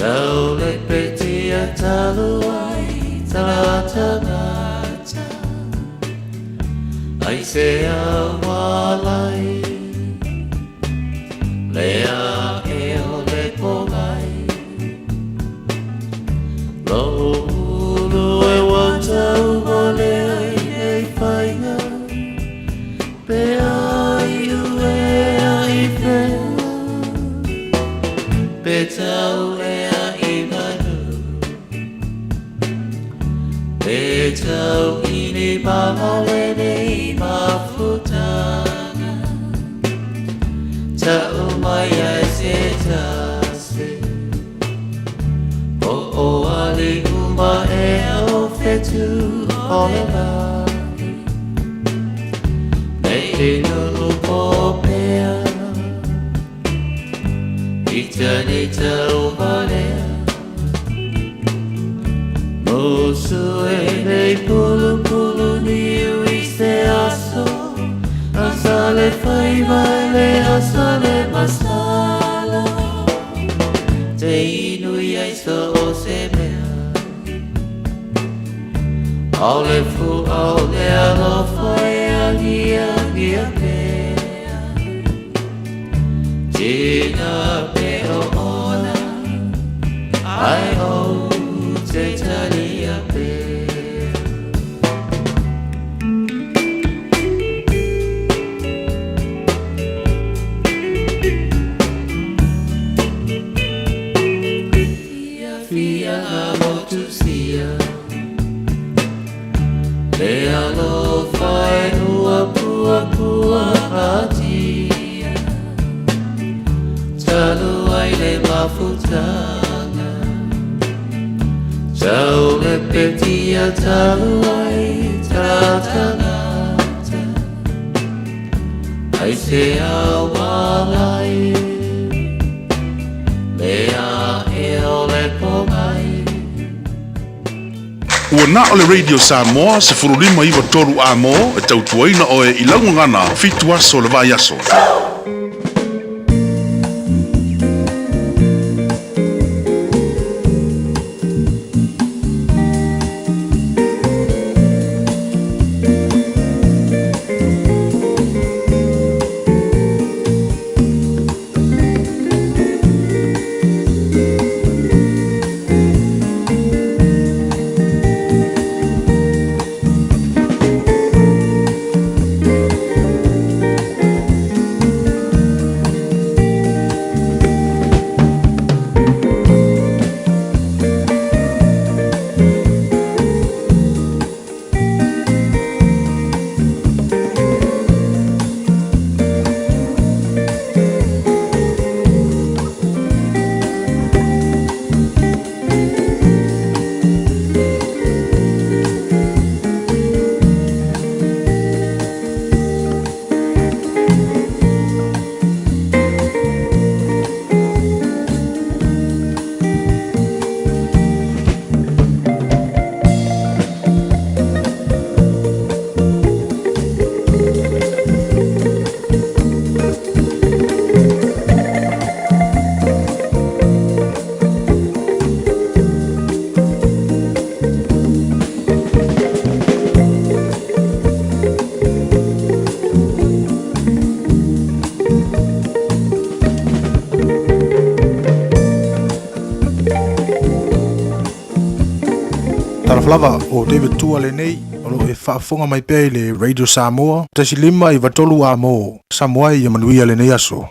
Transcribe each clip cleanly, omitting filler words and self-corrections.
Tau le petia talu ai talata gata Ai se awalai Lea e o le pongai Lo ulu e watau o le ai nei whainga Pe ai ue ai whea Pe tau ea i manu Pe tau ini mamalene i mafutanga Tau mai ai se tasi O o ali uma e o whetu o le lagi Nei te nuu po pea I tani tau valea Musu e nei pulu pulu niu i se aso Asale fai mai le asale masala Te inu i ai so o se mea Au le fu au le alofa e angia ngia pea Tina pe o ona Ai o te tania pea Fia fia a motu sia Le alofa e ua pua pua atia Talu ai le mafutanga Tau le petia talu ai tatangata Ai se awalai Le a e o le pongai Ua na o le Radio Samoa 1593 amo e tautuaina oe i laugagana 7 aso o le vaiaso. Talofa lava o David Tua lenei o lo e faafofoga mai pea i le Radio Samoa 1 5 9 3 amo Samoa ia manuia lenei aso.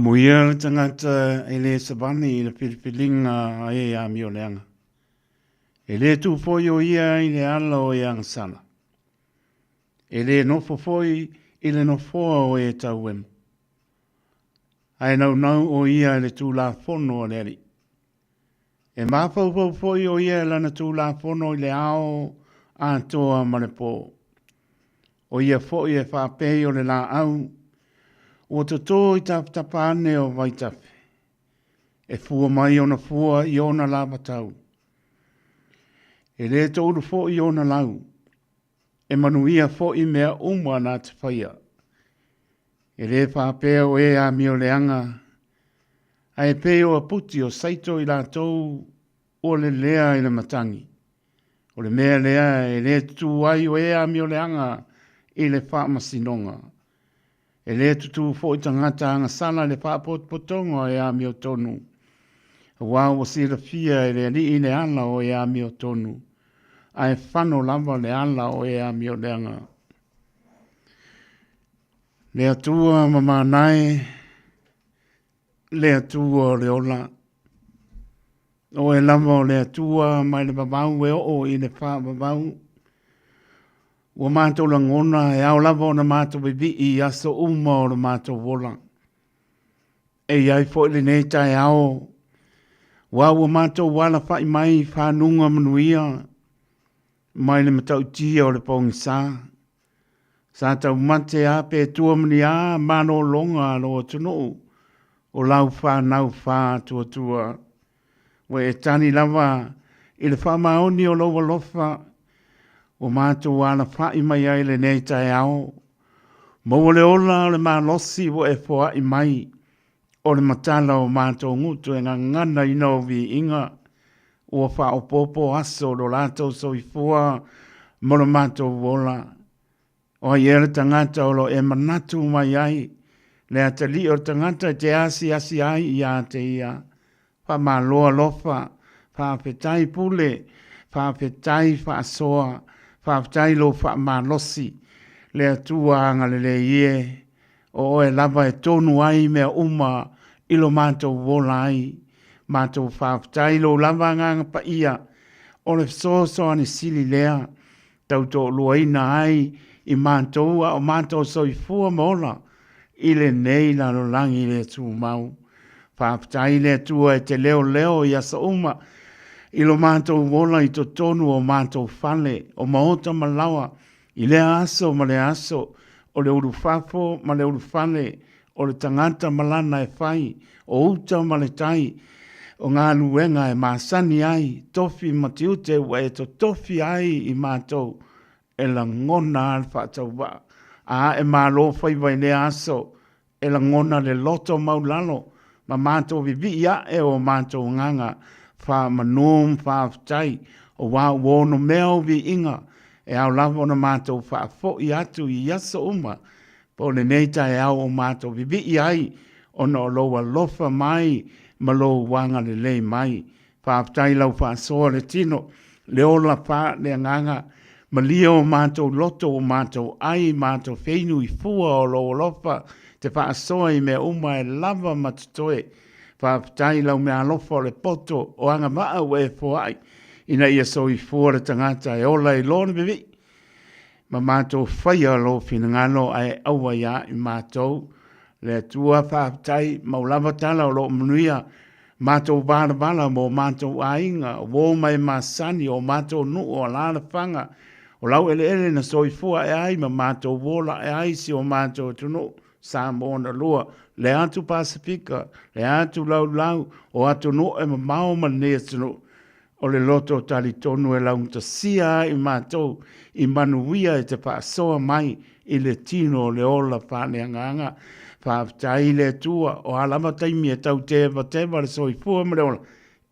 Amuia le tagata e le savali i le filifiliga a e amioleaga. E le tu foi o ia i le ala o e agasala. E le nofo foi i le nofoa o e tauemo. Ae naunau o ia i le Tulafono a le Alii. E mafaufau foi o ia i lana Tulafono i le ao atoa ma le po. O ia foi e faapei o le laau ua toto i tapatapa ane o vaitafe, e fua mai ona fua i ona lavatau. E le toulu foi ona lau, e manuia foi mea uma na te faia. E le faapea o e amioleaga, ae pei o aputi o saito i latou ua lelea i le matagi. O le mea lea e le tutū ai o e amioleaga i le faamasinoga. E le tutū foi tagata agasala i le faapotopotoga o e amiotonu, aua ua silafia e le Alii le ala o e amiotonu, ae fano lava le ala o e amioleaga. Le Atua mamana e, le Atua o le ola. O Oe lava o le Atua mai le vavau e oo i le faavavau. Ua matou lagona e ao lava ona matou vivii i aso uma o lo matou ola. E i ai foi lenei taeao, aua ua matou alafai mai i fanuga manuia mai le matautia o le pogisa. Sa taumate a pe tua ma ni a malologa a lou atunuu o lau fanau faatuatua. Ua e tali lava i le faamaoni o lou alofa ua matou alafai mai ai lenei taeao. Maua le ola o le malosi ua e foai mai o le matala o matou gutu e gaganaina ou viiga ua faaopoopo aso o lo latou soifua ma lo matou ola. O ai ea le tagata o lo o e manatu mai ai, le atalii o le tagata e te asiasi ai ia te ia? Faamalo alofa, faafetai pule, faafetai faasoa, faafetai lou faamalosi. Le Atua agalelei e, o oe lava e tonu ai mea uma i lo matou ola ai. Matou faafetai i lou lava Agaga Paia, o le fesoasoani sili lea tautoaluaina ai i matou a o matou soifua ma ola i lenei lalolagi le tumau. Faafetai le Atua e te leoleo i aso uma i lo matou ola i totonu o matou fale, o maota ma laoa, i lea aso ma lea aso, o le ulufafo ma le ulufale, o le tagata ma lana e fai, o uta ma le tai, o galuega e masani ai, tofi ma tiute ua e totofi ai i matou, e lagona a le faatauvaa. A ae malo faiva i lea aso, e lagona le loto maulalo ma matou vivii ae o matou agaga faamanu ma faafetai, aua ua onomea ou viiga e ao lava ona matou faafoi atu i aso uma po o lenei taeao o matou vivii ai ona o lou alofa mai ma lou agalelei mai. Faafetai i lau faasoa le tino, le ola faaleagaga, malie o matou loto ua matou ai, matou feinu i fua o lou alofa, te faasoa i mea uma e lava ma totoe. Faafetai i lau meaalofa o le poto o agavaa ua e foai ina ia soifua le tagata e ola i lona vivii ma matou faia lou finagalo ae aua ia i matou. Le Atua faafetai mau lava tala o lo o manuia matou valavala mo matou aiga, o uo ma e masani, o matou nuu, o alaalafaga, o laueleele na soifua ae ai ma matou ola ae ai si o matou atunuu Samoa na lua, le atu Pasefika, le atu Laulau, o atunuu e mamao ma lenei atunuu. O le loto talitonu e laugatasia ai matou i manuia e te faasoa mai i le tino o le ola faaleagaga. Faafetai i le Atua, o a lava taimi e tau tevateva le soifua ma le ola,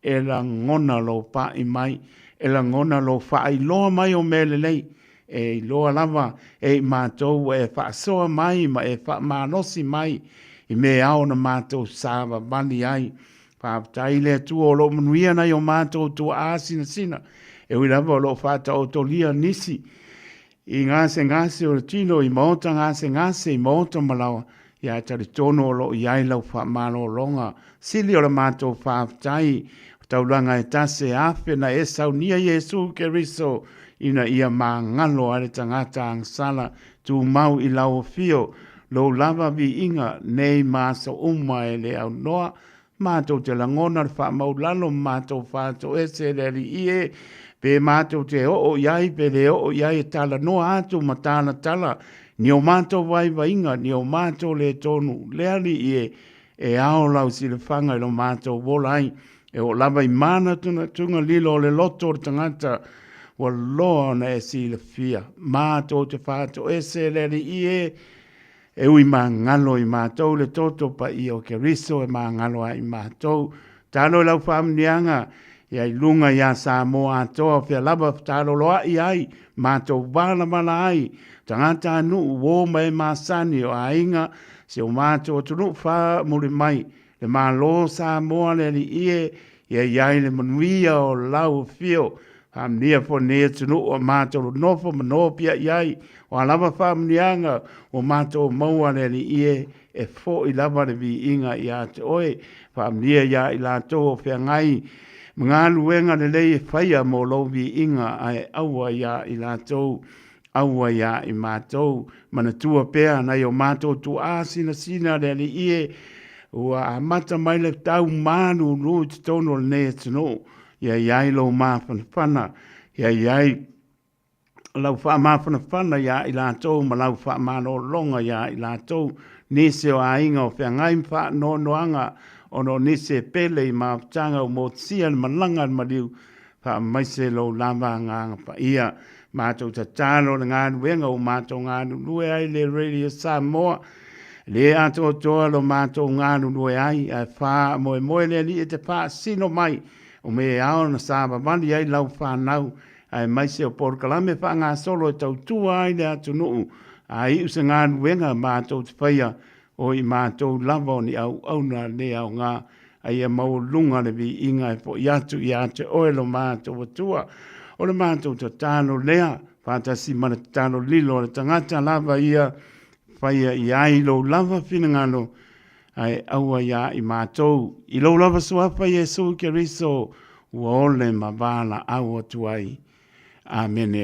e lagona lou pai mai, e lagona lou faailoa mai o mea lelei, e iloa lava e i matou ua e faasoa mai ma e faamalosi mai i mea e ao ona matou savavali ai. Faafetai i le Atua o lo o manuia nai o matou tuaa sinasina, e ui lava o lo o faataotolia nisi i gasegase o le tino, i maota gasegase, i maota ma laoa. Ia, e talitonu o lo o i ai lau faamalologa. Sili o le matou faafetai, o taulaga e tasi e afe na e saunia Iesu Keriso ina ia magalo ai le tagata agasala tumau i lau afio, lou lava viiga nei ma aso uma e le aunoa. Matou te lagona le faamaulalo ma matou faatoese e le Alii e, pe matou te oo i ai pe le oo i ai e talanoa atu ma talatala ni o matou vaivaiga, ni o matou le tonu, le Alii e, e ao lau silafaga i lo matou ola ai, e oo lava i manatunatuga lilo o le loto o le tagata, ua loa ona e silafia. Matou te faatoese e le Alii e, E ui magalo i matou le toto paia o Keriso e magalo ai i matou. Talo i lau faamuniaga ia i luga iā Samoa atoa o fea lava fetaloloaʻi ai, matou valavala ai, tagata a nuu, uo ma e masani o aiga, si o matou atunuu faamuli mai, le Malo o Samoa le Alii e, ia i ai le manuia o lau afio. Faamanuia foi lenei atunuu a matou nofo ma nopiai ai, o a lava faamanuiaga ua matou maua le Alii e, e foi lava le viiga ia te oe. Faamanuia ia i latou o feagai ma galuega lelei e faia mo lou viiga, ae aua ia i latou, aua ia i matou. Manatua pea nai o matou tuaa sinasina le Alii e, ua amata mai le tau malulu i totonu o lenei atunuu. Ia i ai lou mafanafana, ia i ai lau faamafanafana iā i latou ma lau faamalologa iā i latou, nisi o aiga o feagai ma faanoanoaga ona o nisi e pele i mafutaga ua motusia le malaga a le maliu, faamaise lou lava agaga paia. Matou tatalo le galuega ua matou galulue ai le Radio Samoa, le atoatoa lo matou galulue ai, ae faamoemoe le Alii e te faasino mai o mea e ao ona savavali ai lau fanau, aemaise o polokalame faagasolo e tautua ai le atunuu, a iu se galuega matou te faia, o i matou lava o ni auauna le aoga, a ia maualuga le viiga e foi atu ia te oe lo matou Atua. O le matou tatalo lea, faatasi ma le tatalo lilo a le tagata lava ia, faia i ai lou lava finagalo, ae aua iā i matou. I lou lava suafa Iesu Keriso, ua ole ma valaau atu ai. Amene.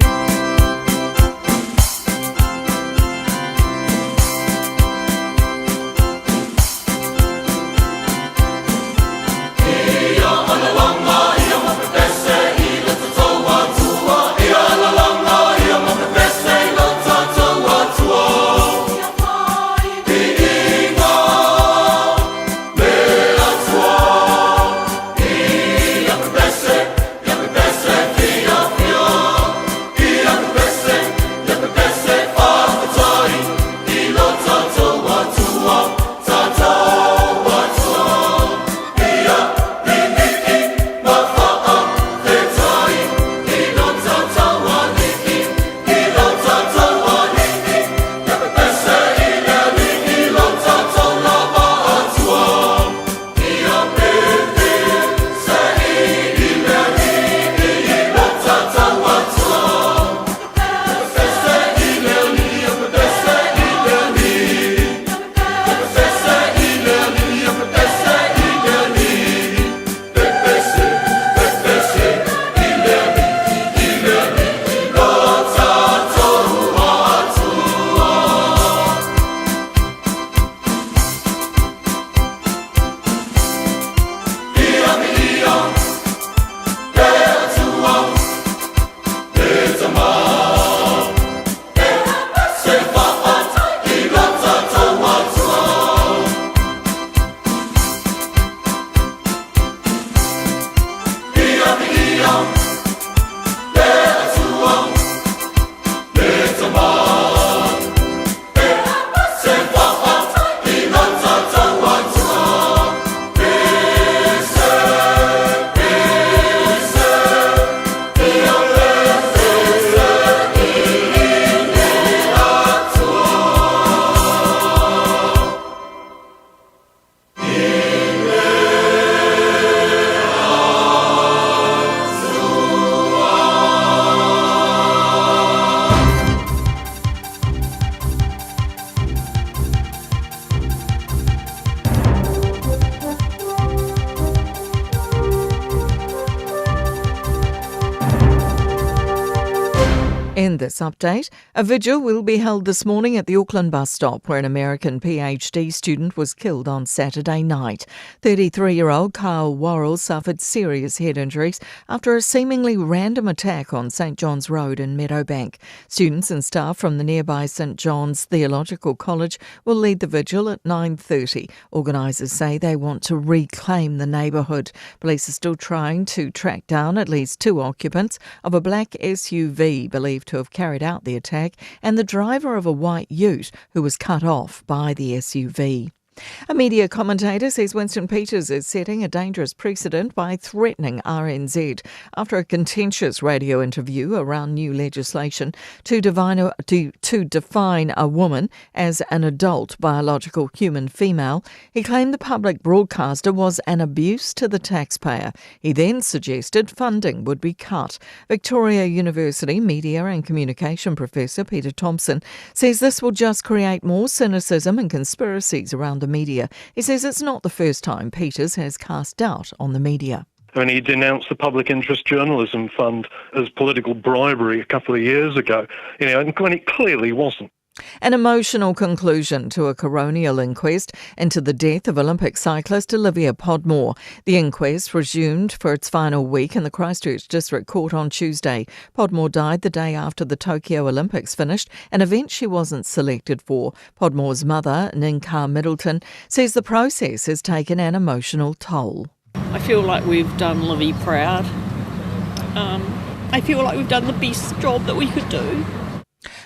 In this update, a vigil will be held this morning at the Auckland bus stop where an American PhD student was killed on Saturday night. 33 year old Kyle Worrell suffered serious head injuries after a seemingly random attack on St John's Road in Meadowbank. Students and staff from the nearby St John's Theological College will lead the vigil at 9:30. Organisers say they want to reclaim the neighbourhood. Police are still trying to track down at least two occupants of a black SUV believed to have carried out the attack and the driver of a white ute who was cut off by the SUV. A media commentator says Winston Peters is setting a dangerous precedent by threatening RNZ after a contentious radio interview around new legislation to, a, to, to define a woman as an adult biological human female. He claimed the public broadcaster was an abuse to the taxpayer. He then suggested funding would be cut. Victoria University Media and Communication Professor Peter Thompson says this will just create more cynicism and conspiracies around the media. He says it's not the first time Peters has cast doubt on the media. I mean, he denounced the Public Interest Journalism Fund as political bribery a couple of years ago, you know, and when it clearly wasn't. An emotional conclusion to a coronial inquest into the death of Olympic cyclist Olivia Podmore. The inquest resumed for its final week in the Christchurch District Court on Tuesday. Podmore died the day after the Tokyo Olympics finished, an event she wasn't selected for. Podmore's mother, Ninka Middleton, says the process has taken an emotional toll. I feel like we've done Livy proud. Um, I feel like we've done the best job that we could do.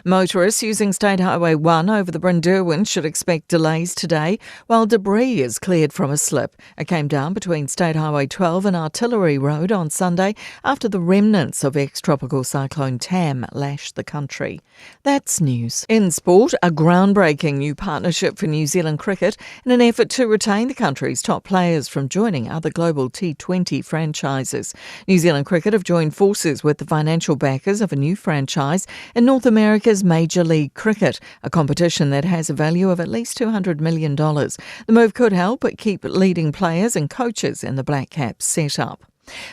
Motorists using State Highway 1 over the Brynderwyn should expect delays today while debris is cleared from a slip. It came down between State Highway 12 and Artillery Road on Sunday after the remnants of ex tropical cyclone Tam lashed the country. That's news. In sport, a groundbreaking new partnership for New Zealand cricket in an effort to retain the country's top players from joining other global T20 franchises. New Zealand Cricket have joined forces with the financial backers of a new franchise in North America's Major League Cricket, a competition that has a value of at least $200 million. The move could help keep leading players and coaches in the Black Caps setup.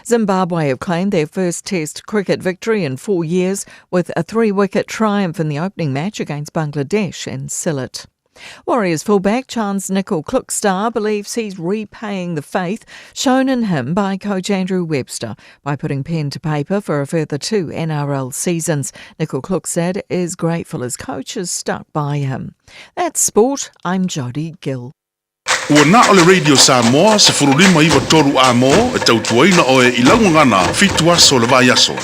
Zimbabwe have claimed their first Test cricket victory in four years with a three wicket triumph in the opening match against Bangladesh in Sylhet. Warriors fullback Charnze Nicoll-Klokstad believes he's repaying the faith shown in him by coach Andrew Webster by putting pen to paper for a further two NRL seasons. Nicoll-Klokstad is grateful his coach has stuck by him. That's sport. I'm Jodie Gill. Ua na o le Radio Samoa 1593 Amo e tautuaina oe i laugagana fitu aso le vaiaso.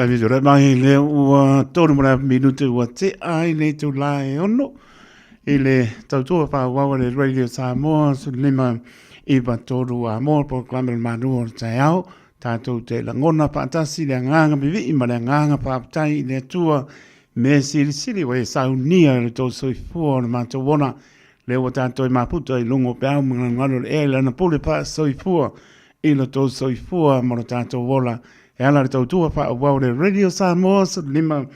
Taimi te mai le ua tōru mara minute ua te ai nei tū la e ono i le tautua whāwawa le Radio Samoa su lima i pa tōru a mō po klamel manu o te ao tātou te langona paatasi le anganga bivi ma le anganga pāptai i le atua me sirisiri wa e saunia le tō soifua o le mātou ona le ua tātou i maputa i lungo pe au mga ngalo le e lana pule pā soifua i lo tō soifua mo lo tātou ola e ala le tautua wha le Radio Samoa so lima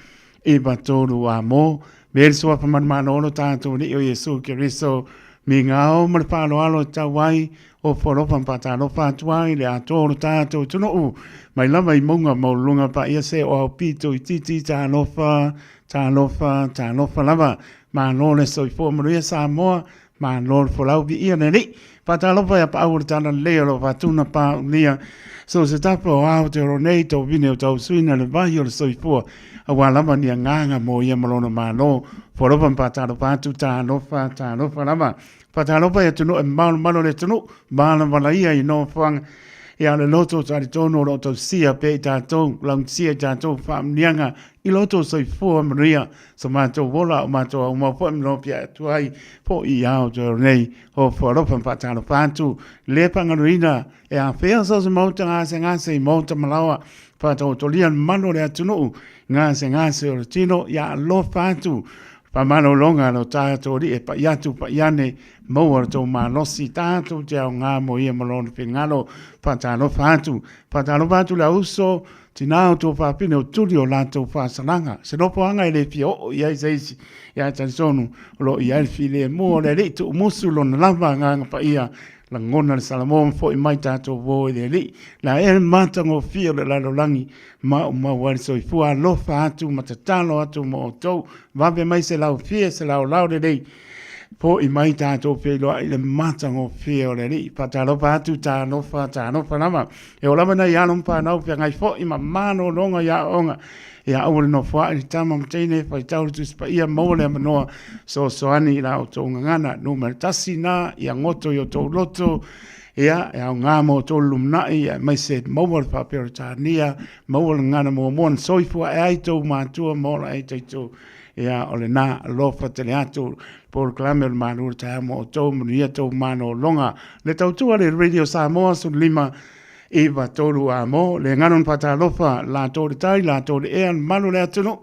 i pa tōru a mō me le soa whamanumano ono tātou ni o Iesu Keriso mi ngao ma le whaaloalo tau ai o whalofa mpatalofa atu ai le atoa o lo tātou tunuu mai lava i maunga maulunga pa ia se o au pito i titi talofa talofa talofa lava malo le soifua manuia Samoa malo le folau vi ia le alii Fatalofa ia paau o le tala lelei o lo fatuna pa ulia so se tapa o ao te oro nei tau vine o tau suina le vahi o le soifua aua lava ni agaga mo ia ma lona malo folofa ma fatalofa atu talofa talofa lava fatalofa ia atunuu e malomalo le atunuu malavala ia i nofoaga ia le loto talitonu o lo o tausia pea i tatou lautia i tatou faamuniaga i lo outou soifua manuia so matou ola o matou aumau foi ma lopia atu ai foʻi i ao te oro nei o foalofa ma faatalofa atu le faagaluina e afea so se maota gasegase i maota malaoa faataotolia le mamalu o le atunuu gasegase o le tino ia alofa atu. Faamalologa a lo tatou Alii e pa'i atu pa'i ane, maua lo tou malosi, tatou te aoga mo ia ma Lona finagalo. Faatalofa atu, faatalofa atu le auso, tinā o tou fafine o tuli o latou faasalaga. Se nofoaga e le fia oo i ai se isi, ia ae talitonu o lo o i ai le filemu o le Alii tuumusu Lona lava Agaga Paia Lagona le Salamo ma foi mai tatou uo i le Alii. La ea le matagofie o le lalolagi maumau ai le soifua alofa atu ma tatalo atu mo outou. Vave mai se laufie, se laolao lelei. Foi mai tatou feiloai i le matagofie o le Alii. Faatalofa atu, talofa, talofa lava. E oo lava nai alo ma fanau feagai foi ma malologa i aoaoga. Ia aua le nofoa'i le tama ma teine faitau le Tusi Paia maua le avanoa soasoani i la outou gagana. Numera 1 na, ia goto i outou loto, ia e aoga mo outou le lumanai, aemaise maua le faa-Peretania, maua le gagana muamua na soifua ae ai tou matua ma ola ai taitou. Ia o lena, alofa tele atu polokalame o le Malu o le Taeao mo outou, manuia tou malologa. Le tautua le Radio Samoa 15 9 3 a mo le galo na faatalofa latou le tai latou le ea le mamalu o le atunuu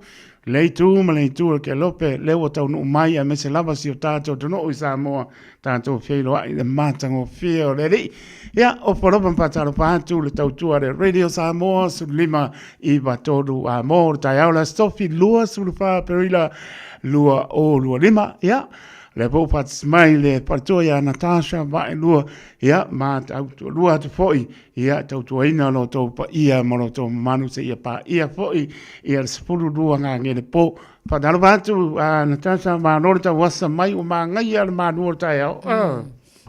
le itu ma le itu o le kelope lea ua taunuu mai aemaise lava si o tatou atunuu i Samoa tatou feiloai i le matagofie o le Alii. Ia, ofa lava ma faatalofa atu le tautua a le Radio Samoa 15 9 3 a mo le taeao le Aso Tofi 24 Aperila 2025. Ia, lea foi ua faatasi mai le faletua ia Natasha Vaelua Ia, ma tautualua atu foi, ia, tautuaina lo outou paia ma lo outou mamalu seia paia foi ia le 12 gagele po. Faatalofa atu a Natasha, malo le tauasa mai, ua magaia le malu o le taeao.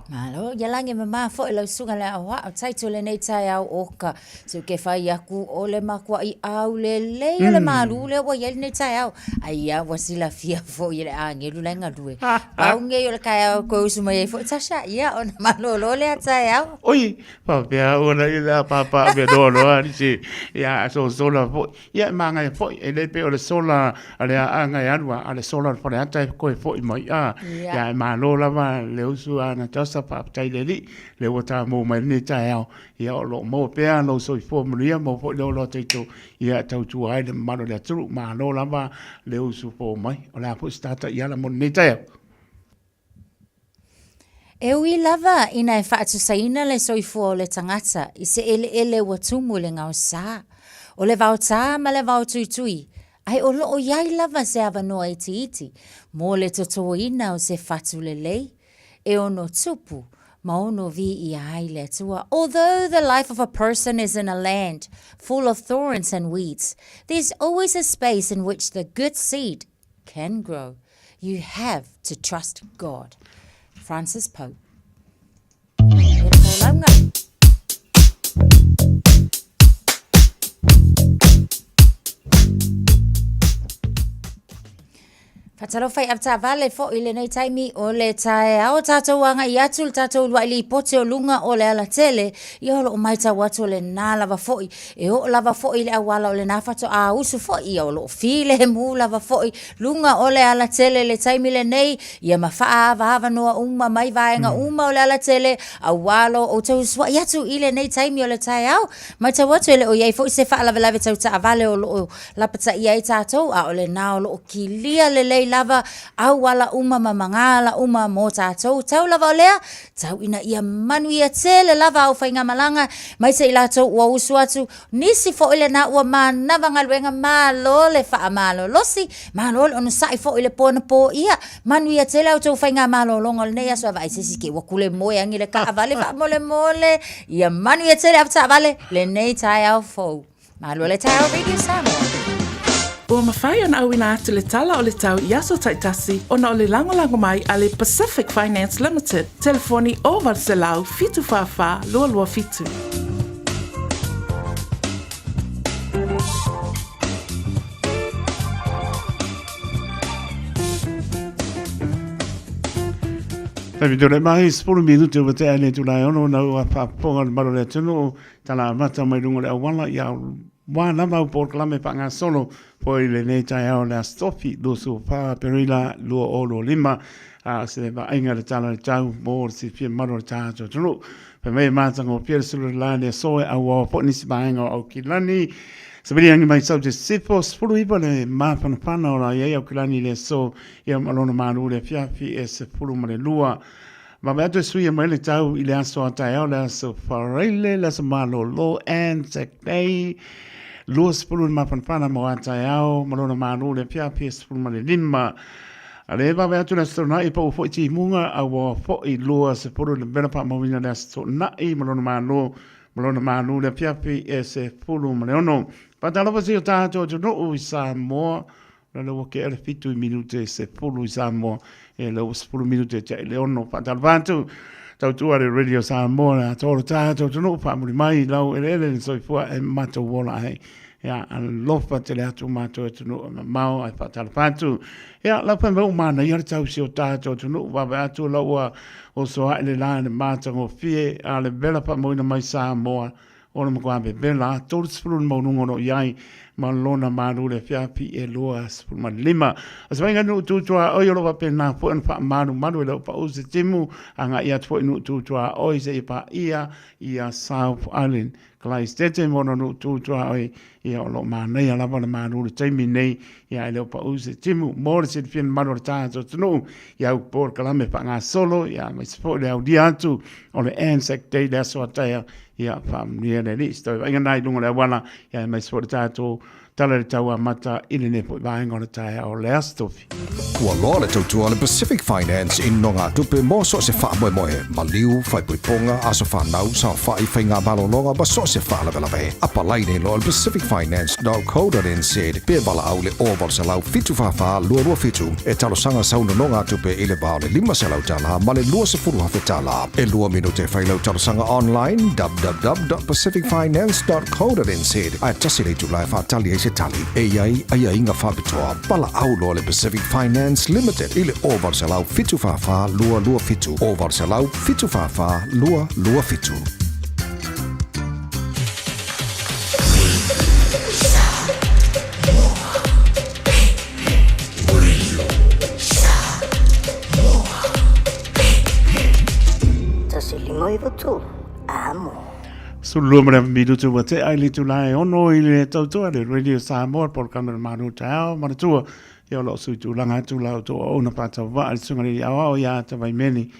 Malo, ia lagi e mama foi lau susuga le aoao title lenei taeao oka. Se ke fai aku o le makuaʻi aulelei o le malu lea ua i ai lenei taeao. Ai ia ua silafia foi e le agelu la e galue. Pau nei o le taeao e toe usu mai ai foi Tasha, ia ona malolo lea taeao. Oi, faapea ua na i a papa me noa noa ni se ia so sola foi. Ia e māngaia foi, e le pei o le sola a le aaga e alu a, a le sola o le faleata e koe foi mai a. Ia e malo lava le usu a Natasha, faafetai i le Alii, lea ua tamou mai lenei taeao. Ia o lo o maua pea lou soifua manuia, maua foi le ola o tatou, ia e tautua ai le mamalu o le atunuu. Malo lava le usu fou mai. O le a foi se taiala mo lenei taeao? E ui lava ina e faatusaina le soifua o le tagata i se eleele ua tumu i le gaosa, o le vaotā ma le vaotuitui, ae o lo o i ai lava se avanoa itiiti mo le totoina o se fatu lelei e ono tupu ma ono viia ai le Atua. Although the life of a person is in a land full of thorns and weeds, there's always a space in which the good seed can grow. You have to trust God. Francis Pope. Faatalofa i avetaavale foi i lenei taimi o le taeao tatou agai atu le tatou uluai lipoti o luga o le alatele ia o loo maitau atu o lena lava foi e oo lava foi i le auala o lena faatoa usu foi ia o loo filemu lava foi luga o le alatele le taimi lenei ia ma faaavaavanoa uma mai vaega uma o le alatele aua lo outou usuai atu i lenei taimi o le taeao maitau atu e le o i ai foi se faalavelave tau taavale o loo Lapataia ai tatou, a o lena o lo o kilia lelei lava auala uma ma magala uma mo tatou. Tau lava o lea, tau ina ia manuia tele lava au faigamalaga, aemaise i latou ua usu atu, nisi foi lena ua manava galuega, malo le faamalolosi, malo le onosai foi i le po anapo. Ia manuia tele a outou faigamalologa o lenei aso, ae vaai se isi ke ua kule moe agi le taavale faamolemole. Ia manuia tele au taavale lenei taeao fou. Malo le taeao Radio Samoa. Ua mafai ona auina atu le tala o le tau i aso taitasi ona o le lagolago mai a le Pacific Finance Limited, telefoni 0800 744 227. Taimi tole mai, 10 minute ua tea le itula e 6 na ua faafofoga le mamalu o le atunuu Tala amata mai luga o le auala, ia wā lava au polokalame faagasolo foi i lenei taeao o le Aso Tofi, 24 Aperila 2025, a o se vaaiga le tala o le tau mo le silafia mamalu o le tatou atunuu. Fai mai e matagofie le sulu le la i le aso e auau foi nisi vaega o Aukilani. Savili mai sau te sifo, 19 le mafanafana o la iai Aukilani i le aso, ia ma lona malu le afiafi e 12. Vave atu e suia mai le tau i le aso a taeao, le aso Faraile, le aso malolo, Anzac Day, 20 le mafanafana mo a taeao, ma lona malu le afiafi e 15. A le vave atu le aso Toonai, pau foi timuga, a ua foi 20 le vela faamauina le aso Toonai ma lona malo ma lona malu le afiafi e 16. Faatalofa si o tatou atunuu i Samoa, la lea ua kea le 7 i minute e 10 i Samoa, e lea ua 10 minute e tiai le 6. Faatalofa atu, tautua le Radio Samoa, le atoa o le tatou atunuu, faamuli mai lau eleele le soifua e matou ola ai. Ia, alofa tele atu matou atunuu e mamao ae faatalofa atu. Ia, lau fai mai ua manaia le tau si o tatou atunuu, vave atu lau ua oso ae le la i le matagofie a le vela faamauina mai Samoa o le matua vevela, 30 le maualuga o lo o i ai ma lona malu le afiafi e 25. O se vaaiga nuu tu tuaoi o lo o faapena foi ona faamalumalu e le o pau se timu agai atu foi nuu tu tuaoi seia paia ia South Island. Kalaistete mo ona nuu tu tuaoi, ia o lo o manaia lava le malu i le taimi nei, ia e le o pau se timu mo le silafia mamalu o le tatou atunuu, ia au polokalame faagasolo, ia aemaise foi le aulia atu o le Anzac Day le aso ataia, ia faamanuia le Alii. Se toe vaaiga na i luga o le auala, ia aemaise foi le tatou Tala i le tau amata i lenei foi vaega o le taeao o le Aso Tofi. Ua loa le tautua a le Pacific Finance i nogatupe mo so o se faamoemoe, maliu, faaipoipoga, aso fanau, saofai, faigamalologa ma so o se faalavelave. Apalai nei loa i le pacificfinance.co.nz pe valaau i le 0800 744 227 e talosaga sau nonogatupe i le va o le $500 ma le $20,000. E lua minute e fai lau talosaga online www.pacificfinance.co.nz Ae tasi le itula e faatali ai se tali e i ai aiaiga faapitoa. Valaau loa le Pacific Finance Limited i le 0800 744 227, 0800 744 227. Tasi lima iwa tolu, amo. 12 ma le minutu ua tea i le itula e 6 i le tautua le Radio Samoa, le polokalame o le Malu Taeao, manatua, ia o lo o sui tulaga atu la outou auauna faatauvaa i le Susuga i le Alii Aoao ia Tavaimeli,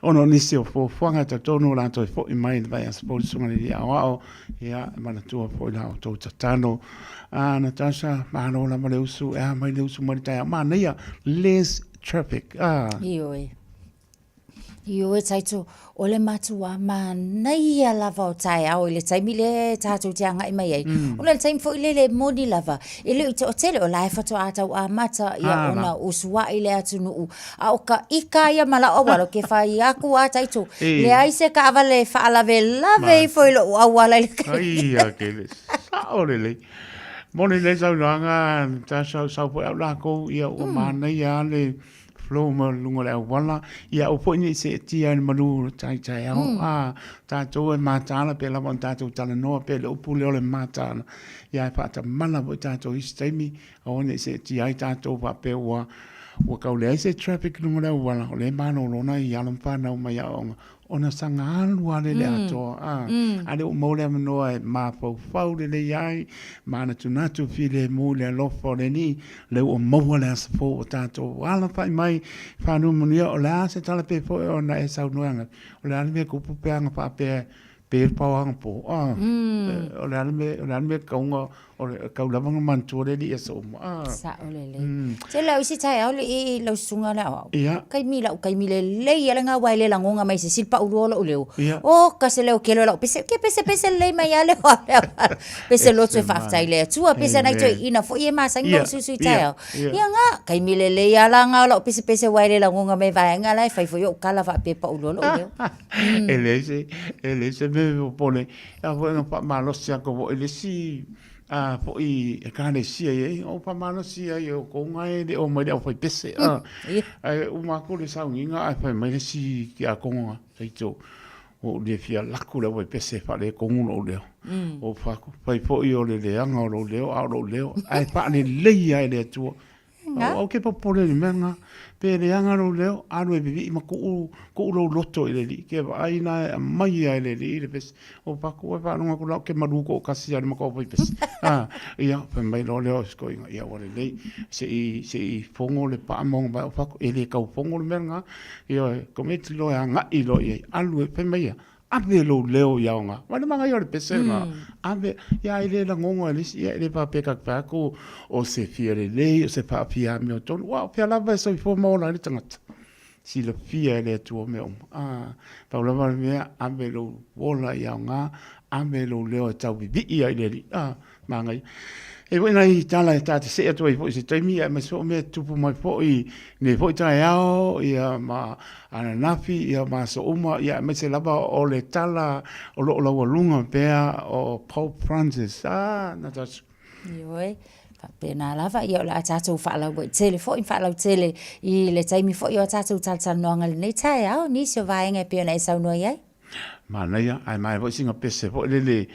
ona o nisi o fuafuaga e talitonu o le a toe foi mai i le vaiaso fou le Susuga i le Alii Aoao, ia e manatua foi la outou tatalo. Ah, Natasha, malo lava le usu, e a mai le usu mai le taeao, manaia, less traffic, ah. Ioe. Ioe Taito, o le matuā manaia lava o taeao i le taimi lea tatou te agai mai ai. Ona o le taimi foi lele e moni lava, e le o toatele o la e faatoa tau amata ia ona usuai le atunuu. A o ka ika ia ma lau auala, ou te fai atu lava Taito, leai se taavale e faalavelave ifo i lou auala i le taimi. Ai, a ke le sao lelei. Moni lelei saunoaga, Natasha, sau foi au lakou, ia ua manaia lava le flow ma luga o le auala, ia aua foi ne i seetia i le malu o le tai taeao. A, tatou e mataala pei lava ona tatou talanoa pea i le upu lea o le mataala, ia ae faatamala foi tatou i isi taimi, aua ne i seetia ai tatou faapea ua ua tau leai se traffic i luga o le auala, o lea e malolo nai alo ma fanau mai aoaoga, ona saga alu lava lea i le atoa, a, a lea ua maua le avanoa e mafaufau lelei ai, manatunatu filemu i le alofa o le Alii, o lea ua maua le aso fou ua tatou alafai mai, fanua manuia, o le a se tala pe foi ona e saunoa ananafi, o le a le mea tupu pe ana faapea pe le pao anapo, a, o le a le mea, o le a le mea kauga O le kau lava na manatua le alii aso uma. Ah. Sao lelei. Tele au isi taeao le i lau susuga le aoao. Ia. Kaimi lau kaimi lelei ala ngā wai le lagonga mai se sili pau lua lou leo. Ia. O ka se leo kelo lau pese ke pese pese lelei mai ale o ale au. Pese lotu e whaafetai le atua pese nai toi ina foi e masangi lou susu i taeao. Ia ngā kaimi lelei ala ngā lau pese pese wai le lagonga mai vaenga la e whai foi o kala whaapea pau lua lou leo. E leai se, e leai se mea e popole. A foi na faamalosi atu foi i le isi a foi ekalesia i ai, o faamalosi ai o kou ga e le o mai le aufaipese. A, ae uma atu le sauniga ae fai mai le isi tiakono taito, ua ou le fia laku le aufaipese e faaletonu lou leo. Ou fai atu, fai foi o le leaga o lou leo, a o lou leo, ae faalelei lava e le Atua. Nga. Au ke popole i le mea lena. Pe leaga lou leo, alu e vivii ma tuu, tuu lou loto i le Alii. Ke vaai la e aumai lava e le Alii le pese. O paku e faalogo atu la ou te malu toatasi lava i le matou faipese. A, ia, fai mai loa lea o si toeaina, ia ua lelei, se i, se i fogo le paa ma ona vae o paku. E le tau fogo le mea lena. Ioe, tamaiti loa e agai loa i ai, alu e, fai mai ia, ave lou leo i aoga. Vaai le manaia o le pese lena. Ave, ia e le lagona e le isi, ia e le faapea ta te fai atu o se fia lelei, o se faafia amiotonu. Aua o fea lava e soifua ma ola ai le tagata. Silafia e le Atua mea uma. A, pau lava le mea, ave lou ola i aoga, ave lou leo e tau vivii ai i le Alii. A, manaia. E i ai foi nai tala e ta te see atu ai foi i se taimi, aemaise foi o mea e tutupu mai foi i lenei foi taeao, ia ma ananafi, ia ma aso uma, ia aemaise lava o le tala o lo o laualuga pea o Pope Francis. A, Natasha. Ioe, faapena lava, ia o le a tatou faalauaitele foi ma faalautele i le taimi foi o a tatou talatalanoaga i lenei taeao, nisi o vaega e pei ona e saunoa i ai. Manaia, ae manaia foi sina pese foi lele,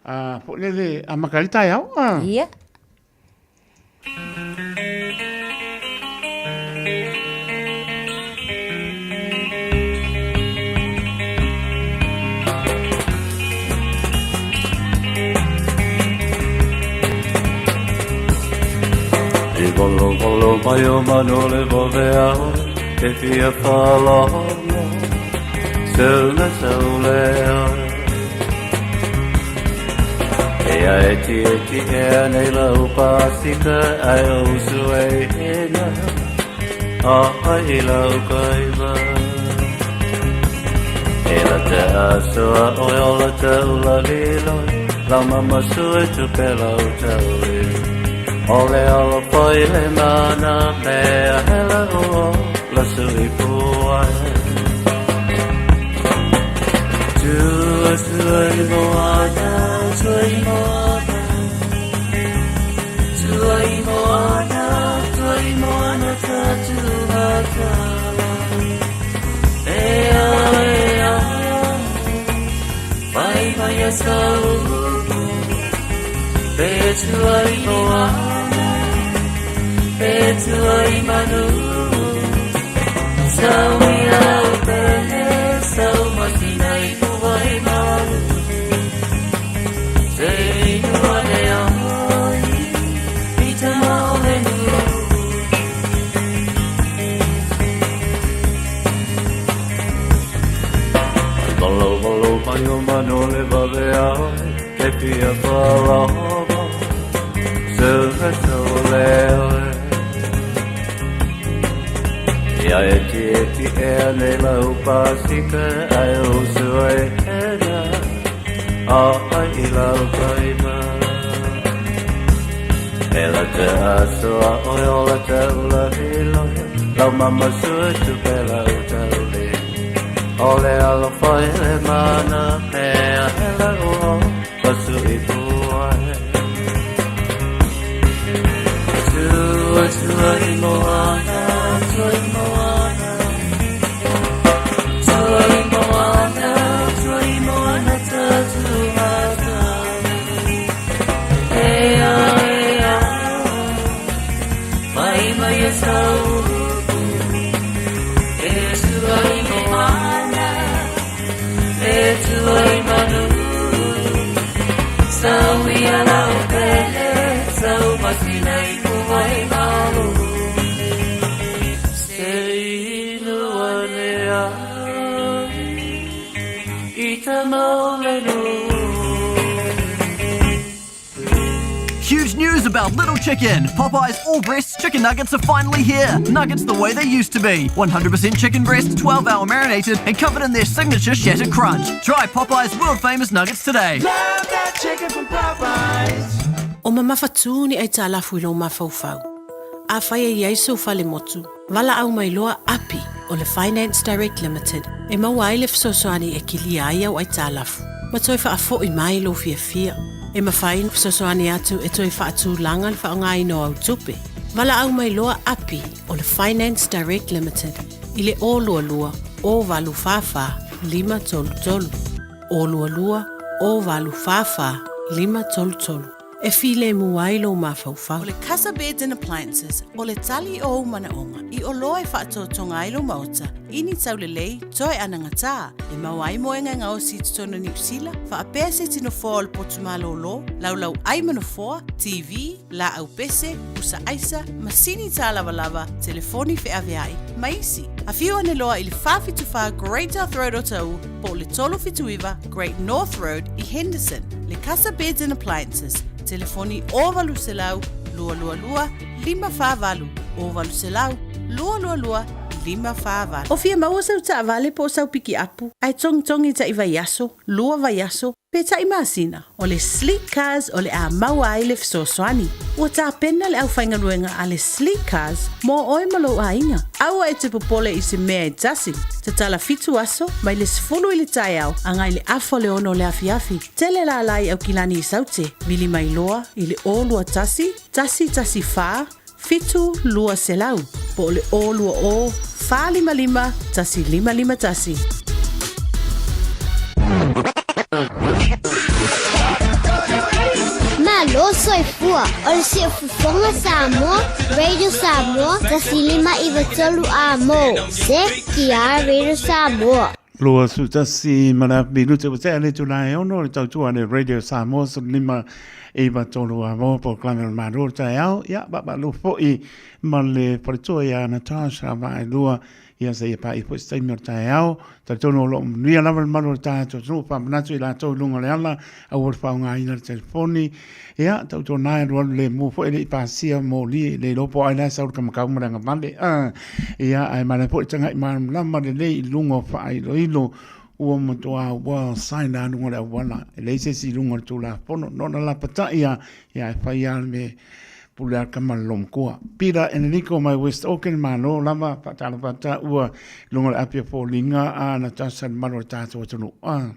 a, foi lele, amata ai le taeao. A. Ia. I walovalo mai o manu le waweao e fia whalono Saule saule oe E a e ti e ti e a nei lau pasika ai o usu e hena A ai i lau kaiva E la te asoa oe o la te ula liloi Lau mama sue tupe lau taui O le alo foi le mana mea hela o la sui puai Tua tua i moana, tua i moana Tua i moana, tua i moana ta tuhatala E a e a Mai mai a saupu Pe tua i moana Pe tua i manu Sau i au pele Sau masina i puai malu Se inua le ai I te maole nu Valo valo mai o manu le vave ai Ke fia whalawa Se saule oe Ia e ti e ti e ane lau pasika ai o sua e hena A ai i lau kaima E la te asoa oe o la te ula hilohe Lau mama sua tupe lau tauli O le alofa e le mana mea hela o pasu i puai Tua tua i moana, tua i moana Tua i moana, tua i moana ta tumatala E a e a Mai mai e saupu E tua i moana E tua i manu Sau ia lau pele Sau masina i puai malu Se inu ane ai I te maulenu Huge news about Little Chicken! Popeye's all breast chicken nuggets are finally here! Nuggets the way they used to be. 100% chicken breast, 12 hour marinated, and covered in their signature shattered crunch. Try Popeye's world famous nuggets today. Love that chicken from Popeyes. O mamafatū ni aitalafu i lou mafaufau. Afai e i ai sou falemotu, valaau mai loa Api o le Finance Direct Limited e maua ai le fesoasoani e kilia ai au aitalafu ma toe faafoi mai lou fiafia. E mafai ona fesoasoani atu e toe faatulaga le faaaogaina o au tupe. Valaau mai loa Api o le Finance Direct Limited i le 022 044 533, 022 044 533. e filemu ai lou mafaufau. O le Casa Beds and Appliances, o le tali o ou manaoga i oloa e faatotoga ai lou maota i ni taulelei toe anagatā, e maua ai moega e gaosi i totonu o Niu Sila, faapea se iti nofoa o le potu malōlō, laulau ʻai ma nofoa, TV, laau pese, pusa aisa, masini tālavalava, telefoni feaveai, ma isi. Afio ane loa i le 474 Great South Road o Taʻu po o le 379 Great North Road i Henderson. Le Casa Beds and Appliances, telefoni 0800 222 548, 0800 222 548. O fia maua sau taavale po o sau pikiapu, ae togitogi taʻi vaiaso, lua vaiaso, pe taʻi masina, o le Sleek Cars o le a maua ai le fesoasoani. Ua tapena le aufaigaluega a le Sleek Cars mo oe ma lou aiga. Aua e te popole i se mea e tasi. Tatala fitu aso, mai le 10 i le taeao agai le afa o le ono o le afiafi. Tele lala i Aukilani i Saute, vili mai loa i le 021 114 7200 po o le 020 455 1551. Malo soifua o le Siufofoga Samoa, Radio Samoa, 159 a mo, CTR Radio Samoa. 21 ma le afa minute ua tea le itula e ono le tautua a le Radio Samoa 15 i 3 a mo polokalame o le Malo o le taeao ia vaavaalua foi ma le faletua ia Natasha Vaaelua ia seia paia foi se taimi o le taeao. Talitonu o lo o manuia lava le malu o le tatou atunuu, faamanatu i latou i luga o le ala, aua le faaaogaina le telefoni. Ia, tautuana e alualu lemu foi e le i pasia moli, le iloa po o ai la e sau le kamakau ma le agavale. Ia, ae manaia foi le tagai malamalama lelei i luga o faailoilo ua matua ua sign lava luga o le auala, e leai se isi i luga o le Tulafono. Nona lapatai lava, ia e fai lava le mea Pule a ka ma le lomatua. Pila Enrico mai West Auckland malo lava faatalofa atu taua i luga o le api o foliga a Natasha le malu o le tatou atunuu. A.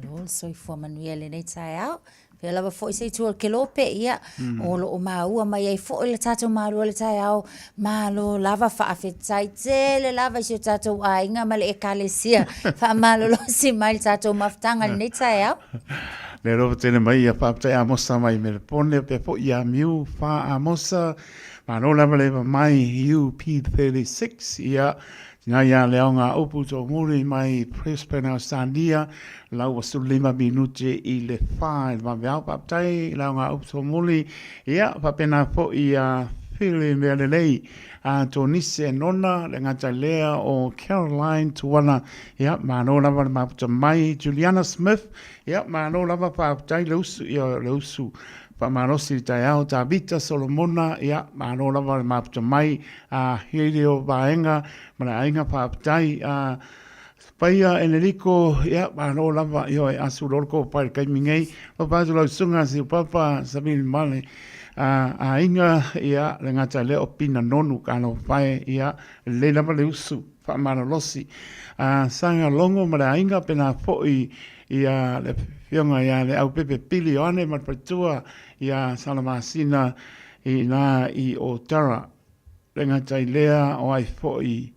Malo le soifua manuia i lenei taeao. Pea lava foi se itu o le kelope, ia, o lo o maua mai ai foi le tatou malo i le taeao. Malo lava, faafetai tele lava i si o tatou aiga ma le Ekalesia. Faamalolosi mai le tatou mafutaga i lenei taeao. Le alofa tele mai ia faafetai Amosa mai Melepone pea foi ia Miu Fa Amosa malo lava le eva mai UP36 ia tina ia le aoga upu tōmuri mai Brisbane Australia lau ua 15 minute i le fa i le vaveao faafetai le aoga upu tōmuri ia faapena foi ia Fili mea lelei a Tonise Nona le gata lea o Caroline Tuala ia malo lava le mafuta mai Juliana Smith Ia, malo lava faafetai le usu, ia le usu faamalosi i le taeao Tavita Solomona, ia malo lava le mafuta mai a Helio Vaega ma le aiga faafetai a Paia Enerico, ia malo lava ioe asu loa le kopa i le taimi nei. Lofa atu lau susuga Siupapa Savili Male a aiga, ia le gata lea o Pina Nonu ka alofa e, ia lelei lava le usu faamalolosi a Saga Logo ma le aiga pena foi ia le afioga ia Leaupepe Pili Ioane ma le faletua ia Salamasina i ina i Otara. Le gata i lea o ai foi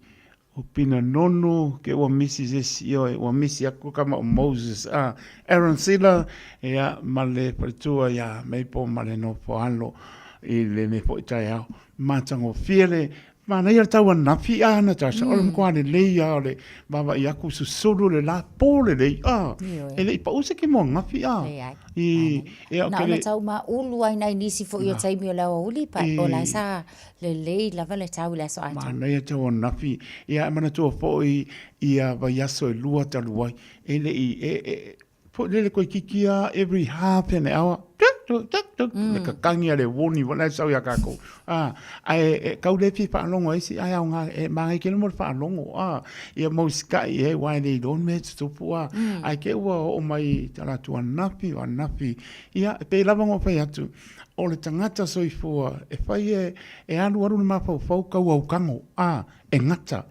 o Pina Nonu ke ua misi se isi ioe ua misi aku kama o Moses a Aaron Sila ia ma le faletua ia Maple ma le nofo alo i lenei foi taeao. Matagofie le Manaia le tau anafi a Natasha, o le matua lelei lava o le vaavaai atu susulu le la po lelei a. E le i pau se kimo anafi a. Leai. I, e, Na ona tau maulu ai nai nisi foi o taimi o le aoauli, pa o la sa lelei lava le tau i le aso atoa. Manaia tau anafi. Ia e manatua foi ia vaiaso e lua talu ai, e le i, e, e, Foi lele koe kiki a every half an hour tuk tuk tuk tuk le kakangi a le warning foi la e sau ia kākou. A, ae e kau le fia faalogo ai si ai aoga e māngai kele mo le faalogo a ia mau sikaʻi e wai le iloa le mea e tutupu a ae ke ua oo mai i ta latou anafi o anafi ia e pei lava ona ou fai atu o le tagata soifua e fai e e alualu le mafaufau kau au kago a e gata.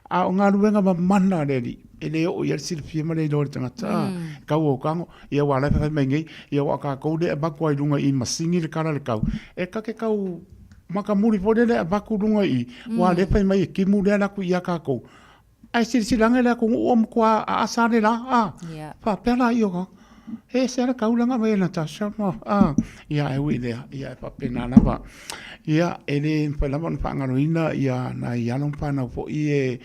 A o galuega mamana a le Alii, e le oo i ai le silafia ma le iloa i le tagata, a, e kau au kago, ia ua ala e fai mai nei, ia ua kākou le avatu ai i luga i masini le kala le kau, e ka ke kau makamuli foi lele avatu luga i, ua le fai mai e kimu lea le atu ia kākou. Ae silasila ane le atunuu ua matua aasa le la, a, faapea la ia. E ese lava le taulaga mai e Natasha ma, a, ia ae ui i lea, ia e faapena lava. Ia, e le mafai lava ona faagaloina ia nai alo ma fanau foi e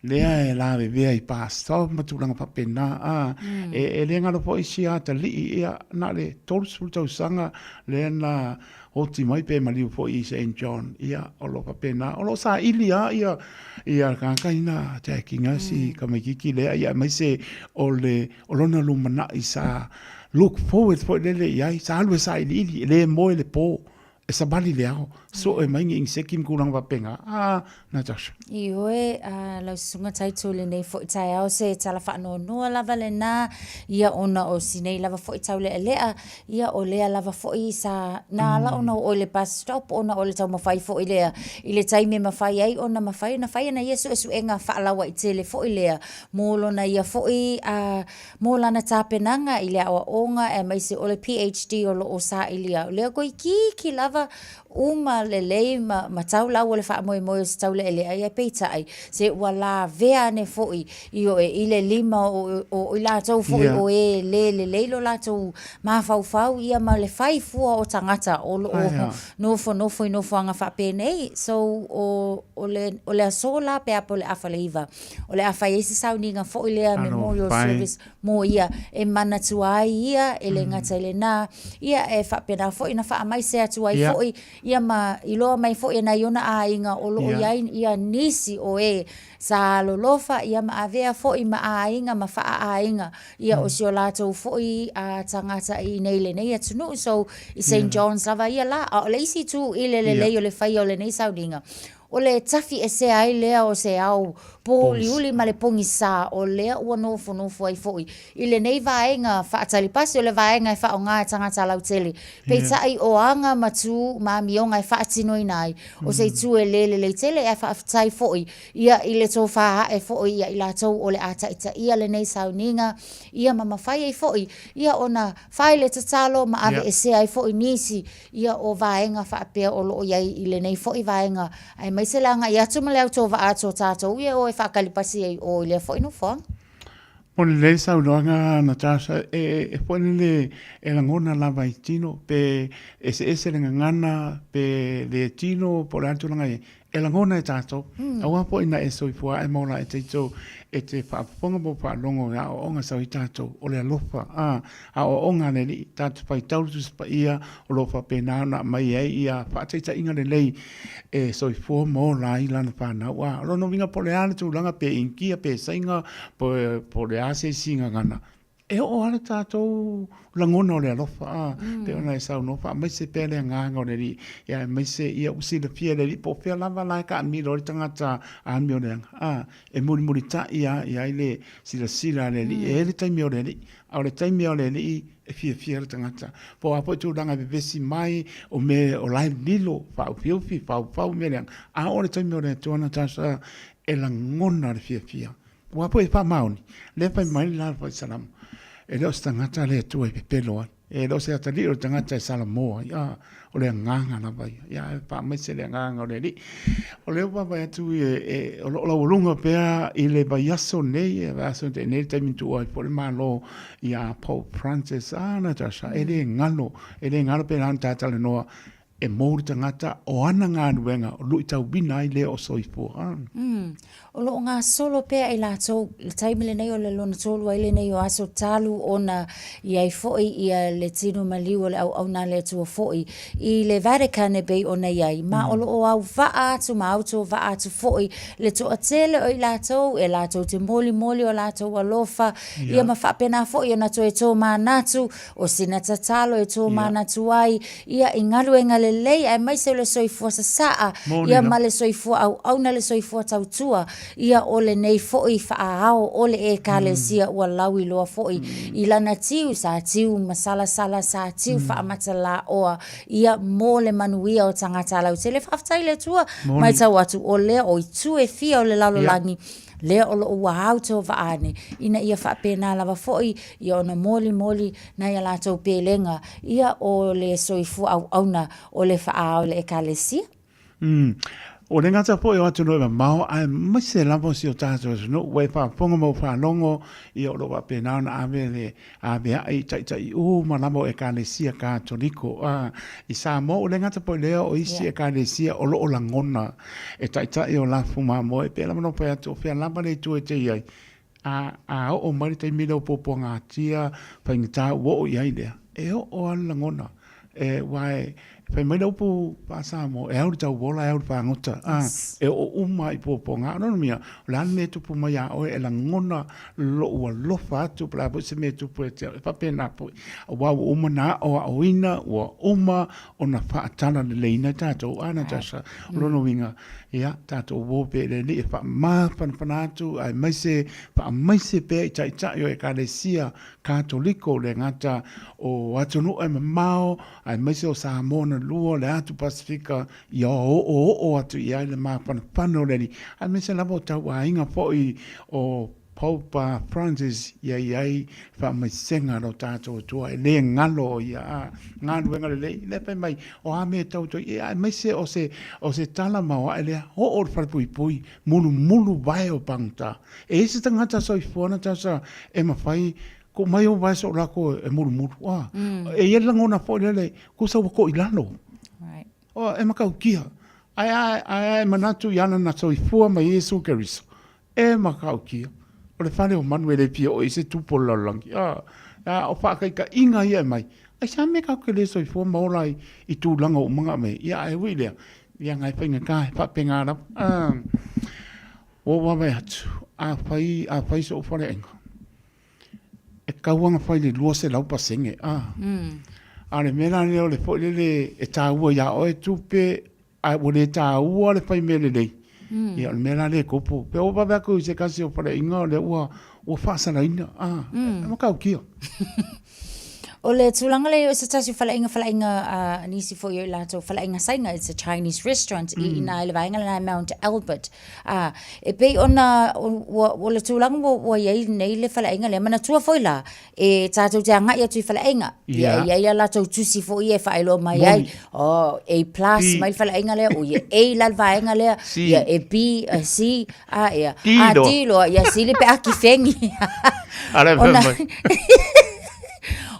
lea e lavevea i bus stop ma tulaga faapena, a, e le galo foi si atalii, ia, na o le 30 tausaga lea na oti mai pe maliu foi i Saint John, ia, o lo o faapena, o lo o saili lava ia, ia le tagata ia na attack ina si tamaitiiti lea, ia aemaise o le, o lona lumanai sa look forward foi lele i ai, sa alu e sailiili, e le moe le po, e savali le ao, sue mai ni iniseki ma tulaga faapena. Ah, Natasha. Ioe, a lau susuga Taito i lenei foi taeao se tala faanoanoa lava lena, ia ona o si nei lava foi taulealea, ia o lea lava foi sa na ala ona oo i le bus stop ona o le taumafai foi lea i le taimi e mafai ai ona mafai ona fai ana ia suesuega faalauaitele foi lea mo lona ia foi a mo lana tapenaga i le aoaoga aemaise o le PhD o lo o sailia. O lea toeitiiti lava uma lelei ma ma tau lau o le faamoemoe o se taulealea ia peitai se ua lavea ane foi ioe i le lima o o i latou foi o e le lelei lo latou mafaufau ia ma le fai fua o tagata o lo o nofonofo i nofoaga faapenei. So o o le o le aso la pe a po o le afa le iva O le a fai ai se sauniga foi lea memorial service mo ia e manatua ai ia e le gata i lena, ia e faapena foi ona faamaise atu ai foi ia ma iloa mai foi e nai ona aiga o lo o i ai ia nisi o e sa alolofa ia ma avea foi ma aiga ma faaaiga ia o si o latou foi tagata i inei i lenei atunuu. So, i Saint John's lava ia la. A o le isi itu i le lelei o le faia o lenei sauniga, O le tafi esea ai lea o se ao pōuliuli ma le pogisā, o lea ua nofonofo ai foi i lenei vaega faatalipasi, o le vaega e faaaoga e tagata lautele. Peitai, o aga ma tū ma amioga e faatinoina ai, o se itu e le lelei tele, ae faafetai foi ia i le tofa ae foi ia i latou o le a taitaia lenei sauniga, ia ma mafai ai foi ia ona fai le tatalo ma aveesea ai foi nisi Ia o vaega faapea o lo o i ai i lenei foi vaega, aemaise le agai atu ma le autovaa atu o tatou ia e o e faakalipasi ai i o i lea foi nofoaga. Mo lenei saunoaga Natasha, e foi lele e lagona lava i tino, pe eseese le gagana, pe le tino, po o le a le tulaga e i ai, e lagona e tātou. Aua foi na e soifua ae ma ola e teito e te faafofoga po o faalogo i aoaoga sau i tātou o le alofa, ā, aoaoga a le Alii, tātou faitau le Tusi Paia o lo o faapena ona aumai ai ia faataitaiga lelei e soifua ma ola ai lana whānau. Ā, o lona uiga po o le a le tulaga pe Initia pe Saina po o le a se isi gagana, E oo lava le tatou lagona o le alofa, a, pei ona e saunoa, faamaise pea le agaga o le Alii, ia aemaise ia ua silafia e le Alii po o fea lava la e taamilo ai le tagata amioleaga, a, e mulimulitai lava i ai le silasila a le Alii. E i ai le taimi o le Alii, a o le taimi lava o le Alii e fiafia le tagata. Po o a foi tulaga e vevesi mai, o mea o la e lilo, faaufiufi, faufau mea leaga, a oo i le taimi o le Atua Natasha, e lagona le fiafia. Aua foi e faamaoni, lea fai mai le la faisalamo, e le o se tagata le Atua e pepelo ai, e le o se atalii o le tagata e salamo ai, a, o le agaga lava ia, ia e faamaise le agaga o le Alii. O lea ua vaavaai atu e, e, o lo o laualuga pea i le vaiaso nei, e vaiaso nei le taimi na tuua ai foi le Malo ia Pope Francis, a Natasha, e le galo, e le galo pei la ona ta talanoa, E mou le tagata o ana galuega o luitauina ai lea o soifua. Mm. O lo o gasolo pea i latou i le taimi lenei o le lona tolu ai lenei o aso talu ona i ai foi ia le tino maliu o le auauna a le Atua foi i le Vatican e pei ona i ai, ma o lo o auvaa atu ma autovaa atu foi le toatele o i latou e latou te molimoli o latou alofa ia ma faapena foi ona toe tomanatu O sina tatalo e tōmanatu ai ia i galuega lelei aemaise o le soifua sasaa ia ma le soifua auauna le soifua tautua ia o lenei foi faaao o le Ekalesia ua lauiloa foi i lana tiu sa tiu masalasala sa tiu faamatalaoa ia mo le manuia o tagata lautele. Faafetai i le Atua maitau atu o lea o itu e fia o le lalolagi lea o lo o ua autovaa ane, ina ia faapena lava foi ia ona molimoli nai a latou pelega, ia o le soifua auauna o le faaao i le Ekalesia. Mm. Ua le gata foi o atunuu e mamao aemaise lava o si o tatou atunuu ua e faafofoga ma ua faalogo, ia o lo o faapena ona ave le avea'i i taitai uma lava o Ekalesia Katoliko a i Samoa. Ua le gata foi i lea o isi Ekalesia o lo o lagona e taitai o lafu mamoe. E pei lava ona ou fai atu, o fea lava le itu e te i ai, a, a oo mai le taimi lea o puapuagatia, faigata ua oo i ai lea, e oo lava le lagona. E, aua e, fai mai le upu faa-Samoa, e au i le tauola e au i le fagota. A, e oo uma lava i puapuaga. A o lona uiga, o le a le mea e tupu mai ia oe, e lagona lou alofa atu po o le a foi se mea e tupu ia te au, e faapena foi. Aua ua uma ona aoaoina, ua uma ona faatalaleileina i tatou, a Natasha? O lona uiga, ia, tatou o pea i le Alii e faamafanafana atu, aemaise faamaise pea i Taitai o Ekalesia Katoliko, le gata o atunuu e mamao, aemaise o Samoa na lua, le Atu Pasefika, ia oooo atu i ai le mafanafana o le Alii, aemaise lava o tauaiga foi o Pope Francis ia i ai le faamaisega a lo tatou Atua e le galo ia a galuega lelei lea fai mai o a mea e tau toi ia aemaise o se o se tala maoae lea oo i le falepuipui mulumulu vae o pagota e i ai se tagata soifua Natasha e mafai ko mai o vae so lako e mulumulu a e i ai le lagona foi lele kusa ua ko i lalo right o e makaukia ae ae ae manatu i ana na soifua mai Iesu Keriso E matautia, o le fale o manu e le fia oo i ai se tupu o le lalolagi. A, a o faataitaiga ia e aumai, aisea mea tatou te le soifua ma ola ai i tulaga uma na aumai? Ia ae ui i lea, ia na e faigata, e faapena lava. A, ua ou vaavaai atu, afai, afai sou faleaiga, e tatau lava ona fai i le 200%, a. A o le mea la lea o le foi lele e taua ia oe tupe, Ae ua le taua le fai mea lelei. Ia o le mea la lea e tupu. Pe ua vave atu i se tasi o faleaiga o lea ua ua faasalaina. Ah, e matautia. O le tulaga lea o se tasi o faleaiga, faleaiga a nisi foi o i latou, faleaiga Saina, it's a Chinese restaurant i ina i le vaega lena i Mount Albert. Ah, e pei ona ua, o le tulaga ua, ua i ai nei le faleaiga lea, manatua foi la, e tātou te agai atu i faleaiga, ia e i ai a latou tusi foi ia e faailoa mai ai, oh, A plus mai le faleaiga lea, o ia A la le vaega lea, ia e B, e C, a ia, a D loa, ia sili pe a kifengi. Ona,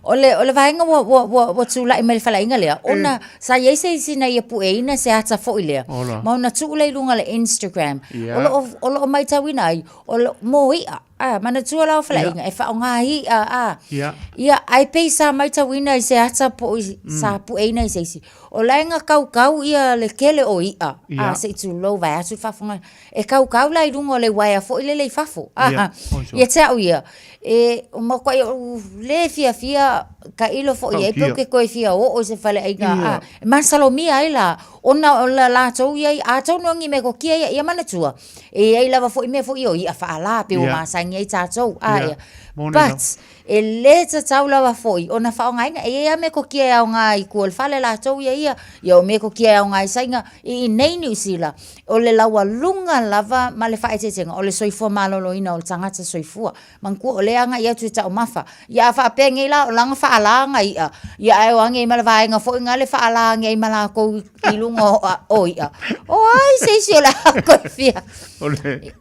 o le, o le vaega ua, ua, ua, ua tula'i mai le faleaiga lea, ona sa i ai se isi na ia pueina se ata foi lea, ma ona tuu lea i luga o le Instagram, o lo o, o lo o maitauina ai, o lo, mo i'a. A, manatua la o faleaiga, e faaaoga i'a, a. Ia. Ia, ae pei sa maitauina i se ata po o i, sa pueina i se isi. O la e na kaukau ia le tele o i'a, a, se i tulou vaeatu le faafofoga, e kaukau la i luga o le uaea foi lele i fafo, a. Ia, oi sua. Ia te au ia, e matuai ou le fiafia tailo foi i ai pe ou te toe fia oo i se faleaiga, a, e masalomia ai la, ona o le latou ia, atonu o ni metotia ia, ia manatua, E i ai lava foi mea foi o i'a faalā pei ua masani ai tatou, a ia. But, e le tatau lava foi ona faaaogaina. E i ai lava metotia e aoga i tua o le fale latou ia ia, ia o metotia e aoga i Saina, i inei Niu Sila, o le laualuga lava ma le faaeteetega o le soifua maloloina o le tagata soifua. Manatua o lea e agai atu i taumafa. Ia a faapea nei la o lana faalā ana i'a, ia ae o ane ai ma le vaega foi na le faalā ane ai ma latou i luga o, o i'a. O ai se isi o le a koe fia.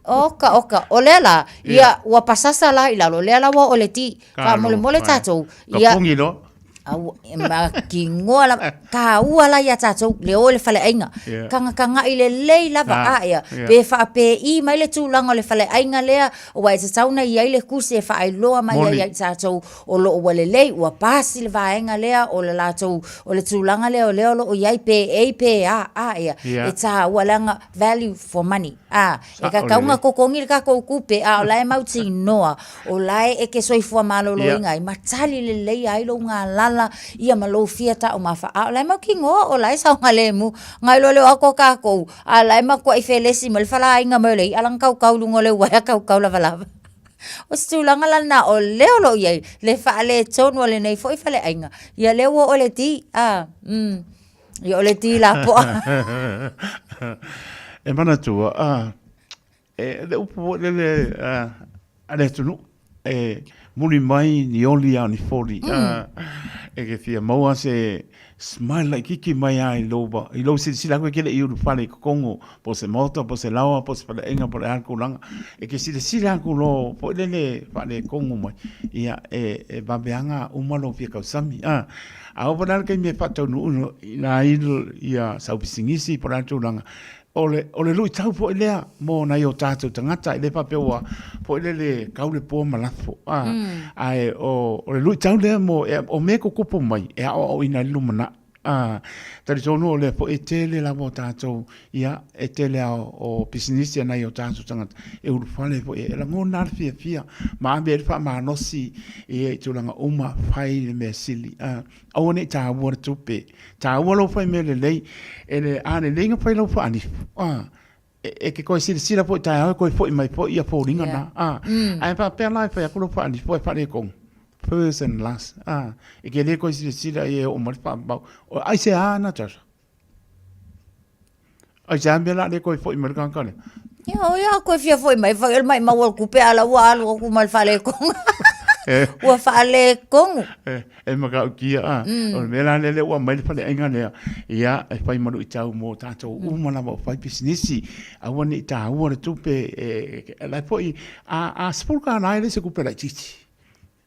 Oka, oka. O lea la, ia, ua pasasa la i lalo, lea la ua oo i le ti. Faamolemole tatou, ia. Ka pogi loa. Au, e makinoa lava, taua la ia tatou, le o i le faleaiga. Yeah. Tagataga'i lelei lava, Ah, a ia, yeah. pe faapei mai le tulaga o le faleaiga lea, aua e tatau ona i ai le tusi e faailoa mai ai Moni. ia i tatou o lo o ua lelei, ua pasi le vaega lea o le latou, o le tulaga lea o lea o lo o i ai, pe A pe A, a ia, Yeah. e taua leaga value for money, a, e Sa'o tatau ona lelei. totogi le tatou tupe, a o la e mautinoa O la e e soifua maloloina ai ma tali lelei ai lou galala ia ma lou fia taumafa. A o la e mautinoa o la e saogalemu. Nai loa le o atu o tatou, a la e matuai felesi mai le falaaiga mai o le i'a lana kaukau i luga o le uaea kaukau lavalava. O se tulaga la lena o lea o lo o i ai le faaletonu o lenei foi faleaiga. Ia lea ua oo i le ti, a, mm, ia o le ti lapoa. E manatua, a, E le upu foi lele a le atunuu, e Muli mai ni oli a o ni foli. E ke fia maua se smile laitiiti mai lava i lou, i lou silasila atu e ke le i ulufale i totonu po o se maota po o se laoa po o se faleaiga po o le a le tulaga. E te silasila atu loa foi lele faaletonu mai, ia e, e vave lava ona uma lou fia tausami. A oo foi la i le taimi e faataunuuina ai ia sau pisinisi po o le a le tulaga, O le, o le luitau foi lea mo nai o tātou tagata, e le faapea ua foi lele kau le pua ma lafo, a, ae o, o le luitau lea mo, e, o mea e tutupu mai, e aoaoina ai le lumanai. A, talitonu o lea foi e tele lava o tātou, ia, e tele lava o, o pisinisi a nai o tātou tagata e ulufale foi, e lagona lava le fiafia ma ave ai le faamalosi ia i tulaga uma, fai le mea sili, a. Aua ne i taua le tupe. Taua lou fai mea lelei. E le, a lelei na fai lau faanifu, a, e, e ke toe silasila foi taeao e toe foi mai foi ia foliga yeah. na. A, Ae faapea la e fai atu lau faanifu ae faaletonu. First and last. A, e ke le toe silasila ia e oo mai le faamau. O aisea Natasha? Aisea mea la le toe foi mai le tagata lea? Ia, o ia koe fia foi mai, fai o le maimau o le kupe, a la ua alu aku ma le faaletonu. Ua faaletonu. E, e matautia, a. O le mea la lea lea ua aumai le faleaiga lea, ia, e fai ma luitau mo tatou uma lava o fai pisinisi. Aua ne i taua le tupe, e, e, la e foi, a, a $10 e le o se tupe laitiiti.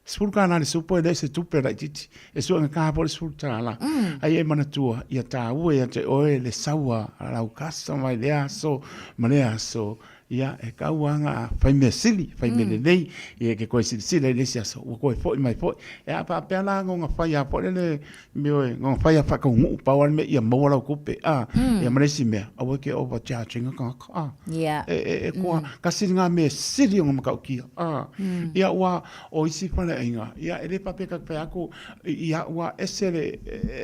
$10 le supo e le o se tupe laitiiti. E suegata foi le $10. A ia e manatua, ia taua ia te oe le sau a lau customer i lea aso ma lea aso, ia e tau lava ona fai mea sili, fai mea lelei, ia e te toe silasila i le isi aso ua toe foi mai foi. E a faapea la na ona fai lava foi lele, ioe, na ona fai lava faataunuu, pau lava le mea ia maua lau tupe, a, ia ma le isi mea, aua e te overcharge ina tagata, a. E koa, tasi lena mea e sili ona matautia, a. Ia ua, o isi faleaiga, ia e le faapea ta te fai atu, ia ua ese le,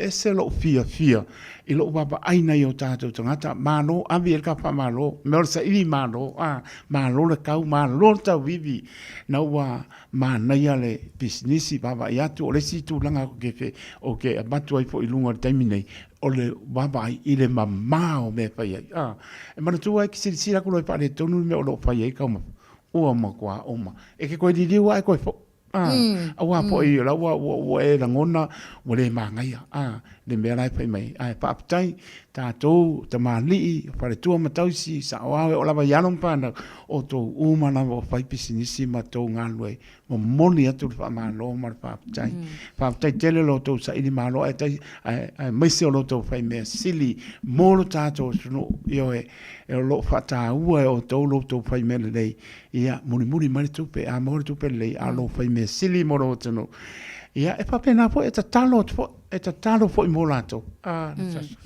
ese lou fiafia i lou vaavaai i nai o tatou tagata, malo, ave i ai le ta faamalo, mea o le saili malo, a, malo le tau, malo le tauivi, na ua manaia le pisinisi, vaavaai atu, o le isi tulaga ou te, ou te avatu ai foi i luga i le taimi nei, o le vaavaai i le mamao o mea e fai ai. A, e manatua e te silasila atu loa e faaletonu le mea o lo o fai ai taumafa, ua matua uma. E te toe liliu lava e toe foi. A, aua foi o la ua, ua, ua e lagona ua le manaia, a, le mea la e fai mai. Ae faafetai tatou tamalii, faletua ma tausi, saoao e oo lava i alo ma fanau, o outou uma lava o fai pisinisi ma tou galulue, momoli atu le faamalo ma le faafetai. Faafetai tele lo outou saili malo ae tai, ae, aemaise o lo outou fai mea sili mo lo tatou atunuu. Ioe, e o lo o faataua e outou lo outou fai mea lelei. Ia, mulimuli mai le tupe, a maua le tupe lelei, a o lou fai mea sili mo lou atunuu. Ia, e faapena foi, e tatalo atu foi, e tatalo foi mo latou. Ah,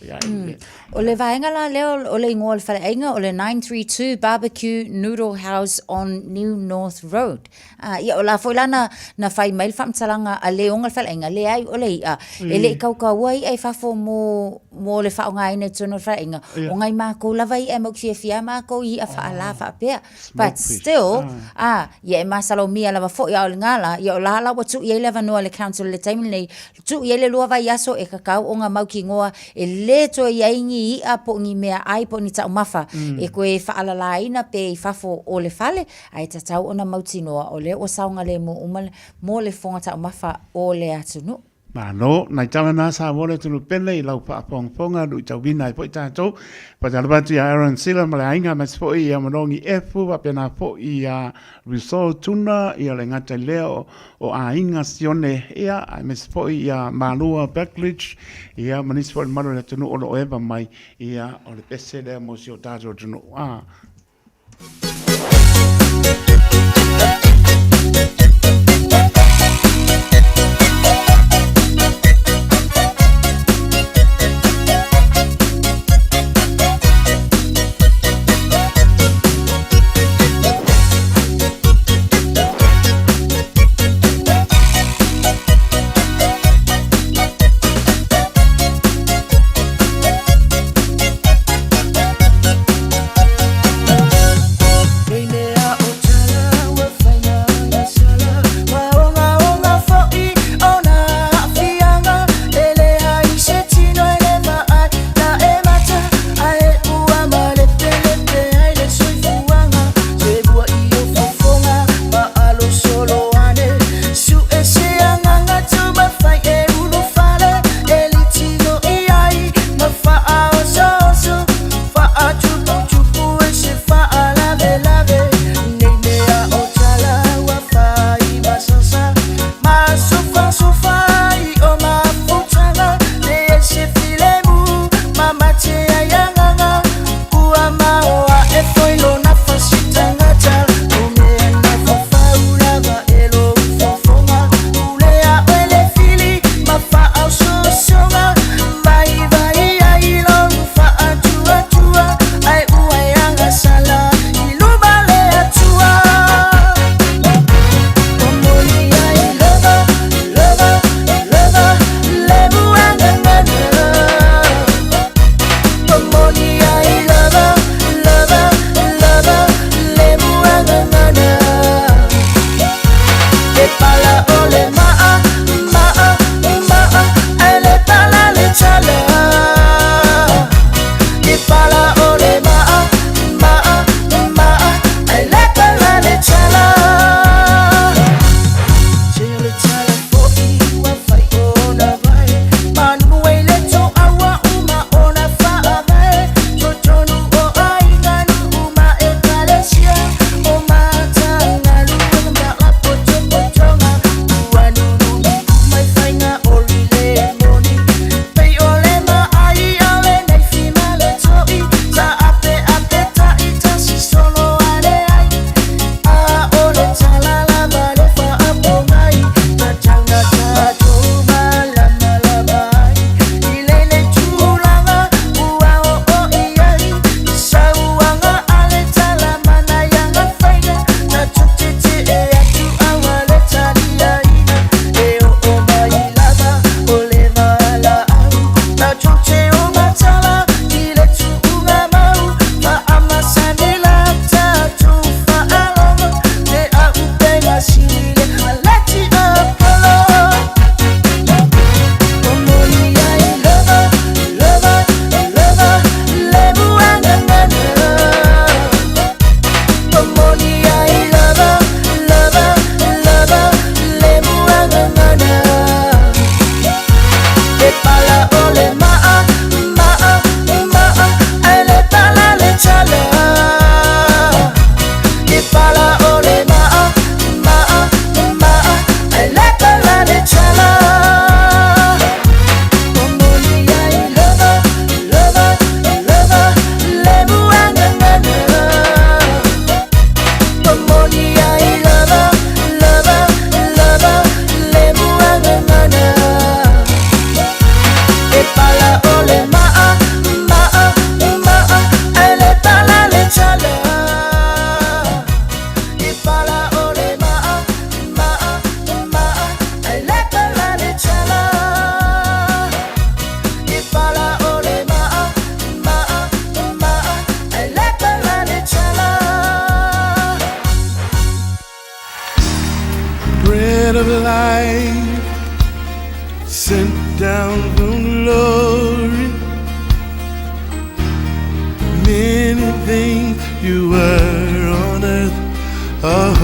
ia, e. O le vaega la lea o le igoa o le faleaiga o le 932 Barbecue Noodle House on New North Road. Ah, ia o la foi la na, na fai mai le faamatalaga a le ona le faleaiga, leai o le i'a, e le i kaukaua i'a i fafo mo, mo le faaaogaina i totonu o le faleaiga. O ngai mākou lava i'a e mau fiafia lava mākou i i'a faalā faapea. But still, ah, ia e masalomia lava foi a o le gala, ia o la la ua tuu i ai le avanoa i le council i le taimi lenei, tuu i ai le lua vaiaso e kakau ona mautinoa e le toe i ai ni i'a po o ni meaai po o ni taumafa e toe faalalāina pe i fafo o le fale, ae tatau ona mautinoa o lea ua saogalemu uma mo le fofoga taumafa o le atunuu. Malo, nai tala na Samoa le atunuu pele i lau faafogafoga luitauina ai foi tatou. Faatalofa atu ia Aaron Sila ma le aiga aemaise foi ia Manogi Efu faapena foi ia Russell Tuna ia le gata i lea o, o aiga Sione ia aemaise foi ia Malua Backledge ia ma nisi foi o le mamalu o le atunuu o lo o eva mai ia o le pese lea mo si o tatou atunuu. Ah.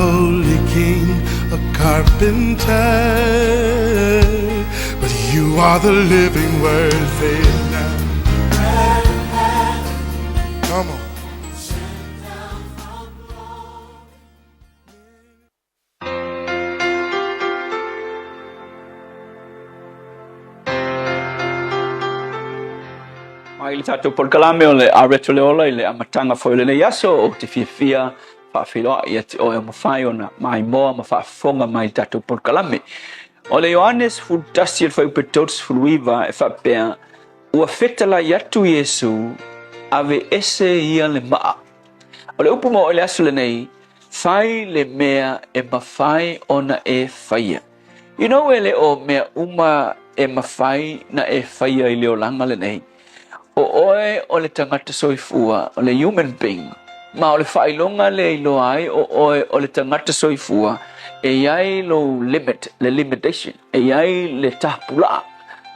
holy king, a carpenter. But you are the living word, say it now. Come on. Mai le tatou polokalame o le Areto le Ola i le amataga foi o lenei aso ou te fiafia faafeiloai ia te oe o mafai ona maimoa ma faafofoga mai i le tatou polokalame. O le Ioane 11 le fuaiupu 39 e faapea, Ua fetalai atu Iesu, ave ese ia le maa. O le upu mo oe i le aso lenei, fai le mea e mafai ona e faia. You know e le o mea uma e mafai na e faia i le olaga lenei. O oe o le tagata soifua, o le human being, ma o le faailoga lea e iloa ai o oe o le tagata soifua, e i ai lou limit, le limitation, e i ai le tapulaa.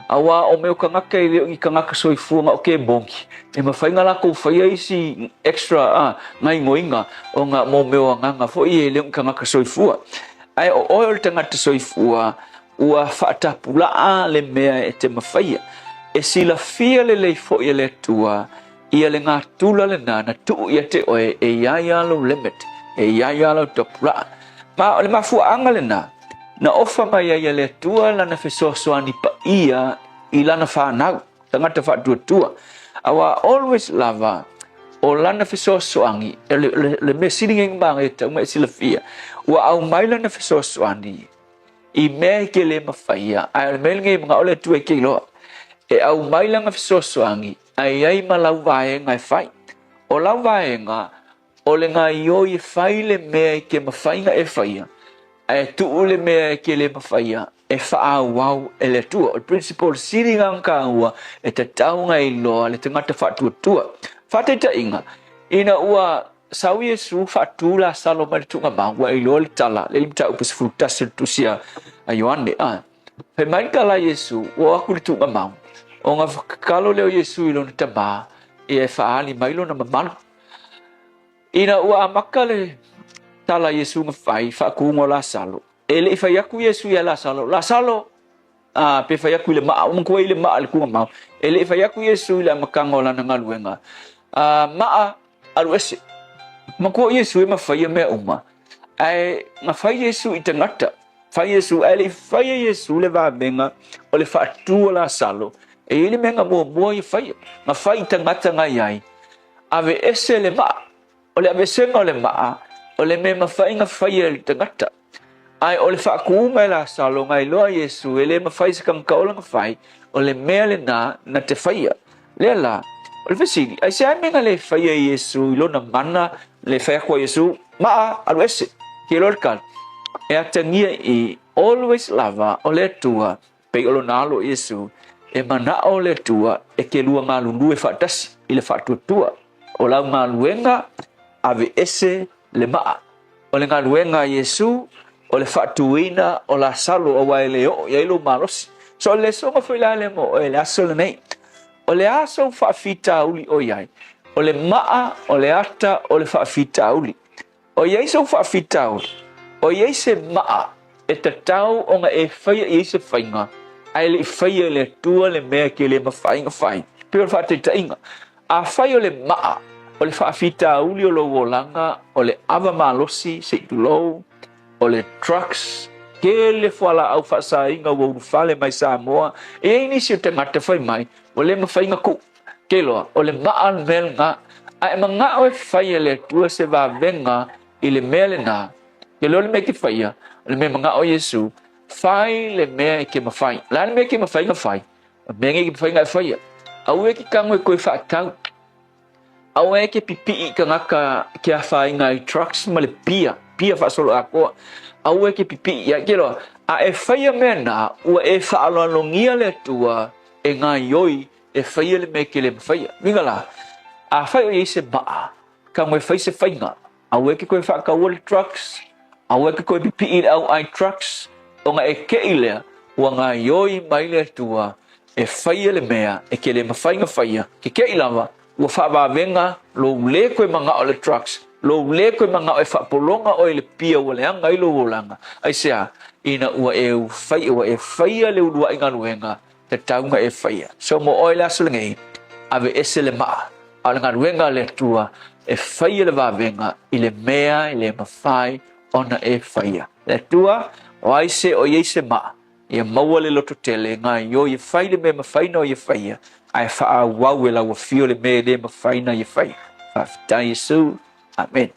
Aua o mea o kagaka e le o ni kagaka soifua na o ke moni, e mafai na lakou faia isi extra a gaioiga ona mo mea o agaga foi e le o ni kagaka soifua. Ae o oe o le tagata soifua, ua faatapulaa le mea e te mafaia. E silafia lelei foi e le Atua ia le gatula lena na tuu ia te oe e i ai a lou limit, e i ai a lau tapulaa. Ma o le mafuaaga lena na ofa mai ai e le Atua lana fesoasoani paia i lana fanau, tagata faatuatua. Aua always lava o lana fesoasoani, le, le, le mea sili nei ona manaia tatau ona e silafia, ua aumai lana fesoasoani i mea e ke le mafaia, ae o le mea lenei e manao le Atua e ke iloa. E aumai lana fesoasoani ae i ai ma lau vaega e fai. O lau vaega, o le gaioi e fai le mea e ke mafai na e faia, ae tuu le mea e ke le mafaia e faaauau e le Atua. O le principle sili na ona taua e tatau ona iloa le tagata faatuatua. Faataitaiga, ina ua sau Iesu faatu Lasalo mai le tuugamau, ua iloa le tala, le mataupu 11 o le tusi a Ioane. A. Fai mai le tala a Iesu, ua o atu i le tuugamau, ona tatalo lea o Iesu i lona Tama, ia e faaali mai lona mamalu. Ina ua amata le tala a Iesu na fai, faatuga o Lasalo, e le i fai atu Iesu ia Lasalo, Lasalo, a, pe fai atu i le maa, ua manatua i le maa i le tuugamau, e le i fai atu Iesu i le amataga o lana galuega, a, maa, alu ese. Manatua o Iesu e mafaia mea uma, ae na fai Iesu i tagata, fai Iesu, ae le i faia Iesu le vavega o le faatu o Lasalo, e i ai le mea na muamua ia faia, na fai i tagata na i ai, ave ese le maa. O le aveesega o le maa, o le mea mafai na faia e le tagata. Ae o le faatuga e Lasalo, na iloa Iesu e le mafai se tagata ola na fai, o le mea lena na te faia. Lea la, o le fesili, aisea mea na le faia e Iesu i lona mana le fai atu a Iesu, Maa, alu ese, ke iloa le tali. E atagia i always lava o le Atua, pei o lona alo o Iesu, e manao le Atua e ke lua galulue faatasi i le faatuatua. O lau galuega, aveese le maa. O le galuega a Iesu, o le faatuina o Lasalo aua e le oo i ai lou malosi. So o le lesoga foi la lea mo oe i le aso lenei. O le a sou faafitauli o i ai? O le maa, o le ata, o le faafitauli. O i ai sou faafitauli, o i ai se maa e tatau ona e faia i ai se faiga, ae le i faia e le Atua le mea e ke le mafai ona fai. Pei o le faataitaiga, afai o le maa o le faafitauli o lou olaga o le ava malosi, se i tulou, o le drugs, tele fualaau faasaina ua ulufale mai Samoa, e i ai nisi o tagata fai mai, ua le mafai ona tuu. Ke iloa, o le maa le mea lena, a e manao e fai e le Atua se vavega i le mea lena, ke iloa le mea e te faia, o le mea e manao Iesu, fai le mea e ke mafai. O le a le mea e ke mafai ona fai? O le mea nei e ke mafai ona e faia. Aua e te tago e toe faatau. Aua e te pipii i tagata ke afaina ai drugs ma le pia, pia faasoloatoa. Aua e te pipii i ai. Ke iloa, a e faia mea na, ua e faaaloalogia le Atua e gaioi e faia le mea e ke le mafaia. Uiga la, afai o i ai se maa, tago e fai se faiga, aua e ke toe faataua le drugs, aua e ke toe pipii i le au ai drugs, ona e kei lea, ua gaioi mai le Atua e faia le mea e ke le mafai ona faia, ke kei lava, ua faavavega lou le toe manao i le drugs, Lou lē koe manao e faapologa oe i le pia ua leaga ai lou olaga. Aisea? Ina ua e fai, ua e faia le uluai galuega tatau na e faia. So mo oe le aso lenei, ave ese le maa, a o le galuega a le Atua e faia le vavega i le mea e le mafai ona e faia. Le Atua, o ai se o i ai se maa, ia maua le lototele e gaoioi e fai le mea e mafai ona ia faia, ae faaauau e lau afio le mea e le mafai ona ia faia. Faafetai Iesu. Amene.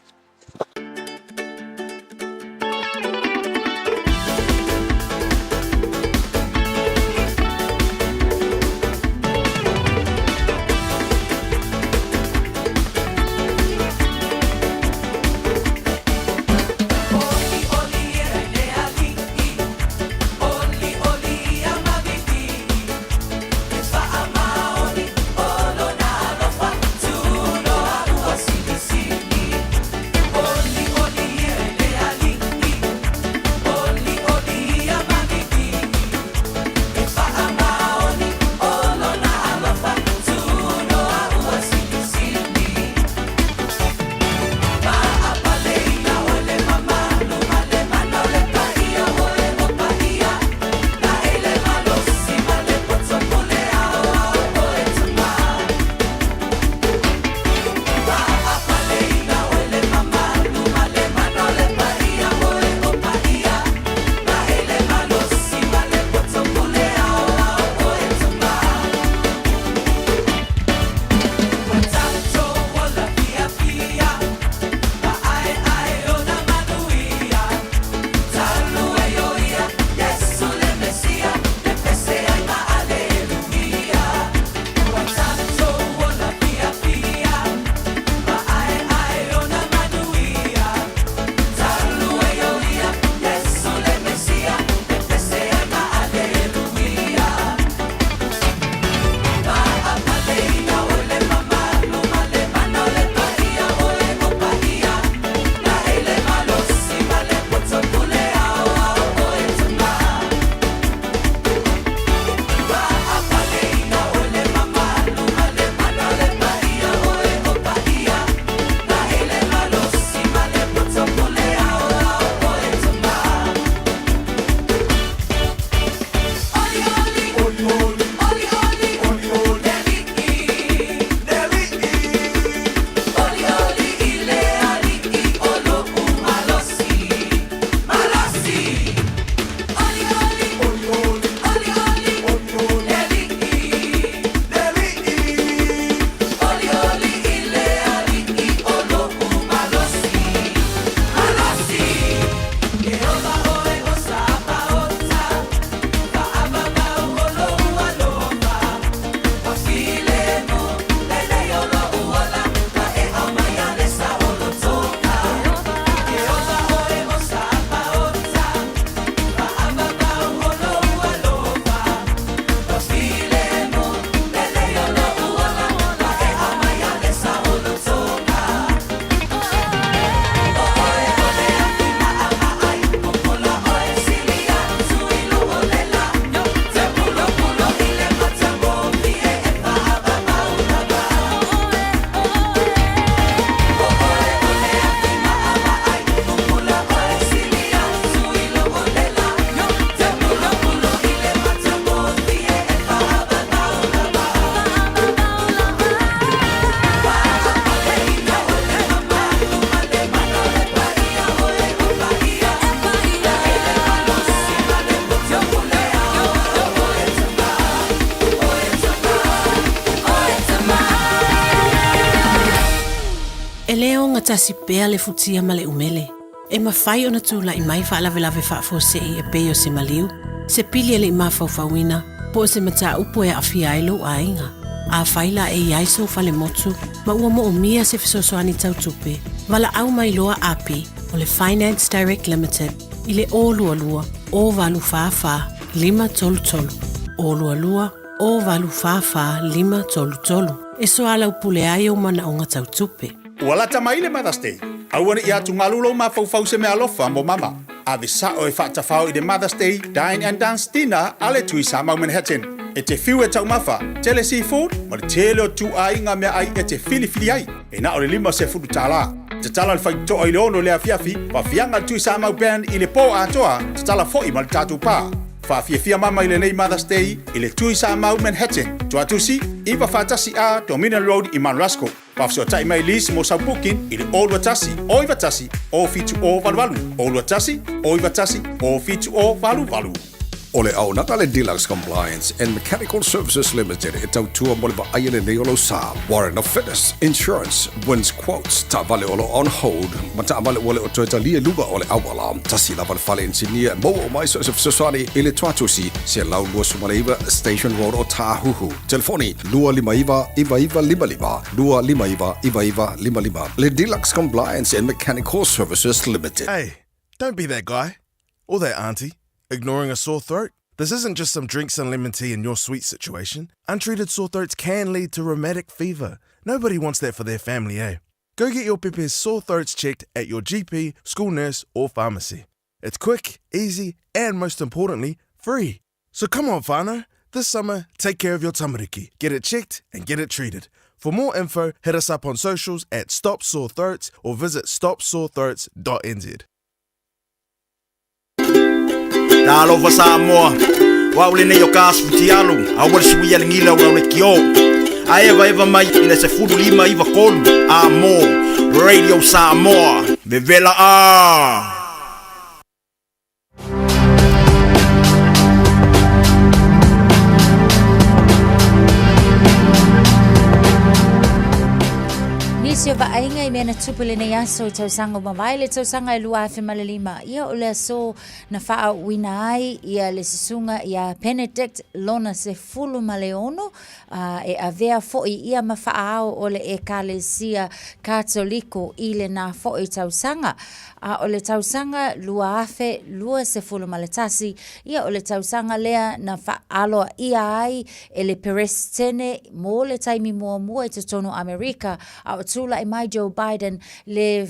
E lē ogatasi pea le futia ma le umele. E mafai ona tula'i mai faalavelave faafuasei e pei o se maliu, se pili e le i mafaufauina, po o se mataupu e aafia ai lou aiga. Afai la e i ai sou falemotu ma ua moomia se fesoasoani tau tupe, valaau mai loa api o le Finance Direct Limited i le 022 084 533 022 084 533 e soalaupule ai ou manaoga tau tupe. Ua lata mai le Mother's Day. Aua ne i atugalu lou mafaufau se meaalofa mo mama. Ave sao e faatafao i le Mother's Day Dine and Dance Dinner a le Tui Samau Manhattan. E te fiu e taumafa, tele seafood ma le tele o ituaiga meaai e te filifili ai. E na o le $50. Tatala le faitotoa i le 6 i le afiafi, faafiaga le Tuisamau Band i le po atoa, tatala foi ma le tatou pa. Faafiafia mama i lenei Mother's Day i le Tuisamau Manhattan, Tuatusi, 91 A Dominion Road i Mount Ruskell. Faafesootai mai Liz mo sau booking i le 021 091 07088, 021 091 07088. O le auaunaga a le Deluxe Compliance and Mechanical Services Limited e tautua mo le vaaia lenei o lou sa. Warrant of Fitness, Insurance, Wins Quotes, taavale o lo o on hold, ma taavale ua le o toe talia i luga o le auala. Tasi lava le fale inisinia e maua uma ai so o se fesoasoani i le Tuatusi, 129 Station Road o Tāhuhu. Telefoni, 259 9955, 259 9955. Le Deluxe Compliance and Mechanical Services Limited. Hey, don't be that guy. Or that auntie. Ignoring a sore throat? This isn't just some drinks and lemon tea in your sweet situation. Untreated sore throats can lead to rheumatic fever. Nobody wants that for their family, eh? Go get your pepe's sore throats checked at your GP, school nurse, or pharmacy. It's quick, easy, and most importantly, free. So come on, whānau. This summer, take care of your tamariki. Get it checked and get it treated. For more info, hit us up on socials at Stop Sore Throats or visit stopsorethroats.nz. Talofa Samoa, o au lenei o ka asu futialu, aua le suia le gila o au le kio. A evaeva mai i le 15 iva kolu, a mo, Radio Samoa, vevela a! Nisi o vaaiga i mea na tupu i lenei aso i tausaga ua mavae le tausaga e 2005. Ia o le aso na faaauuina ai ia le susuga ia Benedict Lona XVI, a e avea foi ia ma faaao o le Ekalesia Katoliko i lena foi tausaga. A o le tausaga 2021, ia o le tausaga lea na faaaloaia ai e le Peresetene mo le taimi muamua i totonu o Amerika, a o tulai mai Joe Biden le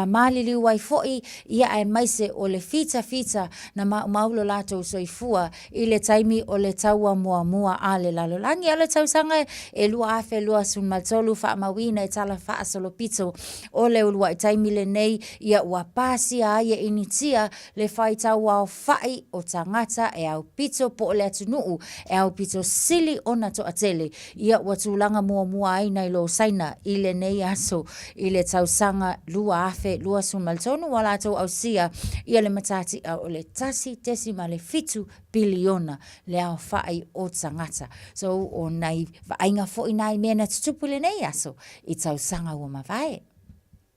maliliu ai foi ia aemaise o le fitafita na maumau lo latou soifua i le taimi o le taua muamua a le lalolagi. A o le tausaga e 2023 faamauina e tala faasolopito o le uluai taimi lenei ia ua pasia ai e Initia le faitau aofa'i o tagata e aupito po o le atunuu e aupito sili ona toatele ia ua tulaga muamua ai nai lo Saina i lenei aso i le tausaga 2023 ua latou ausia ia le matati'a o le 1.7 piliona le aofa'i o tagata. So o nai vaaiga foi na i mea na tutupu i lenei aso i tausaga ua mavae.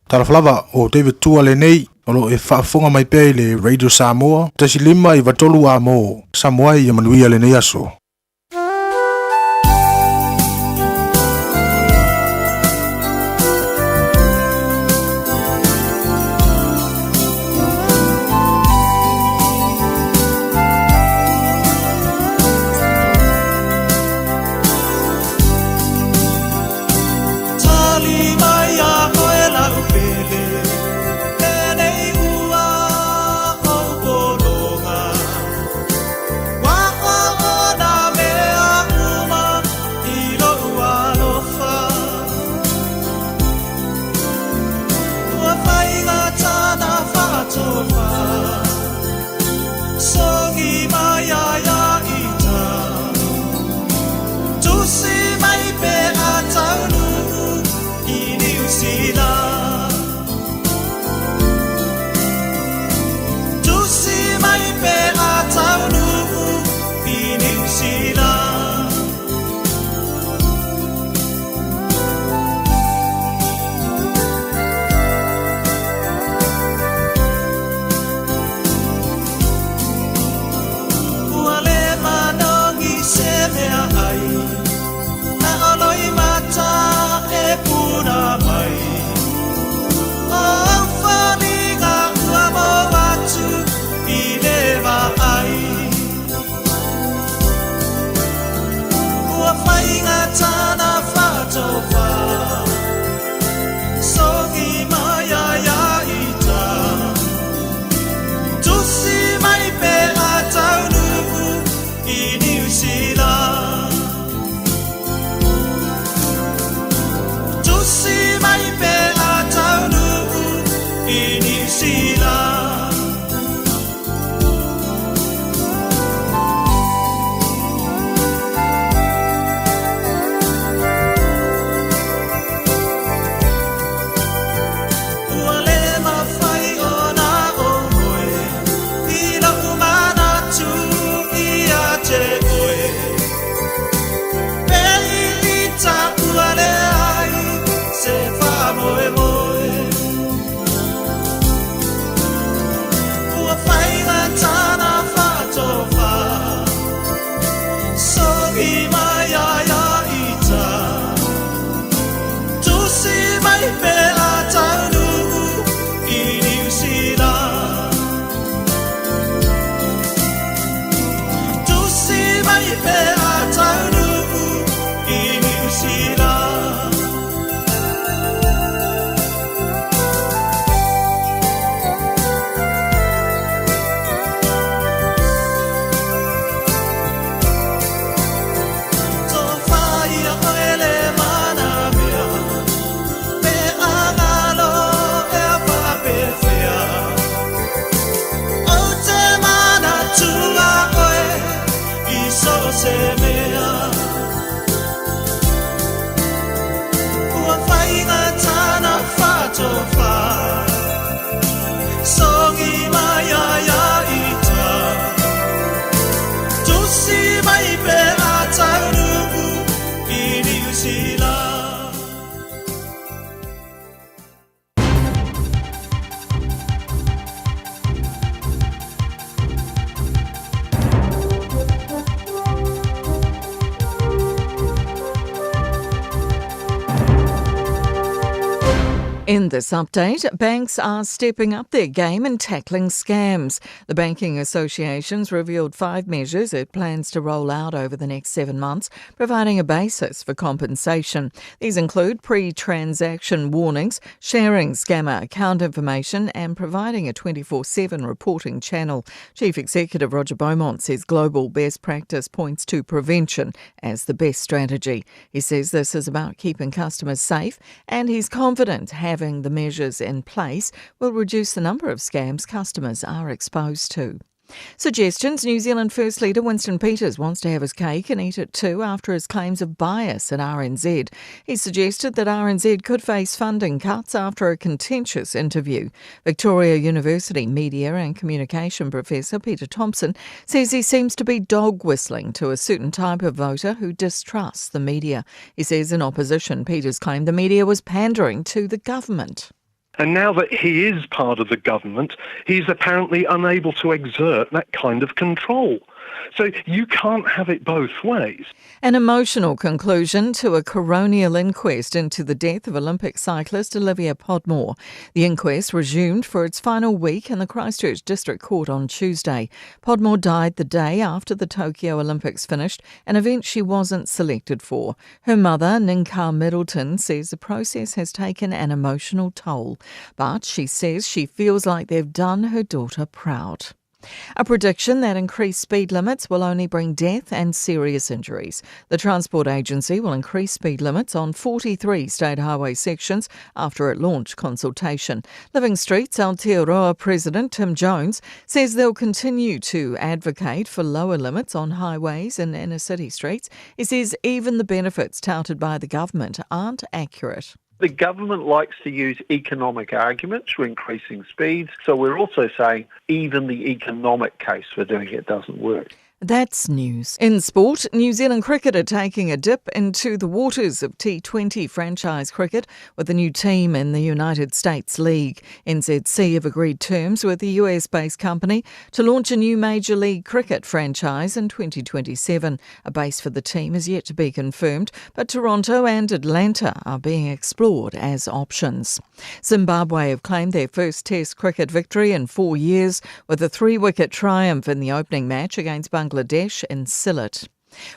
Talofa lava, o David Tua lenei, o lo o e faafofoga mai pea i le Radio Samoa, 1 5 93 A mo, Samoa ia manuia lenei aso. Tali mai a koe lau pele, Tenei ua ou pologa. Ua o ona. Sila. In this update, banks are stepping up their game in tackling scams. The Banking Association's revealed five measures it plans to roll out over the next seven months, providing a basis for compensation. These include pre transaction warnings, sharing scammer account information, and providing a 24 7 reporting channel. Chief Executive Roger Beaumont says global best practice points to prevention as the best strategy. He says this is about keeping customers safe, and he's confident having the measures in place will reduce the number of scams customers are exposed to. Suggestions New Zealand First Leader Winston Peters wants to have his cake and eat it too after his claims of bias at RNZ. He suggested that RNZ could face funding cuts after a contentious interview. Victoria University Media and Communication Professor Peter Thompson says he seems to be dog whistling to a certain type of voter who distrusts the media. He says in opposition, Peters claimed the media was pandering to the government. And now that he is part of the government, he's apparently unable to exert that kind of control. So you can't have it both ways. An emotional conclusion to a coronial inquest into the death of Olympic cyclist Olivia Podmore. The inquest resumed for its final week in the Christchurch District Court on Tuesday. Podmore died the day after the Tokyo Olympics finished, an event she wasn't selected for. Her mother, Ninka Middleton, says the process has taken an emotional toll, but she says she feels like they've done her daughter proud. A prediction that increased speed limits will only bring death and serious injuries. The Transport Agency will increase speed limits on 43 state highway sections after it launched consultation. Living Streets Aotearoa President Tim Jones says they'll continue to advocate for lower limits on highways and inner city streets. He says even the benefits touted by the government aren't accurate. The government likes to use economic arguments for increasing speeds, so we're also saying even the economic case for doing it doesn't work. That's news. In sport, New Zealand cricket are taking a dip into the waters of T20 franchise cricket with a new team in the United States League. NZC have agreed terms with the US based company to launch a new Major League Cricket franchise in 2027. A base for the team is yet to be confirmed, but Toronto and Atlanta are being explored as options. Zimbabwe have claimed their first Test cricket victory in four years with a three wicket triumph in the opening match against Bangladesh in Sylhet.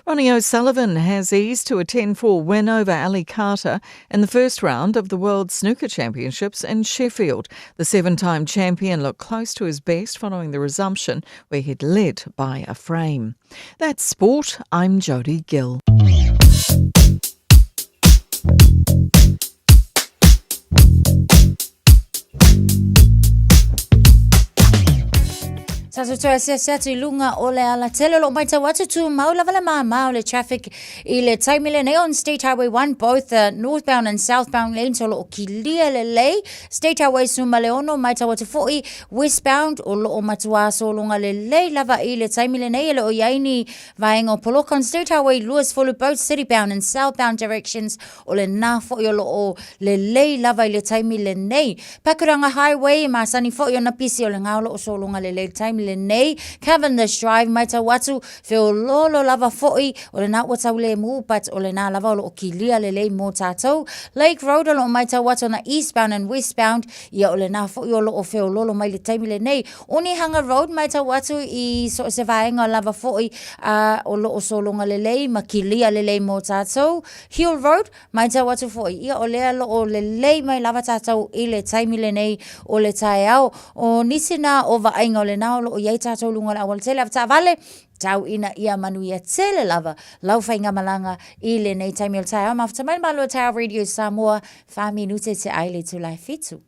Ronnie O'Sullivan has eased to a 10 4 win over Ali Carter in the first round of the World Snooker Championships in Sheffield. The seven time champion looked close to his best following the resumption, where he'd led by a frame. That's sport. I'm Jody Gill. Sa se toe asiasi atu i lunga o le ala tele o loo maitau atu tumau lava le māmā o le traffic i le taimi lenei on State Highway 1 both the northbound and southbound lanes o loo kilia lelei State Highway suma le ono maitau atu foi westbound o loo matua sologa lelei lava i le taimi lenei e le o iai ni vaega o poloka on State Highway 20 both citybound and southbound directions o lenā foi o loo lelei lava i le taimi lenei. Pakuranga Highway, e masani foi ona pisi o le ngā o loo sologa lelei le taimi lenei. Cavendish Drive, maitau atu, feoloolo lava foi, o lenā ua tau lemu, but o lenā lava o loo kilia lelei mō tātou. Lake Road o loo maitau atu ona eastbound and westbound, ia o lenā foi o loo feoloolo mai le taimi lenei. Onehunga Road, maitau atu i so o se vaega lava foi, a o loo sologa lelei ma kilia lelei mō tātou. Hill Road, Matau atu foi, ia o lea loo lelei mai lava tātou i le taimi lenei o le taeao. O nisi nā o vaaiga o lenā o loo iai tātou lunga o le aualatele avetaavale, tau ina ia manuia tele lava lau faigamalaga i lenei taimi o le taeao. Mafuta mai le Malo o Taeao Radio Samoa, wha minute te ai le itula e whitu.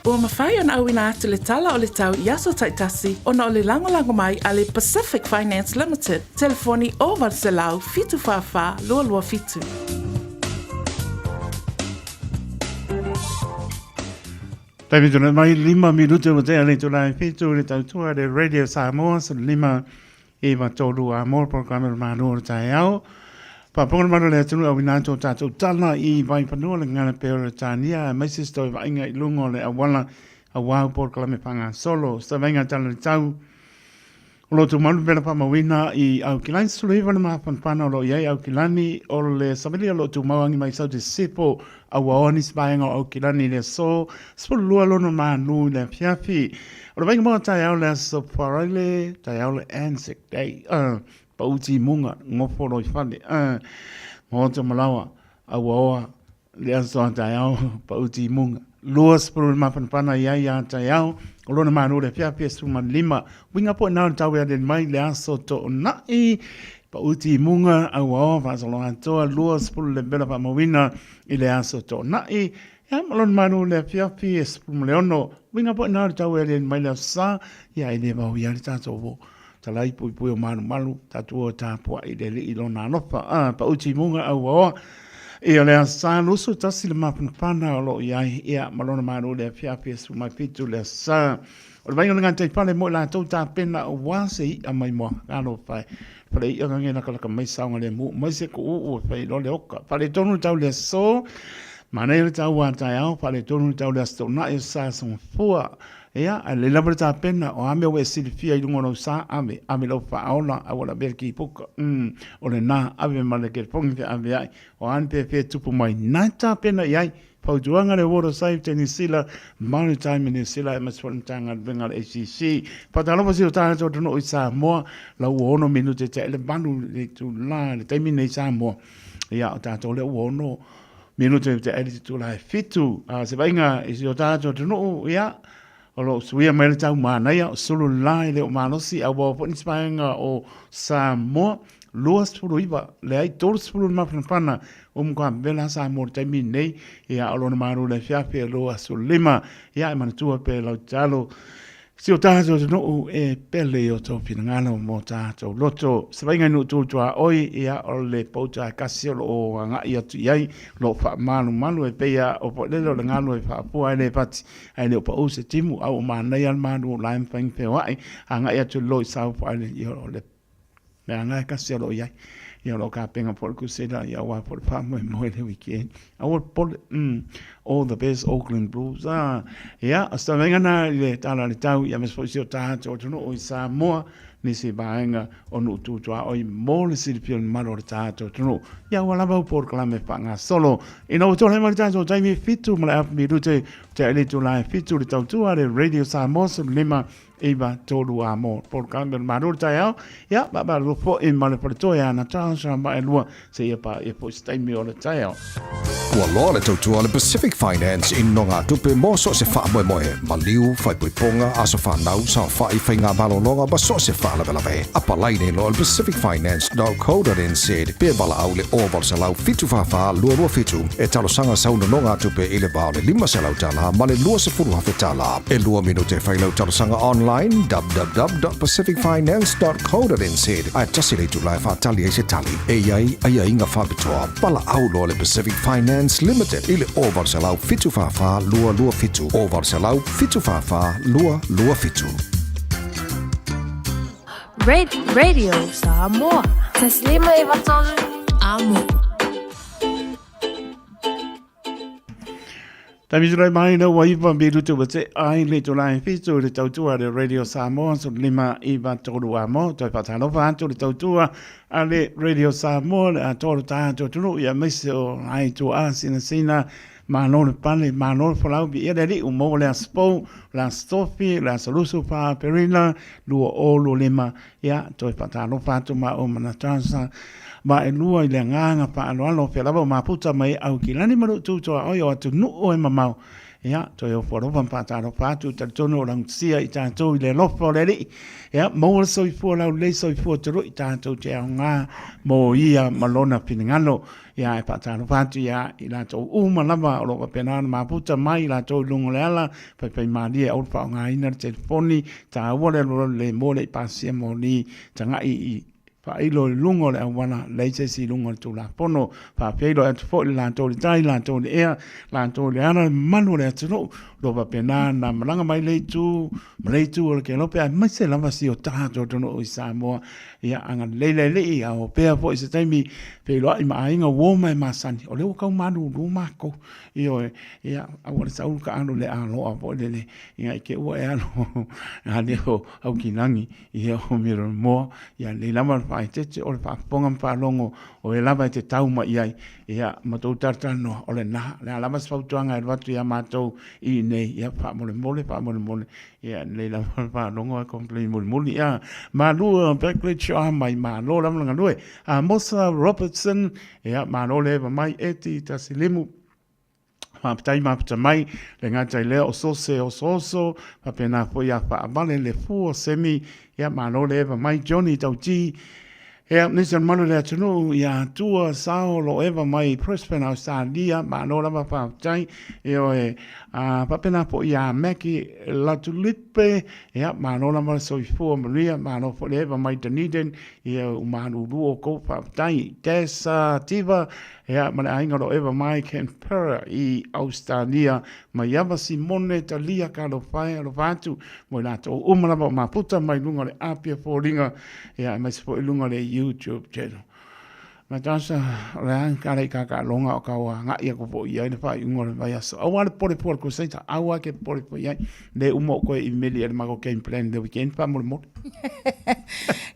Ua mafai ona auina atu le tala o le tau i aso taitasi ona o le lagolago mai a le Pacific Finance Limited, telefoni 0800 744 227. Taimi tonu mai, lima minute ua tea le itula e whitu le tautua le Radio Samoa, so lima iwa tolu a mō le polokalame o le Malo o le Taeao. Faafofoga le malu o le atunuu auina atu o tatou tala i Vaifanua le gagana Peretania aemaise se toe vaaiga i luga o le auala aua polokalame faagasolo. Se toe vaaiga tala i le tau o lo o tumau le vela faamauina i Aukilani 19 le mafanafana o lo o i ai Aukilani o le savili o lo o tumau agi mai Saute Sisifo auaoa nisi vaega o Aukilani i le aso 12 lona malu i le afiafi. O le vaaiga mo taeao le aso Faraile, taeao le Anzac Day. Pau timuga, gofo loa i fale, maota ma laoa, auaoa le aso a taeao, pau timuga. 20 le mafanafana i ai ia taeao, o lona malo le afiafi e 15. Uiga po i na o le tau e aliali mai le aso toonai, pau timuga, auaoa faasoloatoa, 20 le vela faamauina i le aso toonai, ia ma lona malo le afiafi e 16. Uiga po i na o le tau e aliali mai le aso sa, ia e le vao ia le tatou o. Talai puipui o malumalu, tatou o tapuai i le Alii i Lona alofa. A, pau timuga auaoa. Ia le aso sa 21 le mafanafana o lo o i ai, ia, ma lona malo le afiafi e 17 le aso sa. O le vaaiga o le gataifale mo i latou tapena aua se i'a mai moa, talofa e. Fale i'a gage lakalaka mai saogalemu mai se kuuu e fai loa le oka. Faaletonu le tau le aso, manaia le tau a taeao, faaletonu le tau le aso toonai o sa sogafua. Ia, ae lelei lava le tapena, o a mea ua e silafia i luga o lou sa, ave, ave lau faaola, ae ua lavea le kipuka. Umm, o lena, ave ma le telefoni feaveai, o a ni fefe e tupu mai, na e tapena i ai. Fautuaga le Water Safety Niu Sila, Maritime Niu Sila, aemaise foi le Matagaluega a le ACC. Faatalofa si o tatou atunuu i Samoa, lau ua 6 minute tea i le 8 i le itula i le taimi nei i Samoa. Ia, o tatou lea ua 6 minute tea i le itula e 7. A se vaaiga i si o tatou atunuu, ia, o lo o suia mai le tau manaia, o sulu la e le o malosi, a ua foi nisi vaega o Samoa, 29, leai, 30 le mafanafana o matua vela Samoa i le taimi nei, ia, o lona malo le afiafi e 25, ia, e manatua pe lau tatalo, Si o tatou atunuu e pele i o tou finagalo mo tatou loto. Se vaaiga i nuu tu tuaoi, ia o le pouta e kasi o lo o agai atu i ai, o lo o faamalumalu e pei a o poelele o le galu e faapua ai le pati, ae le o pau se timu, a ua manaia le malu o la e mafai ona feoai, agai atu i le loi South Island, ia o le mea lena e kasi o lo o i ai. Ia o lo o tapena foi le Crusader ia aua foi le faamoemoe i le weekend. Aua le popole. All the best Auckland Blues. Ah, ia, o se tauaiga na i le tala o le tau, ia aemaise foi si o tatou atunuu i Samoa, nisi vaega o nuu tu tuaoi mo le silafia o le mamalu o le tatou atunuu. Ia ua lava au polokalame faagasolo. Ina ua tolai mai le tatou taimi 7 ma le afa minute, tea i le itula e 7 le tautua le Radio Samoa 15 9, 3 a mo polokalame o le Malo le taeao, ia, vaavaalua foi ma le faletoe a Natasha Vaelua, seia paia foi se taimi o le taeao. Ua loa le tautua a le Pacific Finance i nogatupe mo so o se faamoemoe, maliu, faaipoipoga, aso fanau, saofai, faigamalologa ma so o se faalavelave. Apalai nei loa le pacificfinance.co.nz pe valaau i le 0800 744 227 e talosaga sau nonogatupe i le va o le $500 ma le $20,000. E lua minute e fai lau talosaga online www.pacificfinance.co.nz ae tasi le itula e faatali ai se tali. E i ai aiaiga faapitoa. Valaau loa le Pacific Finance Limited i le 0800 744 227 0800 744 227. Radio Samoa. Taslima e vatolu amo. Taimi tulai mai le ua iwa minute ua te ai le tulai fitu le tautua le Radio Samoa so lima iwa tolu a mo toi whakatalofa atu le tautua a le Radio Samoa le atoa le tātou atunuu ia aemaise o ai tuaa sinasina malo le pale malo le folau viia le Alii ua maua le aso fou le aso tofi le aso 24 Aperila 2025 ia toe faatalofa atu ma o Manatasa Vaelua i le agaga faaaloalo fea lava o mafuta mai Aukilani ma lou tutoaoi o atunuu e mamao. Ia, toe ofo alofa ma faatalofa atu, talitonu o laugatasia i tatou i le alofa o le Alii. Ia, maua le soifua laulelei, soifua tului tatou te aoga mo ia ma lona finagalo. Ia, e faatalofa atu ia i latou uma lava o lo o faapena ona mafuta mai i latou i luga o le ala, faifaimalie aua le faaaogaina le telefoni, taua le alualu le mo le i pasia moli, tagai i. Faailo i luga o le auala, leai se isi i luga o le Tulafono. Faafeiloai atu foi i le latou i le tai, latou i le ea, latou i le ala, le mamalu o le atunuu, o lo o faapena ona malaga mai lea itu ma lea itu o le kelope, aemaise lava si o tatou atunuu i Samoa. Ia agalelei le Alii, a o pea foi se taimi feiloai ma aiga, uo ma e masani, o lea ua tau malulu makou. Ioe, ia aua le sau taalo i le aloa foi lele, ia i te i ua e alu a le o Aukilagi, ia o Miromoa, ia lelei lava le faaeteete o le faafofoga ma faalogo o e lava e te tau mai i ai, ia ma tou talatalanoa, o lena, o le a lava se fautuaga e alu atu ia matou i inei, ia faamolemole, faamolemole, ia lelei lava le faalogo ae complain mulimuli. Ia, malu Blackledge o a mai, malo lava le galue. Amosa Robertson, ia malo le eva mai, Eti Tasilimu, Faafetai mafuta mai, le gata i lea o Sose Osooso, faapena foi ia Faavale le Fua Semi, ia malo le eva mai Johnny Tauti, ia nisi o le malu o le atunuu, ia Atua Sao lo eva mai Brisbane Australia, malo lava faafetai, ioe, a faapena foi ia Mackie Latulipe, ia malo lava le soifua manuia, malo foi le eva mai Dunedin, ia u malulu outou faafetai. Des Tiva, Ia, ma le aiga o lo o eva mai Canberra i Ausetalia, mai ava Simone Talia Talofa e alofa atu mo i latou uma lava o mafuta mai luga o le Apia Foliga, ia, aemaise foi luga o le YouTube channel. Natasha, o le a ka lei kakaaloga o ka ua agai aku foi i ai le faaiuga o le vaiaso. Aua le popole fua le Crusader, aua ke popole fua i ai. Le uma o koe i meli e le matou game plan le weekend faamolemole.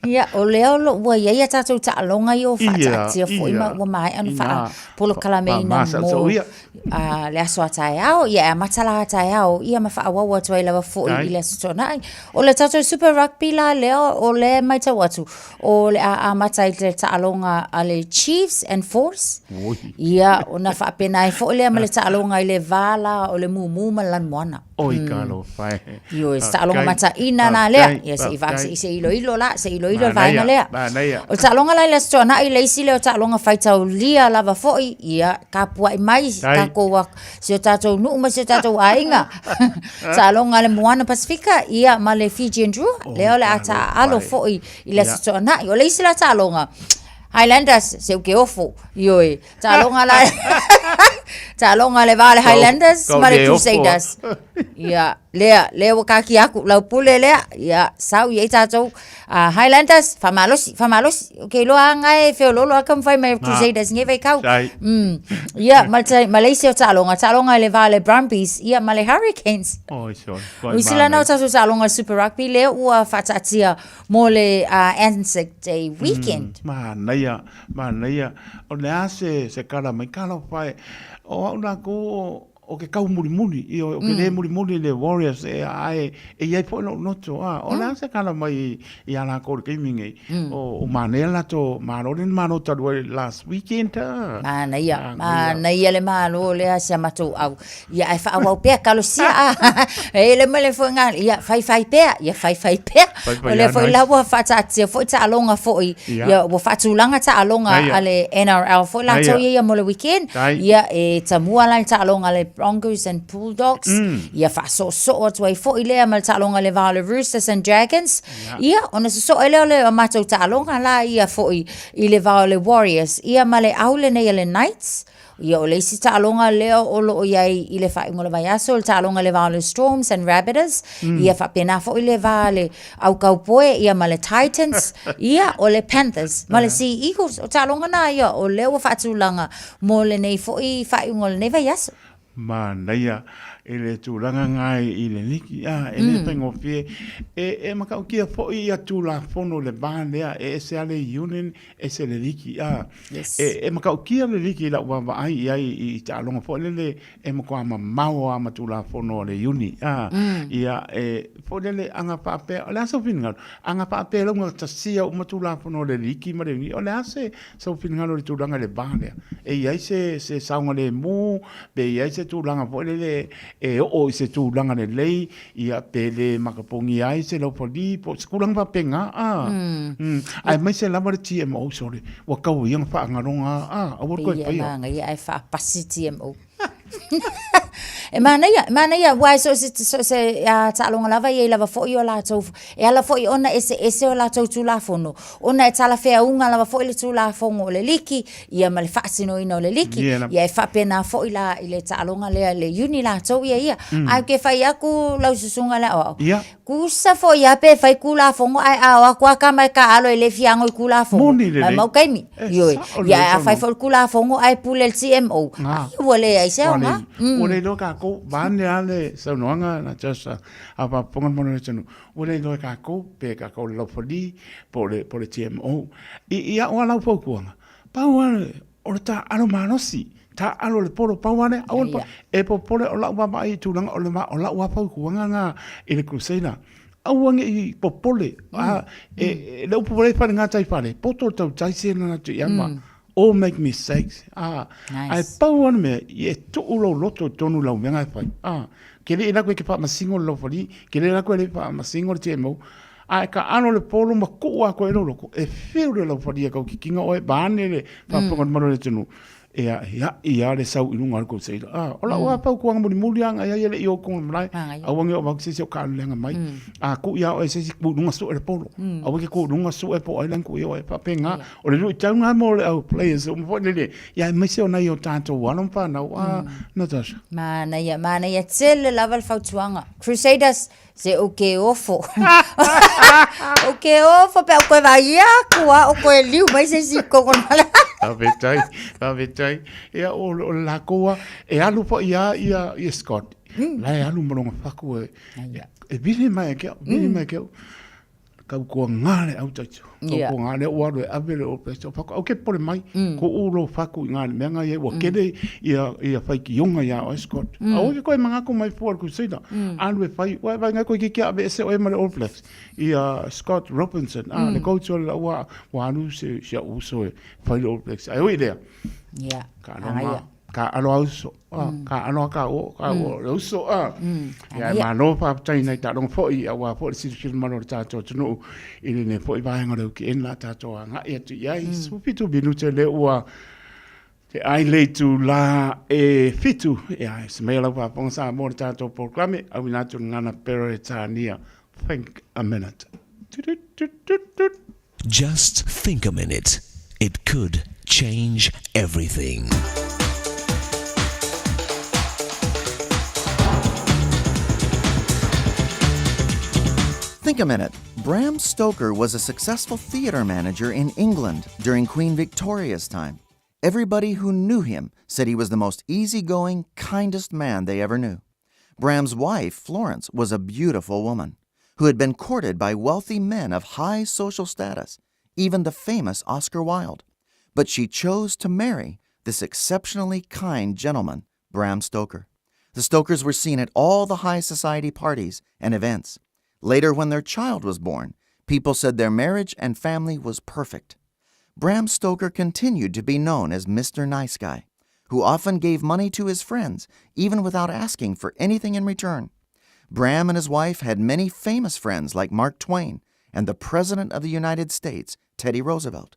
Ia, o lea o lo o ua i ai a tatou taaloga ia ua faataatia foi ma ua maea ona faapolokalameina mo le aso a taeao. Ia, e amata la taeao, ia ma faaauau atu ai lava foi i le Aso Toonai. O le tatou Super Rugby la lea, o lea e matau atu, o le a amata i le taaloga a le Chiefs and Force. Ia, ona faapena ai foi lea ma le taaloga i le va la o le Mumu ma le Lanumoana. Oi ka alofa e. Ioe, se taaloga mataina la lea. Ia, se i va, se i, se i iloilo la, se i iloilo le vaega lea. Manaia. O le taaloga la i le Aso Toonai, le isi lea o taaloga faitaulia lava foi, ia, tapuai mai tatou, si o tatou nuu ma si o tatou aiga. Taaloga a le Moana Pasifika, ia, ma le Fijian Drua, lea o le a taaalo foi i le Aso Toonai. O le isi la taaloga, Highlanders, se u ke ofo, ioe. Taaloga la Taaloga le va o le Highlanders ma le Crusaders. Ia, lea, lea ua kaki aku lau pule lea. Ia, sau i ai tatou Highlanders, faamalosi, faamalosi. Ou te iloa lava na e feoloolo lava taumafai mai o Crusaders i nei vaitau. Ia, ma le, ma le isi o taaloga, taaloga i le va o le Brumbies, ia, ma le Hurricanes. Oi, sorry. O isi la na o tatou taaloga o le Super Rugby lea ua faataatia mo le Anzac Day weekend. Manaia, Manaia, o le a se, se kala mai kala pae, o au la ko o ke kau mulimuli, i o, o ke le mulimuli le Warriors e ae, e iai foi lou loto, a, o le a se kala mai i a lākou i le taimi nei, o, o manaia le latou malo lea na malo talu ai last weekend, a. Manaia, manaia le malo lea si a matou au. Ia ae faaauau pea, talosia a. E le mele foi ngā, ia faifai pea, ia faifai pea. O lea foi la ua faataatia foi taaloga foi, ia ua faatulaga taaloga a le NRL foi latou ia ia mo le weekend. Ia e tamua la i le taaloga a le Broncos and Bulldogs, ia faasoosoo atu ai foi lea ma le taaloga a le va o le Roosters and Dragons. Ia ona sosoo ai lea o le matou taaloga la ia foi i le va o le Warriors, ia ma le au lenei a le Knights. Ia, o le isi taaloga lea o lo o i ai i le faaiuga o le vaiaso, o le taaloga i le va o le Storms and Rabbitohs, mm. ia faapena foi le va le au Cowboy, ia ma le Titans, ia o le Panthers, ma le Sea Eagles. O taaloga na ia, o lea ua faatulaga mo lenei foi faaiuga o lenei vaiaso. Manaia i le tulaga nga i le liki, a, e le faigofie. E, e matautia foi ia Tulafono i le va lea, e ese lava le union, ese le liki, a. Yes. E, e matautia le liki i lau vaavaai i ai i taaloga foi lele e matua mamao lava ma Tulafono a le uni, a. Ia, e, foi lele, a na faapea, o le a sou finagalo? A na faapea e laugatasia uma Tulafono a le liki ma le uni, o le a se Sou finagalo i le tulaga i le va lea, e i ai se, se saogalemu, pe i ai se tulaga foi lele e oo i se tulaga lelei, ia, pe le makapogia ai se laufali, po o se tulaga faapena, a. Mm. Aemaise lava le TMO, sorry, ua tau ia ona faagaloga, a, aua le toe Pei e faia. manaia ae faapasi TMO. E manaia, e manaia, aua e so o se, so o se taaloga lava e i ai lava foi o latou, e ala foi ona eseese o latou Tulafono, ona e talafeauga lava foi le Tulafono o le liki, ia ma le faatinoina o le liki, ia e faapena foi la i le taaloga lea i le uni latou ia ia. Ae ou te fai atu lau susuga i le aoao, Tusa foi a pe fai Tulafono ae a o atu a tama e taaalo e le fia ago i Tulafono, Moni lelei. maumau taimi. E Ioe. sao lelei Ia ae a fai saunoaga. foi le Tulafono ae pule le TMO, Nga. ai ua leai se Ua aoga. le, ua le iloa kākou, vaeane lava le saunoaga na Josh a faafofoga le mamalu o le atunuu, ua le iloa e kākou pe kākou o le laufali po o le, po o le TMO. I, i au lava lau fautuaga, pau lava le, o le taaalo malosi, taaalo le polo, pau lava lea, aua le e popole o lau vaavaai i tulaga o le va, o lau lava fautuaga lena i le Crusader, aua ne i popole, a, e, le upu foi lea i falegataifale, poto le tautai se na atu i ama, all make mistakes, a, ae pau lava le mea, ia e tuu lou loto i totonu i lau mea na e fai, a, ke le i alu atu e te faamasino le laufali, ke le alu atu e le faamasino le TMO, Ae taalo le polo ma tuu atoa i ai lou loto, e fiu le laufali e tau kikina oe, vaeane le faafofoga a le mamalu o le atunuu, e a'i lava le sau i luga o le tou seila. A, o lau lava fautuaga mulimuli lava na i ai e le i oo i totonu o le malae, aua ne i oo atu se isi o taaalo leaga mai. A tuu ia oe e se isi, tuu i luga sue le polo. Aua e te tuu i luga sue po o ai la na tuu ia oe. E faapena. O le luitau lena mo le au players uma foi lele, ia aemaise o nai o tatou alo ma fanau. A, Natasha? Manaia, manaia tele lava le fautuaga. Crusaders, Se ou ke ofo. Ou ke ofo pe au koe vai aku a o koe liu mai se si kongo mala. Faafetai, faafetai. Ia o o le lakou a e alu foi a ia ia Scott. Mm. La e alu ma lona faku e e vili mai ke au, vili mai ke au. Kau koa ngā le au taitu. Kau Yeah. koa ngā le ua alu e ave le o peso. Faku, au ke pole mai, ko u lo faku i ngā le mea ngā ia, ua kele ia, ia whai ki ionga ia o Scott. Mm. Au ke koe mangako mai fua le Crusader. Alu e whai, ua e vai ngai koe ki kia ave ese oe ma le All Blacks. Ia Scott Robinson, ah, le coach o le ua, ua alu se, se uso e whai le All Blacks. Ai oi lea. Yeah. Ka alo ngā, ka alo a uso, ah, ka alo a ka o, ka o le uso, ah. Ia, e malo faafetai nai taaloga foi, auā foi le silasila malo o le tatou atunuu i lenei foi vaega o le UKN la tatou agai atu i ai. 17 minute lea ua te ai le itulā e 7, ia, e se mea lau faafofoga Samoa le tatou polokalame, auina atu le gagana Peretania. Think a minute. Tut, tut, tut, tut. Just think a minute. It could change everything. Think a minute. Bram Stoker was a successful theater manager in England during Queen Victoria's time. Everybody who knew him said he was the most easygoing, kindest man they ever knew. Bram's wife, Florence, was a beautiful woman who had been courted by wealthy men of high social status, even the famous Oscar Wilde. But she chose to marry this exceptionally kind gentleman, Bram Stoker. The Stokers were seen at all the high society parties and events. Later, when their child was born, people said their marriage and family was perfect. Bram Stoker continued to be known as Mr. Nice Guy, who often gave money to his friends even without asking for anything in return. Bram and his wife had many famous friends like Mark Twain and the President of the United States, Teddy Roosevelt.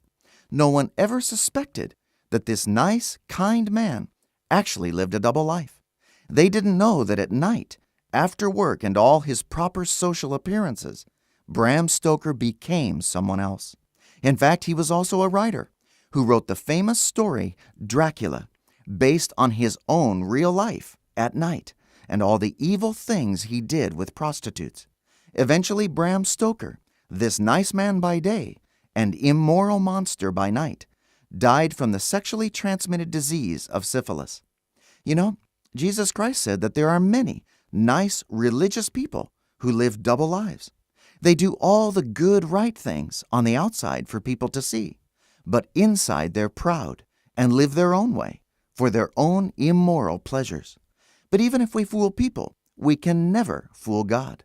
No one ever suspected that this nice, kind man actually lived a double life. They didn't know that at night, after work and all his proper social appearances, Bram Stoker became someone else. In fact, he was also a writer who wrote the famous story Dracula, based on his own real life at night and all the evil things he did with prostitutes. Eventually, Bram Stoker, this nice man by day and immoral monster by night, died from the sexually transmitted disease of syphilis. You know, Jesus Christ said that there are many nice religious people who live double lives. They do all the good, right things on the outside for people to see, but inside they're proud and live their own way for their own immoral pleasures. But even if we fool people, we can never fool God.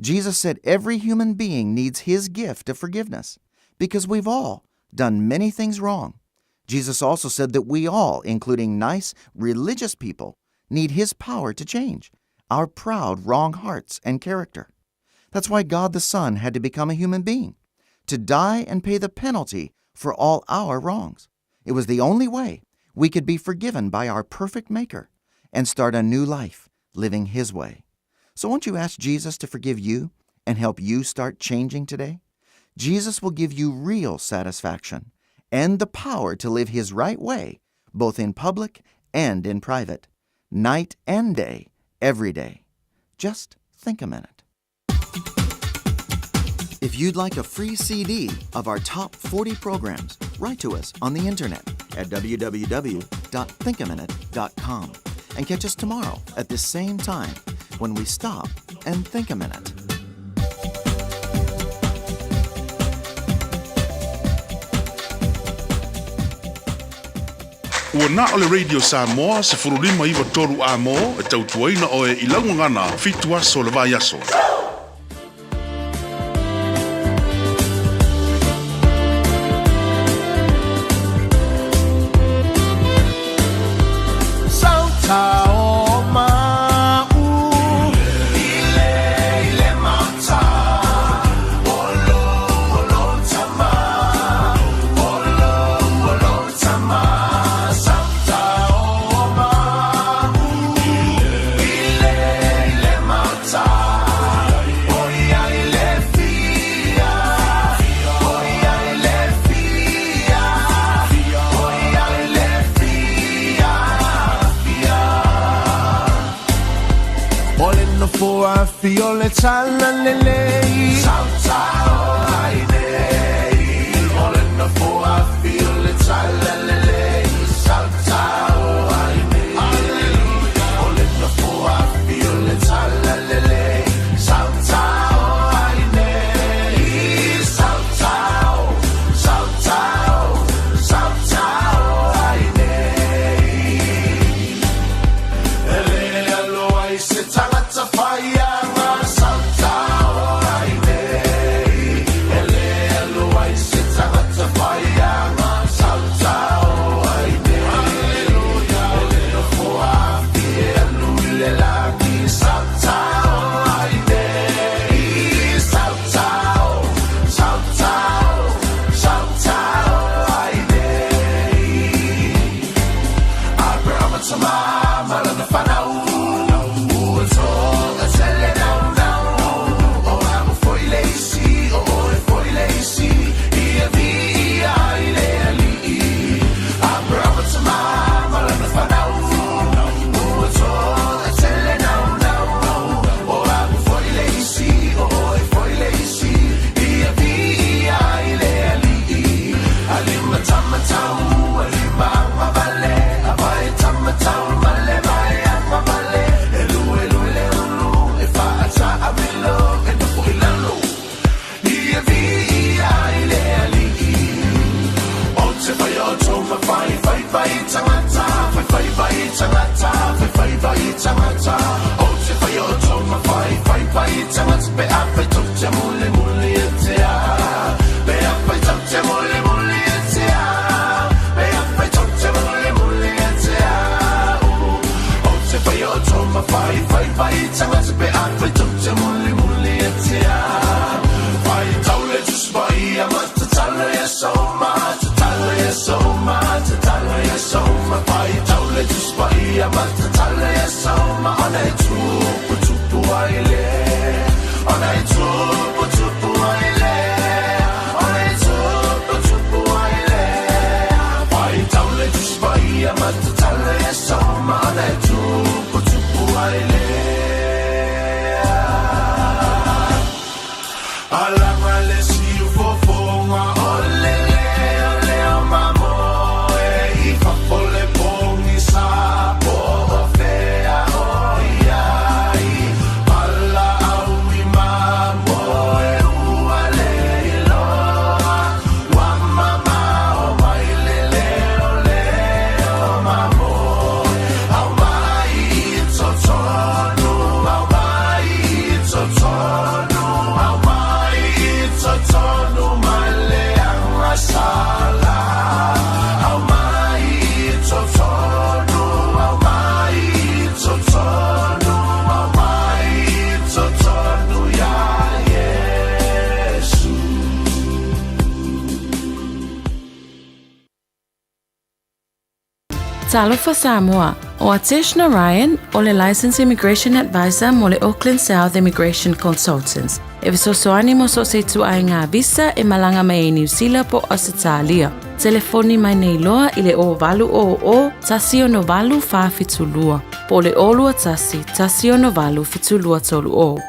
Jesus said every human being needs his gift of forgiveness because we've all done many things wrong. Jesus also said that we all, including nice religious people, need his power to change our proud, wrong hearts and character. That's why God the Son had to become a human being, to die and pay the penalty for all our wrongs. It was the only way we could be forgiven by our perfect Maker and start a new life, living His way. So won't you ask Jesus to forgive you and help you start changing today? Jesus will give you real satisfaction and the power to live His right way, both in public and in private, night and day, every day. Just think a minute. If you'd like a free CD of our top 40 programs, write to us on the internet at www.thinkaminute.com and catch us tomorrow at this same time when we stop and think a minute. Ua na o le Radio Samoa 1593 a mo e tautuaina oe i laugagana fitu aso le vaiaso. Talofa Samoa. O Atesh Narayan, o le Licensed Immigration Advisor mo le Auckland South Immigration Consultants, e fesoasoani mo so o se ituaiga visa e malaga mai ai Niu Sila po o Ausetalia. Telefoni mai nei loa i le 0800 168 472 po o le 021 168 7230.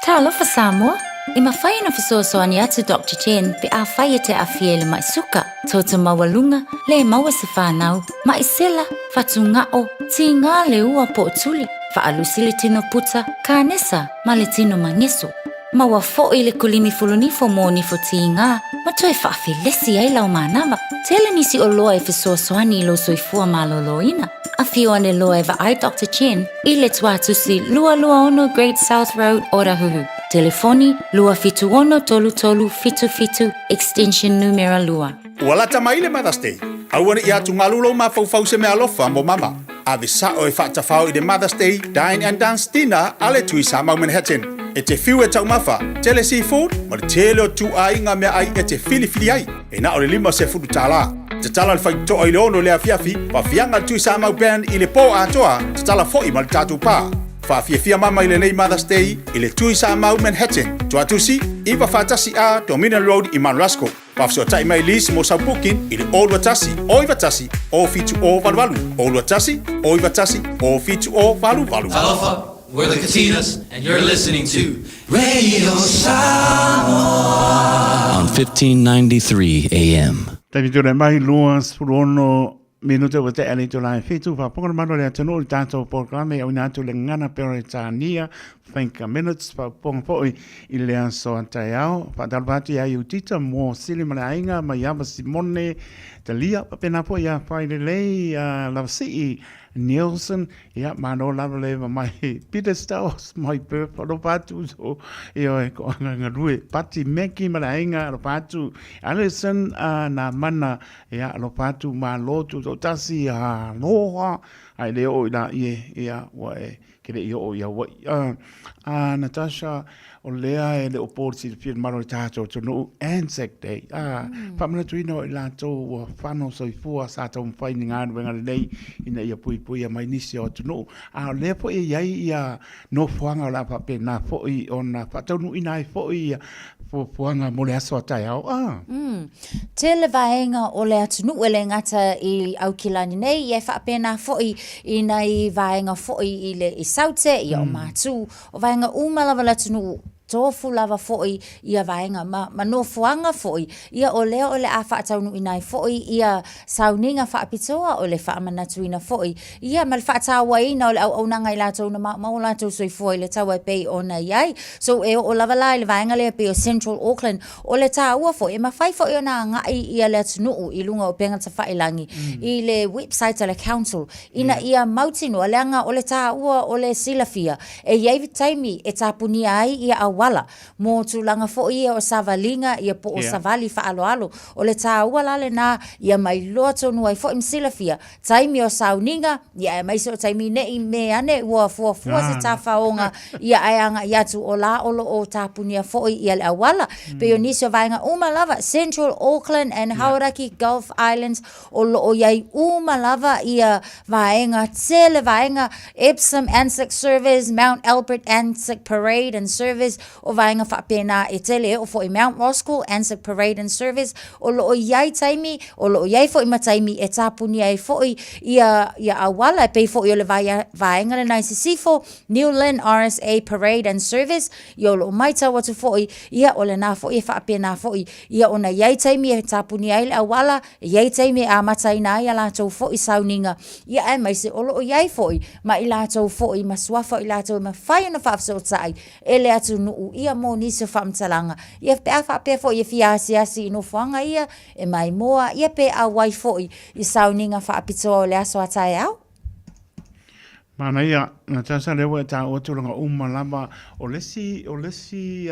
Talofa Samoa! E mafai ona fesoasoani atu Doctor Chen pe afai e te aafia i le mai suka, toto maualuga, le maua se fanau, maʻi sela, fatugao, tigā le ua po o tuli, faalusi le tino puta, kanesa ma le tino mageso. Maua foʻi le kulimi fulunifo mo nifo tigā ma toe faafelesi ai lau manava. Tele nisi oloa e fesoasoani i lou soifua malōlōina. Afio ane loa e vaai Doctor Chen i le Tuatusi 226 Great South Road, Otahuhu. Telefoni, 276 3377, extension numera 2. Ua lata mai le Mother's Day. Aua ne i atugalu lou mafaufau se meaalofa mo mama. Ave sao e faatafao i le Mother's Day Dine and Dance Dinner a le Tui Samau Manhattan. E te fiu e taumafa, tele seafood ma le tele o ituaiga meaai e te filifili ai. E na o le $50. Tatala le faitotoa i le 6 i le afiafi, faafiaga le Tui Samau Band i le po atoa, tatala foi ma le tatou pa. Faafiafia mama i lenei Mother's Day i le Tui Samau Manhattan, Tuatusi, 941 A Dominion Road i Mount Roskill. Faafesootai mai Liz mo sau booking i le 021 091 07088, 021 091 07088. Talofa, we're the Katinas, and you're listening to Radio Samoa on 1593 AM. Taimi tulai mai 26 minute ua tea le itula e fitu, faafofoga le mamalu o le atunuu i le tatou polokalame e auina atu le gagana Peretania Think a Minutes, faafofoga foi i le aso a taeao. Faatalofa atu ia Iutita mo Sili ma le aiga ma Iava Simone Talia, faapena foi ia Failelei Lavasii Nielsen, ia malo lava le eva mai Peter Styles mai Perth, alofa atu so ioe ko anga galue Pati Meki ma le aiga, alofa atu Alison nā mana, ia alofa atu malo tutoatasi aloha ae le oo i la ie, ia ua e ke le i oo i Hawaii. A Natasha, o lea e le o po le silafia le malo i le tatou atunuu, Anzac Day. A, faamanatuina o i latou ua fano soifua sa taumafai ni galuega lelei ina ia puipuia mai nisi o atunuu. A o lea foi e i ai ia nofoaga o le a faapena foi ona faataunuuina ai foi ia fuafuaga mo le aso a taeao. A. Tele vaega o le atunuu e le gata i Aukilani nei, ia e faapena foi i nai vaega foi i le i Saute, ia o Matū, o vaega uma lava o le atunuu, tofu lava foi ia vaega ma, ma nofoaga foi, ia o lea o le a faataunuuina ai foi ia sauniga faapitoa o le faamanatuina foi, ia ma le faatauaina o le auaunaga i latou na maumau o latou soifua i le taua e pei ona i ai. So e oo lava la i le vaega lea e pei o Central Auckland, O le taua foi, e mafai foi ona agai ia le atunuu i luga o upega tafailagi i le website a le council ina ia mautinoa, leaga o le taua o le silafia, e i ai taimi e tapunia ai ia auala mo tulaga foi ia o savaliga ia po o savali faaaloalo. O le taua la lena ia mailoa tonu ai foi ma silafia taimi o sauniga, ia aemaise o taimi ne i me ane ua fuafua se tafaoga, ia ae agai atu o la o lo o tapunia foi ia le auala. Pei o nisi o vaega uma lava, Central Auckland and Hauraki Gulf Islands, o lo o i ai uma lava ia vaega tele vaega, Epsom Anzac Service, Mount Albert Anzac Parade and Service, o vaega faapena e tele e oo foi Mount Roskill, Anzac Parade and Service, o lo o i ai taimi, o lo o i ai foi ma taimi e tapunia ai foi ia, ia auala, e pei foi o le vaega lena i Sisifo, New Lynn RSA Parade and Service, ia o lo o matau atu foi, ia o lena foi e faapena foi, ia ona i ai taimi e tapunia ai le auala, e i ai taimi e amataina ai a latou foi sauniga, ia aemaise o lo o i ai foi ma i latou foi ma suafa o i latou e mafai ona faafesootai e le atunuu ia mo nisi o faamatalaga, ia pe a faapea foi e fia asiasi i nofoaga ia e maimoa, ia pe auai foi i sauniga faapitoa o le aso a taeao. Manaia, Natasha, lea ua e taua tulaga uma lava. O le isi, o le isi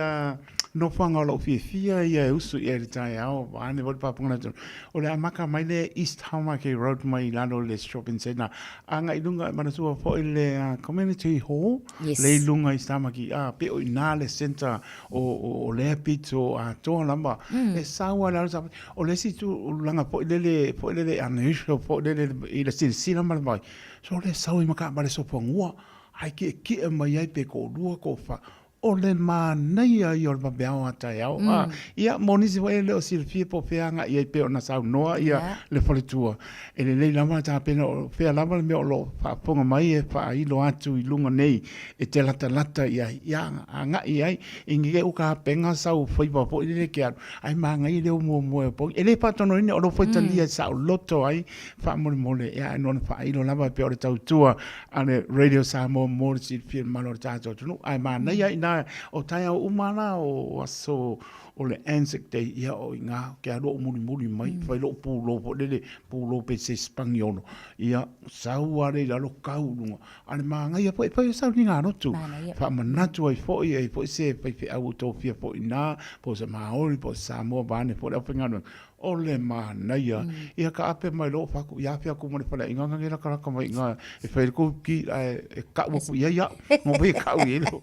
Nofoaga o lou fiafia ia e usu i ai i le taeao, vaeane foi le faafofoga a le atunuu. O le amata mai lea East Haumake Road mai i lalo i le shopping centre agai i luga, e manatua foi le community hall Yes. lea i luga i Tamaki, a pei o i ina le centre o lea pito atoa lava. E sau lava i lalo sa, o le isi tulaga foi lele, foi lele unusual foi lele i le silasila ma le vaai, sole sau ai ma taavale sopoagua ae tietie mai ai pe toalua toafa. O le manaia ia o le vaveao a taeao. A, ia, mo nisi foi e le o silafia po o fea agai i ai pei ona saunoa ia le faletua, e lelei lava le tapena o fea lava le mea o lo o faafofoga mai e faailo atu i luga nei e te latalata i ai, ia agai i ai. I ne i ua tapena sau faiva foi lele e te alu, ae manaia le o muamua e opogi. E le faatanoina, o lou faitalia e saoloto ai faamolemole, ia ae na ona faailo lava e pei o le tautua a le Radio Samoa mo le silafia mamalu o le tatou atunuu. Ae manaia ina o taeao uma la o aso o le Anzac Day, ia o i ina ou te alu ou mulimuli mai, fai lou pulou foi lele, pulou pei se Sipaniolo, ia sau lava lea i lalo tau i luga. A o le manaia foi, e fai ai sauniga lotu, faamanatu ai foi, e i ai foi se faifeau ua tofia foi i ina, po o se Maori, po o se Samoa vaeane foi le aufaigaluega. O le manaia. Ia taape mai loa ou fai atu, ia afe atu ma le faleaiga na nei latalata mai i ina e fai ai le tou ki ae e kau atu i ai au. Mo mea e kau i ai lou.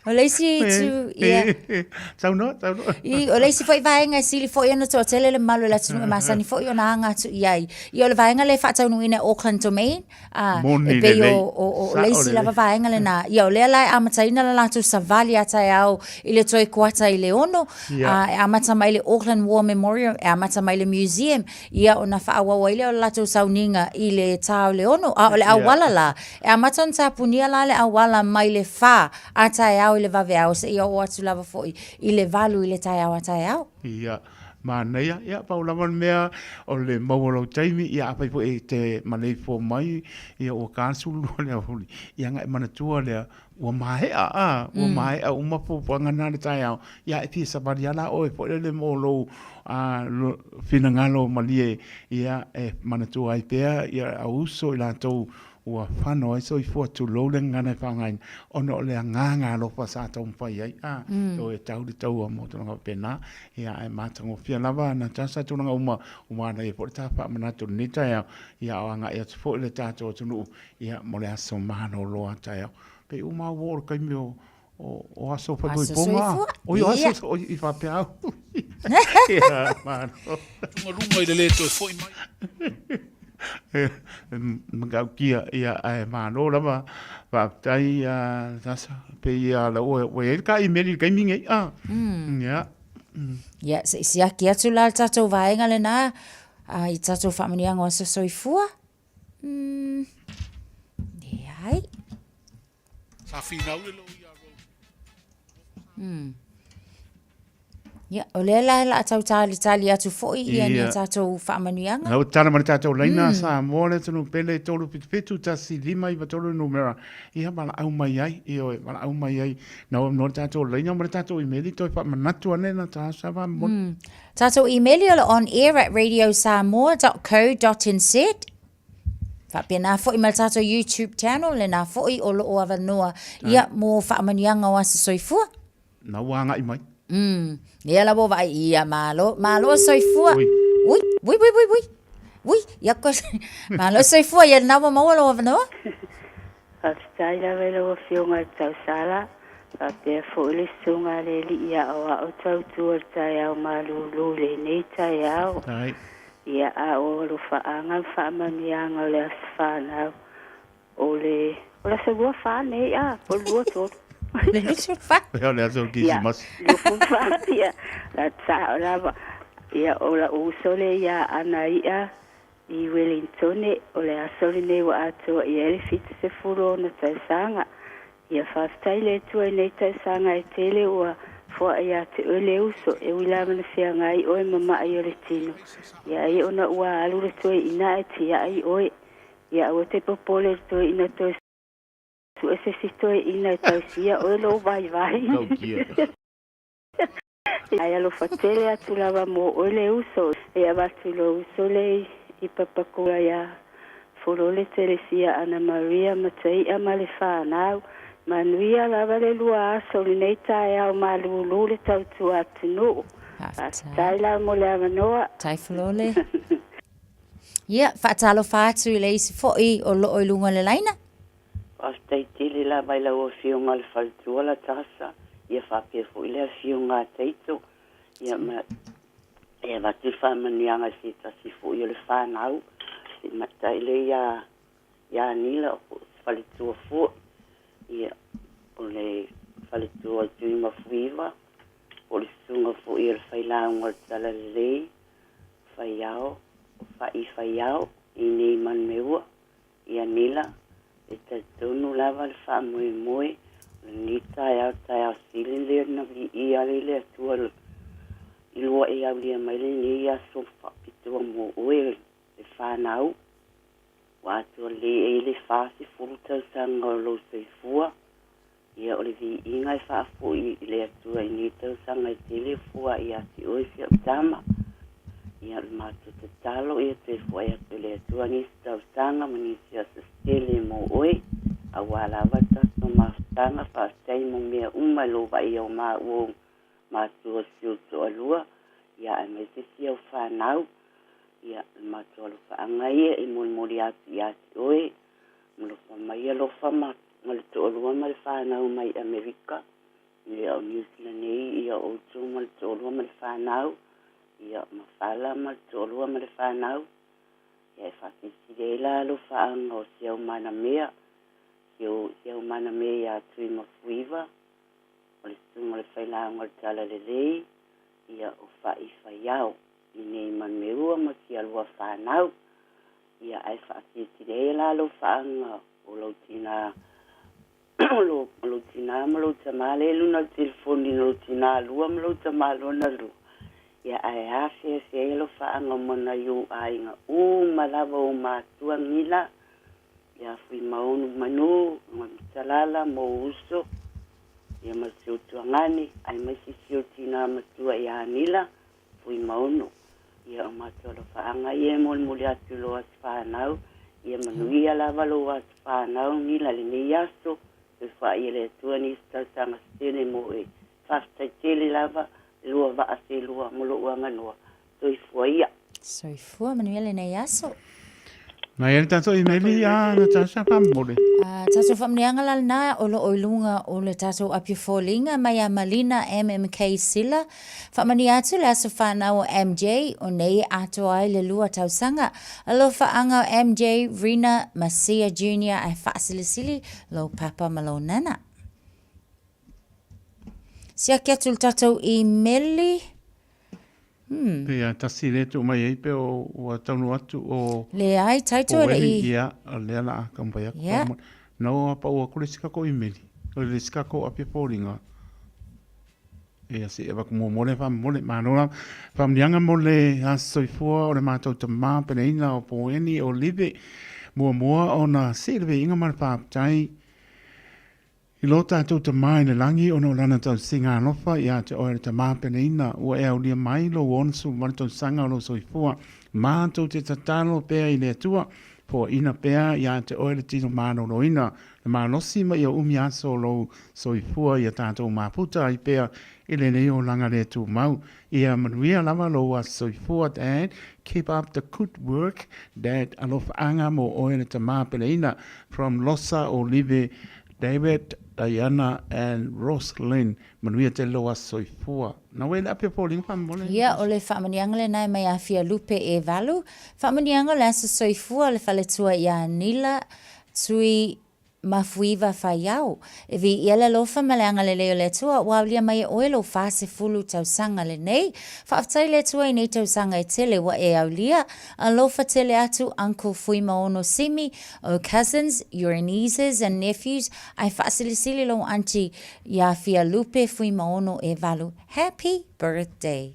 O le isi itu, ia. Saunoa, saunoa. I, o le isi foi vaega e sili foi ona toatele le mamalu o le atunuu e masani foi ona aga atu i ai. Ia, o le vaega lea e faataunuuina e Auckland Domain, A, Moni e pei lelei. o, o, o, o le Sao isi lelei. lava vaega lena. Ia, o lea la e amataina le latou savali a taeao i le toe kuata i le 6, Ia. a, e amata mai le Auckland War Memorial, e amata mai le Museum, ia ona faaauau ai lea o le latou sauniga i le tā o le 6. A o le Ia. auala la, e amata ona tapunia la le auala mai le 4 a taeao i le vaveao seia oo atu lava foi i le 8 i le taeao a taeao. Ia. Manaia, ia pau lava le mea o le maua o lou taimi, ia afai foi e te maleifua mai, ia ua ta le 12 i le aoauli, ia ona e manatua lea, ua maea, a, ua maea uma fuafuaga na i le taeao, ia e fia savali lava la oe foi lele mo lou finagalo malie, ia e manatua ai pea le au uso i latou ua fano ai soifua, tulou le gagana e faaaogaina, ona o le agaga alofa sa taumafai ai, a, toe tau le taua mo tulaga faapena, ia ae matagofie lava Natasha tulaga uma ua manaia foi le ta faamanatu i lenei taeao, ia a o agai atu foi le tatou atunuu, ia mo le aso malolo a taeao. Pei uma lava ua oo i le taimi o o aso faitoipoga. Oi, o aso, oi, i faapea au. Ia, malo. Tugaluga i le lē toe foi mai. Matautia, ia, ae malo lava, faafetai, Natasha, pei lava ua i ai le ta imeli i le taimi lenei, a. Ia. Ia, se i siaki atu la le tatou vaega lena i tatou faamanuiaga o aso soifua. Leai. Sa finau le loia a Rose. Ia, o lea la la tau talitali atu foi ia ni tatou faamanuiaga. Lau tala ma le tatou laina Samoa le atunuu pele 377 1593 numera. Ia valaau mai ai, ioe, valaau mai ai. Na o le tatou laina ma le tatou imeli toe faamanatu ane Natasha faamolemole. Tatou imeli o le onair at radiosamoa.co.nz. Faapena foi ma le tatou YouTube channel, lena foi o loo avanoa ia mo faamanuiaga o aso soifua. Na ua agai mai. Ia la ua vaai, ia malo, malo soifua. Ui, ui, ui, ui, ui. Ui, ia ko, malo soifua, ia lena ua maua lou avanoa. Faafetai lava i lau Afioga i le Tausala, faapea foi le Susuga a le Alii Aoao Tautua i le taeao malulu i lenei taeao. Ia, a o alofaaga ma faamanuiaga o le aso fanau, o le, o le aso 24 nei, a, po o le 23. Le 24. Ia, o le aso o le Kerisimasi. Ia, 24, ia, la sao lava. Ia, o la'u uso lea ia Anai'a i Welingtone, o le aso lenei ua atoa i ai le 70 o ona tausaga. Ia faafetai le Atua i nei tausaga e tele ua foaa ia te oe le uso, e ui lava na feagai oe ma maʻi o le tino, ia ai ona ua alu le toeaina ae tiaʻi oe. Ia aua te popole i le toeaina toe sue se isi toeaina e tausia oe lou vaivai. Ae alofa tele atu lava mo oe le uso, e avatu i lou uso le i Papakura iā Folole Telesia Ana Maria Matai'a ma le fanau. Manuia lava le lua aso o lenei taeao malūlū le tautua atunuu. Faafetai lava mo le avanoa. Faafetai Falole. Ia, faatalofa atu i le isi foi o loo i luga o le laina. Faafetai tele lava i lau Afioga le Faletua Latasa, ia faapea foi le Afioga a Taito, ia ma e avatu le faamanuiaga i se tasi foi o le fanau, se i matai lea ia ia Nila po o se faletua foi, ia o le faletua o Tuimafuiva, po o le susuga foi o le failauga o le Talalelei, Faiao, o Fa'i Faiao, i nei Manumeua, ia Nila, e talitonu lava le faamoemoe o lenei taeao, taeao sili lea na viia ai le Atua i lua e aulia mai lenei aso faapitoa mo oe le fanau. Ua atoa lelei ai le 40 tausaga o lou soifua. Ia, o le viiga e faafoi i le Atua i nei tausaga e tele fua ia te oe si au tama. Ia, o le matou tatalo ia toe foai atu e le Atua nisi tausaga ma nisi aso se tele mo oe, aua lava le tatou mafutaga. Faafetai mo mea uma i lou vaaia o maua o matua si ou toalua, ia aemaise si au fanau. Ia, o le matou alofaaga ia e molimoli atu ia te oe, alofa mai alofa ma ma le toalua ma le fanau mai Amerika, ia o Niu Sila nei, ia o outou ma le toalua ma le fanau, ia ma Fala ma le toalua ma le fanau, ia e faasilisili ai la alofaaga o si au manamea, si au, si au manamea ia Tuimafuiva, o le susuga o le failauga o le Talalelei, ia o Fa'i Faiao, i nei Manumeua ma si alua fanau, ia ae faasilisili ai la alofaaga o lou tinā o lou tinā ma lou tamā lea i luna o le telefoni lou tinā lua ma lou tamā lona lua ia ae afeafe ai alofaaga ma nai ou aiga uma lava o matua gila ia Fuimaonu Manu ma Talala ma ou uso ia ma si ou tuagane aemaise si ou tinā matua ia Nila Fuimaono. Ia o matou alofaaga ia e molimoli atu i lou aso fanau, ia manuia lava lou aso fanau Nila lenei aso, toe faai e le Atua nisi tausaga se tele mo oe. Faafetai tele lava le lua vaa selua mo lou aganoa. Soifua ia. Soifua, manuia lenei aso. Na ia le tatou imeli a Natasha faamolemole. A tatou faamanuiaga la lena o lo o i luga o le tatou api foliga mai ia Malina MMK Sila. Faamanuia atu le aso fanau o MJ o nei e atoa ai le lua tausaga. Alofaaga o MJ, Rina, Masia Junior ae faasilisili lou papa ma lou nana. Siaki atu le tatou imeli. Hmm. Pei a tasi lea tuu mai ai pe o ua taunuu atu o Leai, taito e le i. Ia, o lea la a taumafai atu. Yeah. Na ua pau atu le isi tatou imeli, o le isi tatou api foliga. Ia se i avatu muamua lea faamolemole. Malo lava. Faamanuiaga mo le aso soifua o le matou tama peleina o Poeni o Live. Muamua ona sii le viiga ma le faafetai. I lo tatou Tama i le lagi ona o Lana tausiga alofa ia te oe le Tama peleina, ua e aulia mai lou 68 tausaga o lou soifua. Matou te tatalo pea i le Atua, foaina pea ia te oe le tino maloloina, le malosi ma ia umi aso o lou soifua ia tatou mafuta ai pea i lenei olaga le tumau. Ia manuia lava lou aso soifua Dad, keep up the good work Dad, alofaaga mo oe le Tama peleina, from Losa Olive David, Diana and Roslyn, manuia tele lou aso soifua. Na ua i le api o foliga faamolemole. Ia, o le faamanuiaga lena e mai Afia Lupe e valu. Faamanuiaga o le aso soifua o le faletua ia Nila Tui Mafuiva Faiao. E viia le alofa ma le agalelei o le Atua ua aulia mai e oe lou 40 tausaga lenei. Faafetai le Atua i nei tausaga e tele ua e aulia. Alofa tele atu Uncle Fuimaono Simi O cousins, your nieces and nephews, ae faasilisili lou aunty ia Fia Lupe Fuimaono e valu. Happy birthday!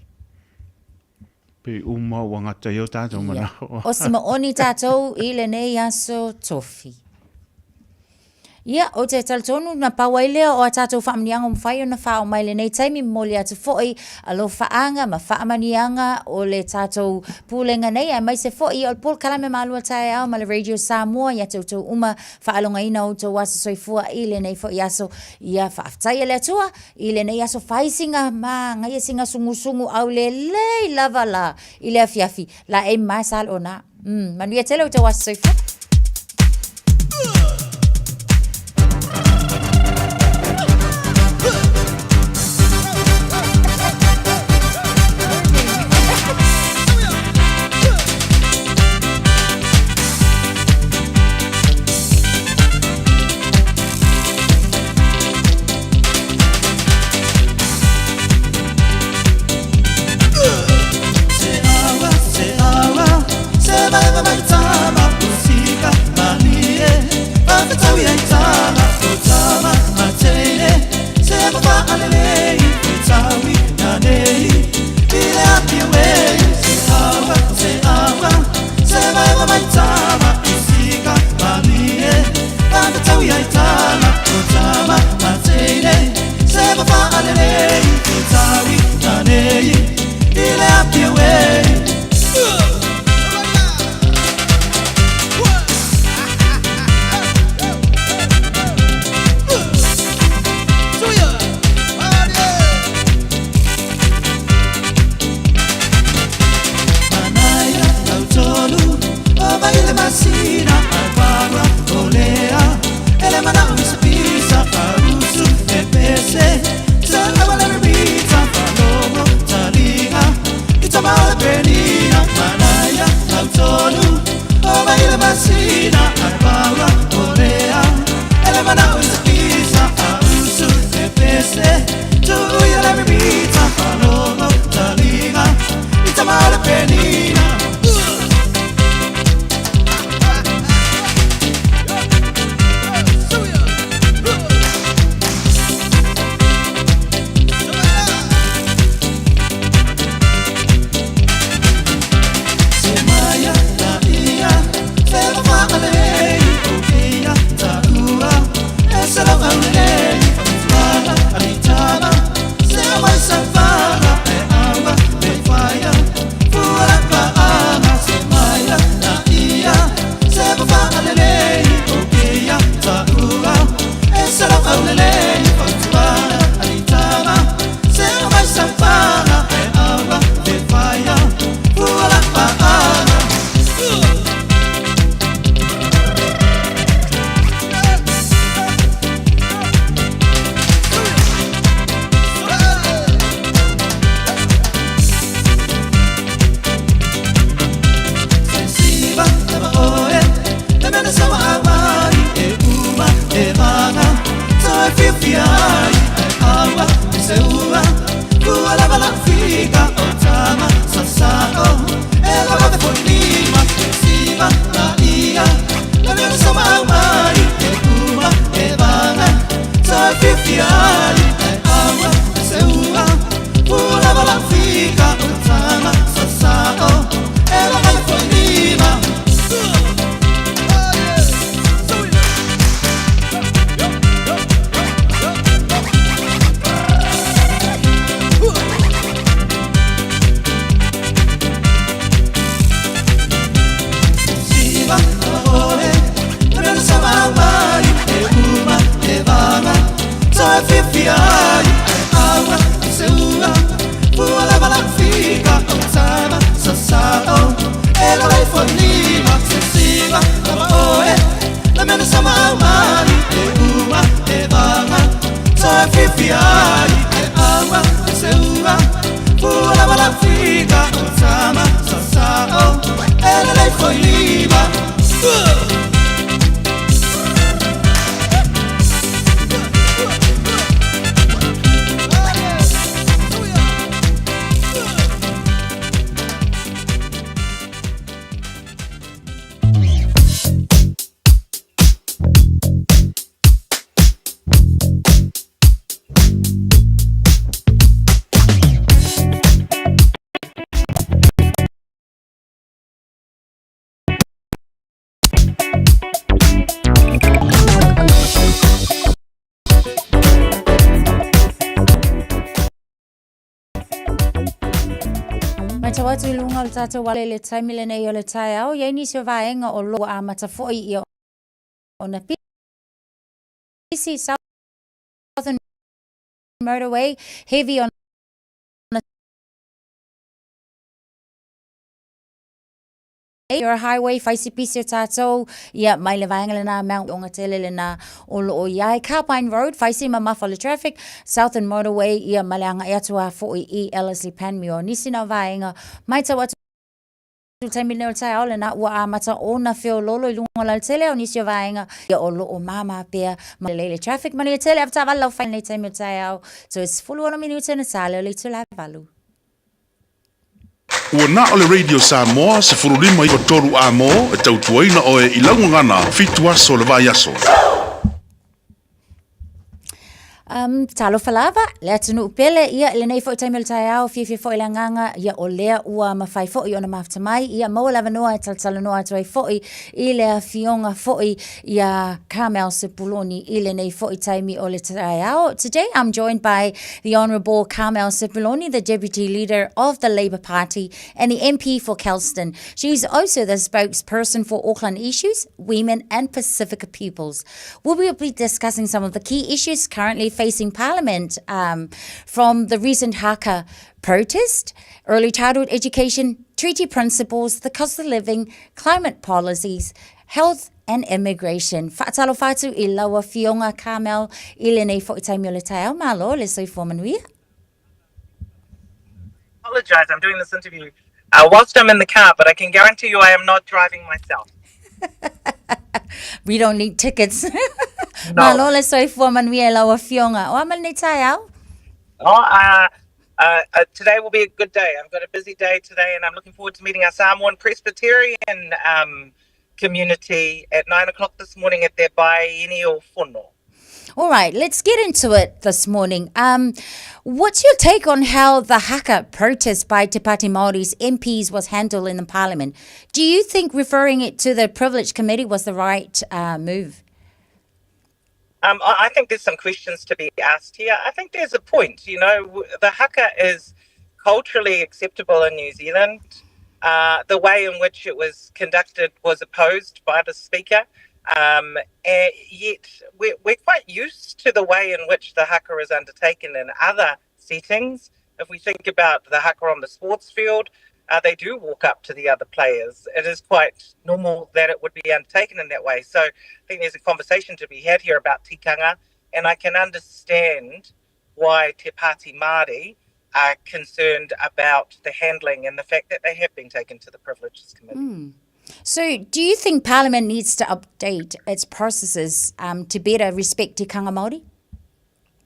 Pei uma ua gata ai o tatou manao. O se maoni tatou i lenei aso tofi. Ia, ou te talitonu na pau ai lea o a tatou faamanuiaga ua mafai ona faaoo mai i lenei taimi, momoli atu foi alofaaga ma faamanuiaga o le tatou Pulega nei, aemaise foi o le polokalame Malua Taeao ma le Radio Samoa ia te outou uma faalogaina outou aso soifua i lenei foi aso. Ia faafetai e le Atua i lenei aso fai sina manaia sina sugusugu aulelei lava la i le afiafi la e ma sa le ona. Manuia tele outou aso soifua. Matau atu i luga o le tatou ale i le taimi lenei o le taeao, i ai nisi o vaega o lo o amata foi ia ona pisi Southern Motorway, heavy on Your Highway, whaisipisi o tātou, ia, mai le vaega lena, Mount Ongatele lena o loo i ai. Carbine Road, whaisi mamafa o le traffic, Southern Motorway, ia, ma le agai atu a foi i Ellerslie Panmure. Nisi na vaega, mai tau atu le taimi lenei o le taeao lena ua amata ona feololo i luga o le alatele o nisi o vaega ia o loo māmā pea ma lelei le traffic. Manuia tele, avetaavale lau whai lenei taimi o le taeao. Toe 16 minute na tā leo le itula e 8. Ua na o le Radio Samoa 15 93 A mo e tautuaina oe i lau gagana fitu aso o le vaiaso. Um, talofa lava, le atunuu pele, ia, i lenei foi taimi o le taeao, fiafia foi le agaga, ia, o lea ua mafai foi ona mafuta mai, ia, maua le avanoa e talatalanoa atu ai foi i le afioga foi ia Carmel Sepuloni i lenei foi taimi o le taeao. Today I'm joined by the Honourable Carmel Sepuloni, the Deputy Leader of the Labour Party and the MP for Kelston. She's also the spokesperson for Auckland issues, women and Pacific peoples. We will be discussing some of the key issues currently facing Parliament from the recent haka protest, early childhood education, treaty principles, the cost of living, climate policies, health and immigration. Faatalofa atu i lau afioga Carmel i lenei foi taimi o le taeao. Malo le soifua manuia. Apologize, I'm doing this interview whilst I'm in the car, but I can guarantee you I am not driving myself. We don't need tickets. No. Malo le soifua manuia i lau afioga. O a ma lenei taeao? Oh, today will be a good day. I've got a busy day today, and I'm looking forward to meeting our Samoan Presbyterian community at 9 o'clock this morning at their biennial fono. All right, let's get into it this morning. What's your take on how the haka protest by Te Pāti Māori's MPs was handled in the parliament? Do you think referring it to the Privilege Committee was the right move? I think there's some questions to be asked here. I think there's a point. The haka is culturally acceptable in New Zealand. The way in which it was conducted was opposed by the Speaker. And yet we're quite used to the way in which the haka is undertaken in other settings. If we think about the haka on the sports field, they do walk up to the other players. It is quite normal that it would be undertaken in that way. So I think there's a conversation to be had here about tikanga, and I can understand why Te Pāti Māori are concerned about the handling and the fact that they have been taken to the Privileges Committee. So, do you think Parliament needs to update its processes to better respect tikanga Māori?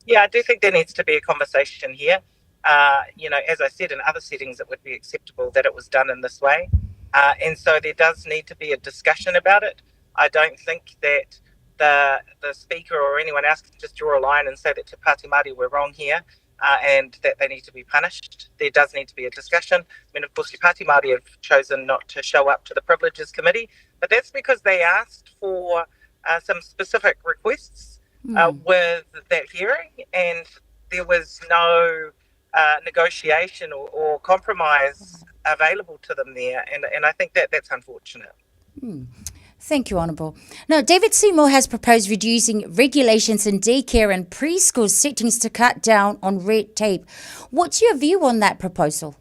Yeah, I do think there needs to be a conversation here. As I said, in other settings, it would be acceptable that it was done in this way. And so there does need to be a discussion about it. I don't think that the Speaker or anyone else can just draw a line and say that Te Pāti Māori were wrong here and that they need to be punished. There does need to be a discussion. I mean, of course, Te Pāti Māori have chosen not to show up to the Privileges Committee, but that's because they asked for some specific requests with that hearing, and there was no negotiation or compromise available to them there, and I think that that's unfortunate. Thank you, Honourable. Now, David Seymour has proposed reducing regulations in daycare and preschool settings to cut down on red tape. What's your view on that proposal?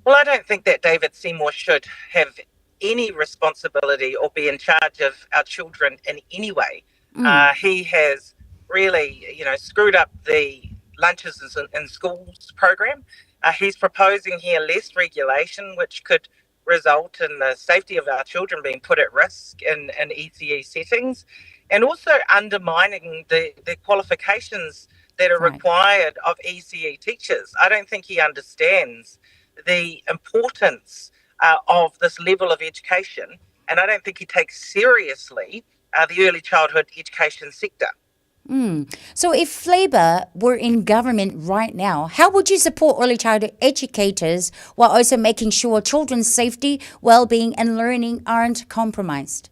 Well, I don't think that David Seymour should have any responsibility or be in charge of our children in any way. He has really screwed up the lunches in schools program. He's proposing here less regulation, which could result in the safety of our children being put at risk in ECE settings, and also undermining the qualifications that are required of ECE teachers. I don't think he understands the importance of this level of education, and I don't think he takes seriously the early childhood education sector. So, if Labour were in government right now, how would you support early childhood educators while also making sure children's safety, well-being, and learning aren't compromised?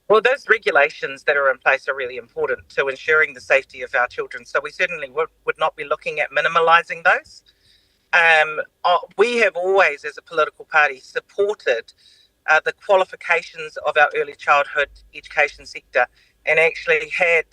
Well, those regulations that are in place are really important to ensuring the safety of our children. So we certainly would not be looking at minimalising those. Um, uh, we have always, as a political party, supported uh, the qualifications of our early childhood education sector and actually had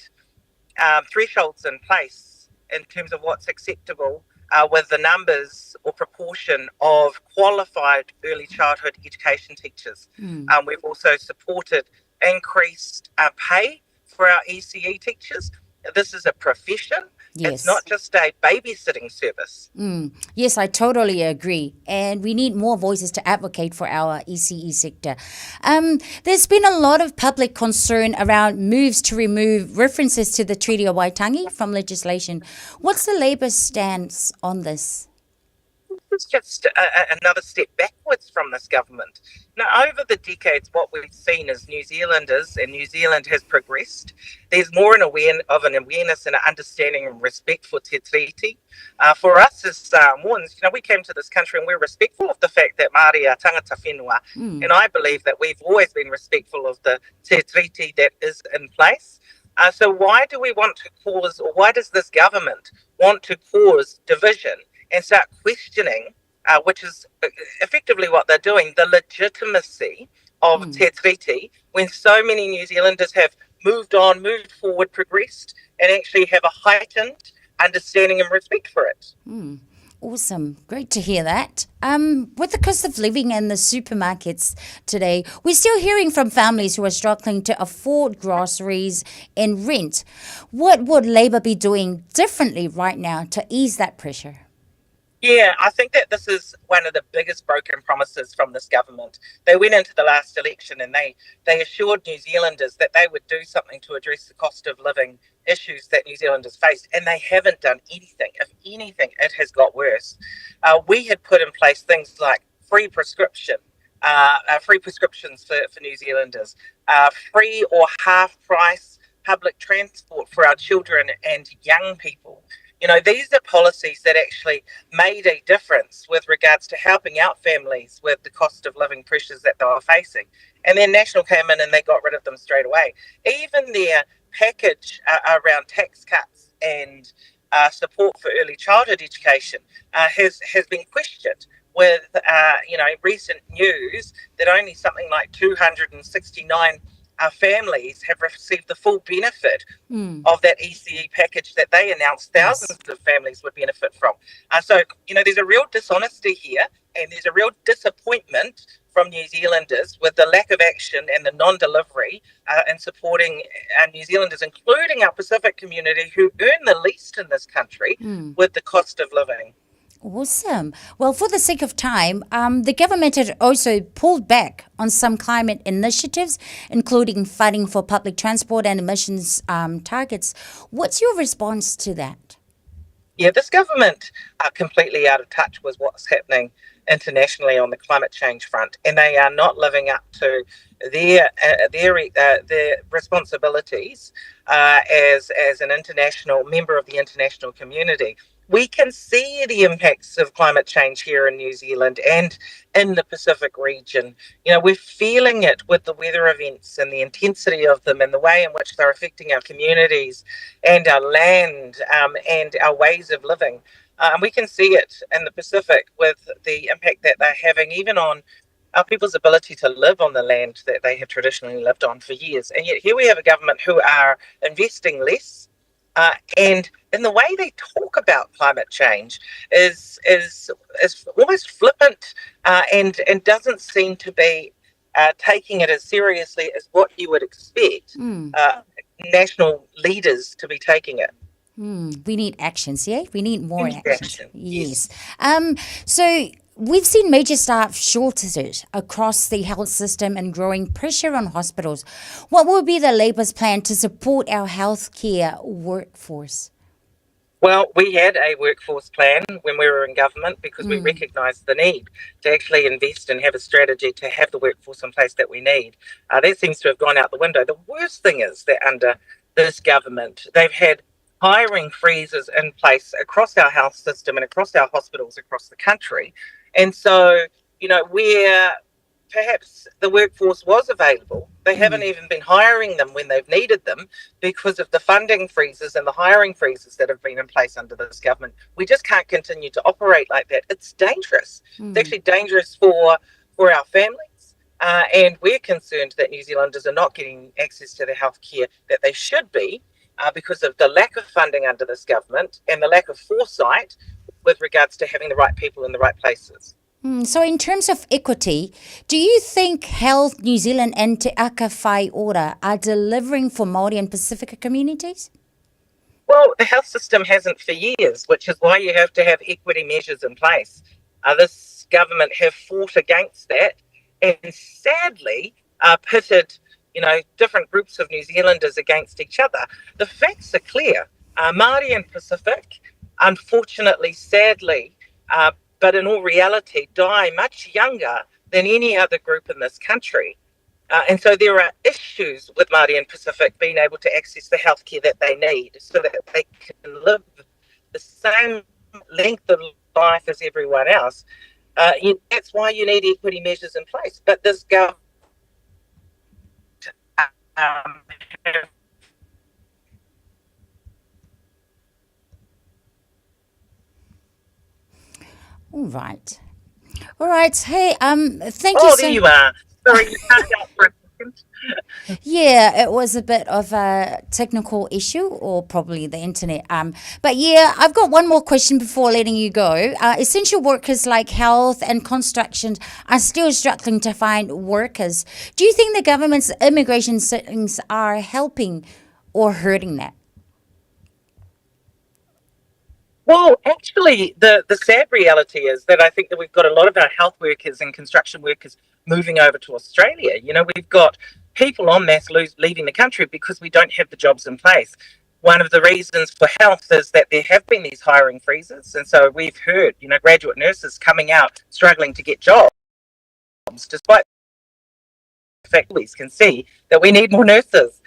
um, thresholds in place in terms of what's acceptable uh, with the numbers or proportion of qualified early childhood education teachers. Mm. Um, we've also supported increased uh, pay for our ECE teachers. This is a profession. Yes. It's not just a babysitting service. Mm. Yes, I totally agree. And we need more voices to advocate for our ECE sector. Um, there's been a lot of public concern around moves to remove references to the Treaty of Waitangi from legislation. What's the Labour stance on this? It's just a, a, another step backwards from this government. Now, over the decades, what we've seen is New Zealanders, and New Zealand has progressed. There's more an aware, of an awareness and an understanding and respect for Te Tiriti. Uh, for us as Samoans, you know, we came to this country and we're respectful of the fact that Māori are tangata whenua. Mm. And I believe that we've always been respectful of the Te Tiriti that is in place. Uh, so why do we want to cause, or why does this government want to cause division and start questioning, uh, which is uh, effectively what they're doing, the legitimacy of mm. Te Tiriti when so many New Zealanders have moved on, moved forward, progressed, and actually have a heightened understanding and respect for it. Mm. Awesome. Great to hear that. Um, with the cost of living and the supermarkets today, we're still hearing from families who are struggling to afford groceries and rent. What would Labour be doing differently right now to ease that pressure? Yeah, I think that this is one of the biggest broken promises from this government. They went into the last election and they, they assured New Zealanders that they would do something to address the cost of living issues that New Zealanders faced, and they haven't done anything. If anything, it has got worse. Uh, we had put in place things like free prescription, uh, uh, free prescriptions for, for New Zealanders, uh, free or half price public transport for our children and young people. You know, these are policies that actually made a difference with regards to helping out families with the cost of living pressures that they were facing. And then National came in and they got rid of them straight away. Even their package uh, around tax cuts and uh, support for early childhood education uh, has has been questioned with uh, you know recent news that only something like 269 our families have received the full benefit mm. of that ECE package that they announced thousands yes. of families would benefit from. Uh, so, you know, there's a real dishonesty here and there's a real disappointment from New Zealanders with the lack of action and the non delivery uh, in supporting our New Zealanders, including our Pacific community who earn the least in this country, mm. with the cost of living. Awesome. Well, for the sake of time, um, the government had also pulled back on some climate initiatives, including funding for public transport and emissions um, targets. What's your response to that? Yeah, this government are completely out of touch with what's happening internationally on the climate change front, and they are not living up to their uh, their uh, their responsibilities uh, as as an international member of the international community we can see the impacts of climate change here in New Zealand and in the Pacific region. You know, we're feeling it with the weather events and the intensity of them and the way in which they're affecting our communities and our land um, and our ways of living. Uh, and we can see it in the Pacific with the impact that they're having, even on our people's ability to live on the land that they have traditionally lived on for years. And yet, here we have a government who are investing less uh, and in the way they talk about climate change is is is almost flippant uh, and and doesn't seem to be uh, taking it as seriously as what you would expect mm. national leaders to be taking it. Mm, we need actions, yeah? We need more we need actions. Action. Yes. yes. Um, so we've seen major staff shortages across the health system and growing pressure on hospitals. What will be the Labour's plan to support our healthcare workforce? Well, we had a workforce plan when we were in government because mm. we recognised the need to actually invest and have a strategy to have the workforce in place that we need. Uh, that seems to have gone out the window. The worst thing is that under this government, they've had hiring freezes in place across our health system and across our hospitals across the country. And so, you know, where perhaps the workforce was available, They haven't even been hiring them when they've needed them because of the funding freezes and the hiring freezes that have been in place under this government. We just can't continue to operate like that. It's dangerous. It's actually dangerous for for our families. And we're concerned that New Zealanders are not getting access to the healthcare that they should be because of the lack of funding under this government and the lack of foresight with regards to having the right people in the right places. So, in terms of equity, do you think Health New Zealand and Te Aka Whai Ora are delivering for Māori and Pacifica communities? Well, the health system hasn't for years, which is why you have to have equity measures in place. This government have fought against that and sadly pitted, you know, different groups of New Zealanders against each other. The facts are clear. Māori and Pacific, unfortunately, sadly, but in all reality, die much younger than any other group in this country. And so there are issues with Māori and Pacific being able to access the healthcare that they need so that they can live the same length of life as everyone else. That's why you need equity measures in place. But this government All right. All right. Hey, thank oh, you so there you are. Sorry, you cut out for a second. Yeah, it was a bit of a technical issue or probably the internet. But yeah, I've got one more question before letting you go. Essential workers like health and construction are still struggling to find workers. Do you think the government's immigration settings are helping or hurting that? Well, actually, the sad reality is that I think that we've got a lot of our health workers and construction workers moving over to Australia. You know, we've got people en masse leaving the country because we don't have the jobs in place. One of the reasons for health is that there have been these hiring freezes. And so we've heard, you know, graduate nurses coming out struggling to get jobs, despite the fact we can see that we need more nurses.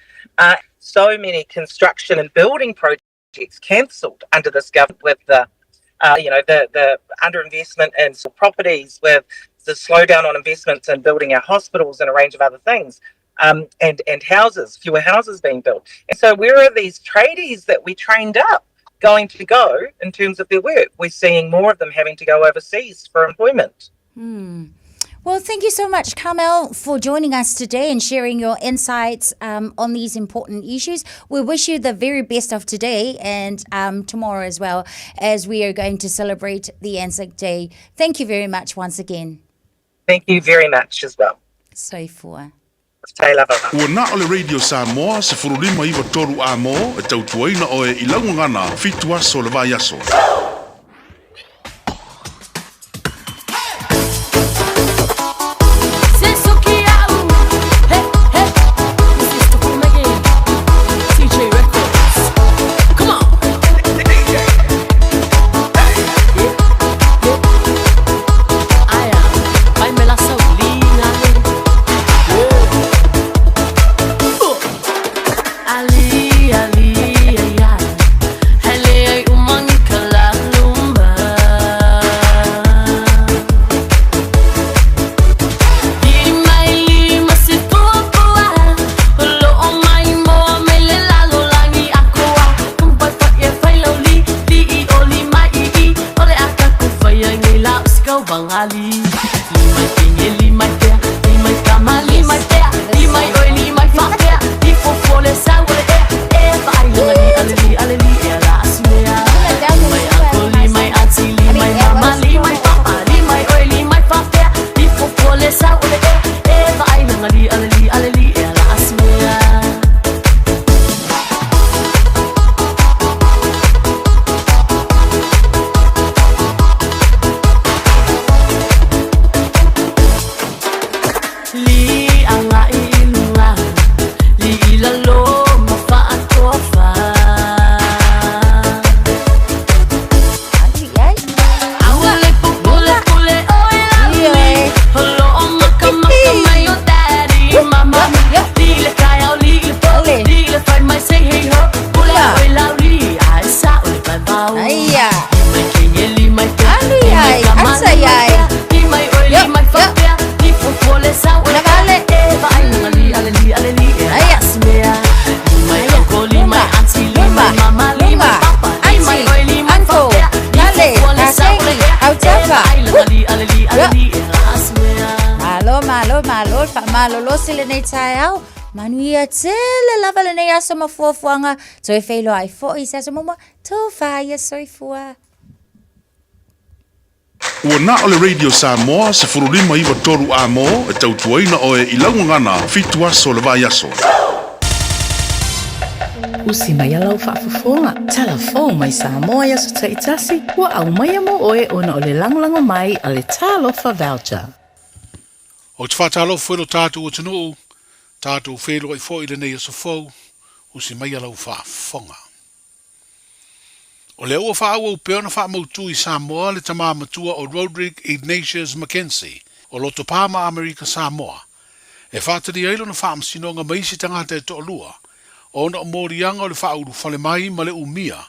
So many construction and building projects cancelled under this government with the, you know, the underinvestment in properties, with the slowdown on investments in building our hospitals and a range of other things, and houses, fewer houses being built. And so where are these tradies that we trained up going to go in terms of their work? We're seeing more of them having to go overseas for employment. Well, thank you so much, Carmel, for joining us today and sharing your insights on these important issues. We wish you the very best of today and tomorrow as well, as we are going to celebrate the Anzac Day. Thank you very much once again. Thank you very much as well. Soifua. Ua na o le Radio Samoa 1593 amo e tautuaina oe i laugagana 7 aso le vaiaso. Ali, ali, ai, ai. Hele ai umangi kala. malolosi lenei taeao. Manuia tele lava lenei aso ma fuafuaga. Toe feiloai foi i se aso muamua. Tofa ia soifua. Ua na o le Radio Samoa 1593 A-mo e tautuaina oe i lau gagana fitu aso o le vaiaso. Usi mai a lau faafofoga, tala fou mai Samoa i aso taitasi, ua aumaia mo oe ona o le lagolago mai a le Talofa Voucher. Ou te faatalofa i lo tatou atunuu, tatou feiloai foi i lenei aso fou, usi mai a lau faafofoga. O lea ua faaauau pea ona faamautu i Samoa le tama matua o Roderick Ignatius McKenzie o Lotopa ma Amerika Samoa e faatalia ai lona faamasinoga ma isi tagata e toalua ona o moliaga o le faaulufale mai ma le umia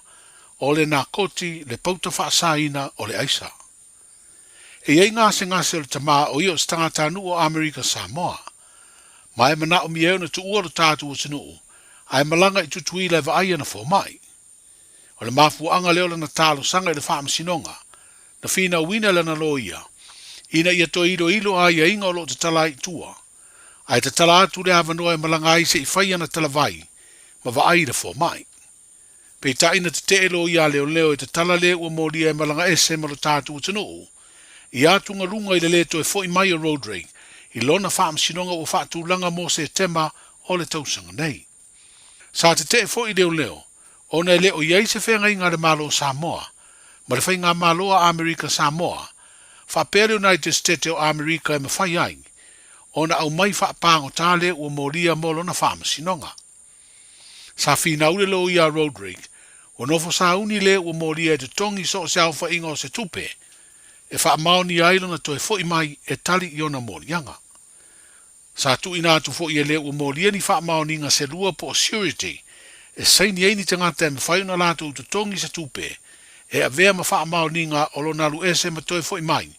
o le nakoti le pauta faasaina o le aisa. E i ai gasegase o le tama o ia o se tagatanuu o Amerika Samoa. Ma e manaomia ai ona tuua lo tatou atunuu ae malaga i Tutuila e vaai ana fomai. O le mafuaaga lea o lana talosaga i le faamasinoga, na finauina e lana loia, ina ia toe iloilo aiaiga o lo o tatala ai i tua, ae tatala atu le avanoa e malaga ai se i fai ana talavai ma vaai i le fomai. Peitai na tetee loia a leoleo e tatala le ua molia e malaga ese ma lo tatou atunuu, i atugaluga i le le toe foi mai o Roderick i lona faamasinoga ua faatulaga mo Setema o le tausaga nei. Sa tetee foi leoleo ona e le o i ai se feagaiga a le Malo o Samoa ma le Faigamalo a Amerika Samoa faapea le United Stete o Amerika e mafai ai ona aumai faapagota le ua molia mo lona faamasinoga. Sa finau le loia a Roderick, ua nofo sauni le ua molia e totogi so o se aofaiga o se tupe e faamaonia ai lona toe foi mai e tali i ona moliaga. Sa tuuina atu foi e le ua molia ni faamaoniga se lua po o surety e saini ai ni tagata e mafai ona latou totogi se tupe e avea ma faamaoniga o lona alu ese ma toe foi mai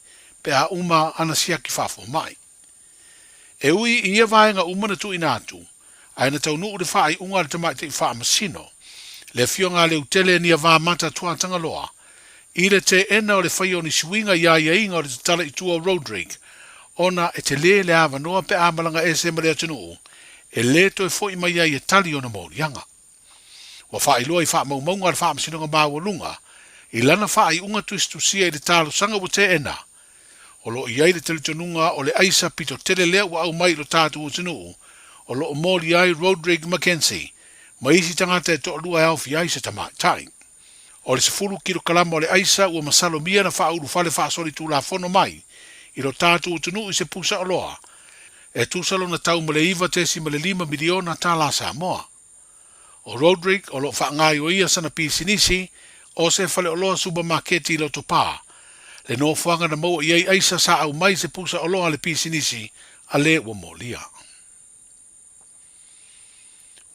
pe a uma ana siaki faafomai. E ui i ia vaega uma na tuuina atu, ae na taunuu le faaiuga a le Tamaitai Faamasino, le Afioga a Leutele Niavamata Tuatagaloa, i le teena o le faia o ni suiga i aiaiga o le tatala i tua o Roderick, ona e telē le avanoa pe a malaga ese ma le atunuu, e lē toe fo'i mai ai e tali ona moliaga. Ua faailoa i faamaumauga a le Faamasinoga Maualuga i lana faaiuga tusitusia i le talosaga ua teena, O lo o i ai le talitonuga o le aisa pito tele lea ua aumai i lo tatou atunuu, o lo o molia ai Roderick McKenzie ma isi tagata e toalua e aofia ai se tamaitai. O le 10 kilokalama o le aisa ua masalomia na faaulufale faasolitulafono mai i lo tatou atunuu i se pusa oloa e tusa lona tau ma le $9.5 miliona tālā Samoa. ʻO Roderick o lo o faagaoioia sana pisinisi o se faleoloa supamaketi i Lotopā, le nofoaga na maua i ai aisa sa aumai se pusa oloa a le pisinisi a le ua molia.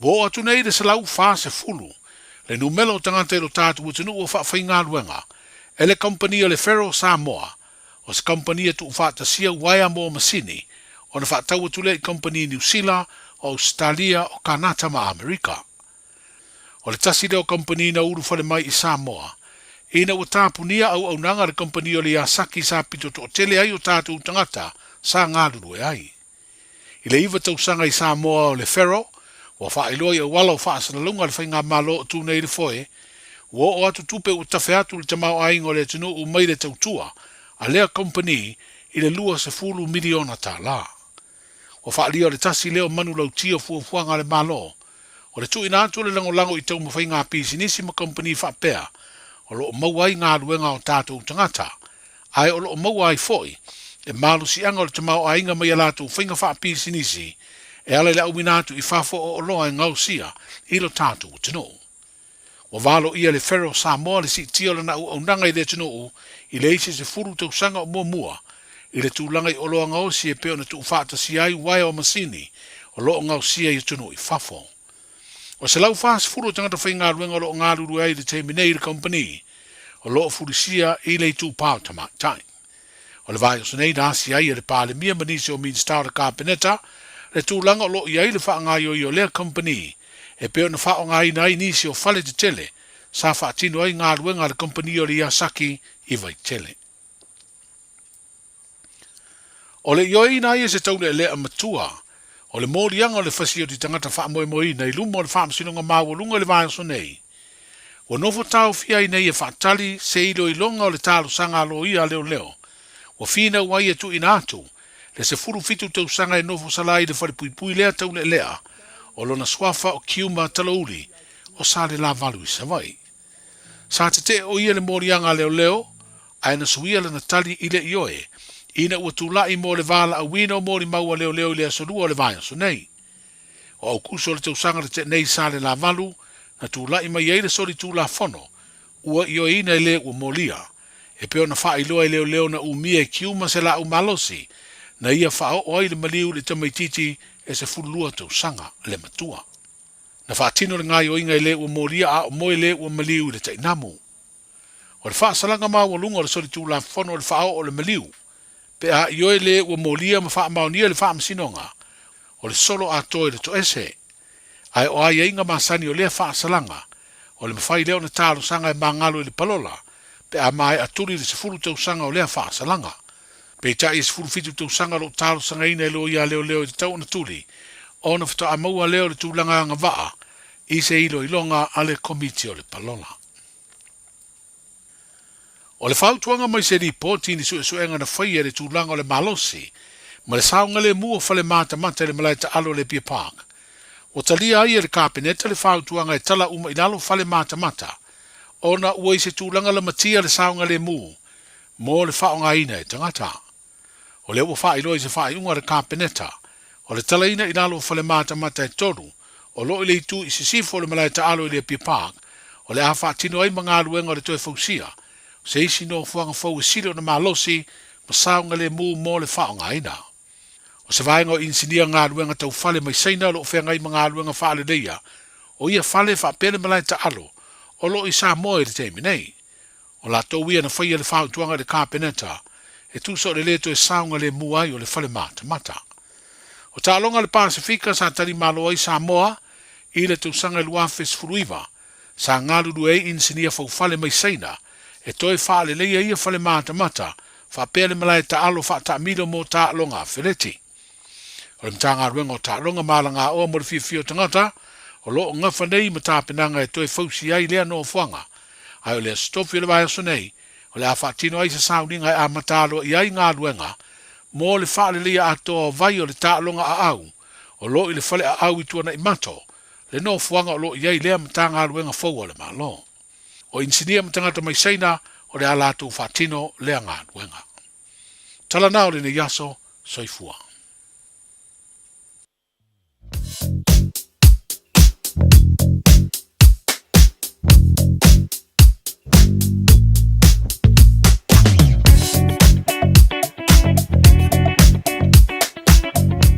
Ua oo atu nei le 140 le numela o tagata i lo tatou atunuu o faafaigaluega e le kamupani o le Ferro Samoa, o se kamupani e tuufaatasia uaea mo masini ona faatau atu lea i kamupani Niu Sila, o Ausetalia, o Kanata ma Amerika. O le tasi lea o kamupani na ulufale mai i Samoa, ina ua tapunia auaunaga a le kamupani o le Yasaki sa pito toatele ai o tatou tagata sa galulue ai. I le iva tausaga i Samoa o le Ferro, ua faailoa i auala o faasalalauga a le Faigamalo o tu nei i le foe, ua oo atu tupe ua tafe atu le tamaoaiga o le atunuu mai le tautua a lea kamupani i le $20 miliona tālā. Ua faaalia o le tasi lea o manulauti o fuafuaga a le Malo, o le tuuina atu o le lagolago i taumafaiga a pisinisi ma kamupani faapea o lo o maua ai galuega a o tatou tagata, ae o lo o maua ai foi le malosiaga o le tamaoaiga mai a latou faiga faapisinisi e ala i le auina atu i fafo o oloa e gaosia i lo tatou atunuu. Ua valoia le Ferro Samoa le siitia o lana auaunaga i le atunuu i le isi 10 tausaga o muamua i le tulaga i oloa gaosi e pei ona tuufaatasia ai uaea o masini o lo o gaosia i atunuu i fafo. O 140 o tagata faigaluega o lo o galulue ai i le taimi nei i le kamupani o lo o fulisia i le itupa o tamaitai. O le vaiaso nei na asi ai e le Palemia ma nisi o Minisita o le Kapeneta le tulaga o lo o i ai le faagaoioi o lea kamupani e pei ona faaaogaina ai nisi o fale tetele sa faatino ai galuega a le kamupani o le Yasaki i Vaitele. O le ioeina ai e se taulealea matua. O le moliaga o le fasioti tagata faamoemoeina i luma o le Faamasinoga Maualuga i le vaiaso nei, ua nofo taofia ai nei e faatali se iloiloga o le talosaga a loia a leoleo ua finau ai e tuuina atu le 17 tausaga e nofo sala ai i le falepuipui lea taulealea o lona suafa o Kiuma Talouli o Salelavalu i Savaii. Sa tetee o ia le moliaga a leoleo ae na suia lana tali i le ioe ina ua tulai mo le valaauina o molimau a leoleo i le aso Lua o le vaiaso nei. O Aukuso o le tausaga na tea nei i Salelavalu na tulai mai ai le soli tulafono ua ioeina e le ua molia, e pei ona faailoa e leoleo na umia e Kiuma se laau malosi na ia faaoo ai le maliu i le tamaitiiti e 12 tausaga le matua. Na faatino le gaoioiga e le ua molia a o moe le ua maliu i le tainamu. O le faasalaga maualuga o le solitulafono o le faaoo o le maliu, pe a ioe le ua molia ma faamaonia e le Faamasinoga, o le solo atoa i le toese. Ae o aiaiga masani o lea faasalaga, o le mafai lea ona talosaga e magalo i le palola, pe a maea tuli le 10 tausaga o lea faasalaga. Peitai e 17 tausaga o lo o talosagaina e loia leoleo i le tau ona tuli, ona faatoa maua lea o le tulaga agavaa i se iloiloga a le Komiti o le Palola. O le fautuaga mai se lipoti i ni suesuega na faia i le tulaga o le malosi ma le saogalemu o fale matamata i le malae taalo o Lepia Park, ua talia ai e le Kapeneta le fautuaga e tala uma i lalo fale matamata ona ua i se tulaga lamatia le saogalemu mo le faaaogaina e tagata. O lea ua faailoa i se faaiuga a le Kapeneta, o le talaina i lalo o fale matamata e tolu o lo o i le itu i sisifo o le malae taalo i Lepia Park, o le a faatino ai ma galuega o le toe fausia o se isi nofoaga fou e sili ona malosi ma saogalemu mo le faaaogaina. O se vaega o inisinia galuega tau fale mai Saina o lo o feagai ma galuega faaleleia o ia fale faapea le malae taalo o lo o i Samoa i le taimi nei. O latou ia na faia le fautuaga i le Kapeneta e tusa o le lē toe saogalemu ai o le fale matamata. O taaloga a le Pasefika sa tali malo ai Samoa i le tausaga e 2019, sa galulue ai inisinia faufale mai Saina e toe faaleleia ia fale matamata faapea le malae taalo faataamilo mo taaloga afeleti. O le Matagaluega o Taaloga ma Alagaoa mo le Fiafia o Tagata o lo o gafa nei ma tapenaga e toe fausia ai lea nofoaga, ae o le Aso Tofi o le vaiaso nei o le a faatino ai se sauniga e amata aloaia ai galuega mo le faaleleia atoa o vai o le taaloga aau o lo o i le fale aau i Tuanaimato, le nofoaga o lo o i ai lea Matagaluega fou a le Malo. O inisinia ma tagata mai Saina o le a latou faatino lea galuega. Tala na o lenei aso, soifua.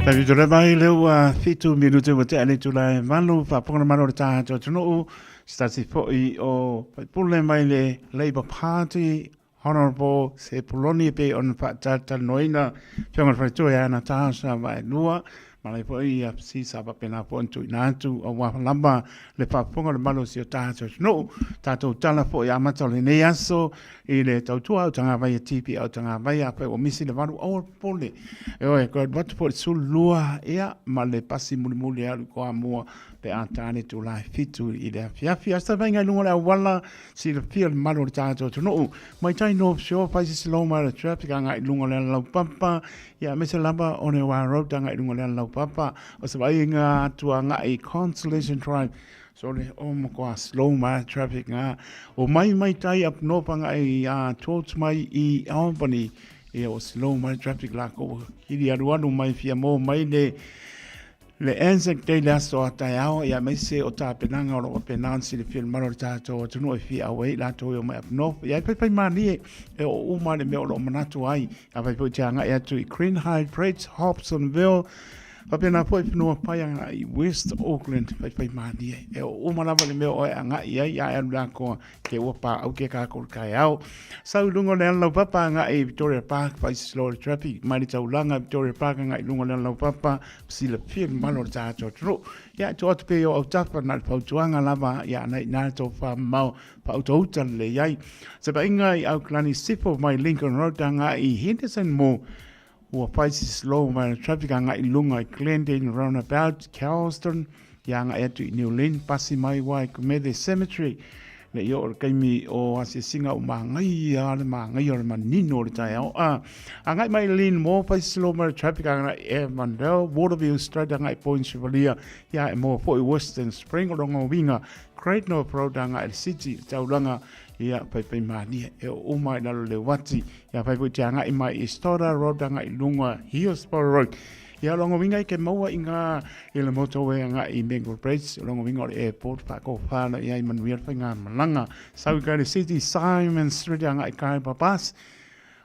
Taimi tole mai le ua 7 minute ua tea le itula e 8, faafofoga malo le tatou atunuu, se tasi foi o faipule mai le Labour Party, Honourable Sepuloni e pei ona faatalatalanoaina Afioga i le Faletua ia Natasha Vaelua ma lai foi ia si sa faapena foi ona tuuina atu aua lava le faafofoga o le malu o si o tatou atunuu. Tatou tala foi amata o lenei aso i le tautua au tagavai e TP au tagavai afai ua misi le valu aua le popole. E oe, koe alu atu foi le 12 ia ma le pasi mulimuli e alu i Toamua pe a ta le itula e 7 i le afiafi. A se vaaiga i luga o le auala Silafia le mamalu o le tatou atunuu. Mai tai North Shore, fai se slow mai le traffic agai i luga o le alaupapa, ia aemaise lava o le Oahu Road agai i luga o le alaupapa. O se vaaiga atu agai i Constellation Drive, so le o matua slow mai le traffic nga. O mai mai tai up north agai i towards mai i Albany, ia o slow mai le traffic lakou kili alualu mai fia mo mai le Le Anzac Day le aso a taeao, ia aemaise o tapenaga o lo o faapena ona silafia e le mamalu o le tatou atunuu e fia auai ai latou e omai up north. Ia e faifai malie e oo uma le mea o lo o manatu ai. Afai foi te agai atu i Greenhithe Bridge, Hobsonville, faapena foi fanua pai agai i West Auckland, faifai malie e oo uma lava le mea o e agai ai, a e alu la koa ke ua pa au ke kākou taeao. Sau i luga o le ala laupapa agai i Victoria Park, fai slow le traffic, mai le taulaga Victoria Park agai i luga o le ala laupapa, silafia le mamalu o le tatou atunuu. Ia, tuu atu pea i ou autafa na o le fautuaga lava, ia ana i ina le tofa mamao faautauta lelei ai. Se vaaiga i Auckland Sifo mai Lincoln Road agai i Henderson Mall. Ua fai si slow mai le traffic agai i luga i Glendene Roundabout, Kelston, ia agai atu i New Lynn, pasi mai ua i Kumete Cemetery, le i oo le kaimi o asiasiga ua magaia le magaia o le manino o le taeao. A agai mai i Lynn Moore, fai si slow mai le traffic agai i Avondale, Waterview Straight agai i Point Chevalier, ia e maua foi Western Spring o lona uiga Great North Road agai i le City, le taulaga ia Paipaimalie e oo uma i lalo le uati. Ia fai foi te agai mai i Stoddard Road agai i luga Hillsborough Road. Ia longa winga i ke maua i ngā i le motorway agai i Mango Bridge, longa winga o le airport whaakowha ana ia i manuia le whai ngā malanga. Sau i kai le City Simon Street agai i kai Papas.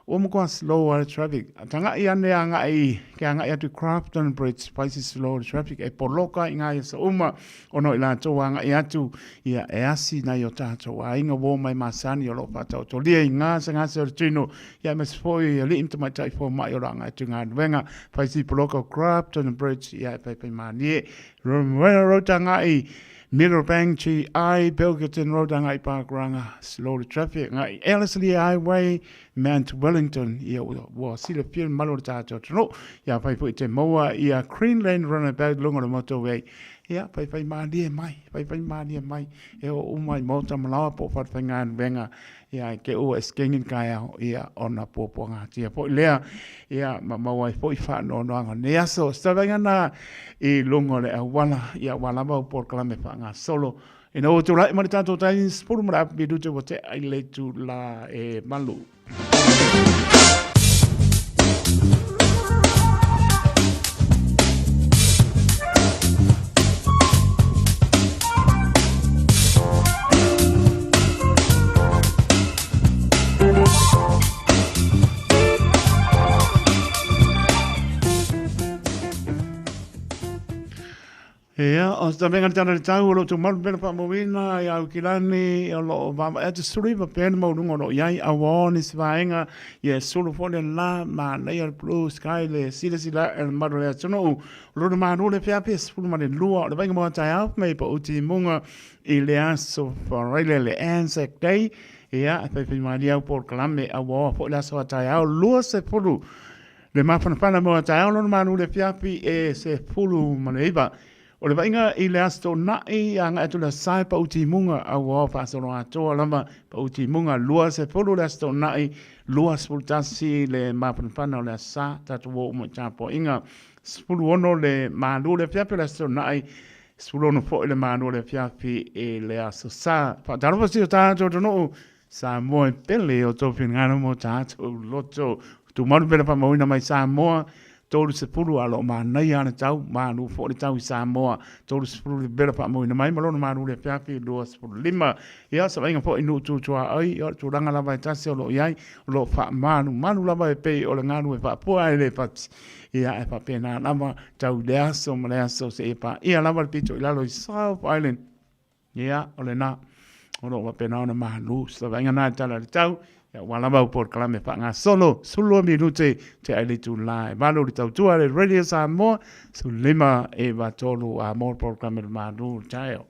Ua matua slow a le traffic. Tangai ane agai ke agai atu Crafton Bridge, fai si slow le traffic e poloka i ngā ia uma ona i latou agai atu ia e asi nai o tātou aiga uō mai masani o lo o faataotolia i gasegase o le tino ia aemaise foi alii ma tamaitai fomai o lo agai atu i galuega. Fai si poloka o Crafton Bridge ia e paipai mālie. Romeo Road agai Middlebank GI, Pilkerton Road agai Pakuranga, slow le traffic agai Ellerslie Highway, Mount Wellington, ia ua silafia le mamalu o le tātou atunuu. Ia fai foi te maua ia Greenland Runabout luga o le motorway. Ia faifai mālie mai, faifai mālie mai, e oo uma i maota malaoa po o fale faigaluega, ia e te ua e scanning taeao, ia ona puapuagatia foi lea, ia ma maua ai foi faanoanoaga o lenei aso. Se taulaiga na i luga o le auala, ia aua lava au polokalame faagasolo. Ina ua tulai mai le tatou taimi 10 ma le apu minute ua tea i le itula e malu. Ia, o se tavenga tala le tau o lo tou malu pena faamauina i Aukilani o lo o vaavaai atu 19 pea le maualuga o lo o i ai auao nisi vaega ia e sulu foi le la manaia le blue sky le silasila ae le mamalu o le atunuu. O lona malu le feafi e 12 o le vaiga moa taeao mai pa utimuga i le aso Faraile le Anzac Day. Ia, e faifai malie au polokalame auaoa foi le aso a taeao 20 Le mafanafana mo a taeao lona malu le afiafi e 19. O le vaaiga i le Aso Toonai agai atu le Aso Sa e pau timuga auao faasolo atoa lava pau timuga 20 le Aso Toonai 21 le mafanafana o le Aso Sa tatou o uma i tapuaiga 16 le malu le afiafi o le Aso Toonai 16 foi le malu o le afiafi i le Aso Sa. Faatalofa si o tatou atunuu Samoa e pele o tou finagalo mo tatou loto. Tumalu pele faamauina mai Samoa, 30 a lo o manaia le tau, malu foi le tau i Samoa, 30 le pele faamauina mai ma lona malu le afiafi 25. Ia, savaiga foi i nuu tutuaoi, ia o le tulaga lava e tasi o lo o i ai, o lo o faamalumalu lava e pei o le galu e faapua ae le fati. Ia, e faapena lava tau i le aso ma le aso seia paia lava le pito i lalo i South Island. Ia, o lena, o lo o faapena ona malu se vaaiga na i tala i le tau, ia ua lava au polokalame faagasolo, 12 minute te ai le itula e 8 le tautua le Radio Samoa, 15 e 3 a mo le polokalame le malu le taeao.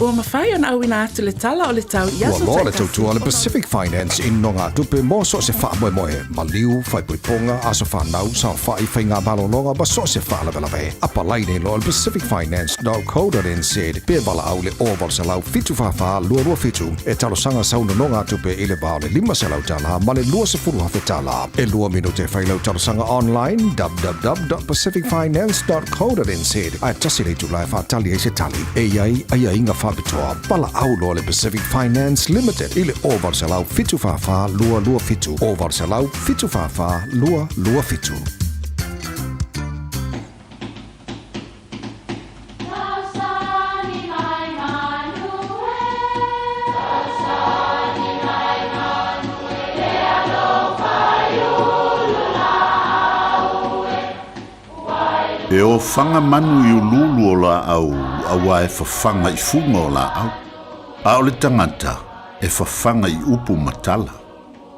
Ua mafai ona auina atu le tala o le tau i Ua aso loa le taitasi tautua a le ona o Pacific Finance i nogatupe mo so o se faamoemoe, maliu, faaipoipoga, aso fanau, saofai, faigamalologa ma so o se faalavelave. Apalai nei loa le Pacific Finance .co.nz pe valaau le 0800 744 227 e talosaga sau nonogatupe i le va o le $500 ma le $20,000. E lua minute e fai lau talosaga online www.pacificfinance.co.nz ae tasi le itula e faatali ai se tali. E i ai aiaiga faapitoa. Valaau loa le Pacific Finance Limited i le 0800 744 227 0800 744 227. E ofaga manu i uluulu o laau auā e fafaga i fuga o laau, a o le tagata e fafaga i upu ma tala.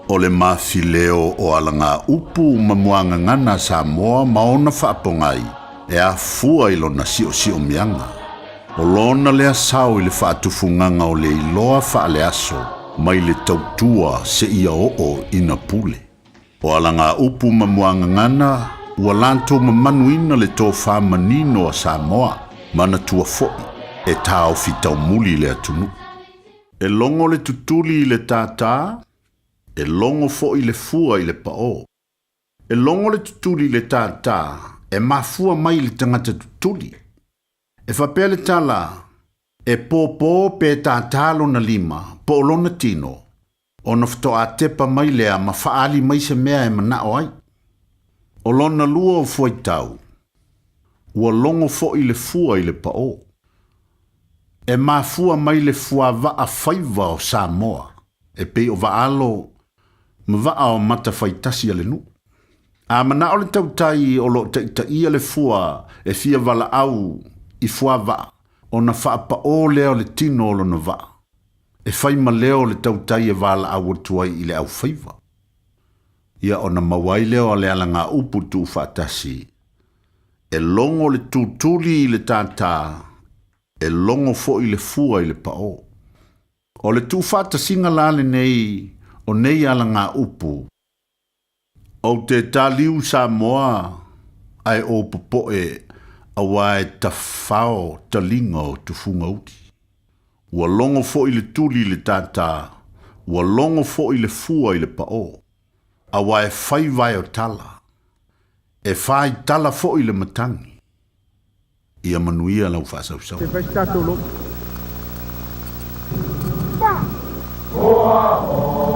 O le mafileo o alagaupu ma muagagana a Samoa ma ona faapogai e afua i lona siosiomiaga. O lona lea sao i le faatufugaga o le iloa faaleaso mai le tautua seia oo ina pule. O alagaupu ma muagagana ua latou mamanuina le tofā manino a Samoa, manatua fo'i e taofi taumuli le atunuu. E logo le tutuli i le tātā, e logo fo'i le fua i le paō. E logo le tutuli i le tātā, e mafua mai i le tagata tutuli. E faapea le tala, e pōpō pe tātā lona lima, po o lona tino, ona faatoa tepa mai lea ma faaali mai se mea e manao ai. O lona lua o fuaitau, ua logo fo'i le fua i le paō. E mafua mai le fuavaa faiva o Samoa, e pei o vaalo ma vaa o matafaitasi a le nuu. A manao le tautai o loo taitaia le fua e fia valaau i fuavaa, ona faapaō lea o le tino o lona vaa, e fai ma leo o le tautai e valaau atu ai i le aufaiva. Ia ona maua ai lea o le alagaupu tuufaatasi, e logo le tutuli i le tātā, e logo fo'i le fua i le paō. O le tuufaatasiga la lenei o nei alagaupu, Ou te taliu Samoa ae ou popoe auā e tafao taliga o tufuga uli. Ua logo fo'i le tuli i le tātā, ua logo fo'i le fua i le paō, auā e fai vae o tala, e fai tala fo'i le matagi. Ia manuia lau faasausau. Se fai se tatou lotu. O ou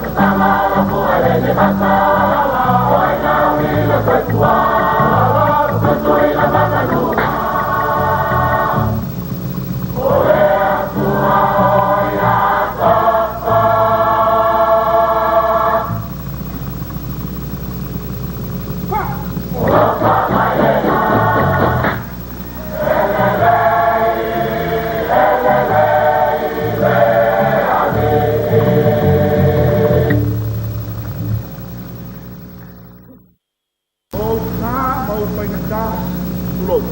tina ma ou faigata, tulou.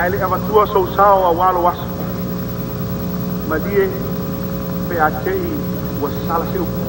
Ae le i avatua sou sao auā lou aso, malie pe a te i ua sala se upu.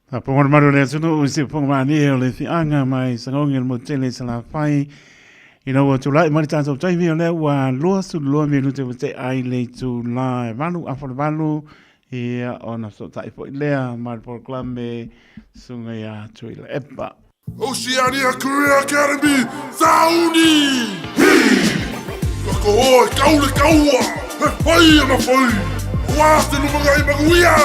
Faafofoga le malu o le atunuu i se fofoga malie o le fiaga mai Sagogi o le Motele i Salafai ina ua tulai mai le tatou taimi o lea ua 22 minute ua tea ai le itula e 8:48 ia ona fesootai foi lea ma le polokalame Susuga ia Tuilaepa. Oceania Career Academy, Sauni! Hi! Ka koho e kau le kaua, he whai ana whai, ua te lumangai manuia!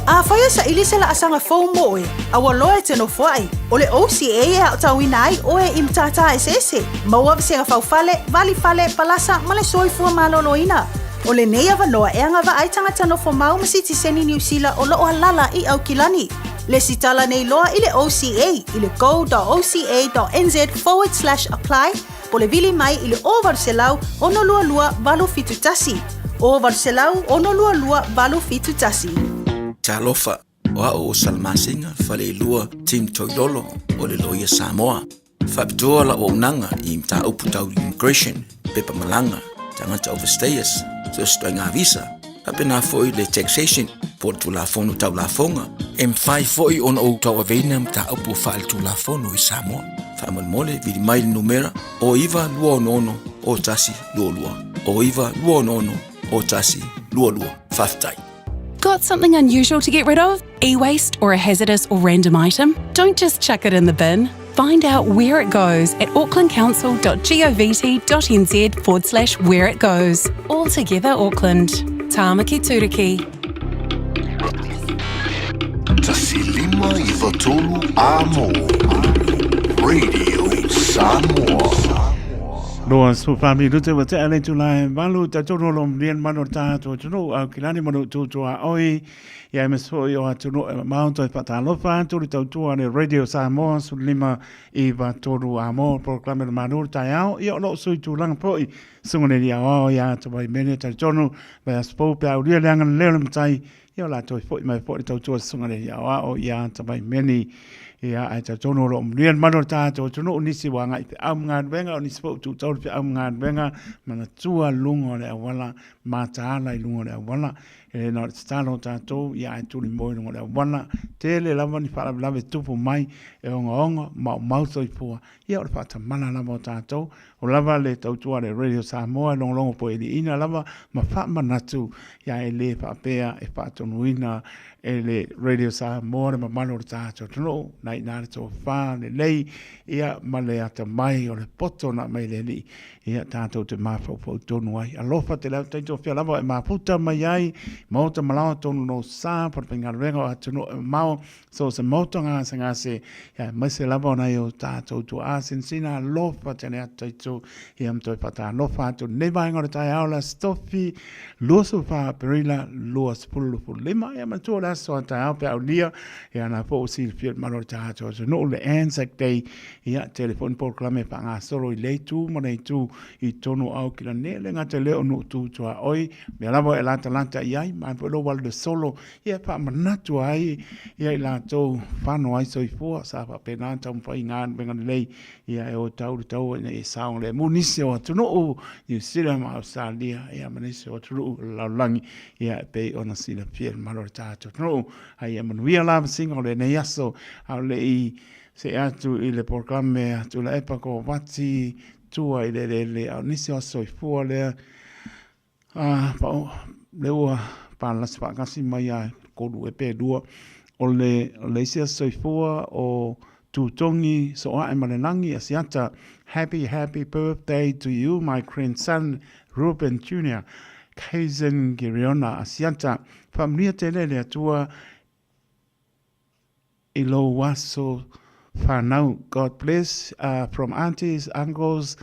Afai e saili se laasaga fou mo oe, a ua loa e te nofoai, o le OCA e aotauina ai oe i matata eseese, maua vasega faufale, vali fale, palasa ma le soifua maloloina. O lenei avanoa e agavaa ai tagata nofomau ma sitiseni Niu Sila o lo o alala i Aukilani. Lesitala nei loa i le OCA i le go.oca.nz forward slash apply po le vili mai i le 0800 622 871. 0800 622 871. Talofa, o au o Salamasina Faleilua Tim Toilolo o le Loia Samoa. Faapitoa lau auaunaga i mataupu tau immigration, pepa malaga, tagata overstayers, so se ituaiga visa, faapena foi le taxation po o le Tulafono Tau Lafoga. E mafai foi ona ou tauaveina mataupu faaletulafono i Samoa. Faamolemole, vili mai le numera o 9 2 6 o 1 2 2 o 9 2 6 o 1 2 2. Faafetai. Got something unusual to get rid of? E waste or a hazardous or random item? Don't just chuck it in the bin. Find out where it goes at aucklandcouncil.govt.nz forward slash where it goes. All together, Auckland. Tāmaki Turuki. 1 5 9 3 Amo. Radio Samoa. 24 minute ua tea le itula e valu, talitonu o lo o manuia le mamalu o le tatou atunuu, Aukilani ma lou tutua oi, ia aemaise foi o atunuu e mamao toe faatalofa atu le tautua a le Radio Samoa 15 9 3 a mo polokalame o le Malu o le taeao, ia o lou sui tulaga foi, susuga i le Alii Aoao ia Tavaimene, talitonu vaiaso fou pe a aulia le agalelei o le Matai, Ia o le a toe foi mai foi le tautua susuga i le Alii Aoao ia Tavaimeni. Ia, ae talitonu o lo o manuia le mamalu o le tatou atunuu, nisi ua agai i feau ma galuega, o nisi foi ua tuutau le feau ma galuega, manatua luga o le auala, mataala i luga o le auala. E le na o le tatalo o tatou, ia ae tuli moe i luga o le auala. Tele lava ni faalavelave e tupu mai, e ogaoga, maumau soifua. Ia o le faatamala lava o tatou, O lava le tautua a le Radio Samoa e logologo poeiliina lava ma faamanatu ia e le faapea e faatonuina e le Radio Samoa le mamalu o le tatou atunuu na ina le tofa lelei ia ma le atamai o le poto na aumai e le Alii ia tatou te mafaufau tonu ai. Alofa tele atu taitofia lava e mafuta mai ai maota malaoa tonu no sa fale-faigaluega o atunuu e mamao So se maota gasegase, ia aemaise lava o nai o tātou tuaa sinasina alofa tele atu taito, ia ma toe whakaalofa atu lenei vaega o le taeao le Aso Tofi, 24 Aperila 2025, ia manatua o le aso a taeao pe aulia, ia na po o silafia le malo o le tātou atunuu le Anzac Day, ia tele foi ni polokalame e faagasolo i lea itu ma lea itu i tonu o Aukilani, e le gata i lea o nuu tu tuaoi, mea lava e latalata i ai, ma foi lou alu le solo, Ia faamanatu ai ia i latou fano ai soifua sa faapena ona taumafai i galuega lelei ia e o tau le taua ina ia saogalemu nisi o atunuu Niu Sila ma Ausetalia ia ma nisi o atunuu o le lalolagi ia e pei ona silafia e le mamalu o le tatou atunuu. A ia manuia la masiga o lenei aso a o le i see atu i le polokalame a Tuilaepa Kovati tua i le eleele a o nisi o aso soifua lea A pao, lea ua palasi faatasi mai ia tolu ea pe lua, o le, o le isi aso soifua o Tutogi Soae ma le Lagi Asiata, Happy happy birthday to you my grandson Reuben Junior Kaizen Giriona Asiata, faamanuia tele le Atua i lou aso whanau. God bless from aunties, uncles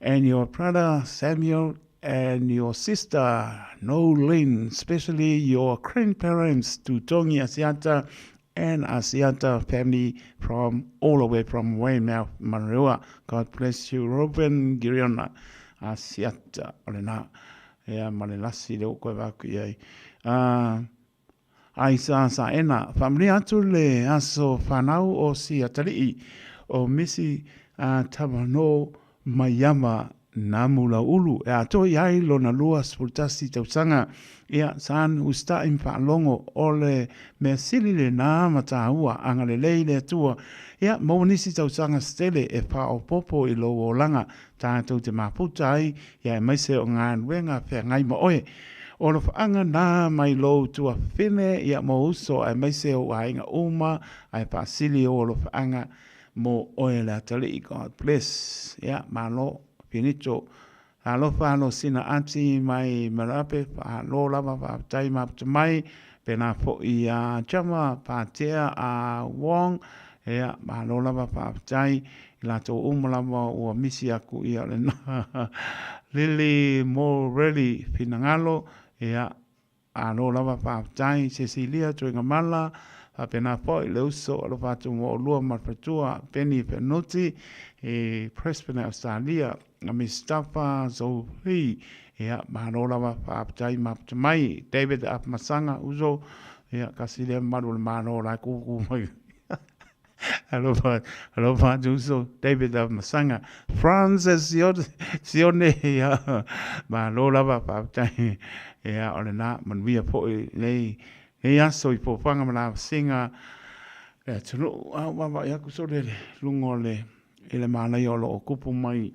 and your brother Samuel and your sister Noeline, especially your grandparents Tutongi Asiata and Asiata family from all the way from Weymouth, Manurewa. God bless you, Reuben Giriona Asiata. O lena, ea ma le lasi le o koe vaku i ai. Ai sa saena, faamanuia atu le aso whanau o Siatalii o Misi a Tavano Maiava Namulaulu e atoa i ai lona 21 tausaga. Ia, san usita'i ma faalogo o le mea sili lena ma tāua, agalelei le Atua. Ia, maua nisi tausaga se tele e faaopoopo i lou olaga, tātou te mafuta ai, ia aemaise o galuega feagai ma oe. O alofaaga na mai lou tuafafine ia mo uso aemaise ou aiga uma ae faasili ou alofaaga mo oe le atalii God bless ia malo finito alofa alo sina ati mai Merape faalo lava faafetai maputa mai pena foi ia Chama Patea a Wong ia malo lava faafetai i latou uma lava ua misi aku ia lena Lily Morelli finagalo ia alo lava faafetai Cecilia Tuigamala faapena foi le uso alofa atu mo olua ma le faletua Penny Fenuti i Brisbane Australia Mustafa Zohi ia malo lava faafetai maputa mai David Afamasaga uso ia kasi lea mamalu o le Malo la e kuku mai Alofa, alofa atu uso, David Afamasaga, Francis Sione, ia, malo lava, faafetai, ia, o lena, manuia foi nei, nei aso i fofoga ma lavasiga le atunuu, a ua vaavaai atu sole i luga o le, i le manaia o lo o tupu mai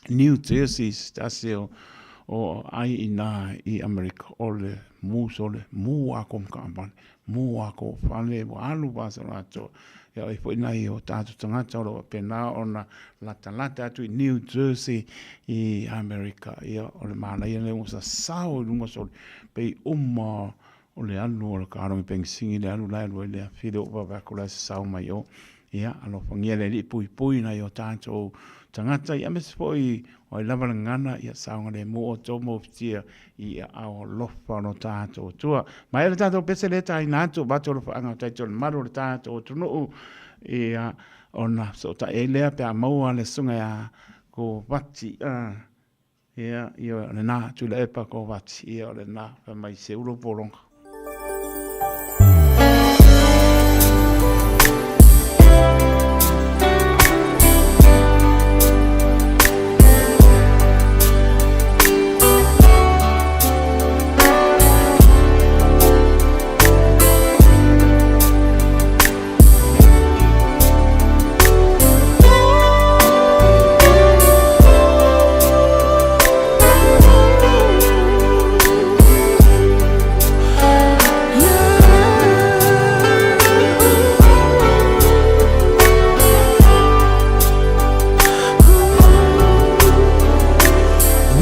New Jersey, se tasi o, o ai inā i Amerika, o le mū sole, mū a ko makaʻawale, mū a ko fale, ua alu pāsolo atoa. Ia oi foi nai o tātou tagata o lo o faapena ona latalata atu i New Jersey i Amerika. Ia, o le manaia lea ua sasao i luga sole, pei uma o le alu o le kalogi penisini le alu la e alu ai le afi le oo vave atu la e sasao mai o. Ia, alofagia le Alii puipui nai o tatou tagata, ia aemaise foi o ai lava le gagana, ia saogalemu outou ma ofitia i aao alofa o lo tatou Atua. Maea le tatou pese lea taina atu, avatu alofaaga o tatou le malu o le tatou atunuu, ia, ona fesootai ai lea pe a maua le susuga ia Kovati, ia, ia, o lena, Tuilaepa Kovati, ia, o lena, fai mai seu lou pologa.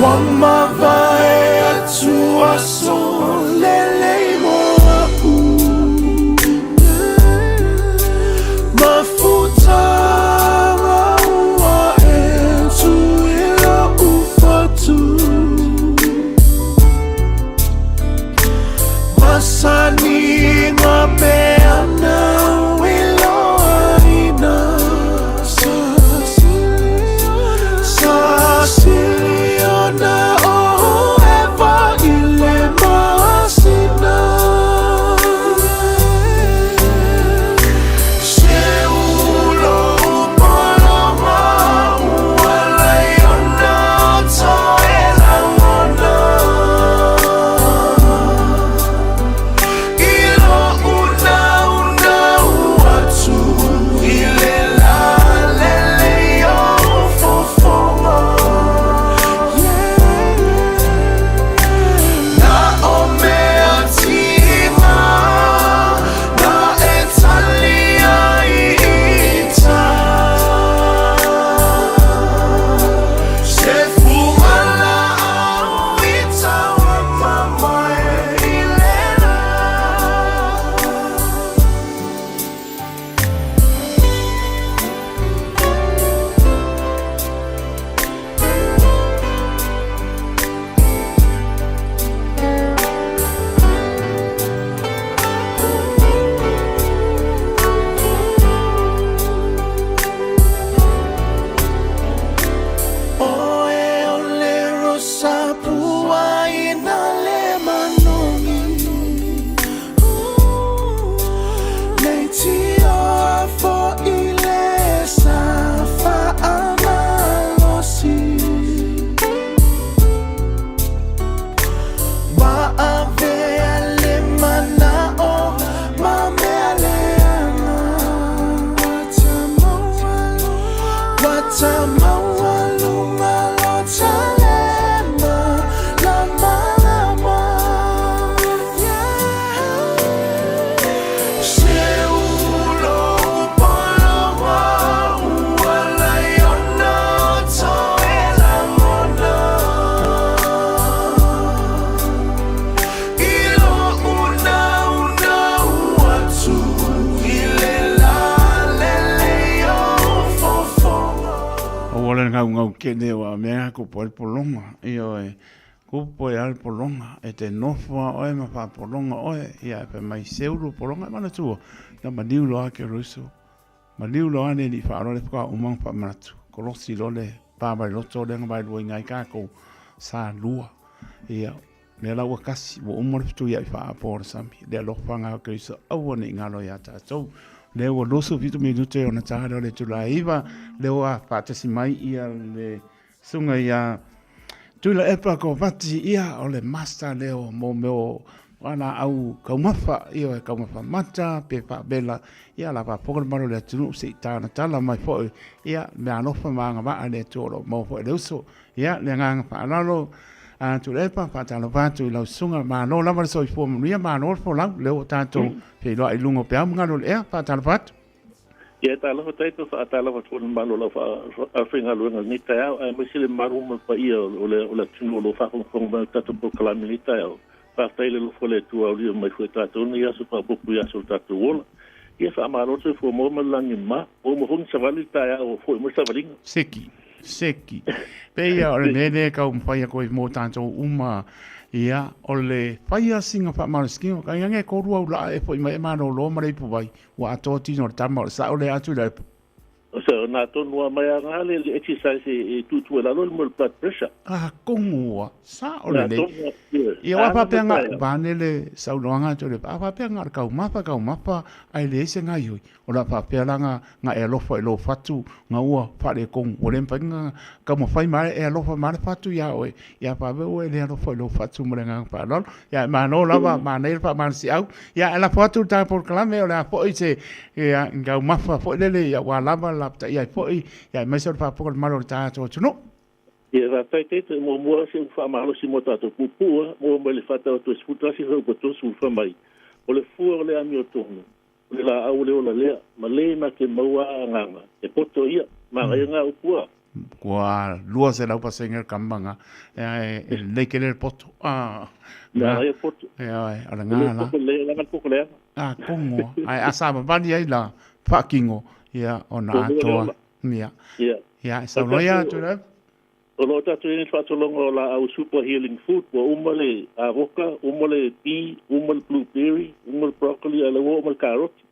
Ua mavae atu aso lelei mo a'u Mafutaga ua e tu i lo'u fatu Masani peana i loaina Sa siliona o ʻEva i le masina Se ulo pologa ua laiona toe lagona I lo'u naunau atu i le lā lelei o fofoga Na o mea tiga na e tali ai i tai Se fugalaau i tauamamae i le lā. Oe o le rosa pua i na le manogi Leitioa fo'i le sa faamalosi Ua avea le mana'o ma mea leaga Ua tamaualuga lo ta lemamalama Se ulo pologa ua laiona toe lagona I lo'u naunau atu i le lā lelei o fofoga. Aua le gaugau kene ua mea kupu ai le pologa, ioe, kupu ai le pologa, e te nofo lava oe ma faapologa oe, ia e fai mai seu lou pologa, e manatua, na maliu loa Keriso, maliu loa le Alii faaaloalo le faatoa uma ona faamanatu, kolosi loa le pa mai loto lea na vaeluaina ai tatou, sa lua, ia, lea la ua tasi, ua uma le fetuiai faapoa o le sami, le alofa lena o Keriso, aua ne i galo ia tatou. Lea ua 27 minute ona ta lea o le itula e 9, lea ua faatasi mai ia le susuga ia Tuilaepa Kovati, ia o le master lea o mo mea o laau taumafa, ia e taumafa mata pe faavela, ia la faafofoga le mamalu o le atunuu se i talatala mai foi, ia mea alofa ma agavaa le Atua o lo o maua foi e le uso. Ia le agaga faaaloalo a Tuilaepa, faatalofa atu i lau susuga, malo lava le soifua manuia, malo le folau, lea ua tatou feiloai i luga o peau ma galu o le ea, faatalofa atu. Ia, talofa Taito, faatalofa atu foi i le mamalu o lau aufaigaluega i lenei taeao, aemaise le mamalu ma le paia o le atunuu o lo o faafogafoga mai i le tatou polokalame i lenei taeao. Faafetai i le alofa o le Atua ua aulia mai foi e tatou lenei aso faaopoopo i aso o le tatou ola. Ia faamalo le soifua maua ma le lagi mama. Ua uma foi ona savali le taeao ua foi mai le savaliga. Seki, seki. Pei ia o le mea lea e taumafai atu ai mo tatou uma, ia, o le fai lava sina faamalositino, tainane e 3 au laa e foi mai e malolo ma le ipuvai, ua atoa tino o le tama, o le sao lea atu i le So, na tonu a mai aga le le exercise e tutu e lalo le mo le blood pressure. A kongu ua sa o le nei. Ia wa faapea nga vane le saunoaga atu le a faapea nga le kaumafa kaumafa ae leai se gaioi. O le a faapea la nga nga e alofa i lou fatu nga ua faaletonu ua le mafai ona taumafai ma e alofa ma le fatu ia oe ia faapea ua e le alofa i lou fatu ma le agaga faaaloalo. Ia e malo lava manaia le faamalosiau. Ia e lafo atu le tatou polokalame o le a foi se ia taumafa foi lele ia ua lava lapataia ai foi ia aemaise o le faafofoga a le mamalu o le tatou atunuu. Ia faafetai Tete, muamua se upu faamalosi mo tatou puupuu a, maua mai le faataoto e 11 fuaiupu 30 fai mai, O le fua o le amiotonu, o le laau o le ola lea, ma le na te maua a agaga, e poto ia, manaia nga upu a. Kua 200% le kama nga, e lelei tele le poto. Manaia poto. E oe, o le nga la. Le langa le poto leaga. A kongo, ae a savavali ai la faakino, ia ona atoa. Ia. Ia, e saunoa ia atu le. O lo o tatou i ai le faasologa o laau super healing food, ua uma le avoka, uma le pea, uma le blueberry, uma le broccoli, a o lea ua oo mai le karoti.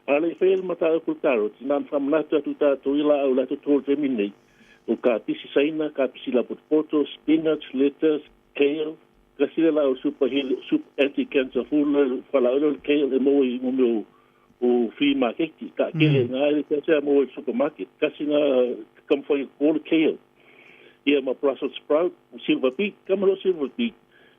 A le i faia le mataupu i le karoti, na ona faamanatu atu i tatou ia laau la e toto i le taimi nei, o kapisi saina, kapisi lapotopoto, spinach, lettuce, kale, tasi lea laau super healing, super anti-cancer food le fualaau lea o le kale e maua i mea o flea maketi, taatele nga e le a maua i le supermarket, tasi nga taumafai e toto le kale. Ia ma Brussels sprout, silver beet, kama loa silver beet.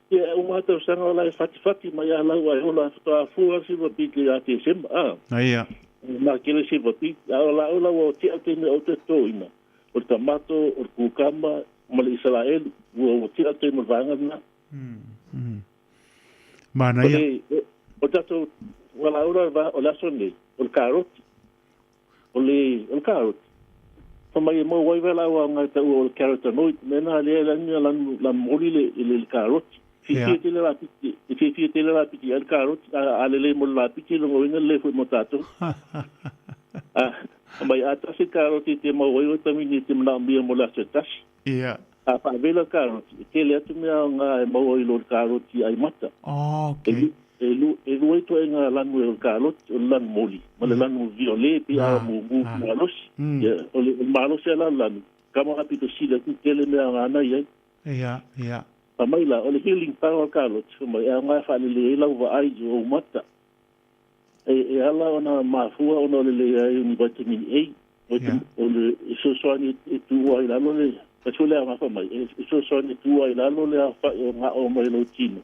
Ia e uma lava tausaga o la e fatifati mai a lau ae ola faatoa fua le silver beet ia Tesema, a. Ia. Na kele silver beet, a o la ola ua tea te mea o te totoina, o le tamato, o le kukama, ma le Isaraelu, ua tea te mo le vaega lena. Manaia. O tatou walaura o le aso nei, o le karoti. O le, o le karoti. Fa mai e maua ai walaau a ngai taua o le carotenoid, mena lea lani na lanu la moli le le, le karoti. Fiafia tele la piti, e fiafia tele la piti ai le karoti, a lelei mo le lapiti le ngoina le foi mo tatou. A mai a tasi karoti te maua ai vitamini te manaomia mo le aso e tasi. Ia. A faavela karoti, e tele atu mea nga e maua i lo le karoti ai mata. Oh, okay. E lua ituaiga lanu e o le karoti, o le lanu moli ma le lanu violet pe a mumu malosi. Ia, o le malosi a la lanu, kama a pito sili atu tele mea nga na i ai. Ia, ia. Fa mai la, o le healing power o karoti, fa mai, e aoga e faalelei ai lau vaai i ou mata. E ala ona mafua ona o le leai o ni vitamin A, o le fesoasoani e tuua ai i lalo le, kasi foi le aoga fai mai, e fesoasoani e tuua ai i lalo le aofai o gao mai lou tino.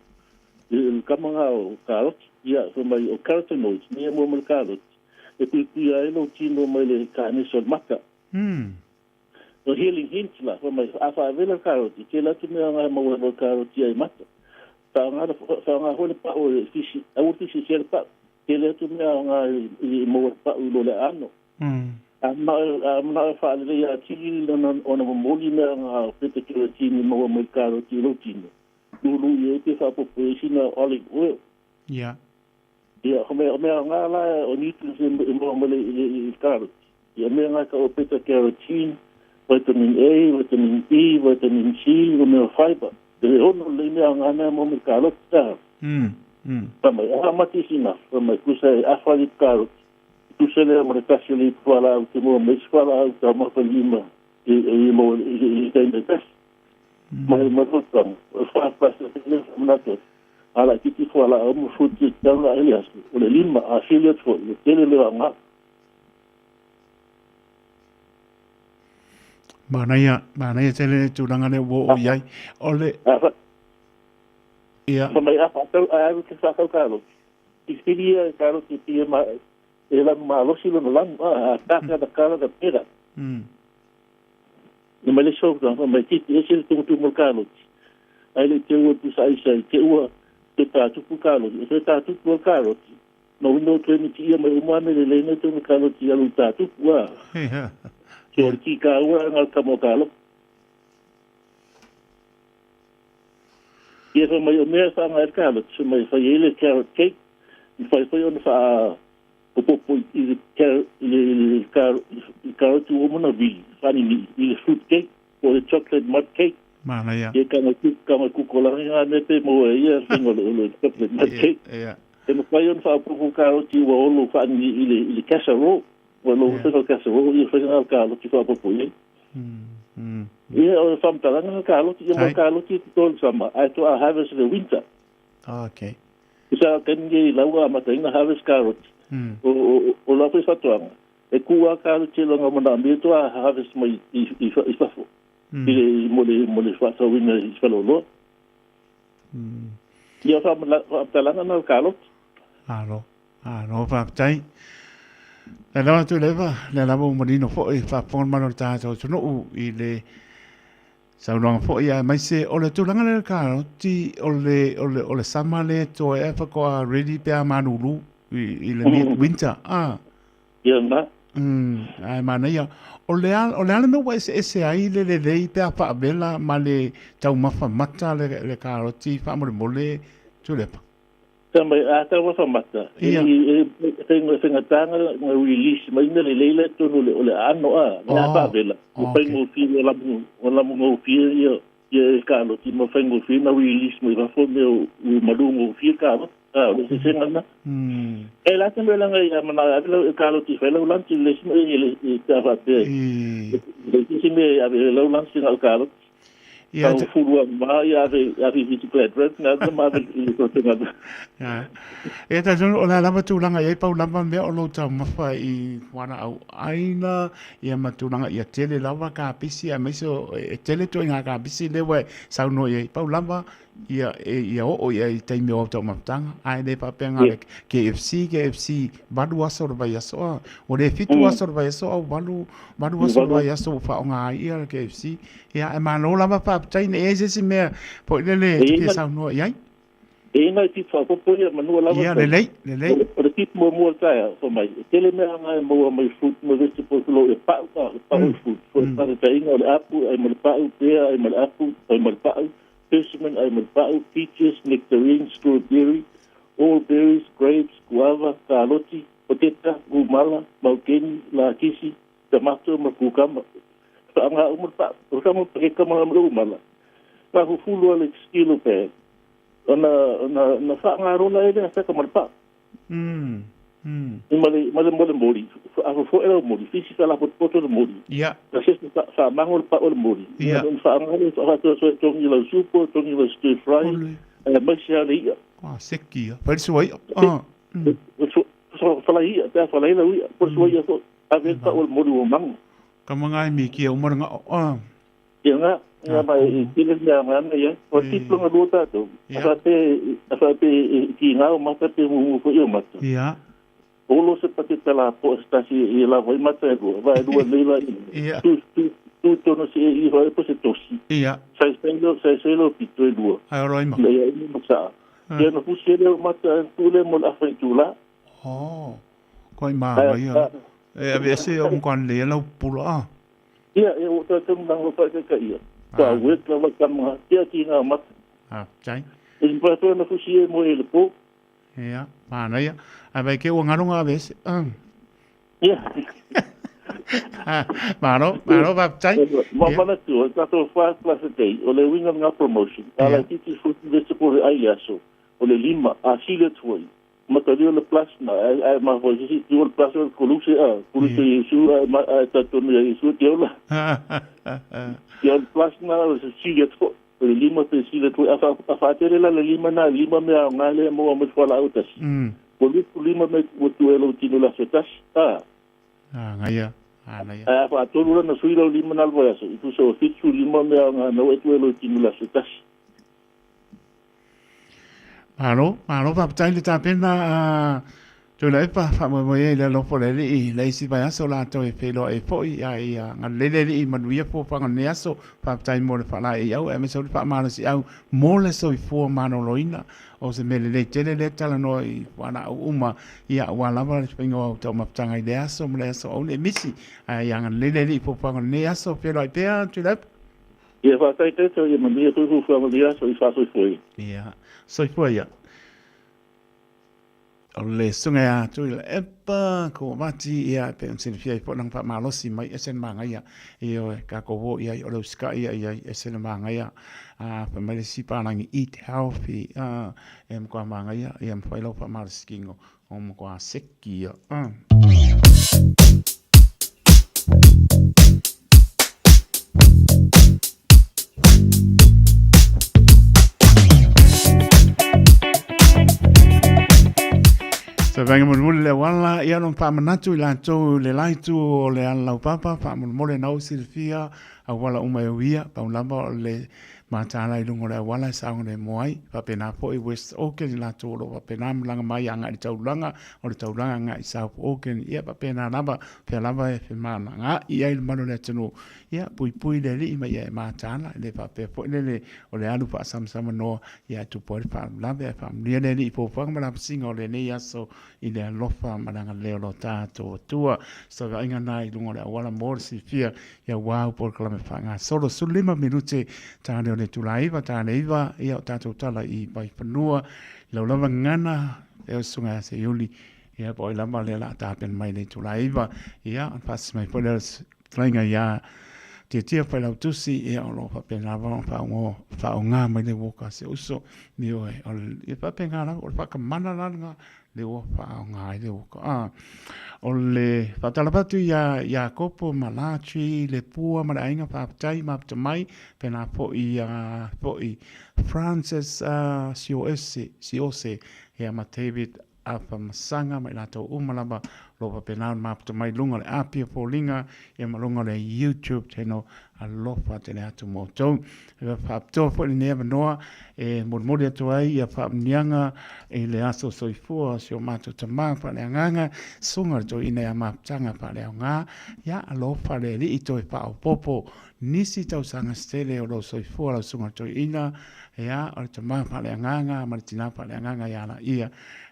I le kama gao o karoti, ia, fai mai o carotenoids, nei e maua mai le karoti, e puipuia ai lou tino mai le kanesa o le mata. O healing hints la, fai mai, a faavela le karoti, tele atu mea aoga e maua ai mo le karoti ai mata. Faaaoga faaaoga foi le pau e fisi, aua le fisi le pau. Tele atu mea aoga e maua le pau i lo le aano. A manao e faalelei atili lona ona momoli mea aoga o beta carotene e maua mai le karoti i lou tino. Lulu i ai pe faaopoopo i ai sina olive oil. Ia. Ia, o mea aoga la o nutrients e maua mai le karoti. Ia mea nga ka o beta carotene, vitamin A, vitamin B, vitamin C, o mea fiber. E ono le mea aoga mea mo me karoti ta. Fa mai, aha mati sina, fa mai kusa e afa li karoti. Tusa lea mo le tasi o le ipu fualaau te mua mai isi fualaau taumafa lima e mo i taimi e tasi. Mai ma fautuaga, o le fa pasene lea faamanatu atu. A laitiiti fualaau ma fruti e tatau ona ae le aso, o le lima, a sili atu foi, le tele lea o aoga. Manaia, manaia tele le tulaga lea ua oo i ai. O le... Ia. Fa mai a faatau, a alu te faatau karoti. Filifili ia e karoti e pei e ma, e lanu malosi lona lanu, a darker the colour the better. Na mai le isi fautuaga, fai mai, titi ese le tumutumu o le karoti. Ai le i te ua pusa aisa i te ua te tātupu karoti. E te tātupu o le karoti. No wina o toe miti ia mai uma ane le leina te una karoti i alu i tātupu, a. So o le ki kā ua ngā kama o karoti. Ia fai mai o mea e whaangai le karoti, fai mai whai e le carrot cake, i whai whai ona wha Faaopoopo i le i le karoti ua uma ona vili, faaninii i le fruit cake po o le chocolate mud cake. Manaia. Ia kaga kukolagi ngā mea pe maua e ia le faiga o le chocolate mud cake. Ia. E mafai ona faaopoopo karoti ua olo faaninii i le casserole. Ua lou faiga o le casserole ia faiga o le karoti faaopoopo i ai. Ia o le faamatalaga na karoti, ia ma le karoti e toto i le sama ae toa harvest i le winter. Okay. Tusa o taimi nei la ua amataina harvest karoti. O la foi faatoaga, e ku lava karoti e loga manaomia toa harvest mai i fafo i le mo le mo le faatauina i faleoloa. Ia o faamatalaga na o le karoti. Malo, malo faafetai. Le lava Tuilaepa, lea lava ua manino foi faafofoga le mamalu o le tatou atunuu i le Saunoaga foi aemaise o le tulaga lea o le karoti o le o le o le sama lea e toe ae faatoa ready pe a malulu i le mid winter a. Ia na. Ae manaia. O le a o le a le mea ua eseese ai le lelei pe a faavela ma le taumafa mata le le karoti faamolemole Tuilaepa? Ka mai a taumafa mata, e faigata na release mai mea lelei la i totonu o le aano a, mea a faavela, ua faigofie ua lamugofie ia ia kaloti ma faigofie na release mai fafo mea ua malugofie kaloti. A, o le eseesega lena. E la te mea leaga ia manao e ave lau kaloti e fai lau lunch i le isi mea pe a faapea e leai se isi mea e ave ai lau lunch na o le kaloti. Ia te fulu a ma ia ave ave i glad rap na ave ma ave i le te ngā. Ia. Ia ta tonu o la lava tulaga i ai pau lava mea o lou taumafa i fualaau aina ia ma tulaga ia tele lava kapisi aemaise o e tele ituaiga kapisi lea ua e saunoa i ai pau lava ia e ia oo i ai i taimi o au taumafataga ae le faapea na o le KFC KFC valu aso o le vaiaso a ua le fitu aso o le vaiaso au valu valu aso o le vaiaso ua faaaoga ai ia le KFC ia ae malo lava faafetai ne i ai se isi mea foi lele e te fia saunoa i ai. E i ai nai tip faaopoopo ia manua lava Ia lelei lelei. O le tip muamua o le taeao fai mai e tele mea aga e maua mai fruit ma vegetables o lo o ia pau a pau o le fruit foi faataitaiga o le apu ai ma le pau pea ai ma le apu ai ma le pau persimmon ai ma le pau peaches nectarine strawberry all berries grapes guava kaloti poteta umala maukeni lakisi tamato ma kukama Whaanga uma le pau o le kama pakeka ma le umala ka fufulu ale kilo bag ona ona na whaangarola e lea wheka ma le pau. I ma le ma le mo le mori a fofo e lau mori fisi whala potopoto le mori. Ia. Na se whaamango le pau o le mori. Ia. Na whaangaro whaatoa soe tongi lau supo tongi lau stir fry. Ole. Mai se ale ia. Ah, seki ia. Whai sua ia. Ah. Whala ia, pea whala ia lau ia. Po sua ia so. Ave le pau o le mori ua mango. Ka manga e mi kia umara nga o. Ah. Ia nga, nga mai i tele mea nga ana ia. O tiplo nga lua tātou. A wha pe, a wha pe ki ngā o mata pe mumu fo i o mata. Ia. Olo se paketa la po se tasi i la vai mata e lua. Vai lua nei la i. Ia. Tu, tu, tu tono se i vai po se tosi. Ia. Sai sai lo, sai sai lo pito e lua. Ai oro ima. Ia ia i masa. Ia na fusi ele o mata tu le mo la whai tu la. Oh. Ko i mā ia. E ave ese o mkoan le lau pula a. Ia, e o tātou nā ngā whaika ka ia. Ka wet la wai kama, tia ki ngā mata. Ah, chai. E ni pātoa na fusi e mo e le pō. Ia, mānaia. Ai vai ke ua ngaro ngā ave ese. Ia. Malo, malo, faafetai. Ma manatu, o le tatou 5 plus a day, o le uiga lena promotion, a laitiiti fruit and vegetable e ai le aso, o le lima, a sili atu ai, matalia le plus na, ae mafua i se isi itu o le plus o le koluse, a, koluse i Iesu, ae talitonu ia Iesu e te ola. Ia, o le plus na, o le sili atu foi, o le lima pe sili atu foi, a faatele la le lima na, lima mea aoga lea e maua mai le fualaau e tasi. Ua 25 mea ua tuu ai lou tino i le aso e tasi, a. Agaia, agaia. Ae a faatolu la na sui lau lima na le vaiaso, i tusa ua 75 mea aoga na ua e tuu ai lou tino i le aso e tasi. Malo, malo faafetai le tapena a Tuilaepa, faamoemoe ai i le alofa o le Alii le isi vaiaso latou e feiloai ai foi, a ia galulei le Alii i manuia fuafuaga o lenei aso. Faafetai mo le faalaeiau aemaise o le faamalosiau mo le soifua maloloina. O se mea lelei tele lea talanoa i fualaau uma, ia aua lava le faiga o au taumafataga i lea aso ma le aso aua ne i misi. Ae ia agalelei le Alii i fuafuaga o lenei aso. Feiloai pea Tuilaepa. Ia faafetai tatou ia manuia foi fuafuaga o lenei aso i faasoifua ia. Ia, soifua ia. O le susuga ia Tuilaepa Kovati, ia, e pei ona silafia ai foi lana faamalosi mai, ese le manaia, ioe, tatou o i ai, o le usikai ia i ai, ese le manaia. A, fai mai le isi palagi, eat healthy, a, e matua manaia, ia mafai lau faamalosi kino, o matua seki ia, a. Sa vaega mulimuli le auala, ia lona faamanatu i latou i le la itu o le ala laupapa, faamolemole na ou silafia auala uma e uia, pau lava o le mataala i luga o le auala e saogalemu ai, faapena foi West Auckland i latou o lo o faapena malaga mai agai i le taulaga, o le taulaga agai i South Auckland, ia faapena lava, pea lava e femalagaai ai le mamalu o le atunuu, ia puipui le alii ma ia e mataala, e le faapea foi lele o le alu faasamsamanoa, ia e tupu ai le faalavelave, ae faamanuia le Alii i fuafuaga ma lavasiga o lenei aso i le alofa ma le agalelei o lo tatou Atua. Se vaaiga na i luga o le auala mo le silafia, ia ua au polokalame faagasolo 15 minute ta le o le itula 9, ta le 9, ia o tatou tala i Vaifanua, i lau lava gagana, e o susuga ia Seiuli, ia po o ai lava lea o le a tapena mai i le itula 9, ia ona faasisi mai foi lea o le fetalaiga ia Tiatia Failautusi, ia o lo o faapena lava ona faaaoga mai le uoka a si ou uso, ioe, o le, ia faapena lava, o le faakamana la lena lea ua faaaoga ai le uoka. A, o le faatalofa atu ia Iakopo ma Latri, le Pua ma le aiga, faafetai mafuta mai, pena foi ia foi Francis uh, Siose, Siose, ia ma David Afamasaga ma i latou uma lava o lo o faapena ona mafuta mai i luga o le api o foliga ia ma luga o le YouTube channel. Alofa tele atu mo outou. E faapitoa foi lenei avanoa e molimoli atu ai ia faamanuiaga i le aso soifua o si o matou tama faaleagaga, susuga i le toeaina ia Mafutaga Faaleaoga. Ia alofa le Alii toe faaopoopo nisi tausaga se tele o lou soifua lau susuga i le toeaina, ia, o le tama faaleagaga ma le tina faaleagaga ia laia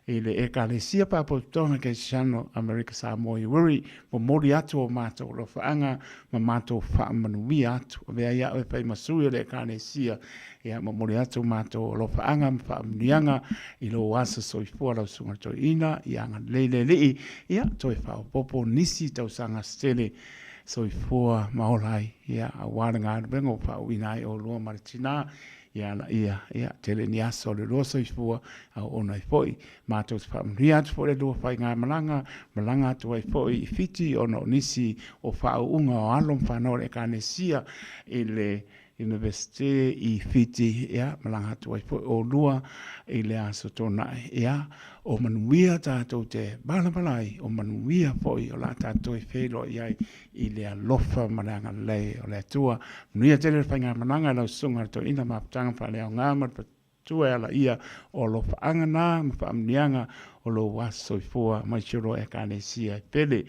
i le Ekalesia Faapotopotoga Kerisiano Amerika Samoa i Wiri, momoli atu o matou alofaaga ma matou faamanuia atu. Avea ai au e fai ma sui o le Ekalesia, ia, momoli atu o matou alofaaga ma faamanuiaga i lou aso soifua lau susuga i le toeaina, ia agalelei le Alii, ia, toe faaopoopo nisi tausaga se tele soifua ma ola ai, ia, aua le galuega ua faauuina ai oulua ma le tina, ia laia, ia, tele ni aso o le lua soifua, auauna ai foi. Matou te faamanuia atu foi le lua faigamalaga, malaga atu ai foi i Fiti ona o nisi o faauuga o alo ma fanau a le Ekalesia i le Iunivesite i Fiti, ia, malaga atu ai foi oulua i le Aso Toonai, ia, o manuia tatou te valavala ai, o manuia foi o le a tatou toe feiloai ai i le alofa ma le agalelei o le Atua. Manuia tele le faigamalaga i lau Susuga i le Toeaina Mafutaga Faaleaoga ma le Atua e alaia o alofaaga na ma faamanuiaga o lou aso soifua mai si o lua Ekalesia e pele.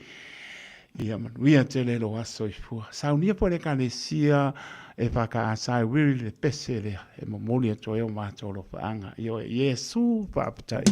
Ia manuia tele lou aso soifua. Saunia foi le Ekalesia e whakaasa e wiri le pese lea e momoli atu ai o matou alofaaga. Ioe, Iesu faafetai.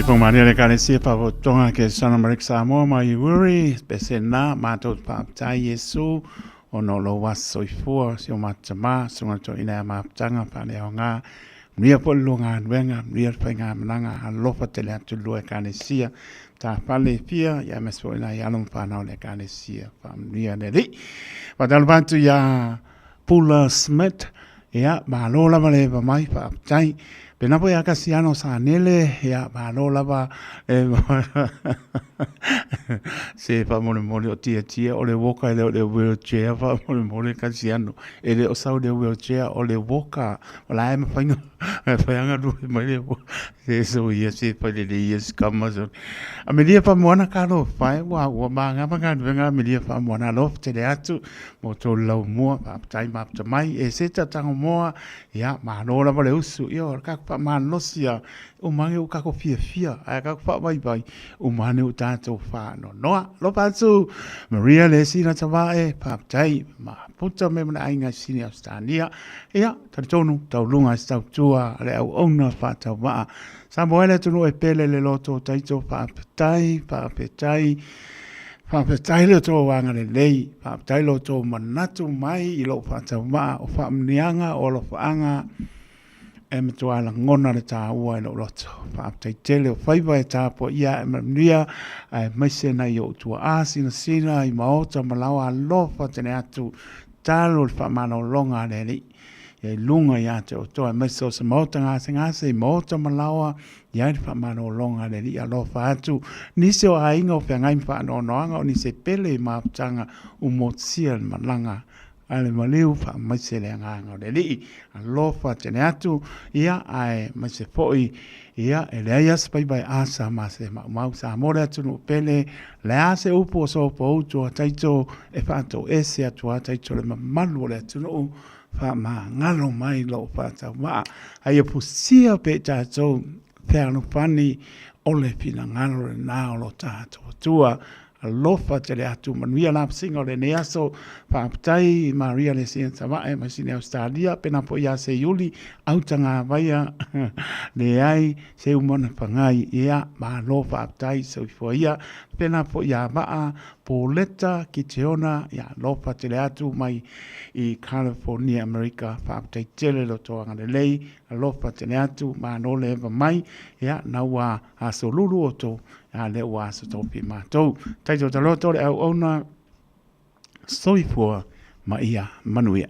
Soifua malia le Ekalesia Faalapotopotoga Kesana Amerika Samoa ma Iwiri pese na matou te faafetai Iesu ona o lou aso soifua si o matou tama susuga le toeaina ia Mafutaga faaleaoga manuia foi le lua galuega manuia le faigamalaga alofa tele atu i le lua Ekalesia matafale e fia ia aemaise foi nai alo ma fanau o le Ekalesia faamanuia le Alii. Faatalofa atu ia Pula Smith, ia, malo lava le eva mai, faafetai. Pena foi ia Kasiano Sanele, ia, malo lava le Se faamolemole o tiatia o le walker e le o le wheelchair faamolemole Kasiano. E le o sau le wheelchair o le walker. O la e mafai ona galue mai le Se so ia se fai lelei ia si kama so. Amelia Faamoana talofa e ua ua magava galuega Amelia Faamoana alofa tele atu mo tou laumua faafetai mafuta mai e se tatago moa ia malo lava le usu ia o le kakou faamalosi a uma ane ua kakou fiafia ae kakou faavaivai uma ane ua tatou faanoanoa alofa atu Maria le sina tavae faafetai mafuta me mana aiga i Sini Ausetalia ia talitonu tauluga i se tautua a le auauna faatauvaa Samoa e le atunuu e pele le loto taito faafetai faafetai Faafetai lo outou agalelei, faafetai lo outou manatu mai i lou faatauvaa, o faamanuiaga, o alofaaga e matua lagona le taua i lou loto. Faafetai tele o faiva e tapuaia ae manuia, aemaise nai ou tuaa sinasina i maota ma laoa alofa tele atu, talo le faamalologa a le Alii ia i luga ia te outou, aemaise o se maota gasegase i maota ma laoa, i ai le faamalologa a le Alii alofa atu. Nisi o aiga o feagai ma faanoanoaga o nisi e pele i mafutaga umotusia le malaga a le maliu faamaise le agaga o le Alii alofa tele atu ia aemaise foi ia e leai lava se faiva e asa ma se maumau Samoa le atunuu pele le a se upu o sopoutu a taito e faatoese atu a taito le mamalu o le atunuu faamagalo mai lou faatauvaa, a ia fusia pea i tatou fealofani o le finagalo lena o lo tatou Atua. Alofa tele atu, manuia lavasiga o lenei aso. Faafetai Maria Lesia Savae mai Sini Ausetalia, pena foi ia Seiuli, autagavaia, leai se uma na whangai, ia, malo faafetai, soifua ia, pena foi ia Vaa, Poleta, Kiteona, ia, alofa tele atu mai i California, Amerika, faafetai tele lo tou agalelei, alofa tele atu, malo le eva mai, ia, na ua aso lulu outou, a lea ua aso tofi matou. Taito taloto le auauna, soifua ma ia manuia.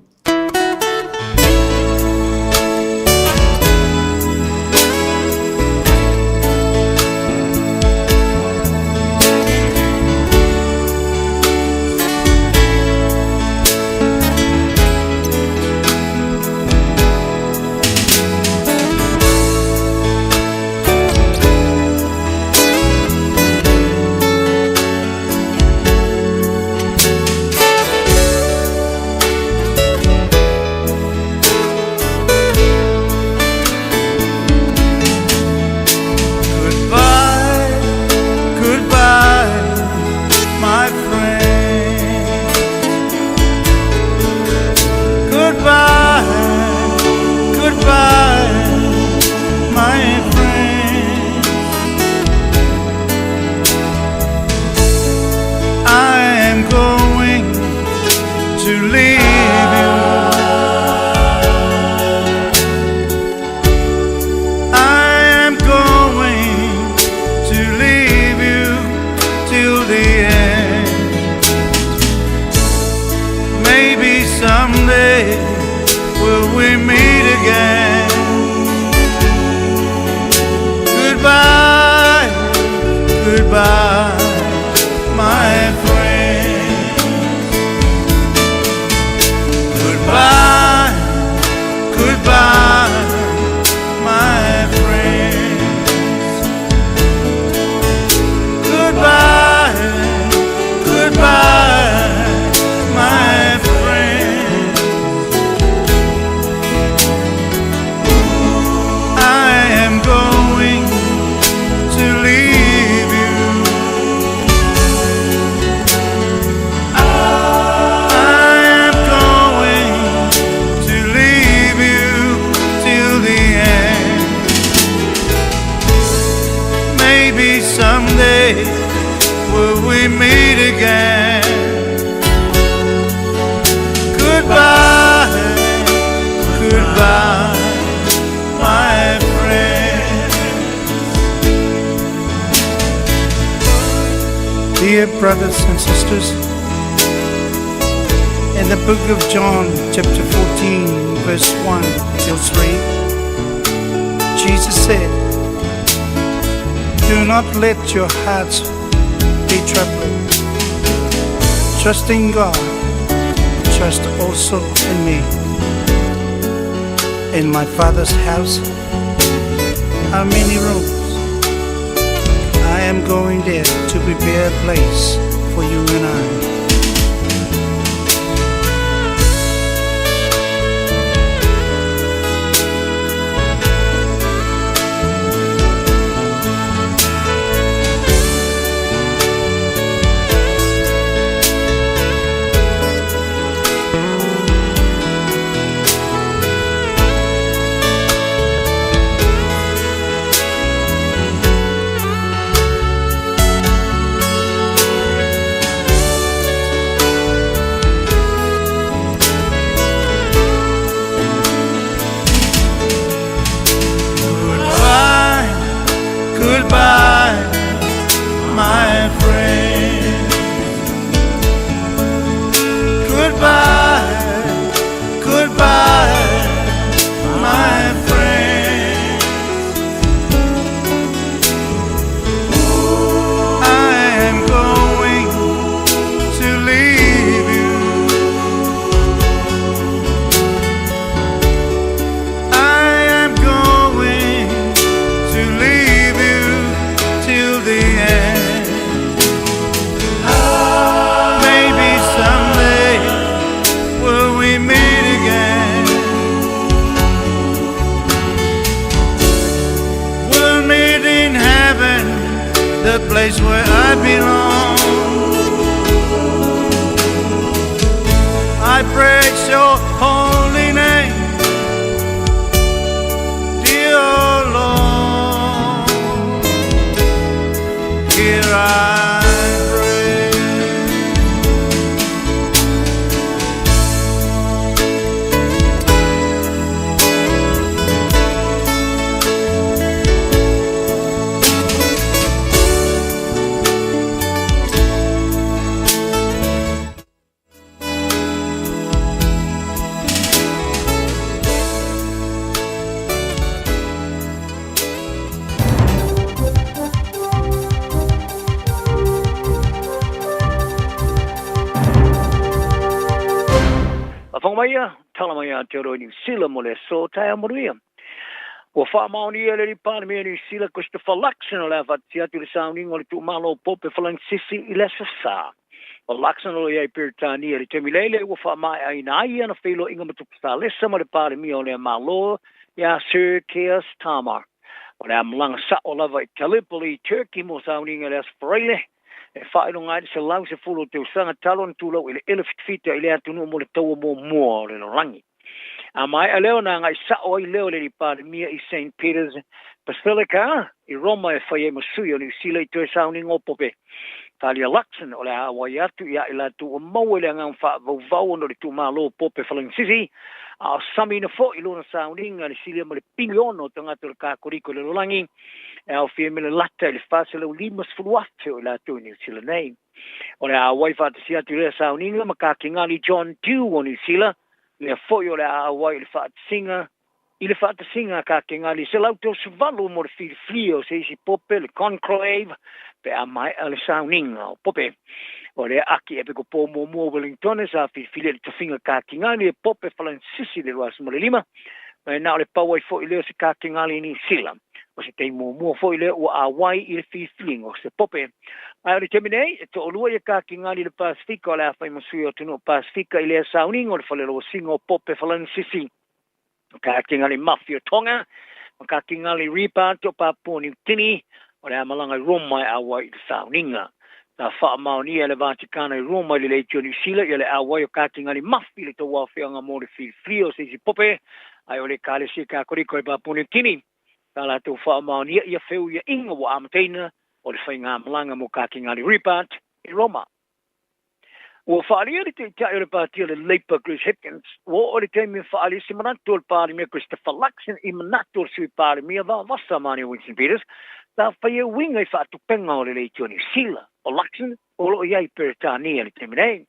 I am going to leave you. Maybe someday will we meet again. Goodbye, goodbye, my friend. Dear brothers and sisters, in the book of John, chapter 14, verse 1 till 3, Jesus said, Do not let your hearts be troubled. Trust in God, trust also in me. In my Father's house are many rooms. I am going there to prepare a place for you and I. Goodbye, goodbye, my friend. Goodbye, goodbye, my friend. I am going to leave you. I am going to leave you till the end. Maybe someday will we meet again. We'll meet in heaven, the place where I belong. I praise your holy name, dear Lord. Here I pray. Faafofoga mai ia, tala mai Aotearoa i Niu Sila mo le aso taeao manuia. Ua faamaonia e le Alii Palemia o Niu Sila Christopher Luxon o le a faatasia atu i le sauniga o le tuumalo o Pope Falansisi i le Aso Sa. O Luxon o lo o i ai i Peretania i le taimi lele ua faamaeaina ai ana feiloaiga ma Tupu Salesa ma le Palemia o lea Malo iā Sir Keir Starmer. O le a malaga sa'o lava i Gallipoli i Turkey mo sauniga i le Aso Faraile e faailoga ai le 110 o tausaga talu ona tulou eleele fitafita i le atunuu mo le Taua Muamua o le Lalolagi. A maea lea ona agai sa'o ai lea o le Alii Palemia i Saint Peter's Basilica i Roma e fai ai ma sui o Niu Sila i toe sauniga o Pope Talia Luxon o le a auai atu ia i latou ua maua i le agaga faavauvau ona o le tuumalo o Pope Falagisisi a o samiina foi lona sauniga i le silia ma le piliona o tagata o le Kakoliko i le lalolagi e aofia ai ma le lata i le 450,000 o i latou i Niu Sila nei. O le a auai faatasia atu i lea sauniga ma Kakengali John Dew o Niu Sila, lea foi o le a auai i le faatasiga i le faatasiga a Kakengali 138 mo le filifilia o se isi pope, le Conclave, pe a maea le sauniga o pope. O lea aki Epikopo muamua o Wellingtone sa filifilia i le tofiga Kakengali e Pope Falansisi i le 25, ma e na o le pau ai foi lea o se Kakengali i Niu Sila. O se taimi muamua foi lea ua auai i le filifiliga o se pope. Ae o le taimi nei, e toalua ia Kakengali i le Pasefika o le a fai ma sui o atunuu Pasefika i lea sauniga o le falelauasiga o Pope Falansisi. O Kakengali Mafi o Tonga ma Kakengali Ripa atu o Papua Niu Kini o le a malaga i Roma e auai i le sauniga. Sa faamaonia e le Vatikana i Roma i le Leitio o Niu Sila ia le auai o Kakengali Mafi i le tauaofiaga mo le filifilia o se isi pope ae o le Ekalesia Kakoliko i Papua Niu Kini sa latou faamaonia ia feuiaiga ua amataina o le faigamalaga mo Kakengali Ribart i Roma. Ua faaalia le Taitai o le Pati o le Labour Chris Hipkins, ua oo le taimi e faaali ai se manatu o le Palemia Christopher Luxon i manatu o le Sui Palemia Vavasa Mania Winston Peters sa faia uiga i faatupenga o le Leitio Niu Sila. O Luxon o lo o i ai i Peretania i le taimi nei.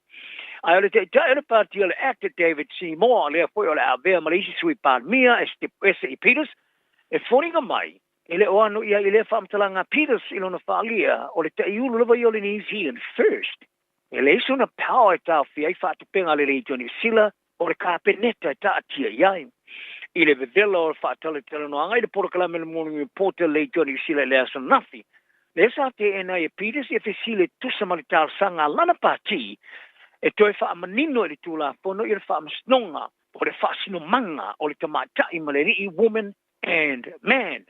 Ae o le Taitai o le Pati o le Act David Seymour, lea foi o le a avea ma le isi Sui Palemia e sitepu ese i Peters, e foliga mai E le o ano i ai i lea faamatalaga a Peters i lona faaalia, o le taiulu lava ia o le New Zealand First. E leai sona power e taofia ai faatupenga a le Leitio Niu Sila o le Kapeneta e taatia i ai. I le vevela o le faatalatalanoaga i le polokalame o le Morning Report a le Leitio Niu Sila i le aso ananafi, lea sa teena ai e Peters ia fesili e tusa ma le talosaga a lana pati e toe faamanino i le Tulafono ia le faamasinoga po o le faasinomaga o le tamaitai ma le alii, woman and man.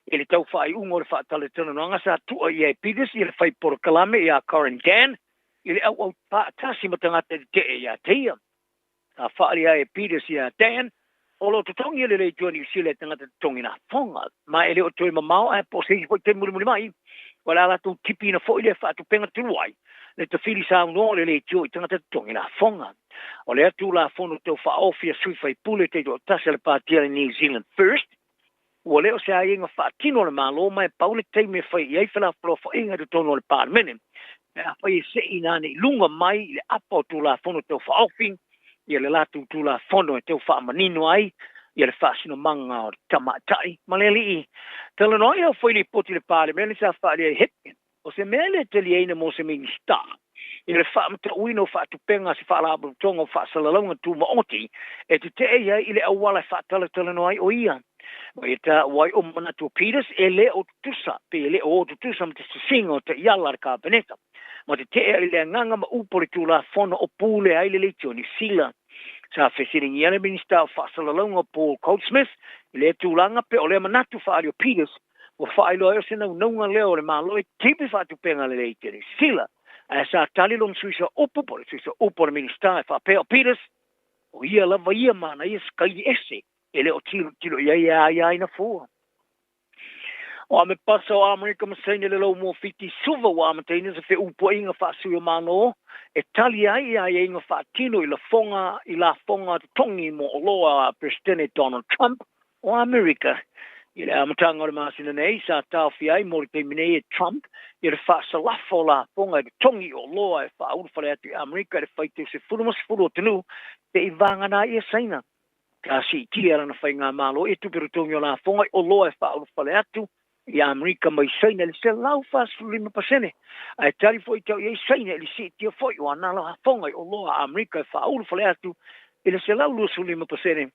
I le tau faaiuga o le faatalatalanoaga sa tua i ai Peters i le fai polokalame iā Corin Dann i le auau faatasi ma tagata tetee iā te ia. Sa faaali ai e Peters iā Dann o lo o totogi e le Leitio a Niu Sila e tagata totogi lafoga ma e le o toe mamao ae po o se isi foi taimi mulimuli mai o le a latou tipiina foi lea faatupenga tulu ai le tafili saunoa o le Leitio i tagata totogi lafoga. O lea Tulafono Tau Faaofi a sui faipule taitoatasi a le Pati a le New Zealand First, ua le o se aiaiga faatino a le Malo ma e pau le taimi e fai i ai felafolafoaiga i totonu o le Palemene pe afai e seʻina ane i luga mai i le apa o Tulafono Tau Faaofi ia le latou Tulafono e tau faamanino ai ia le faasinomaga o le tamaitai ma le alii. Talanoa ai au fai lipoti i le Palemene sa faaalia ai Hipkins O se mea e le taliaina mo se Minisita i le faamatauina o faatupenga a se Faalapotopotoga o Faasalalauga Tumaoti e tetee i ai i le auala e faatalatalanoa ai o ia. Ma ia taua ai o manatu o Peters e le o tutusa pe e le o o tutusa ma te sisiga o taiala a le Kapeneta ma tetee ai le agaga ma upu o le Tulafono o pule ai le Leitio Niu Sila. Sa fesiligia le Minisita o Faasalalauga Paul Goldsmith i lea tulaga pe o lea manatu faaali o Peters ua faailoa ai o se naunauga lea o le Malo e tipi faatupenga lelei i Niu Sila. Ae sa tali lona suisa upu po o le suisa upu a le Minisita e faapea o Peters, o ia lava ia ma ana ia sikaili ese e le o tilotilo i ai e aiaina fua. O ame pasa o Amerika ma Saina le lou Fiti Suva ua amataina se feupuaiga faasui o Malo e tali ai i aiaiga faatino i lafoga i lafoga totogi mo oloa a Peresetene Donald Trump o Amerika. I le amataga o le masina nei, sa taofia ai mo le taimi nei e Trump ia le faasalafa o lafoga e totogi i oloa e faaulufale atu i Amerika i le faitau 10 ma 10 o atunuu se'i vagana ai ia Saina. Sa siitia lana faigamalo i tupe totogi o lafoga i oloa e faaulufale atu i Amerika mai Saina i le 145%, ae tali foi tau i ai Saina i le siitia foi o ana lafoga i oloa a Amerika e faaulufale atu i le 125%,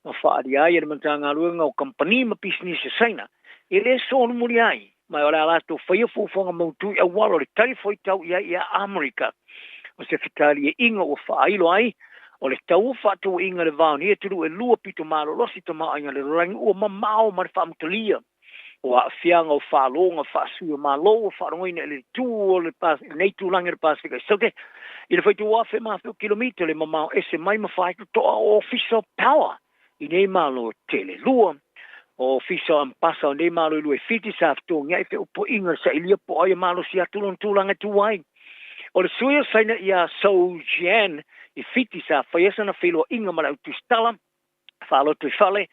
ma faaalia ai e le Matagaluega o Kamupani ma Pisinisi a Saina e le solomuli ai ma o le a latou faia fuafuaga mautu i auala o le tali foi tau i ai ia Amerika. O se fetaliaiga ua faailo ai o le tau o faatauaiga i le va o nei atunuu e lua pito malolosi tamaoaiga o le lalolagi ua mamao ma le faamutalia o aafiaga o faloga faasui o Malo ua faalogoina i le itu o le lenei itulagi o le Pasefika i Saute i le faitau afe ma afe o kilomita le mamao ese mai ma faitotoa o Ofisa o Power i nei Malo tele lua. O Ofisa o Ambasa o nei Malo e lua i Fiti sa fetogiai feupuaiga i le sailia po o ai e malosi atu lona tulaga e tu ai. O le sui o Saina iā Zhou Jian i Fiti sa faia sana feiloaiga ma le au tusitala faalotoifale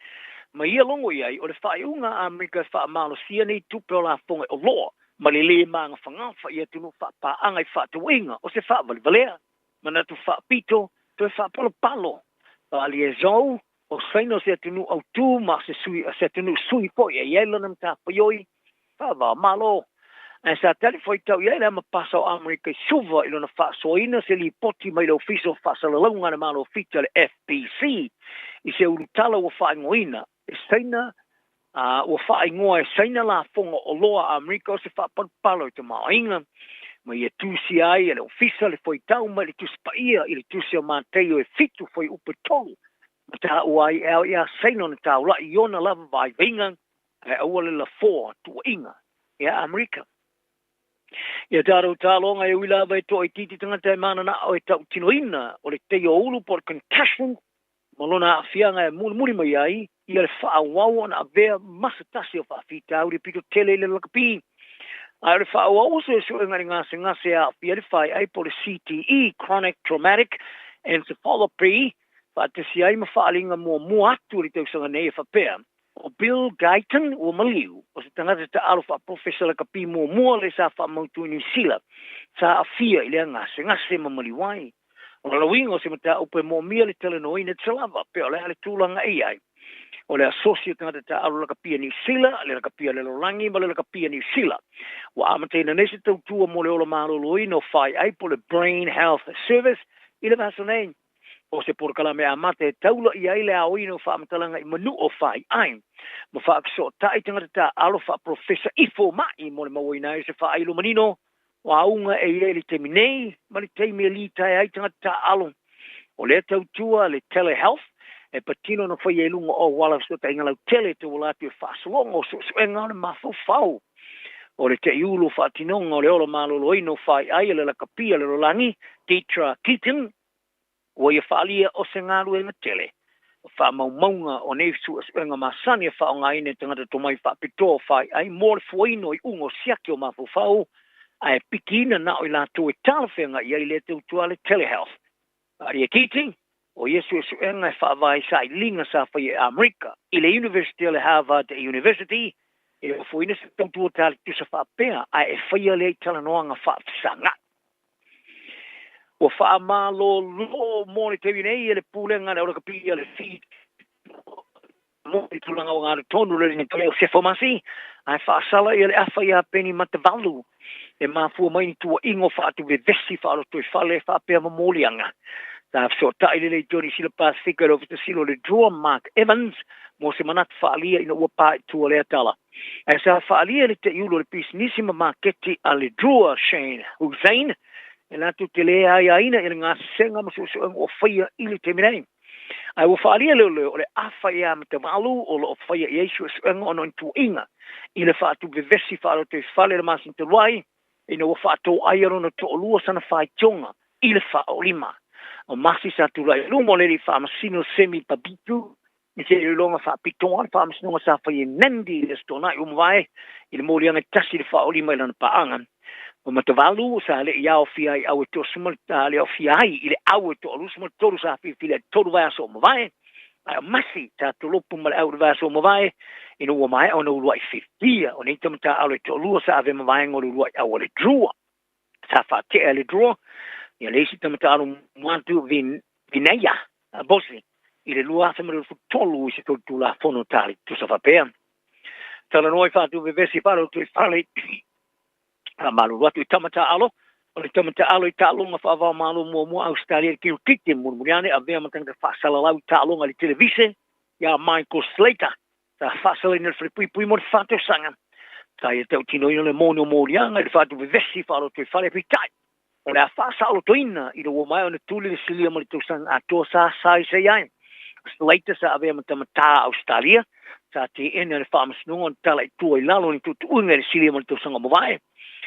ma ia logo i ai o le faaiuga a Amerika e faamalosia nei tupe o lafoga i oloa ma le lē magafagafa i atunuu faapaaga i faatauaiga o se faavalevalea manatu faapito toe faapalopalo faaalia e Zhou o Saina o se atunuu autū ma se sui se atunuu sui foi e i ai lona matafaioi faava-o-Malo. Ae sa tali fuaitau i ai le Amapasa o Amerika i Suva i lona faasoaina se lipoti mai le Ofisa o Faasalalauga a le Malo o Fiti a le FBC i se ulutala ua faaigoaina e Saina a ua faaigoa e Saina lafoga oloa a Amerika o se faapalopalo i tamaoaiga ma ia tusia ai e le Ofisa le fuaitau mai le Tusi Paia i le Tusi o Mataio e 7 fuaiupu e 3 ma taua ai e ao iā Saina ona taula'i i ona lava vaivaiga ae aua le lafoa tuuaiga iā Amerika. Ia tatou taloga e ui lava e toaitiiti tagata e mananao e tautinoina o le teio ulu po o le concussion ma lona aafiaga e mulimuli mai ai ia le faaauau ona avea ma se tasi o faafitauli pito tele i le lakapi. Ae o le faaauau o suesuega i le gasegase e aafia ai le faeai po o le CTE, Chronic Traumatic Encephalopy, faatasi ai ma faaaliga muamua atu i le tausaga nei e faapea, O Bill Guyton ua maliu, o se tagata taaalo faapolofesa lakapi muamua lea sa faamautu i Niu Sila, sa aafia i lea gasegase ma maliu ai. O lona uiga o se mataupu e moomia le talanoaina tatalawa pea o le a le tulaga e i ai. O le asosi o tagata taaalo lakapia Niu Sila, le lakapia lalolagi ma le lakapia Niu Sila. Ua amataina nei se tautua mo le ola maloloina o faeai po o le Brain Health Service i le vaiaso nei. O se polokalame amata e taula i ai le aoina o faamatalaga i manu o faeai ma faafesootai tagata taaalo faapolofesa i fomai mo le mauaina ai o se faailo manino O auga e i ai i le taimi nei ma le taimi e litaea ai tagata taaalo. O lea tautua le telehealth e patino ona faia i luga o auala fesootaiga lautele e tauala atu i faasologa o suesuega o le mafaufau. O le teiulu o faatinoga o le ola maloloina o faaiai a le lakapi a le lalolagi, Deidre Keating, Ua ia faaalia o se galuega tele o faamaumauga o nei suesuega masani e faaaogaina e tagata tomai faapitoa o faaiai mo le fuaina o iuga o siaki o mafaufau ae pikiina na o i latou e talafeagai ai lea tautua a le Telehealth. Faaalia Keating, o ia suesuega e faavae i sailiga sa faia i Amerika i le Iunivesite o le Harvard University e ofoina se tautua tali tusa faapea ae e faia lea i talanoaga faafesagai. Ua faamalolo mo le taimi nei e le Pulega a le Aulakapi a le mo le tulaga o agatonu le le o Sefo Masi, ae faasala ia le afa iā Peni Matavalu e mafua mai ni tuuaiga o faatuvevesi faalotoifale faapea ma moliaga. Sa fesootai lelei Johnny Sila Pasifika i le Ofisa Sili o le Drua Mark Evans mo se manatu faaalia ina ua pa i tua lea tala. Ae sa faaalia le teiulu o le pisinisi ma maketi a le Drua Shane Hussain e latou te le aiaina i le gasesega ma suesuega ua faia i le taimi nei. Ae ua faaalia leoleo o le afa ia Matavalu o lo o faia i ai suesuega ona o ni tuuaiga i le faatuvevesi faalotoifale i le masina talu ai ina ua faatoaia lona toalua sana faitioga i le faaolima. O Masi sa tulai i luma o le alii faamasino Semi Pabitu I se iloiloga faapitoa, le faamasinoga sa fai e Nandi i le Aso Toonai ua mavae i le moliaga e tasi i le faaolima i lana paaga. O Matavalu sa le i aofia ai au e toasuma le aofia ai i le au e toa-23 sa filifili ai tolu vaiaso o mavae, ae o Masi sa tolopu ma le au i le vaiaso o mavae ina ua maea ona uluai fiafia. O nei tama taaalo e toalua sa avea ma vaega o le uluai au a le Drua. Sa faatea e le Drua ia le isi tama taaalo muatu Vinaya Bose i le 2023 i se solitulafono tali tusa faapea. Talanoa i faatuvevesi faalotoifale faamalulu atu i tama taaalo o le tama taaalo i taaloga faava-o-Malo muamua Ausetalia i le kirikiti mulimuli ane avea ma tagata faasalalau i taaloga i le televise ia Michael Slater sa faasalaina i le falepuipui mo le fa tausaga. Sa ia tautinoina le moni o moliaga i le faatuvevesi faalotoifale peitai O le a faasaolotoina ina ua maea ona tuli le silia ma le tausaga atoa sa saisai ai. O Slater sa avea ma tama tā Ausetalia, sa teena e le Faamasinoga ona tala i tua i lalo o ni tuutuuga i le silia ma le tausaga ua mavae,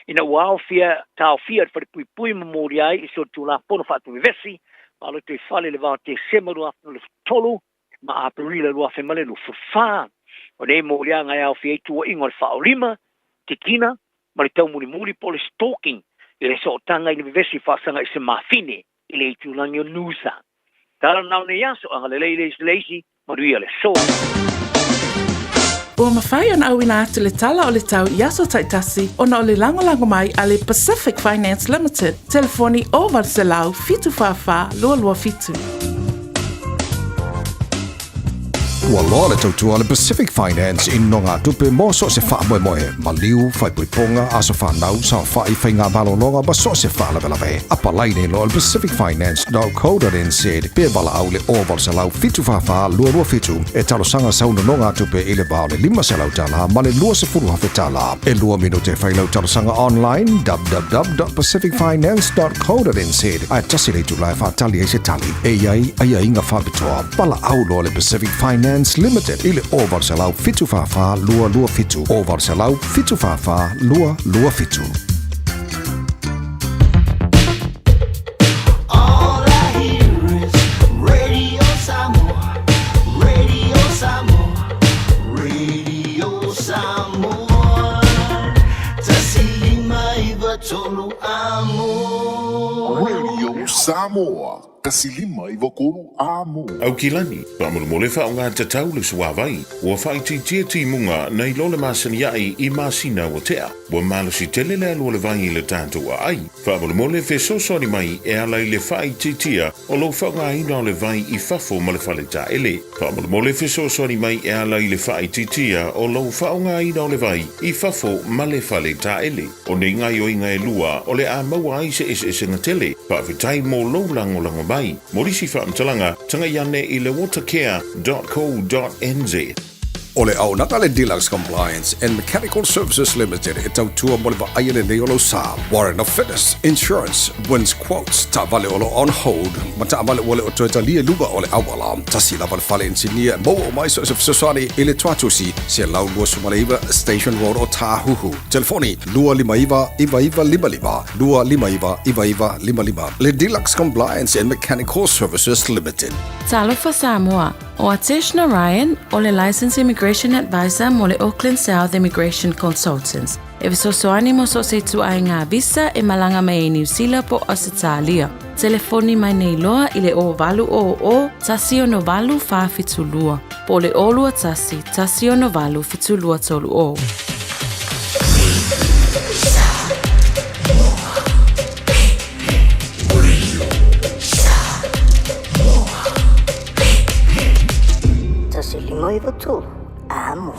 ina ua aofia taofia e le Falepuipui ma molia ai i solitulafono faatuvevesi faalotoifale i le va o Tesema 2023 ma Aperila 2024. O nei moliaga e aofia ai tuuaiga o le faaolima, kikina, ma le taumulimuli po o le stalking i le sootaga i le vevesi faasaga i se mafine i le itulagi o Noosa. Tala na o nei aso, agalelei le isi le isi, manuia le aso. Ua mafai ona auina atu le tala o le tau i aso taitasi ona o le lagolago mai a le Pacific Finance Limited, telefoni 0800 744 227. Ua loa le tautua a le Pacific Finance i nonogatupe mo so o se faamoemoe, maliu, faaipoipoga, aso fanau, saofai, faiga malologa ma so o se faalavelave. Apalai nei loa i le pacificfinance.co.nz pe valaau i le 0800 744 227 e talosaga sau nonogatupe i le va o le $500 ma le $20,000. E lua minute e fai lau talosaga online www.pacificfinance.co.nz ae tasi le itula e faatali ai se tali. E i ai aiaiga faapitoa. Valaau loa le Pacific Finance Limited i le 0800 744 227, 0800 744 227. All I hear is Radio Samoa, Radio Samoa, Radio Samoa. Tasi. tolu amo. Radio Samoa, 153 Amo. Aukilani, faamolemole faaaoga tatau le suāvai, ua faaitiitia timuga nai lo le masani aʻe i masina ua tea. Ua malosi tele le alu o le vai i le tatou aai. Faamolemole fesoasoani mai e ala i le faaitiitia o lou faaaogaina o le vai i fafo ma le fale taele. Faamolemole fesoasoani mai e ala i le faaitiitia o lou faaaogaina o le vai i fafo ma le fale taele. O nei gaoioiga e lua o le a maua ai se eseesega tele. Faafetai mo lou lagolago mai. Mo nisi faamatalaga, tagai ane i le watercare.co.nz. O le auaunaga a le Deluxe Compliance and Mechanical Services Limited e tautua mo le vaaia lelei o lou sa. Warrant of Fitness, Insurance, Wins Quotes, taavale o lo o on hold, ma taavale ua le o toe talia i luga o le auala. Tasi lava le fale inisinia e maua uma ai so o se fesoasoani i le tuatusi 129 Station Road o Tāhuhu. Telefoni 259 9955 259 9955. Le Deluxe Compliance and Mechanical Services Limited. Talofa Samoa, ʻO Atesh Narayan, ʻo le Licensed Immigration Advisor mo le Auckland South Immigration Consultants, e fesoasoani mo so o se ituaiga visa e malaga mai ai Niu Sila po o Ausetalia. Telefoni mai nei loa i le 0800 168 472 po o le 021 168 7230.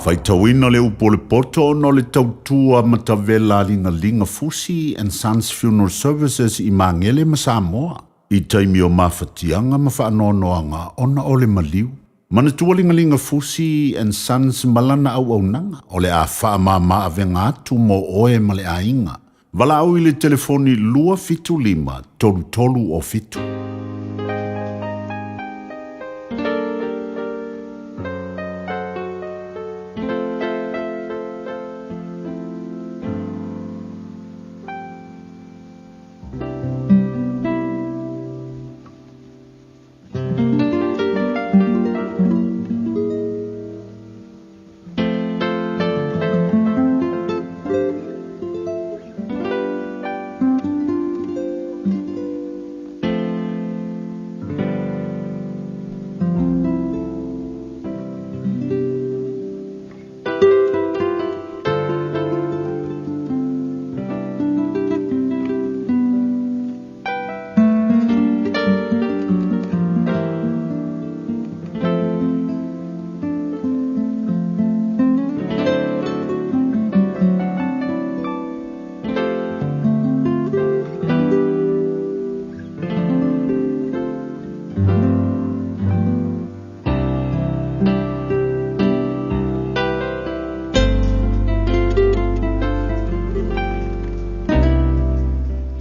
Faitauina le upu o le poto ona o le tautua matavela a Ligaliga Fusi and Sons Funeral Services i Magele ma Samoa i taimi o mafatiaga ma faanoanoaga ona o le maliu. Manatua Ligaliga Fusi and Sons ma lana auaunaga o le a faamama avega atu mo oe ma le aiga. Valaau i le telefoni 275 33 o 7.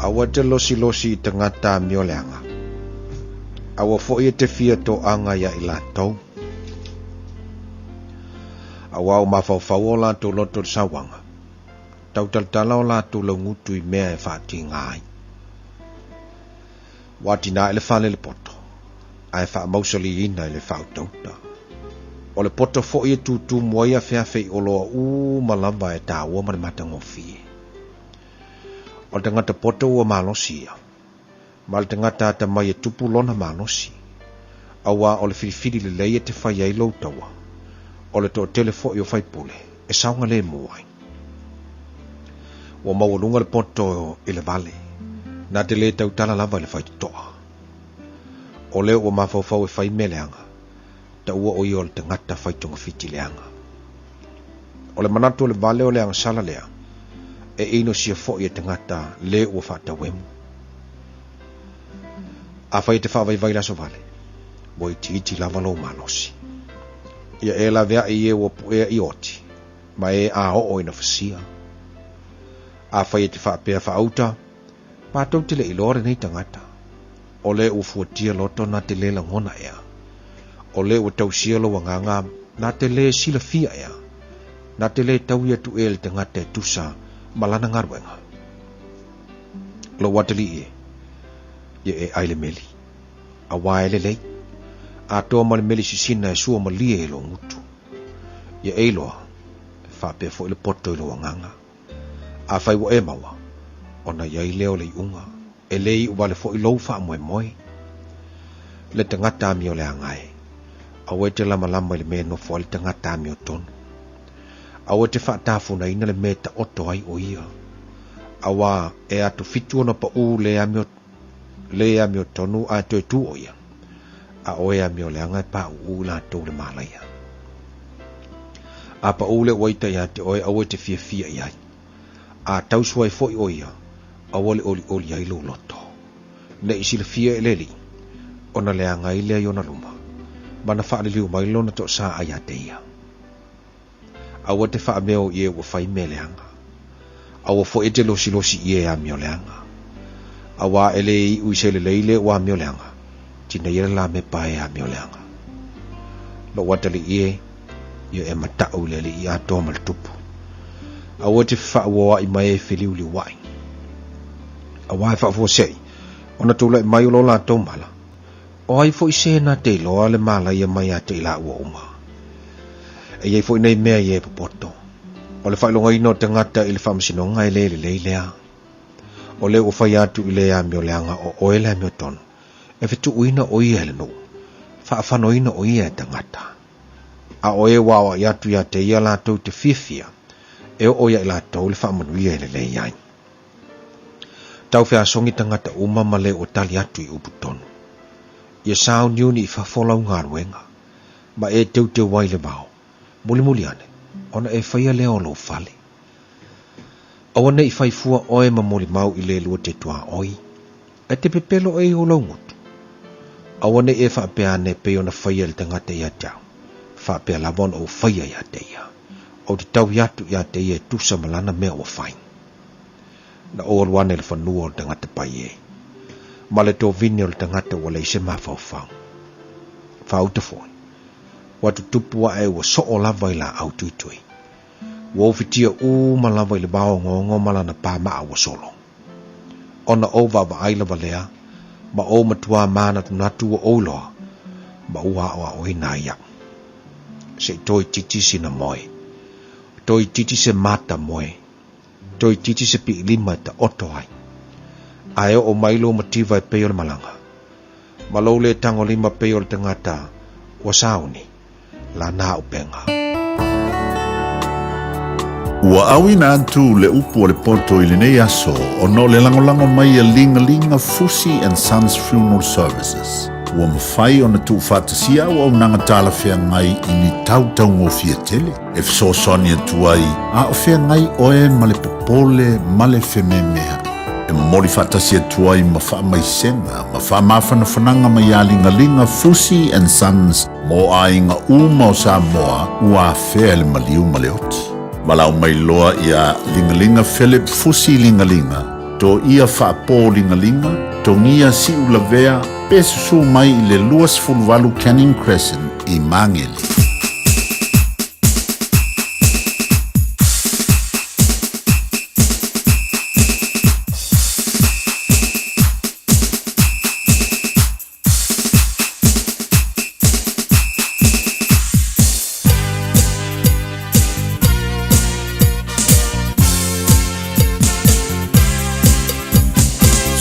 Aua te losilosi i tagata amioleaga, aua foi e te fia toaga ia i latou. Auā ua mafaufau o latou loto i le sauaga, tautalatala o latou laugutu i mea e faatiga ai. Ua atinae le fale i le poto, ae faamausaliina i le faautauta. O le poto foi e tutumu ai afeafe i oloa uma lava e taua ma le matagofie. O le tagata poto ua malosi ia, ma le tagata atamai e tupu lona malosi, auā o le filifili lelei e te fai ai lou taua, o le toatele foi o faipule e saogalemu ai. Ua maualuga le poto i le vale, na te lē tautala lava i le faitotoa. O lea ua mafaufau e fai mea leaga, taua o ia o le tagata fai togafiti leaga. O le manatu o le vale o le agasala lea, e inosia foi e tagata lē ua faatauemu. Afai e te faavaivai i le aso vale, ua itiiti lava lou malosi. Ia e laveai i e ua puea i oti, ma e a oo ina fasia. Afai e te faapea faauta, matou te le iloa lenei tagata. O le ua fuatia loto na te lē lagona ea. O le ua tausia lou agaga na te lē silafia ea. Na te lē taui atu ea i le tagata e tusa ma lana galuega. Lou atalii e, ia e ai le meli, auā e lelei, atoa ma le meli sisina e sua malie i lou gutu. Ia e iloa, e faapea foi le poto i lou agaga. Afai ua e maua, Ona i ai lea o le iuga, e le iu wale foʻi lou faamoemoe. Le tagata amioleaga e, aua e te lamalama i le mea e nofo ai le tagata amiotonu. Aua e te faatafunaina le mea e taoto ai o ia, auā e atofitu ona paʻū le amio le amiotonu ae toe tu o ia, a o e amioleaga e paʻuʻū i latou le malaia. A paʻū le uaita iā te oe, aua e te fiafia i ai. A tausu ai foʻi o ia, aua le ʻoliʻoli ai lou loto. Ne i silafia e le Alii, ona leaga ai lea i ona luma, ma na faaliliu mai lona toasaʻa iā te ia. Aua te faameo i e ua fai mea leaga. Aua foʻi e te losilosi i e amioleaga. Auā e lē iʻu i se lelei le ua amioleaga, tinaia le lamepa e amioleaga. Lou atalii e, ia e mataʻu i le Alii atoa ma le Tupu. Aua e te fefaauoaʻi ma e feliuliuaʻi. Auā e faafuaseʻi, ona tulaʻi mai o lo latou mala, O ai foʻi se na te iloa le malaia mai ia te i laua uma? E i ai foʻi nei mea i e popoto. O le faailogaina o tagata i le faamasinoga e le lelei lea. O lea ua fai atu i le amioleaga o oe le amiotonu, e fetuuina o ia e le nuu, faafanoina o ia e tagata. A o e ua aoai atu ia te ia latou te fiafia, e oo ia i latou le faamanuia e lelei ai. Taufeasogi tagata uma ma le ua tali atu i upu tonu. Ia sauniuni i fafo lau galuega, ma e teuteu ai le vao, mulimuli ane, ona e faia lea o lou fale. Aua ne i fai fua oe ma molimau i le lua te tuaoi, e te pepelo e i o lou gutu. Aua ne i e faapea ane pei ona faia e le tagata ia te au, faapea lava ona ou faia ia te ia. Ou te taui atu ia te ia e tusa ma lana mea ua fai. Na ou alu ane i le fanua o le tagata pai e, ma le tovini o le tagata ua leai se mafaufau. Faauta foi, ua tutupu aʻe ua soo lava i laau tuitui. Ua ufitia uma lava i le vao ogaoga ma lana pāmaa ua solo. Ona ou vaavaai lava lea, ma ou matuā mānatunatu ua ou iloa, ma ua aʻoaʻoina ai iaʻu. Se i toeitiiti sina moe. Toeitiiti se mata moe. Toeitiiti se piʻilima e taoto ai. A e oo mai lou mativa e pei o le malaga, ma lou lē tagolima pei o le tagata ua sauni, lana upega. Ua auina atu le upu o le poto i lenei aso ona o le lagolago mai a Ligalinga Fusi and Sons Funeral Services. Ua mafai ona tuufaatasia auaunaga talafeagai i ni tautaugofie tele e fesoasoani atu ai a o feagai oe ma le popole ma le fememeaʻi. E momoli faatasi atu ai ma faamaisega ma faamafanafanaga mai iā Ligaliga Fusi and Sons mo aiga uma o Samoa ua afea e le maliu ma le oti. Valaau mai loa iā Ligaliga Philip Fusi Ligaliga, Toia Faapō Ligaliga, Togia Siulavea pe susū mai i le 28 Canning Crescent i Magele.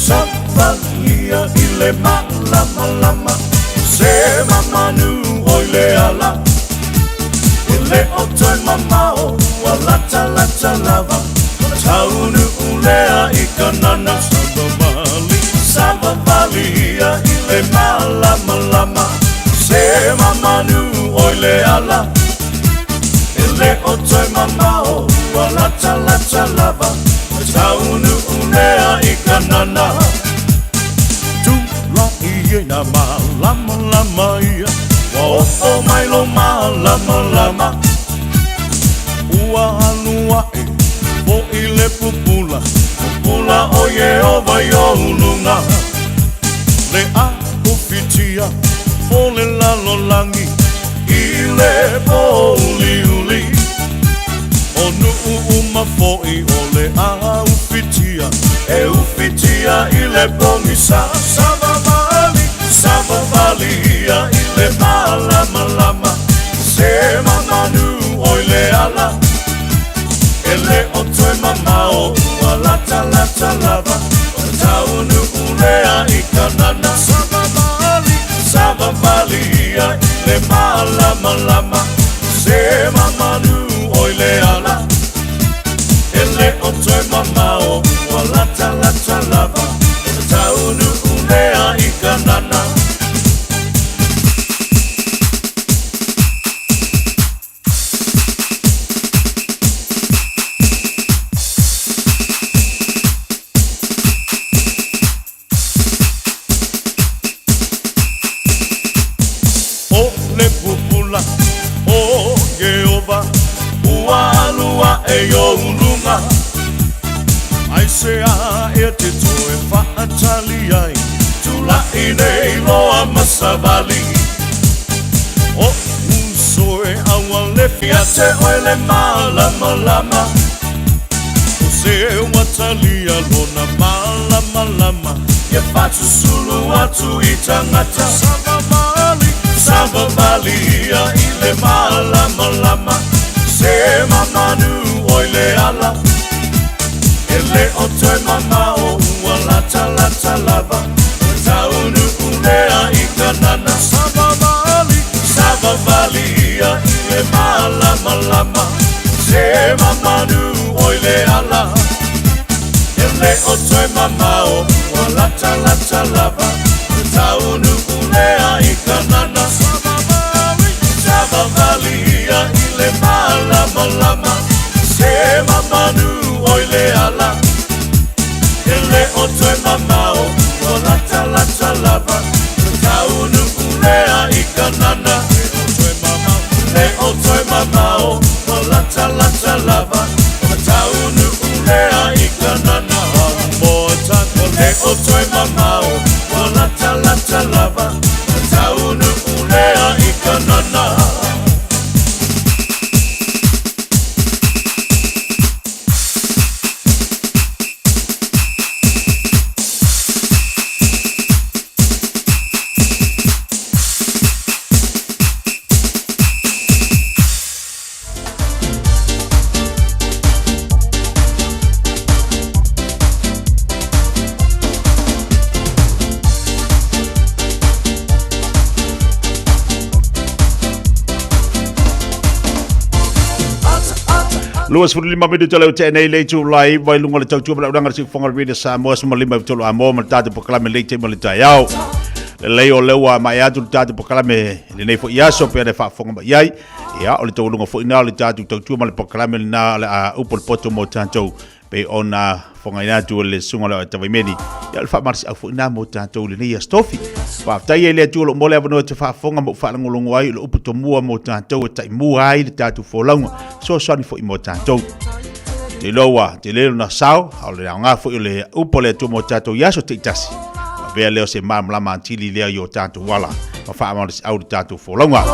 Savalia i le malamalama Se mamanu oi le ala E le o toe mamao Ua lata lata lava Taunu lea i kanana Savavali Savavalia i le malamalama Se mamanu oi le ala E le o toe mamao Ua lata lata lava Taunu lea i kanana Tulaʻi ai nā mālamalama ia Ua oo mai lou mālamalama Ua alu aʻe foʻi le pupula Pupula ʻo Iēhova i ou luna Le ʻahufitia o le lalolagi I le pōuliuli O nuʻu uma foʻi o le ʻahufitia E ufitia i le pogisa Savavali, savavali ia i le mālamalama Se mamanu oi le ala E le o toe mamao Ua latalata. lata lava O le taunuu lea i Kanana Savavali, savavali ia i le malamalama Se mamanu oi le ala E le o toe mamao ua lata lata lava O le taunuu lea i Kanana O le pupula o Ieova ua alu aʻe i ou luga Aisea ea te toe faatali ai Tulaʻi nei loa ma savali O uso e aua le ia te oe le malamalama O se ua talia lona malamalama Ia faasusulu atu i tagata Savavali, savavali ia i le malamalama Se mamanu oi le ala E le o toe mamao ua latalata lava O le taunuu lea i Kanana Savavali, savavali ia i le malamalama Se mamanu oi le ala E le o toe mamao ua latalata lava O le taunuu lea i Kanana Savavali, savavali ia i le malamalama Se mamanu oi le ala E le o toe mamao ua latalata lava O le taunuu lea i Kanana Le o toe mamao ua latalata lava O le taunuu lea i Kanana Le o toe mamao ua latalata lava O le taunuu lea i Kanana Lua sefulu lima minute leo te nei le itulai vai luga o le tautua ma le auaunaga a le Siufofoga o le Radio Samoa se ma lima i tolu Amoa ma le tatou polokalame lei taimi o le taeao. Lelei o lea ua maea atu le tatou polokalame i lenei foi aso pei ona e faafofoga mai ai. Ia, o le taualuga foi lena o le tatou tautua ma le polokalame lena o le a upu o le poto mo tatou pei ona fofogaina atu e le susuga o le Tavaimeli. Ia, o le faamalosiau foi lena mo tatou i lenei aso tofi. Faafetai ai le Atua o lo o maua le avanoa e te faafofoga ma ou faalogologo ai i le upu tomua mo tatou e taimua ai le tatou folauga, fesoasoani foi mo tatou. Te iloa ua tele lona sao, a o le aoga foi o le upu a le Atua mo tatou i aso taitasi. Avea lea o se malamalama atili lea i o tatou ala ma faamalosiau le tatou folauga.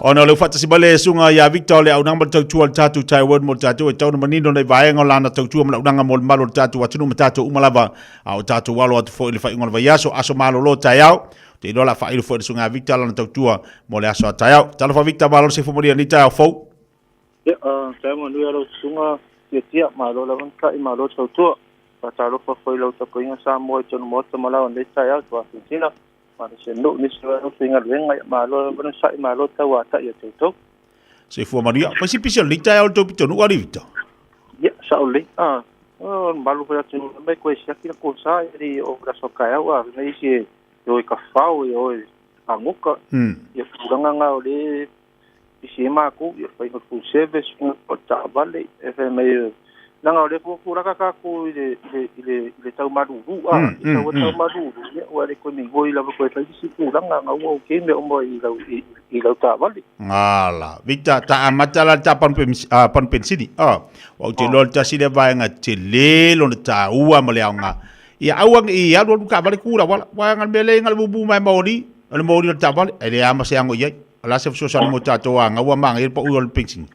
Ona o le faatasi mai le susuga ia Victor o le auaunaga ma le tautua o le tatou Taiwan mo tatou e tau ona manino nei vaega o lana tautua ma le auaunaga mo le malu o le tatou atunuu ma tatou uma lava a o tatou alo atu foi i le faaiuga o le vaiaso, aso malolo taeao. Te iloa la faailo foi le susuga ia Victor lana tautua mo le aso a taeao. Talofa Victor, malo le soifua manuia i lenei taeao fou. Ia, taeao manuia lau susuga Tiatia, malo lava na ta'i, malo tautua. Faatalofa foi i lau tapuaiga Samoa i totonu Maota ma laoa i lenei taeao, Tuafilitila, ma le Senuu, nisi o au faigaluega, ia malo lava na sa'i, malo tauata'i ia te outou. Soifua manuia. Fai si pisi o lenei taeao i le tou pitonuu, alii Victor. Ia, sa'o lelei. O le mamalu foi o le atunuu mai koe siaki le kosa e le o le aso taeao a nei isi e o i kafao e o i agoka. Ia tulaga na o le pisi ai matou ia faiga full service faiga o taavale e fai mai leaga o lea foi ua tulaga tatou i le i le i le i le tau malulu a i tau tau malulu ia ua le toe migoi lava toe fai isi tulaga na ua okay mea uma i lau i, i lau taavale. Ngala. Victor, ta amata la ta panu panu pensini. Oh, wa te loa le tasi lea vaega tele lona taua ma le aoga. Ia aua ne i alu alu taavale tu le auala. Vaega le mea lea na le bubu mai maoli, o le maoli o le taavale, e le ama se ago i ai. O le a se fesoasoani mo tatou a gaua ma le pau o le pensini?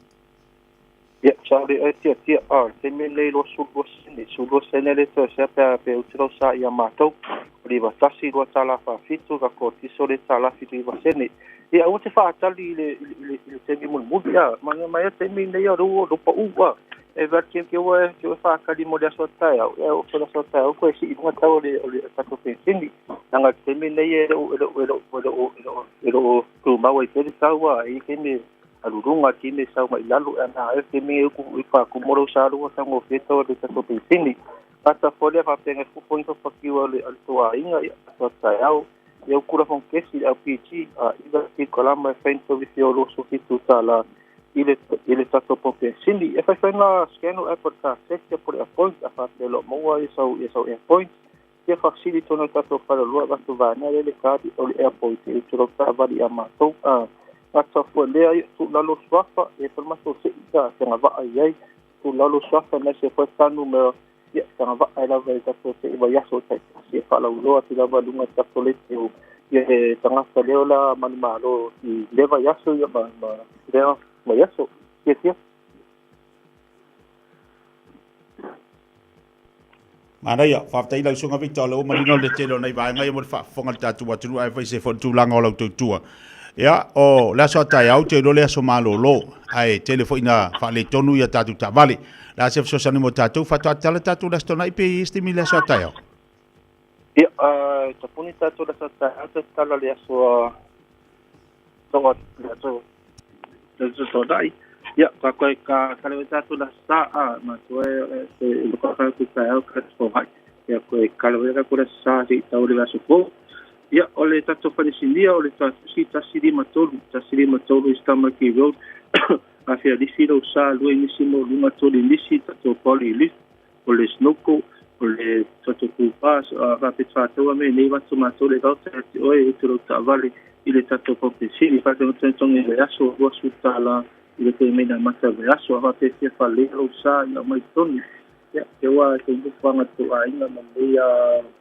Ia, sa o le oe tiatia, a, o le taimi lenei 22 sene, 12 sene le toe sea pe a pe uti lau sa ia matou. O le 91, 2 tala 47, ka kotiso le tala 79 sene. Ia, aua te faatali i le, i le, i le taimi mulimuli, a, ma mai a taimi nei o le ua pau, a. E va ke ke ua ke ua whakari mo le aso taeao. E o le aso taeao ko e si i lunga tau o le o le tatou pensini. Nanga te taimi nei e le o e le o e le o e le o e le o e le o tumau ai pea le tau a e i taimi aluluga taimi e sau mai lalo e ana ai taimi e uku i pākumu o lau sa lua taugofie tau o le tatou pensini. Ata fua lea faapea e fufu ai fapakiu a le a le tou aiga ia aso taeao. Ia uku lafo kesi le LPG a iva kilokalama e fai ni service o $27 i le i le tatou pampensini. E faifai ngā scan o app o le taxi po le airpoint a faapea o lo o maua i sau i sau airpoint. Ia faafesili tonu i tatou faleoloa avatu vaega lea le kadi o le airpoint e utu lau taavale ia matou. A gata fua lea ia tuu lalo suafa e fai le matou sei ta te agavaa i ai. Tuu lalo suafa mai se fua tanu ma ia te agavaa ai lava i tatou sei vaiaso taitasi e faalauiloa atu lava i luga o tatou leitio ia le tagata lea o le a manumalo i lea vaiaso ia ma ma lea vaiaso. Fiafia. Manaia, faafetai lau Susuga Victor, o lea ua manino le tele o nai vaega ia mo le faafofoga a le tatou atunuu ae faise foi le tulaga o lau tautua. Ia, o le aso a taeao, ou te iloa le aso malolo, ae tele foi ina faaletonu ia tatou taavale. O le a se fesoasoani mo tatou, faatoa tatala tatou i le Aso Toonai pe i ai se taimi i le aso a taeao? Ia, tapuni tatou i le aso a taeao, tatala le aso a toa le aso le aso Toonai. Ia, ka koe ka kare o tatou la sa a ma toe e luka ka ku taeao ka tohai. Ia koe kare o ka la sa si tau le aso fou. Ia, o le tatou falesinia o le tasi 153, 153 i Stamaki Road, a fia lisi lou sa lua i nisi mo lunga tolu i nisi tatou poly lift, o le snowco, o le tatou pūpā, a faapitoa me nei watu mātou le gauta ia te oe e utu lau taavale i le tatou paupesini. Whaatangatogitongi i le aso, $20 i le pemena mata o le aso, a faapefea whalea lou sa i au mai tonu. Ia, te wā e te nofoanga tō āinga ma nei a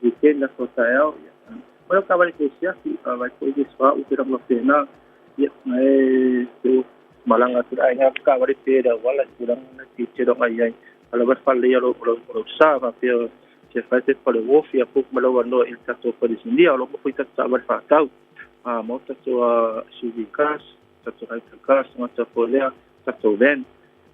weekend aso taeao. Ia, mai o ka wale te siaki, a vai ko i te swa u te ranga pēnā. Ia, na e te malanga atu le aiga ka wale pē la wala tūranga na te tiroga i ai. Ala wale whale ia lo, lo, lo sa, whapea te whai te whale wofi a puk malawa noa i le tatou whare o lo mo fui tatou wale whātau. A mo tatou a SUV cars, tatou hyper cars, ngata polea, tatou van.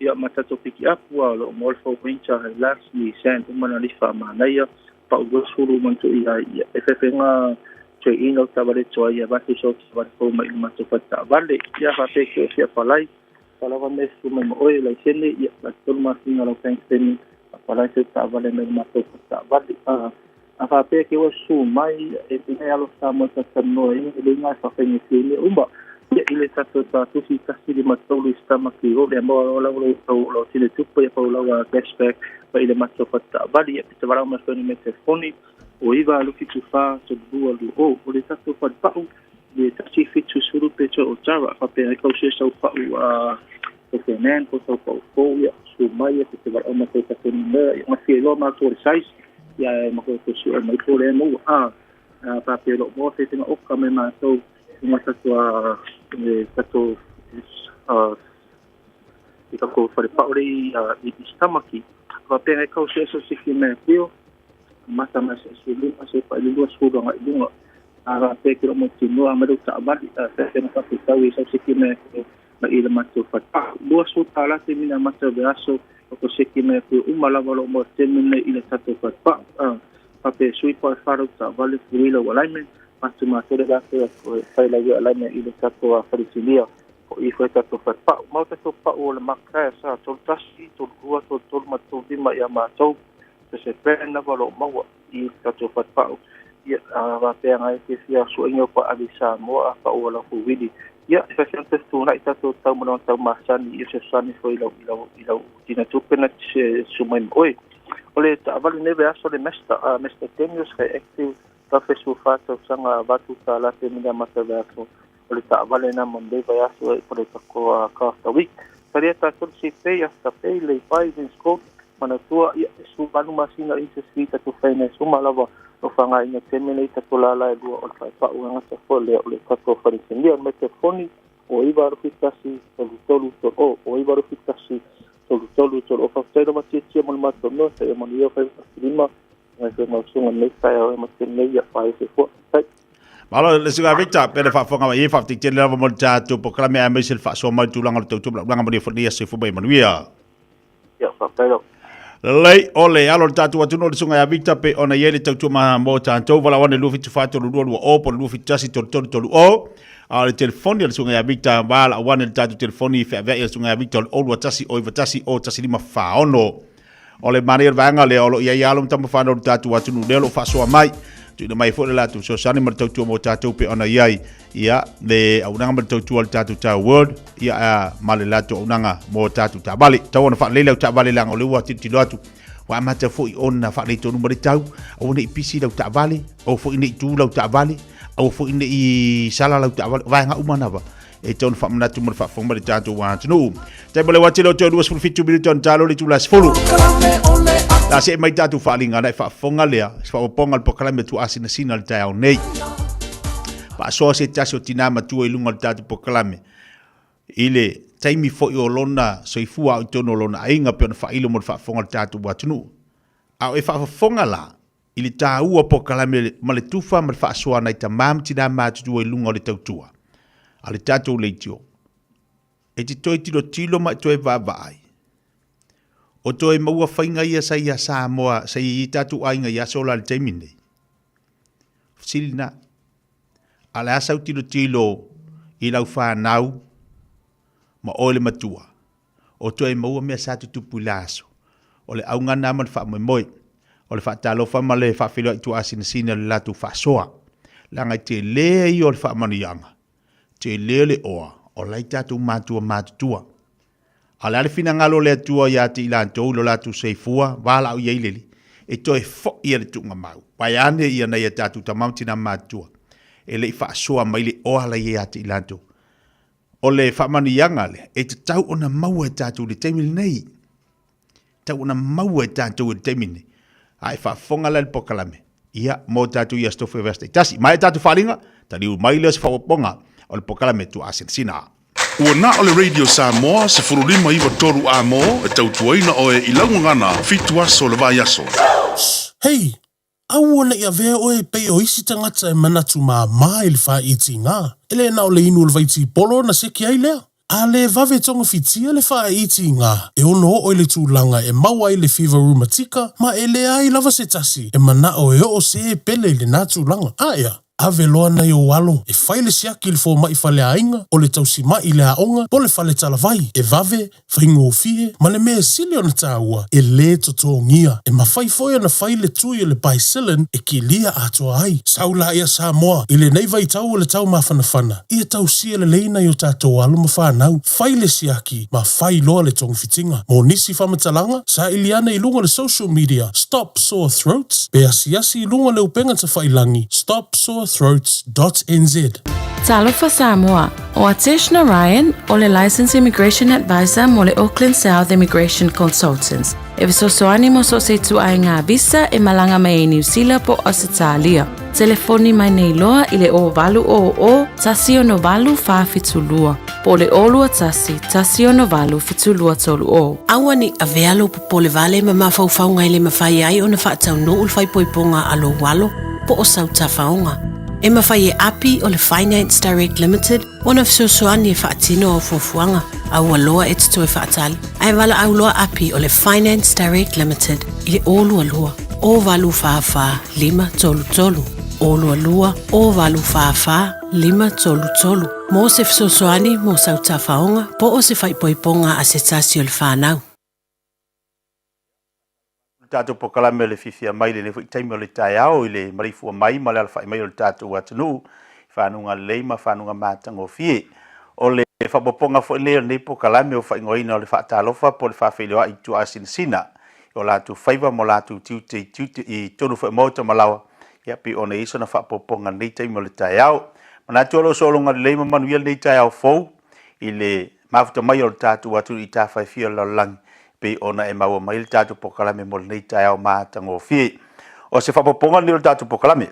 Ia ma tatou piki up ua lo mo le fau winter Hilux, Nissan, uma na lifa manaia, pau 20 ma tu ia ia e fefe ngā toe ina o tawale toa ia vatu so tawale fau mai i le matou fale taavale. Ia faapea ke o fia palai palava me su mai ma oe laisene ia la tolu masina lau bank statement apalai se taavale mai le matou fale taavale. A faapea ke ua su mai e pine alo sa mo ta tanoa i le ngā whawhaingetie me uma. Ia i le tatou tatusi 153 i stamaki o le moa o lau lau lau lau tine tupu ia pau lau a cashback pa i le matou fale taavale. Ia pita walau mai foni me te foni o iva alu fitu whā tolu lua lu o. O le tatou fale pau le 170 pe toe o tara whapea ai kau se sau pau a o te nan ko sau pau fou ia su mai ia te walau mai te tatou ni mea ia ngawhia loa mātou le size ia e mako ko su mai ko le mo a whapea lo mo te tenga oka me mātou i ngā tatou a e tatou a i kako whare paore i i stamaki. Whapea ai kau se so siki mea pio mata mai se se lima se pa i lua sulu anga i lunga. A whapea ki ro mo te noa mai ta avali a whapea na whapea tau i sau siki mea pio ma i le matou whare pao. $20 te mina mata o le aso o ko siki mea pio uma lava lo mo te mene i le tatou whare pao. Whapea sui pa e wharau ta avali fui lau alignment matu mātou le rātou ko e whai lau alignment i le tatou a wharetinia o i whai tatou whare pao. Mau tatou pao o le makaia sa 31, 32, 33 ma 35 ia mātou se se brand lava lo maua i le tatou whare pao. Ia a whapea ngai te fia suainga o pa avi Samoa a pao o lau fuwili. Ia e whai te tūnai tatou tau mana tau masani i se sani foi lau i lau i lau tina tupe na se sumai mo oe. O le taavale nei vaiaso le Mr. Mr. Daniels kai active ta fesu whātau sanga vatu tā la te mina mata vaiaso o le taavale na Monday vaiaso e pore tako a ka week. Taria tātou si pay after pay lei pai Vince Court manatua ia e su valu masina i se sui tatou whaina suma lava o whanga ina te mene i tatou lala e lua o le whaipau ngata fo le o le tatou wharisenia me te foni o iwa rufi tasi tolu tolu tolu o o iwa rufi tasi tolu tolu tolu o whakataira ma tia mo le mātou noa sa ia manu ia whai whakirima ngai whai mausunga nei tai au e ma te nei ia whai se fua. Tai. Malo le suga Victor, pe le faafofoga mai e faafetai tele lava mo le tatou polokalame aemaise le faasoa mai le tulaga o le tautua ma le aulaga mo le foi lenei aso soifua ma ia manuia. Ia, faafetai lava. Lelei, o le alo o le tatou atunuu o le Susuga ia Victor pei ona i ai le tautua ma mo tatou, valaau ane 274 32 20 po o le 271 33 30. A o le telefoni a le Susuga ia Victor, valaau ane le tatou telefoni feaveai a le Susuga ia Victor o le 021 091 015 46. O le manaia o le vaega lea, o lo o i ai alo ma tama fanau o le tatou atunuu lea o lo o faasoa mai. Tuuina mai foi le latou fesoasoani ma le tautua mo tatou pei ona i ai ia, le auaunaga ma le tautua a le tatou Tower World ia, ma le latou auaunaga mo tatou taavale. Tau ona faalelei lau taavale leaga o lea ua tilotilo atu ua amata foi ona faaletonu ma le tau. Aua ne i pisi lau taavale, aua foi ne i tu lau taavale, aua foi ne i sala lau taavale. O vaega uma na e tau ona faamanatu mo le faafofoga mai le tatou atunuu. Tai mo le wati leo toe 27 minuta ona talo le itula 10. La see mai tatou faaaliga na e faafofoga lea, se faaopoopoga o le polokalame tuaasinasina le taeao nei. Faasoa se tasi o tinā matua i luga o le tatou polokalame i le taimi foi o lona soifua au i totonu o lona aiga pei ona faailo mo le faafofoga o le tatou atunuu. A o e faafofoga la i le taua o polokalame ma le tufa ma le faasoa a nai tamā ma tinā matutua i luga o le tautua a le tatou leitio, e te toe tilotilo ma e toe vaavaai. O toe maua faiga ia sa ia Samoa, sa i tatou aiga i aso la i le taimi nei. Fesili na. A le a sau tilotilo i lau whanau ma oe le matua, o toe maua mea sa tutupu i la aso. O le auga na ma le faamoemoe. O le faatalofa ma le faafeiloai tuaasinasina i le latou faasoa. Leaga e tele ia o le faamanuiaga, tele le oa o la i tatou matua matutua. A o le a le finagalo o le Atua ia te i latou i lo latou soifua, valaau i ai le Alii, e toe foi ia le tuugamau, vaeane ia nai a tatou tama ma tina matutua, e le i faasoa mai le oa la ia te i latou. O le faamanuiaga lea, e tatau ona maua e tatou i le taimi lenei. Tatau ona maua e tatou i le taimi lenei. A e faafofoga la i le polokalame, ia, mo tatou i aso tofi o vaiaso taitasi. Maea tatou faaaliga, taliu mai lea o se faaopoopoga o le polokalame Tuaasinasina. Ua na o le Radio Samoa 15 9 3 A-mo e tautuaina oe i lau gagana fitu aso le vaiaso. Hei, aua ne i avea oe e pei o isi tagata e manatu māmā i le fāitiga. E le na o le inu o le vaitipolo ona seki ai lea. A le vave togafitia le fāitiga, e ono oo i le tulaga e maua ai le fiva rumatika ma e leai lava se tasi e manao e oo se pele i lenā tulaga. Aea, ave loa nai ou alo e fai le siaki i le fomai faleaiga, o le tausima'i i le aoga, po o le fale talavai, e vave, faigofie, ma le mea sili ona taua, e lē totogia. E mafai foi ona fai le tui o le Bicillin e kilia atoa ai. Sau la ia Samoa, i lenei vaitau o le tau mafanafana, ia tausia lelei nai o tatou alo ma fanau, fai le siaki ma fai loa le togafitiga. Mo nisi faamatalaga, saili ane i luga o le social media Stop Sore Throats pe asiasi i luga o le upega tafailangi stopsorethroats dot nz. Talofa Samoa, O Atesh Narayan, o le Licensed Immigration Advisor mo le Auckland South Immigration Consultants, e fesoasoani mo so o se ituaiga visa e malaga mai ai Niu Sila po o Ausetalia. Telefoni mai nei loa i le 0800 168 472 po o le 021 168 7230. Aua ne i avea lou popole vale ma mafaufauga e le mafai ai ona faataunuu le faaipoipoga a lou alo po o sau tafaoga. E mafai e Api o le Finance Direct Limited ona fesoasoani e faatino au fuafuaga, a ua loa e te toe faatali, ae valaau loa Api o le Finance Direct Limited i le 022 084 533, 022 084 533 mo se fesoasoani mo sau tafaoga po o se faaipoipoga a se tasi o le whanau. Le tatou polokalame o le fiafia mai lenei foi taimi o le taeao i le maleifua mai ma le alafai mai o le tatou atunuu i fanuga lelei ma fanuga matagofie. O le faaopoopoga foi lenei o lenei polokalame o faaigoaina o le faatalofa po o le faafeiloai i tuaasinasina i o latou faiva ma o latou tiute i tiute i totonu foi o maota ma laoa, ia pei ona i ai sona faaopoopoga i lenei taimi o le taeao. Manatu o lo o sologa lelei ma manuia lenei taeao fou i le mafuta mai o le tatou atunuu i tafa e fia o le lalolagi pei ona e maua mai le tatou polokalame mo lenei taeao matagofie. O se faaopoopoga lenei o le tatou polokalame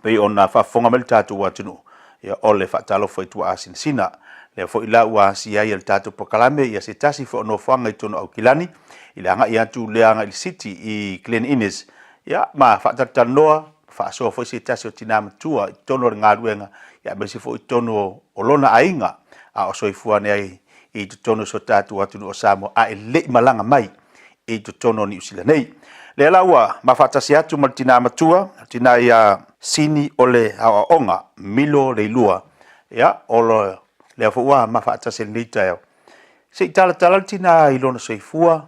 pei ona faafofoga mai le tatou atunuu, ia, o le faatalofa i tuaasinasina. Lea foi la ua asia ai e le tatou polokalame ia se tasi foi o nofoaga i totonu o Aukilani i le agai atu lea agai i le City i Glen Innes, ia, ma faatalatalanoa, faasoa foi se tasi o tinā matua i totonu o le galuega, ia, aemaise foi i totonu o lona aiga a o soifua ane ai i totonu o si o tatou atunuu o Samoa a e le i malaga mai i totonu o Niu Sila nei. Lea la ua mafaatasi atu ma le tinā matua, le tinā ia Sini o le Aoaoga, Milo Leilua. Ia, o lea foi ua mafaatasi i lenei taeao. Se i talatala le tinā i lona soifua,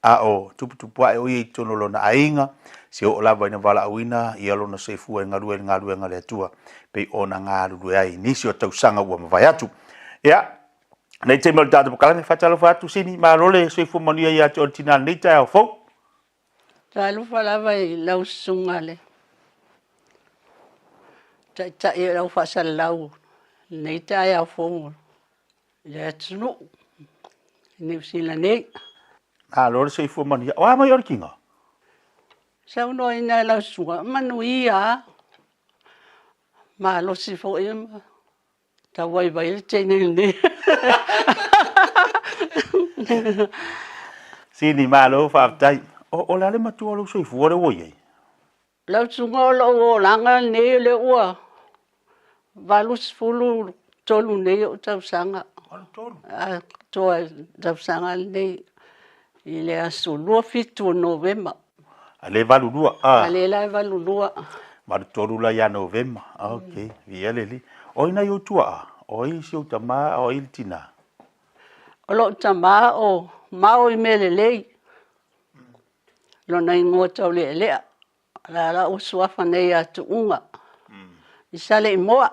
a o tuputupuae o ia i totonu o lona aiga, se oo lava ina valaauina ia lona soifua e galue i le galuega a le Atua, pei ona galulue ai i nisi o tausaga ua mavae atu. Ia, nei taimi o le tatou polokalame, faatalofa atu Sini, malo le soifua manuia ia te oe le tinā i lenei taeao fou. Talofa lava i lau susuga le taitai o lau faasalalau lenei taeao fou i le atunuu i Niu Sila nei. Malo le soifua manuia. O a mai o le tino? Saunoaina e lau susuga, manuia a. Malosi foi ma tau vaivai le teine lenei. Sini, malo faafetai. O le a le matua o lou soifua lea ua i ai? Lau susuga o lou olaga lenei o lea ua 83 nei ou tausaga. Atoa tausaga lenei i le aso 27 o Novema. A le 82 a. A le la e 82. 83 la ia Novema. Ok, viia le Alii. O ai nai ou tuaa? O ai si ou tama, o ai le tinā? O lou tama o Mao i mea lelei. Lona igoa taulealea, o la la ua suafa nei ia Tuuga i Saleimoa.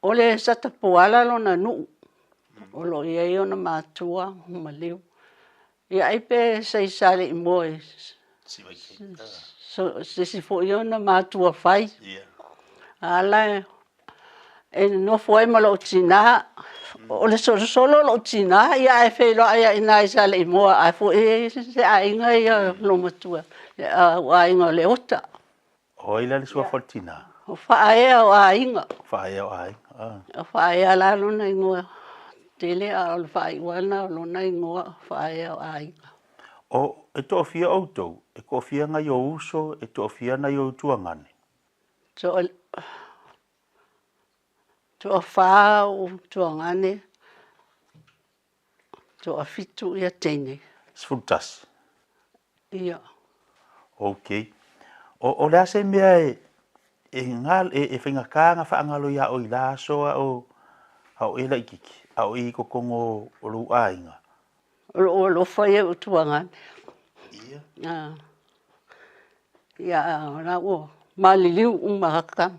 O le Satapuala lona nuu, o lo o i ai ona matua o maliu. Ia ai pe se i Saleimoa i se isi foi ona matua fai. A la e nofo ai ma lou tinā. O le solosolo o lou tinā, ia ae feiloai lava i ina i Saleimoa, a foi e i ai se aiga ia loomatua, o aiga o Leota. O ai la le suafa o le tinā? O Faaea o Aiga. Faaea o Aiga, ah. O Faaea la lona igoa tele, a o le faaiuga lena o lona igoa o Faaea o Aiga. O, e toafia outou? E toafia nai ou uso, e toafia nai ou tuagane? Toafa ou tuagane, toafitu ia teine. 11. Ia. Ok. O, o le a se mea e, e, e, e faigata ona faagalo iā oe i la aso a o, a o e laitiiti, a o e i totonu o lou aiga? O lou alofa ia i ou tuagane. Ia. Ah. Ia, o la ua maliliu uma aka tama.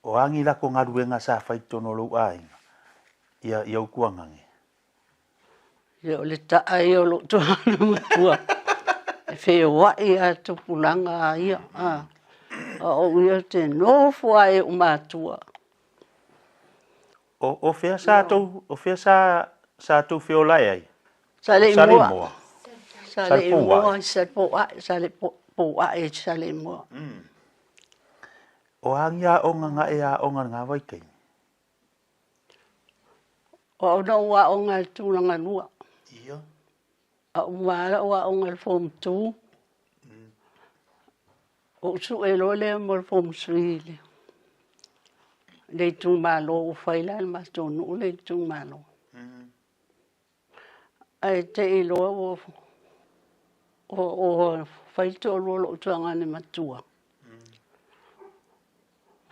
O a ni lako galuega sa fai i totonu o lou aiga, ia, i ou tuagane? Ia, o le taa ia o lou tuagane matua. E feoai lava tupulaga a ia. A o ou ia ou te nofo lava i ou matua. O, o fea sa tou, o fea sa, sa tou feola ai? Saleimoa. Saleimoa, Salepoae, Salepoae, Saleimoa. O a ni aoga na e aoga i lena vaitaimi? O au na ou aoga i le Tulagalua. Ia. A uma lava lau aoga i le Form 2, ou sue loa lea mo le Form 3 i le itumalo, ua fai la le matou nuu le itumalo. Ae te i loa ua fai le toalua o lou tuagane matua,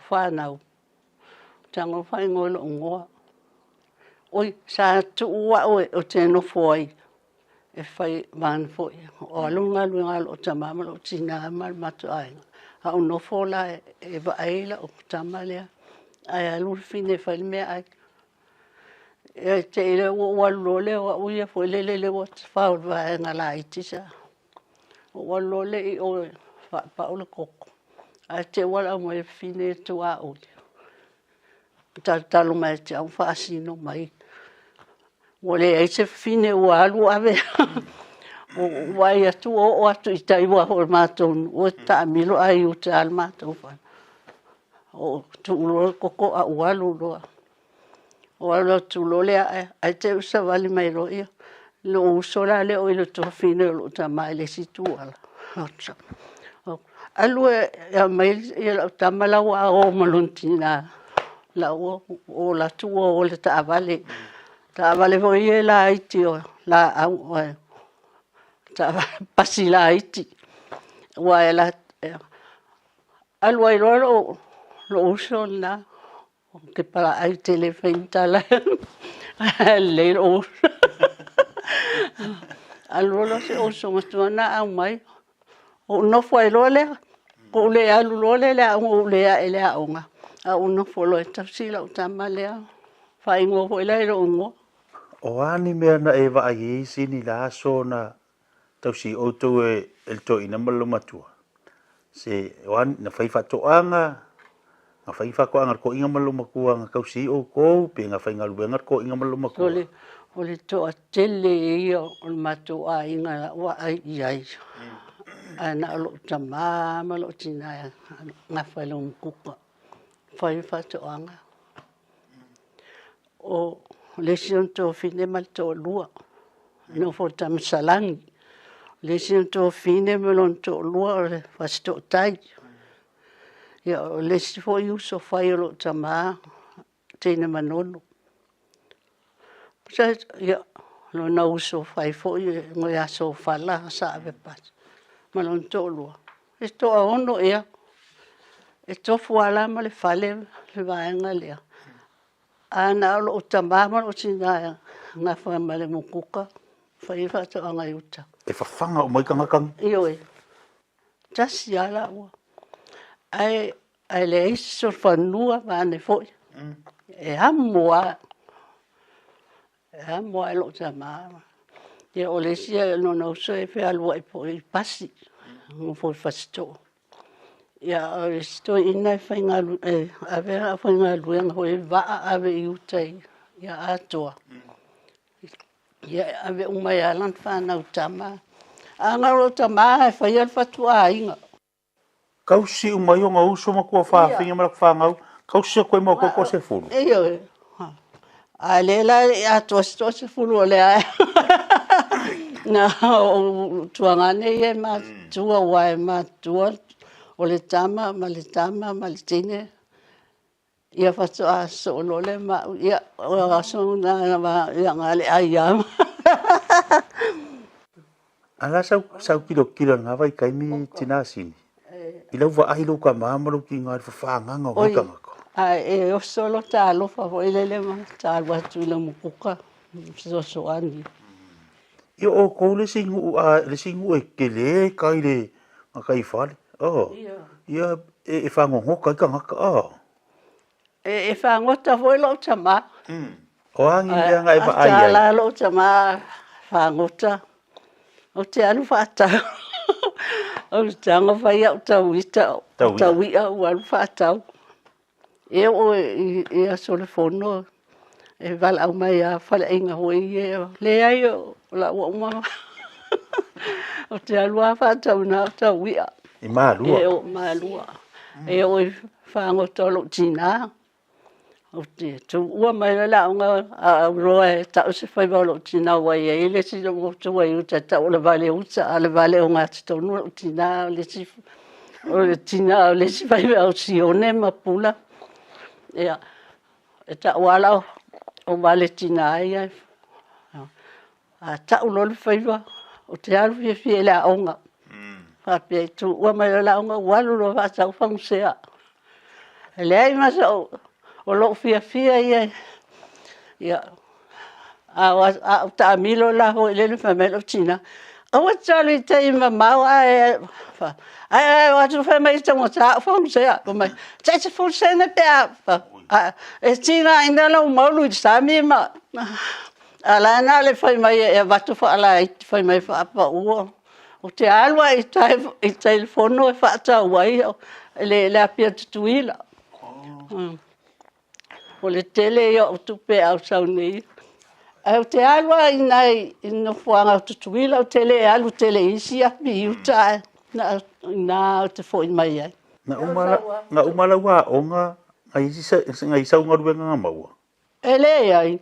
fanau, tago faaigoa i lou igoa. Oi, sa tuu au ou te nofo ai e fai van foi. O alu le galuega a lou tama ma lou tina ma le matou aiga. A ou nofo la e vaai lau tama lea, ae alu le fine e fai le meaai. E te i lea ua ou alu loa lea, o au ia foi lele lea ua fao i le vaega laiti sa. Ou alu loa lea i o e faapau le koko, ae te i ua valaau mai le fafine e tuaoi. Talotalo mai ia te au ma faasino mai. Ua leai se fafine ua alu ave. Ua ou vaai atu ua oo atu i tai aua foi o le matou nuu e taamilo ae i uta lava le matou fale. Ou tuu loa le koko ae ou alu loa. Ou alu atu loa lea ae te i ua savali mai loa ia lou uso la lea o i le tuafafine o lou tama i le isi itu ala. Alu e aumai lau tama la ua o ma lona tina, la ua ola atu ua o i le taavale. Taavale foi ia e laiti o laau ae taavale pasi laiti aua e la alu ai loa lou uso lena ou te palaai tele e fai ni tala ae lelei lou uso. Alu loa si ou uso matua lena aumai, ou nofo ai loa lea, ou le alu loa lea i le aoga, ua ou le ae i le aoga, ae ou nofo loa e tausi lau tama lea. Faaigoa foi la i lou igoa. O a ni mea na e vaai ai sini la aso na tausi outou e le toeaina ma le matua? Se o a na fai faatoaga, na fai faatoaga a le toeaina ma le matua na tausi ai outou, pe na faigaluega le toeaina ma le matua? O le toatele ia o le matou aiga lau vaai i ai, ae na o lou tama ma lou tina e gafa i le umukuka, fai faatoaga. O le isi ona tuafafine ma le toalua, nofo i Tamaisalagi. O le isi ona tuafafine ma lona toalua o le Fasitootai. Ia o le isi foi uso fai o lou tama, teine Manolo. Ia, lona uso fai foi ia Sofala sa ave pasi ma lona toalua. E toaono ea. E tofu lava la ma le fale le vaega lea. Ae na o lou tama ma lou tina e gafa ma le mukuka, fai ai faatoaga i uta. E fafaga uma ai tagata nei? Ioe. Tasi lava laua. Ae ae leai se solofanua vaeane foi. E amo lava. E amo lava i lou tama. Ia o le isi lona uso e fealuai foi i pasi, nofo i Fasitoo. Ia o le isi toeaina e faigaluega, e ave le aufaigaluega foi i vaa ave i uta i Atoa. Ia e ave uma ai lava lana fanau tama. A na o lou tama e faia le fatuaiga. Tausi uma ai ona uso ma tuafafine ma latou fanau, tausi atu ai ma outou toasefulu. Ioe. A lea la e le i atoa se toasefulu o lea na o tuagane ia e matutua aua e matutua o le tama ma le tama ma le teine. Ia faatoa sosoo loa lea ma au. Ia, o aso na ia na le ai lava. A la sau sau kilokilo i lena vaitaimi tina Sini, i lau vaai i lou tama ma lou tiga i le fafagaga o nei tagata. Ae e oso lo ta alofa foi lele ma ta alu atu i le mukuka fesoasoani. Ia o outou le isi nuu a le isi nuu e tele tai le gataifale. Oh. Ia e fagogota ai tagata. Oh. E fagota foi lou tama. O a ni mea na e vaai ai? A la lou tama fagota. Ou te alu faatau. Ou te tago fai au tauita, tauia ua alu faatau. E oo i aso o le fono, e valaau mai a faleaiga foi ia, leai o la ua uma. Ou te alu lava faatau i na au tauia. I Malua? E oo i Malua. E oo i fagota o lou tina. Ou te tuua mai loa le aoga, a ou iloa e tau se faiva o lou tina ua i ai le isi motu i uta e tau o le vale uta, a o le vale ogatotonu lou tina, o le isi o le tina o le isi faifeau Sione ma Pula. Ia, e tau lava la o vale tina ia. A tau loa le faiva, ou te alu fiafia i le aoga. Faapea i tuua mai loa le aoga, ua alu loa faatau fagusea. E leai ma sou, o lou fiafia ia, ia, a ou taamilo la foi lele, fai mai lou tina, aua e te alu i tai mamao ae o atu fai mai e taugata au fagusea. Fai mai, tai 10 sene pe a, e tigaina lou maulu i le sami ma, A la na o le fai mai e avatu faalaiti, fai mai faapaua. Ou te alu lava i tai i tai i le fono e faatau ai le le Apia Tutuila. O le tele ia o tupe e ausau nei. Ae ou te alu lava i ina i nofoaga o Tutuila, ou te le alu tele i isi api i uta ae na o ina ou te foi mai ai. Na uma na uma lau aoga na i sau galuega na maua? E leai.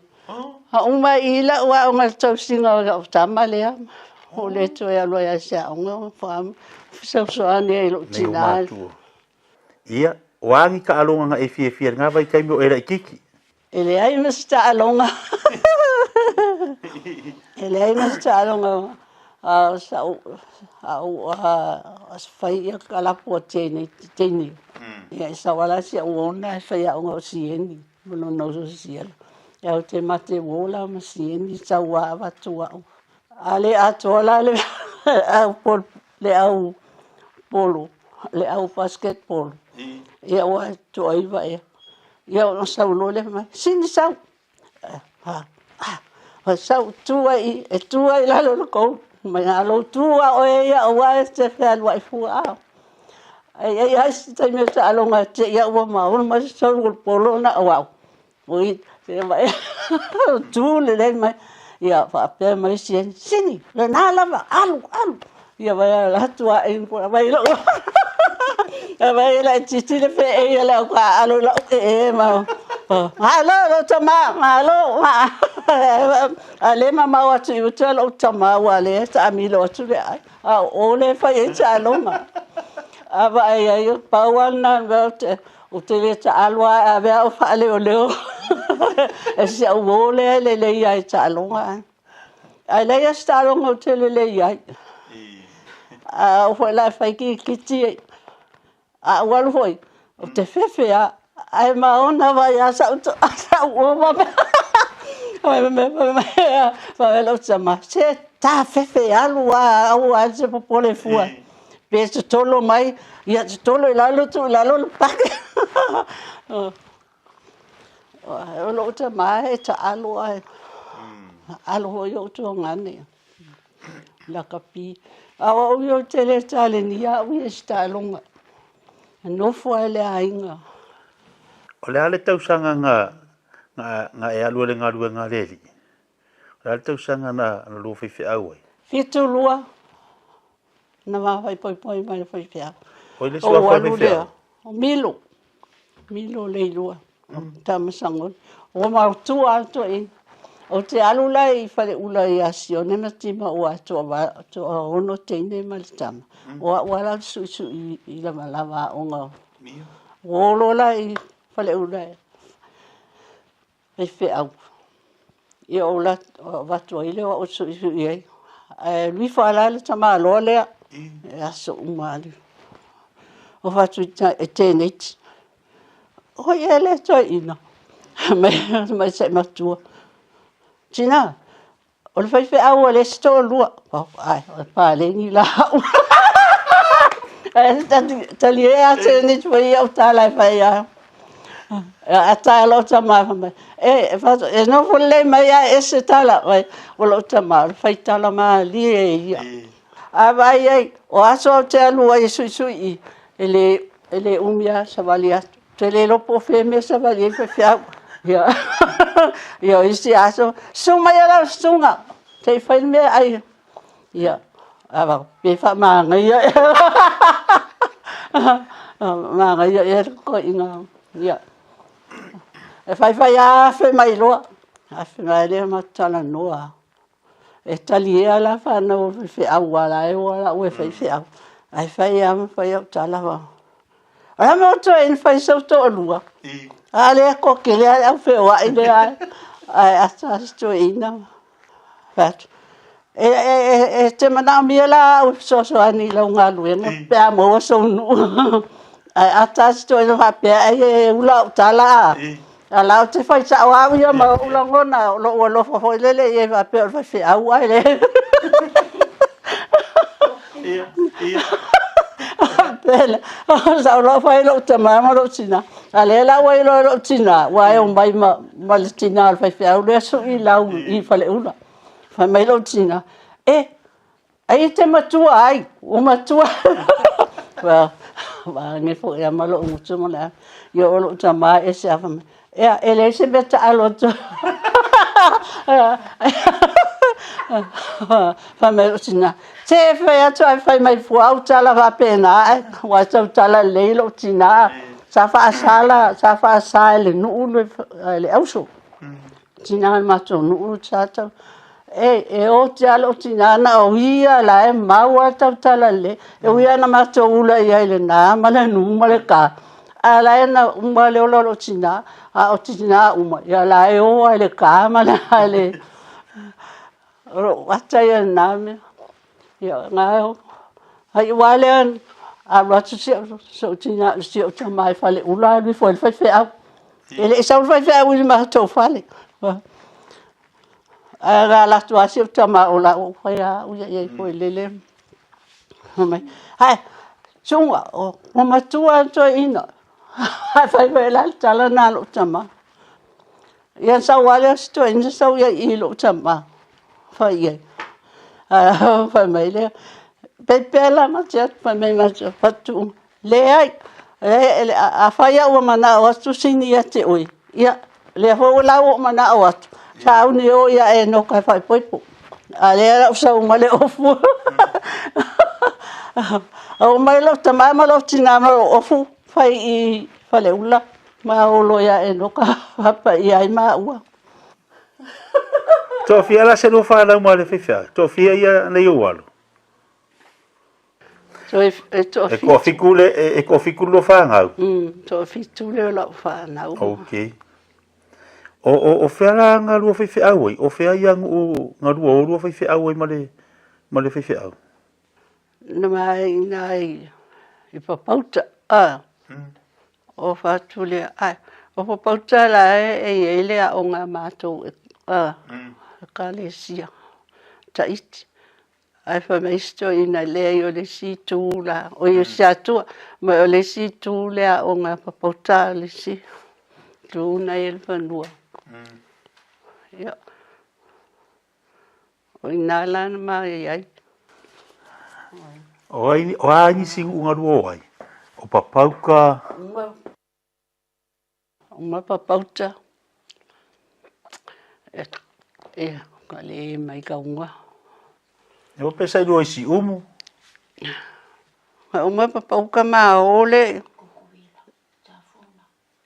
A uma i lau aoga i le tausiga o lau tama lea, ua le toe alu ai i se aoga, fesoasoani ai i lou tina. Ia, o a ni taaloga na e fiafia i lena vaitaimi o e laitiiti? E leai ma se taaloga. E leai ma se taaloga a sa'u a'u a fai ia kalapu a teine teine. Ia e sau lava la si a'u uo lena e fai a'oga o Sieni ma lona uso Siela. Ia ou te mate uo la ma Sieni sau lava avatu a'u. A le atoa la le au polo le au polo le au basketball ia ua toaiva ea. Ia ona sau loa lea fai mai, sini sau. Sau tu ai i, e tu ai i lalo o le goal. Mai a lou tu lava oe ia aua e te fealuai fua a. Ae i ai lava isi taimi o taaloga e te i au ua maua mai se tolu o le polo na o au. Oi, se mai tu lelei mai. Ia faapea mai isi e, Sini, lena lava, alu, alu. Ia vai ala atu a e vai lou. Vai la titi le pe e le au ka alo la e ma. Malo lo tama, malo. A le ma mau atu i uta lo tama ua le ta amilo atu le ai. A o le fai e taaloga. A vaai ai pau lava lena mea ou te le taalo lava e ave au faaleoleo e si au uo lea e lelei ai i taaloga ae. Ae leai lava se taaloga ou te lelei ai. A oo foi la e fai kirikiti, a ou alu foi, ou te fefe lava. Ae maona mai lava sau sau uo ma mea. Fai mai lou tama, se ta fefe alu lava aua e te popole fua. Pe totolo mai, ia totolo i lalo, tuu i lalo le pake. O lou tama e taalo ae alo foi ou tuagane lakapi. A o au ia ou te le talenia au ia i se taaloga. E nofo lava i le aiga. O le a le tausaga na na e alu ai le galuega a le Alii? O le a le tausaga na lua faifeau ai? 72 na ma faipoipoi mai le faifeau. Oi le suafa o le faifeau? O Milo. Milo Leilua. Tama Sagoni. Ua mautua lava le toeaina. Ou te alu la i Faleula ia Sione ma Tima ua toaono teine ma le tama. O au lava la ou te suisui i lavalava aoga. Ua o loa la i Faleula e faifeau. Ia ou alu avatu ai lea o au e suisui ai. Ae alu ifo lava la le tamaloa lea i aso uma lava. O fai atu e teenage. O ai ea lea toeaina? Fai mai se matua, Tina, o le faifeau a le isi toalua. Ai, o le paleni la au. Ae talie a teenage foi au tala e fai a. A ta lou tama fai mai, e, e nofo lelei mai a e ese tala. Vai, o lou tama, o le faitala malie ia. A vaai ai, o aso ou te alu ai e suisui i, e le, e le umi lava savali atu. Ou te le iloa po o fea mea savali ai faifeau. Ia, ia o isi aso, susu mai e lau susuga, se i fai le mea e ai. Ia, a pe faamanaia manaia ea le toeaina. Ia, e faifai lava afe mai loa, afe mai lea matou talanoa. E talie la fanau o faifeau aua o la e o lava au e faifeau. Ae fai lava ma fai au tala. O le a le mea ua toe fai ai sou toalua? A lea e toatele lava le au feoai lea ae ata lava si toeaina. Fai atu, e te manaomia la au e fesoasoani i lau galuega pe a maua sou nuu. Ae ata lava si toeaina faapea ai e ula au tala a. A la ou te fai sao au ia ma ou lagona, o lou alofa foi lele i ai faapea o le faifeau ai le. Ia, ia. Pele, sa o lau fai lou tama ma lou tina. A lea la ua iloa e lou tina, ua e omai ma, ma le tina o le faifeau lea sui lau i Faleula. Fai mai lou tina, e, Ai e te matua ai, ua matua. Vaeane foi a ma lou gutu ma le a. Ia o lou tama e ese a fai mai, ea, e leai se mea taalo atu. Fai mai lou tina, se e fai atu ae fai mai fua au tala faapena ae, ua tautala lelei lou tina. Sa faasa la, sa faasa e le nuu le auso. Tina o le matou nuu sa tau e oti lava lou tina na o ia la e mau lava tautala lelei. E ui lava ina matou ula i ai i le na ma le nu ma le ka, a o la e na uma le ola o lou tina, a o tina uma, ia la e o lava i le ka ma le O lou ata ia lena mea. Ia, na, ai ua lea, alu atu si au, si au tina, si au tama i Faleula, alu ifo i le faifeau. E le i sau le faifeau i le matou fale. Ae na alu atu lava si ou tama o la ua fai lava au ia i ai foi lele. Fai mai, hae, Suga, ua matua le toeaina. Ae fai mai, o le a le tala lena a lou tama? Ia sau lava lea o si toeaina sau i ai i i lou tama. Fai i ai. Ae fai mai lea, pei la ma te atu, fai mai ma te atu, leai, afai au ua manao atu sini ia te oe, ia, lea foi ua la ua ou manao atu, sauni o ia Enoka e faaipoipo. A lea la ua sau ma le ofu. Oo mai lou tama ma lou tina ma lou ofu, fai i Faleula, ma olo ia Enoka, fapaia ai maua. Toafia la se lua fanau ma le faifeau? Toafia ia nei ou alo? So e, e toafitu. E toafitu le, e, e toafitu le lua fanau? Toafitu le o lau fanau. Ok. O, o, o fea la nga lua faifeau ai? O fea ia nuu nga lua o lua faifeau ai ma le, ma le faifeau? Na mai ina i, i Papauta, a. O fatu lea, ai, o Papauta la e, e i ai le aoga a matou, a, ekalesia, Tahiti. Ae fai mai isi toeaiina, e leai o le isi itu la, oi o si atua, ma o le isi itu le aoga a Papauta, o le isi itu na i ai le fanua. Ia, o i ina la na maia ai. O ai, o a nisi nuu galue o ai? O Papauta? Uma Papauta, e ka le mai ka unga. E o pesa i lua i Siumu? Ka uma Papauta ma o le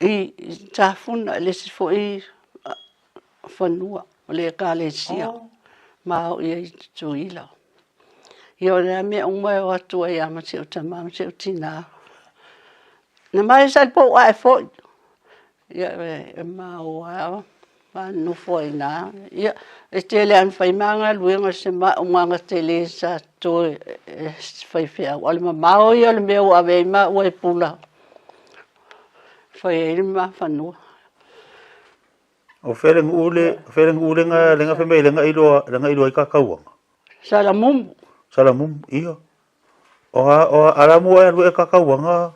i Tafuna, le isi foi fanua o le ekalesia ma o i ai i Tutuila. Ia o le a mea uma e o atu ai lava ma si ou tama ma si ou tina. Na mai sa le pou ae foi. Ia e mau lava ma nofo ai i ina. Ia e tele lava ina fai ma galuega se maumaga tele sa toe e faifeau. A o le mamao ia o le mea ua ave ai maua e pula e fai ai le ma fanua. O fea le nuu le, o fea le nuu le nga le nga fai mai le nga iloa le nga iloa ai kakauanga? Salamumu. Salamumu, ia. O a, o a, ala mua e alu e kakauanga?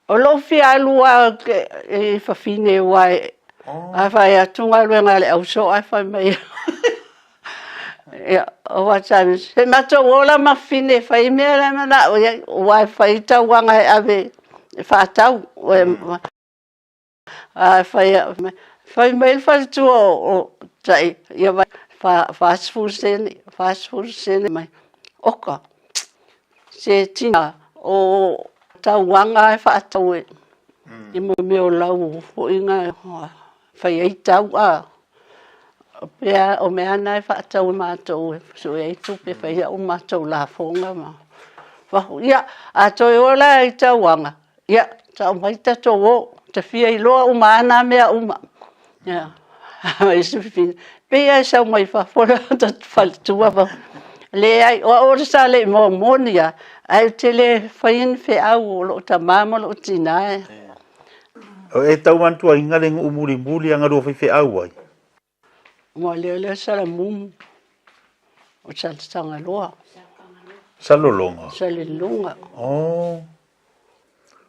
O lou fia alu lava i fafine aua e, a fai atu galuega a le ausoo ae fai mai Ia, o whatsapp, se matou ola ma fafine e fai mea la e manao i ai, aua e fai tauaga e ave e faatau. A fai, fai mai le faletua o Tai, ia vai, 40 sene, 40 sene mai. Oka, se tina o tauaga e faatau e, i mo mea o lau foi na fai ai tau a. O pea, o mea na e faatau e matou e sue ai tupe e fai ai matou lafoga ma fafo. Ia, a toe o la i tauaga, Ia, tau mai tatou o, ta fia iloa uma a na mea uma. Ia, pei lava e sau mai fafo le faletua ma leai, o au o le sa le i moni lava, ae ou te le faia ni feau o lou tama ma lou tina e. O e tau manatua le nuu mulimuli a galue faifeau ai. Ua lea lea Salamumu, o Saletagaloa. Salelologa? Salelologa. Oh.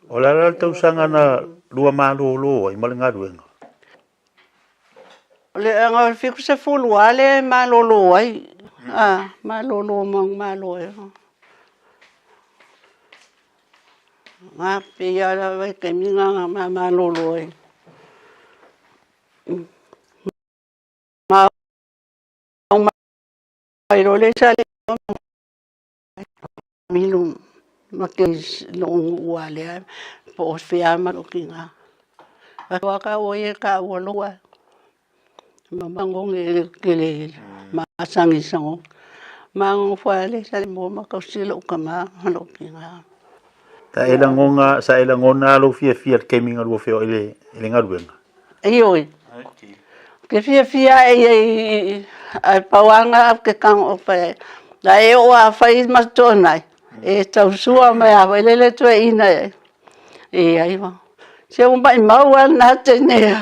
O le a la le tausaga na lua malolo ai ma le galuega? O le aga o le 70 lava lea e malolo ai. Ah, malolo ma malo ai. Ah, pei lava vaitaimi na malolo ai. Ma mai loa le sa milu ma ke lou nuu a lea po o fea ma lou tiga. Ua ka ua ia ka ua loa ma mangoge ke le masangi sango. Mango fa le sa mo ma kausi lou tama ma lou tiga. Sa e lagona, sa e lagona lou fiafia i le taimi na lua feoai i le galuega? Ioe. Ke fiafia ai i Ae pau lava lena ou te tago fai ai. A e oo lava fai ma toanai, e tau sua mai lava foi lele toeaina e i ai. Se ua maumau lava lena teine.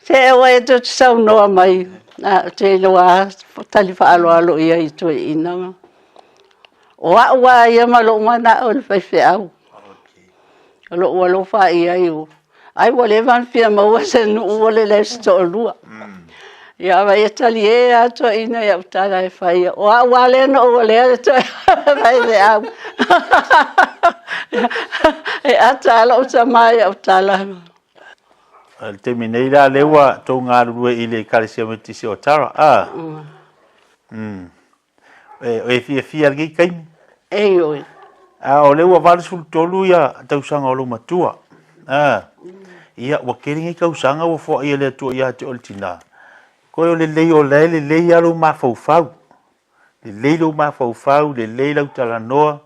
Se aua e tou te saunoa mai, ae ou te iloa lava tali faaaloalo i ai i toeaiina ma. O au lava ia ma lou manao i le faifeau. O lou alofa i ai, ai ua leva ona fia maua se nuu ua leai se toalua. Ia a ia talie lava toeaiina i au tala e fai, o au lava lea na ou alea le faifeau. E ata lava lou tama i au tala. O le taimi nei la lea ua tou galulue i le Ekalesia Metotisi o Tara, a? Mm. E, e fiafia i lenei taimi? Ioe. A o lea ua 83 ia tausaga o lou matua. A. Ia, ua tele nei tausaga ua foai e le Atua ia te oe le tinā. Toe o lelei o la e lelei lava lou mafaufau. Lelei lou mafaufau, lelei lau talanoa.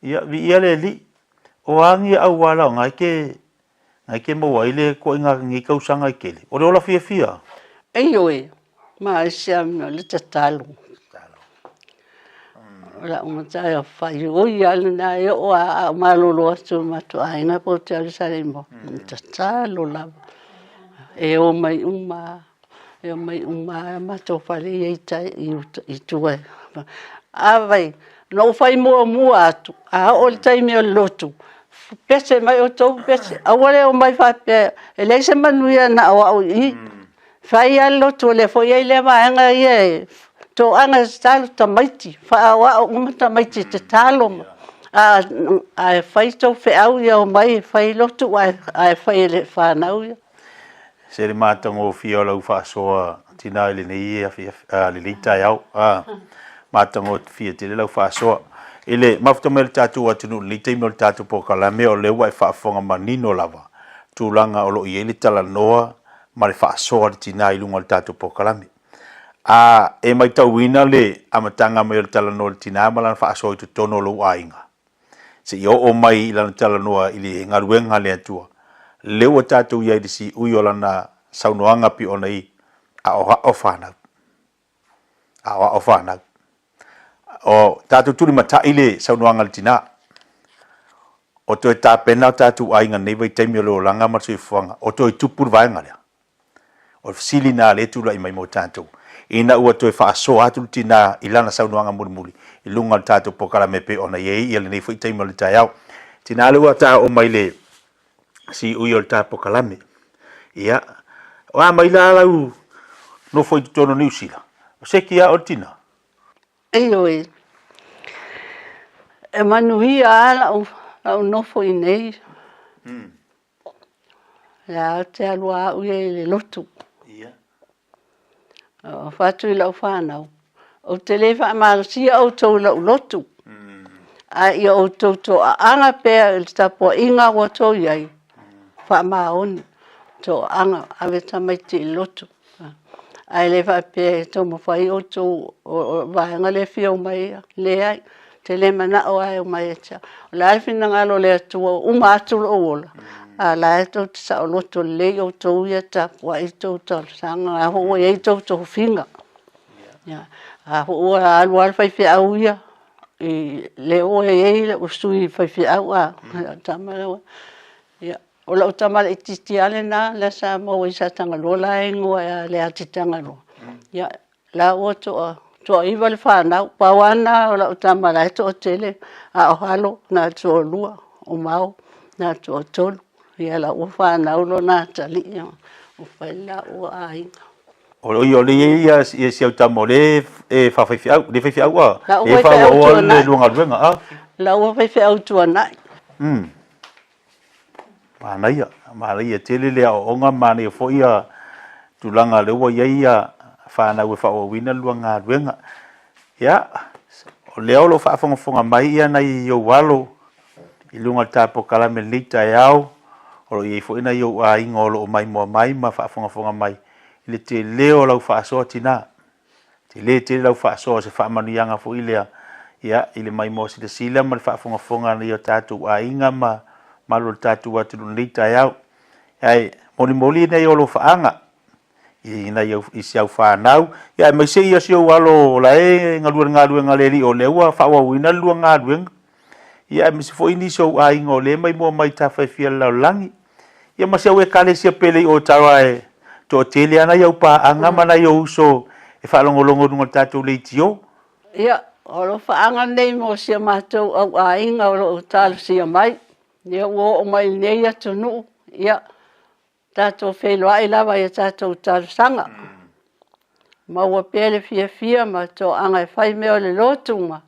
Ia, viia le Alii. O a ni auala o na e te Na e te maua ai le toaiga nei tausaga e tele, o le ola fiafia. Ioe, ma e se mea o le tatalo. O lau matafaioi lava lena e oo lava a ou malolo atu i le matou aiga po o te alu i Saleimoa, e tatalo lava. E omai uma lava, e omai uma lava matou fale ia i tua. A na ou fai muamua atu, a oo i le taimi o le lotu, pese mai outou pese, aua le omai faapea e leai se manuia na o au i i. Fai lava le lotu o lea foi e i ai lea vaega ia e toaga e tatalo tamaiti, faaoao uma tamaiti e tatalo. Ae fai tou feau ia omai e fai lotu ae fai e le fanau ia. Se le matagofie o lau faasoa tina i lenei afiafi, a, lenei taeao. A, matagofie tele lau faasoa. I le mafuta mai o le tatou atunuu i lenei taimi o le tatou polokalame, o lea ua e faafofoga manino lava tulaga o lo o i ai le talanoa ma le faasoa a le tina i luga o le tatou polokalame. A e matauina le amataga mai o le talanoa a le tina ma lana faasoa i totonu o lou aiga, seia oo mai i lana talanoa i le galuega a le Atua, lea ua tatou i ai i le siui o lana saunoaga pei ona i aoao fanau. Aoao fanau. O tatou tulimatai le saunoaga a le tina, o toe tapena o tatou aiga nei vaitaimi o le olaga ma le soifuaga, o toe tupu le vaega lea. O le fesili lena lea e tulai mai mo tatou, ina ua toe faasoa atu le tina i lana saunoaga mulimuli i luga o le tatou polokalame e pei ona i ai ia lenei foi taimi o le taeao. Tina lea ua ta oo mai le siui o le ta polokalame. Ia, o a mai la lau nofo i totonu o Niu Sila? O seki lava o le tina? Ioe, e manuia lava lau nofo i inei. O lea ou te alu lava au ia i le lotu. Ou fai atu i lau fanau, ou te le faamalosia outou i lou lotu, a ia outou toaaga pea i le tapuaiga ua outou i ai, faamaoni, toaaga, ave tamaiti i le lotu. Ae le faapea e taumafai outou, o le vaega lea e fia omai ai. Leai, ou te le manao lava e omai ia te au. O le a le finagalo o le Atua ua uma atu lou ola, a o la e tou te saoloto lelei outou ia e tapuai a outou talosaga, o la foi ua i ai a outou tofiga. A foi ua alu lava le faifeau ia, lea ua i ai lou sui faifeau a, lau tama lea. Ia, o lau tama laitiiti lava lena lea sa maua i Satagaloa la e igoa ia Leatitagaloa. Ia, la ua toaiva le fanau, pau lava lena o lau tama o la e toatele, a o alo na o le toalua, o Mao na o le toatolu. Ia la ua fanau lona atalii, ua fai le la ua aiga. O ia o lea e i ai si au tama o lea e faafaifeau, le faifeau a, e faaauaua le lua galuega a. La ua faifeau tuanai. Manaia, manaia tele le aoaoga, manaia foi ia tulaga lea ua i ai ia fanau e faaauauina le lua galuega. Ia, o lea o lo o faafogafoga mai ia nai ou alo i luga o le ta polokalame i lenei taeao, o lo o i ai foi nai ou aiga o lo o maimoa mai ma faafogafoga mai i le tele o lau faasoa tina. Tele tele lau faasoa o se faamanuiaga foi lea ia i le maimoa silasila ma le faafogafoga a nai o tatou aiga ma malu o le tatou atunuu i lenei taeao. Ae molimoli nai ou alofaaga. i nai au, i si au fanau, ia aemaise ia si ou alo o la e galue i le galuega a le Alii o lea ua faaauauina le lua galuega. Ia aemaise foi nisi o ou aiga o lea e maimoa mai i tafa e fia i le lalolagi. Ia ma si au ekalesia pele i Ottawa e toatele lava nai au paaga ma nai ou uso e faalogologo i luga o le tatou leitio. Ia, o alofaaga nei mo si a matou au aiga o lo o talosia mai. Ia ua oo mai i lenei atunuu, ia tatou feiloai lava i a tatou talosaga. Maua pea le fiafia ma toaga e fai mea o le lotu ma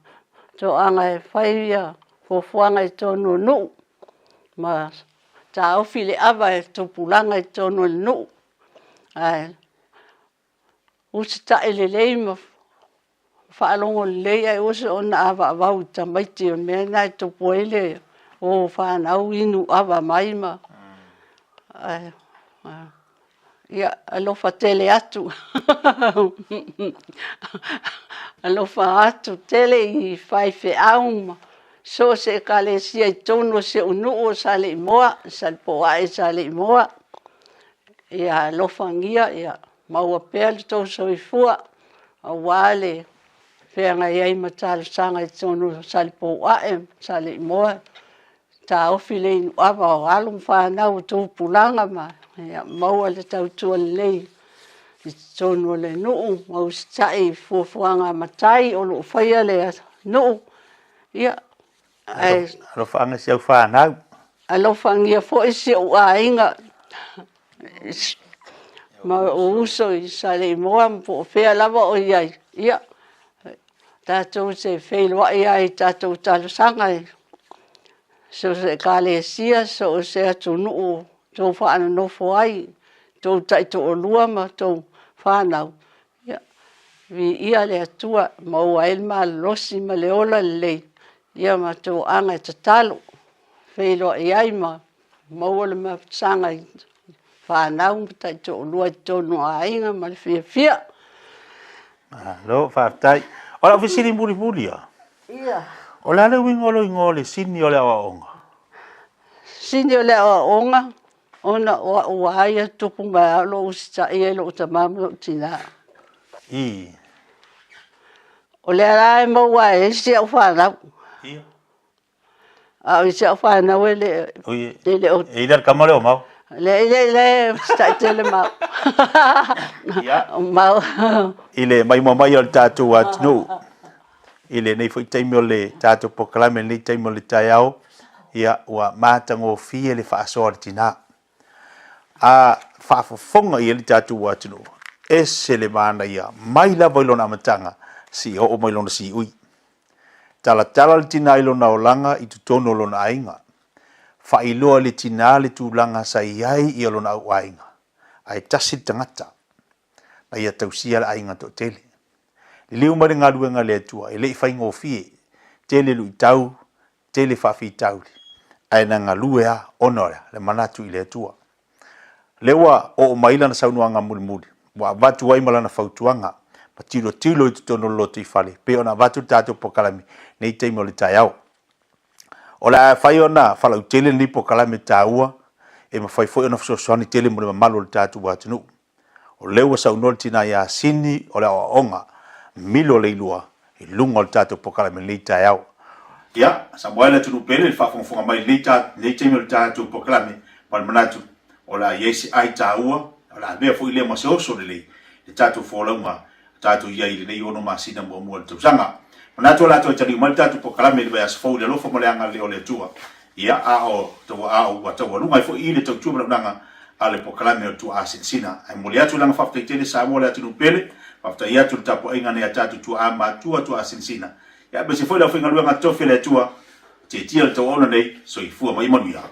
toaga e fai ia fuafuaga i totonu o nuu ma taofi le ava e tupulaga i totonu o le nuu. Ae usitai lelei ma faalogo lelei ae aua soona avaavau i tamaiti o le mea lena e tupu ai le o fanau inu ava mai ma ae ia alofa tele atu alofa atu tele i faifeau ma so o se ekalesia i totonu o si ou nuu o Saleimoa, Salepoae i Saleimoa. Ia alofagia ia maua pea lo outou soifua aua le feagai ai ma talosaga i totonu o Salepouae ma Saleimoa, taofi le inuava o alo ma fanau o tupulaga ma ia maua le tautua lelei i totonu o le nuu ma usitai i fuafuaga a matai o lo o faia le nuu. Ia, Ae alofaaga si au fanau. Alofagia foi si ou aiga ma ou uso i Saleimoa ma po o fea lava o i ai. Ia, tatou te feiloai lava i tatou talosaga i so o se ekalesia, so o se atunuu o outou faanonofo ai, outou taitoalua ma outou fanau. Ia, viia le Atua, maua ai le malolosi ma le ola lelei, ia ma toaga e tatalo, feiloai ai ma maua le mafusaga i fanau ma taitoalua i totonu o aiga ma le fiafia. Malo, faafetai. O lau fesili mulimuli lava. Ia. O le a le uiga o lou igoa o le Sini o le Aoaoga? Sini o le Aoaoga, Ona o au a ia tupu mai a o lou usitai ai lou tama ma lou tina. I. O lea la e maua ai si au fanau. Ia. A o isi au fanau e le Oi, e le o e ile le kama lea o mau. Le ile le usitai tele mau. Ia. O mau. I le maimoa mai o le tatou atunuu i lenei foi taimi o le tatou polokalame, lenei taimi o le taeao, ia, ua matagofie le faasoa a le tina. A faafofoga i ai le tatou atunuu, ese le manaia mai lava i lona amataga seia oo mai lona siui. Talatala le tina i lona olaga i totonu o lona aiga. Faailoa i le tina le tulaga sa i ai ia lona auaiga, ae tasi le tagata na ia tausia le aiga toatele. Liliu mai le galuega a le Atua, e le i faigofie, tele luitau, tele faafitauli, ae na galue lava ona o le manatu i le Atua. Lea ua oo mai lana saunoaga mulimuli, ua avatu ai ma lana fautuaga, ma tilotilo i totonu o le lotoifale, pei ona avatu le tatou polokalame nei taimi o le taeao. O le a fai ona falautele lenei polokalame taua, e mafai foi ona fesoasoani tele mo le mamalu o le tatou atunuu. O lea ua saunoa le tina ia Sini o le aoaoga Milo Leilua i luga o le tatou polokalame i lenei taeao. Ia, Samoa e le atunuu pele i le faafogafoga mai i lenei taimi o le tatou polokalame ma le manatu o le a i ai se ai taua, o le a avea foi lea ma se oso lelei i le tatou folauga tatou i ai i lenei ono masina muamua o le tausaga. Manatu o le a toe taliu mai le tatou polokalame i le vaiaso fou i le alofa ma le agalelei o le Atua. Ia, a o taua a o ua taualuga ai foi i le tautua ma le auaunaga a le polokalame o le Tuaa Sinasina. Ae momoli atu le agaga faafetai tele Samoa le atunuu pele, faafetai atu i le tapuaiga a nai a tatou tuaa matua Tuaa Sinasina. Ia, aemaise foi le aufaigaluega tofi a le Atua, tietia le tauauna nei, soifua ma ia manuia.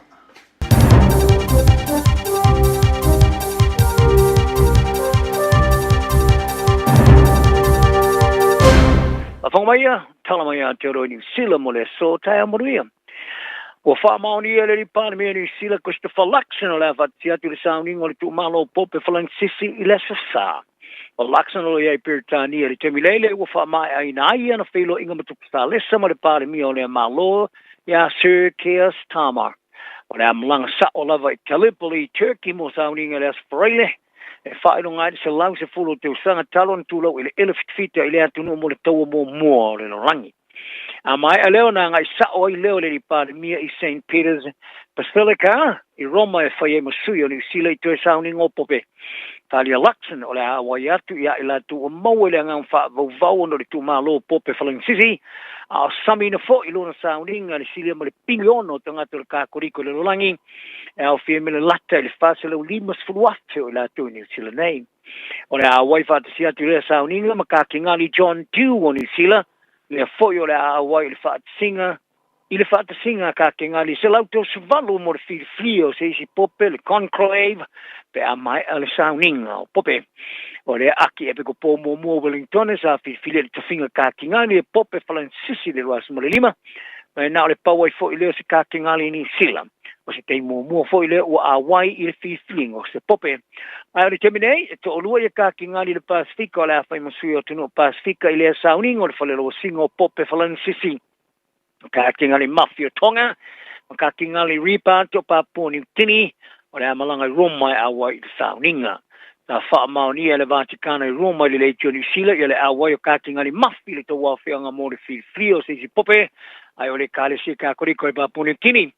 Faafofoga mai ia, tala mai Aotearoa i Niu Sila mo le aso taeao manuia. Ua faamaonia e le Alii Palemia o Niu Sila Christopher Luxon o le a faatasi atu i le sauniga o le tuumalo o Pope Falanisisi i le Aso Sa. O Luxon o lo o i ai i Peretania i le taimi lele ua faamaeaina ai ana feiloaiga ma Tupu Salesa ma le Palemia o lea Malo ia Sir Keir Starmer. O le a malaga sao lava i Gallipoli, Turkey mo sauniga i le Aso Faraile. E faailoga ai le 110 o tausaga talu ona tulou eleele fitafita i le atunuu mo le taua muamua o le lalolagi. A maea lea ona agai sao ai lea o le alii Palemia i Saint Peter's Basilica i Roma e fai ai ma sui o Niu Sila i toe sauniga o Pope Talia Luxon o le a auai atu ia i latou ua maua i le agaga faavauvau ona o le tuumalo o Pope Falagisisi a o samiina foi lona sauniga i le silia ma le piliona o tagata o le Kakoliko i le lalolagi e aofia ai ma le lata i le 450,000 o i latou i Niu Sila nei. O le a auai faatasi atu i lea sauniga ma Kakengali John Dew o Niu Sila, lea foi o le a auai i le faatasiga i le faatasiga a Kakengali 138 mo le filifilia o se isi Pope, le Conclave, pe a maea le sauniga o Pope. O lea aki epikopo muamua o Wellingtone sa filifilia i le tofiga Kakengali e Pope Falansisi i le 25, ma e na o le pau ai foi lea o se Kakengali i Niu Sila. O se taimi muamua foi lea ua auai i le filifiliga o se Pope. Ae o le taimi nei, e toalua ia Kakengali i le Pasefika o le a fai ma sui o atunuu Pasefika i lea sauniga o le falelauasiga o Pope Falansisi. O Kakengali Mafi o Tonga, ma Kakengali Ripa o Papua Niu Kini, o le a malaga i Roma e auai i le sauniga. Sa faamaonia e le Vatikana i Roma i le Leitio Niu Sila ia le auai o Kakengali Mafi i le tauaofiaga mo le filifilia o se isi Pope, ae o le Ekalesia Kakolika i Papua Niu Kini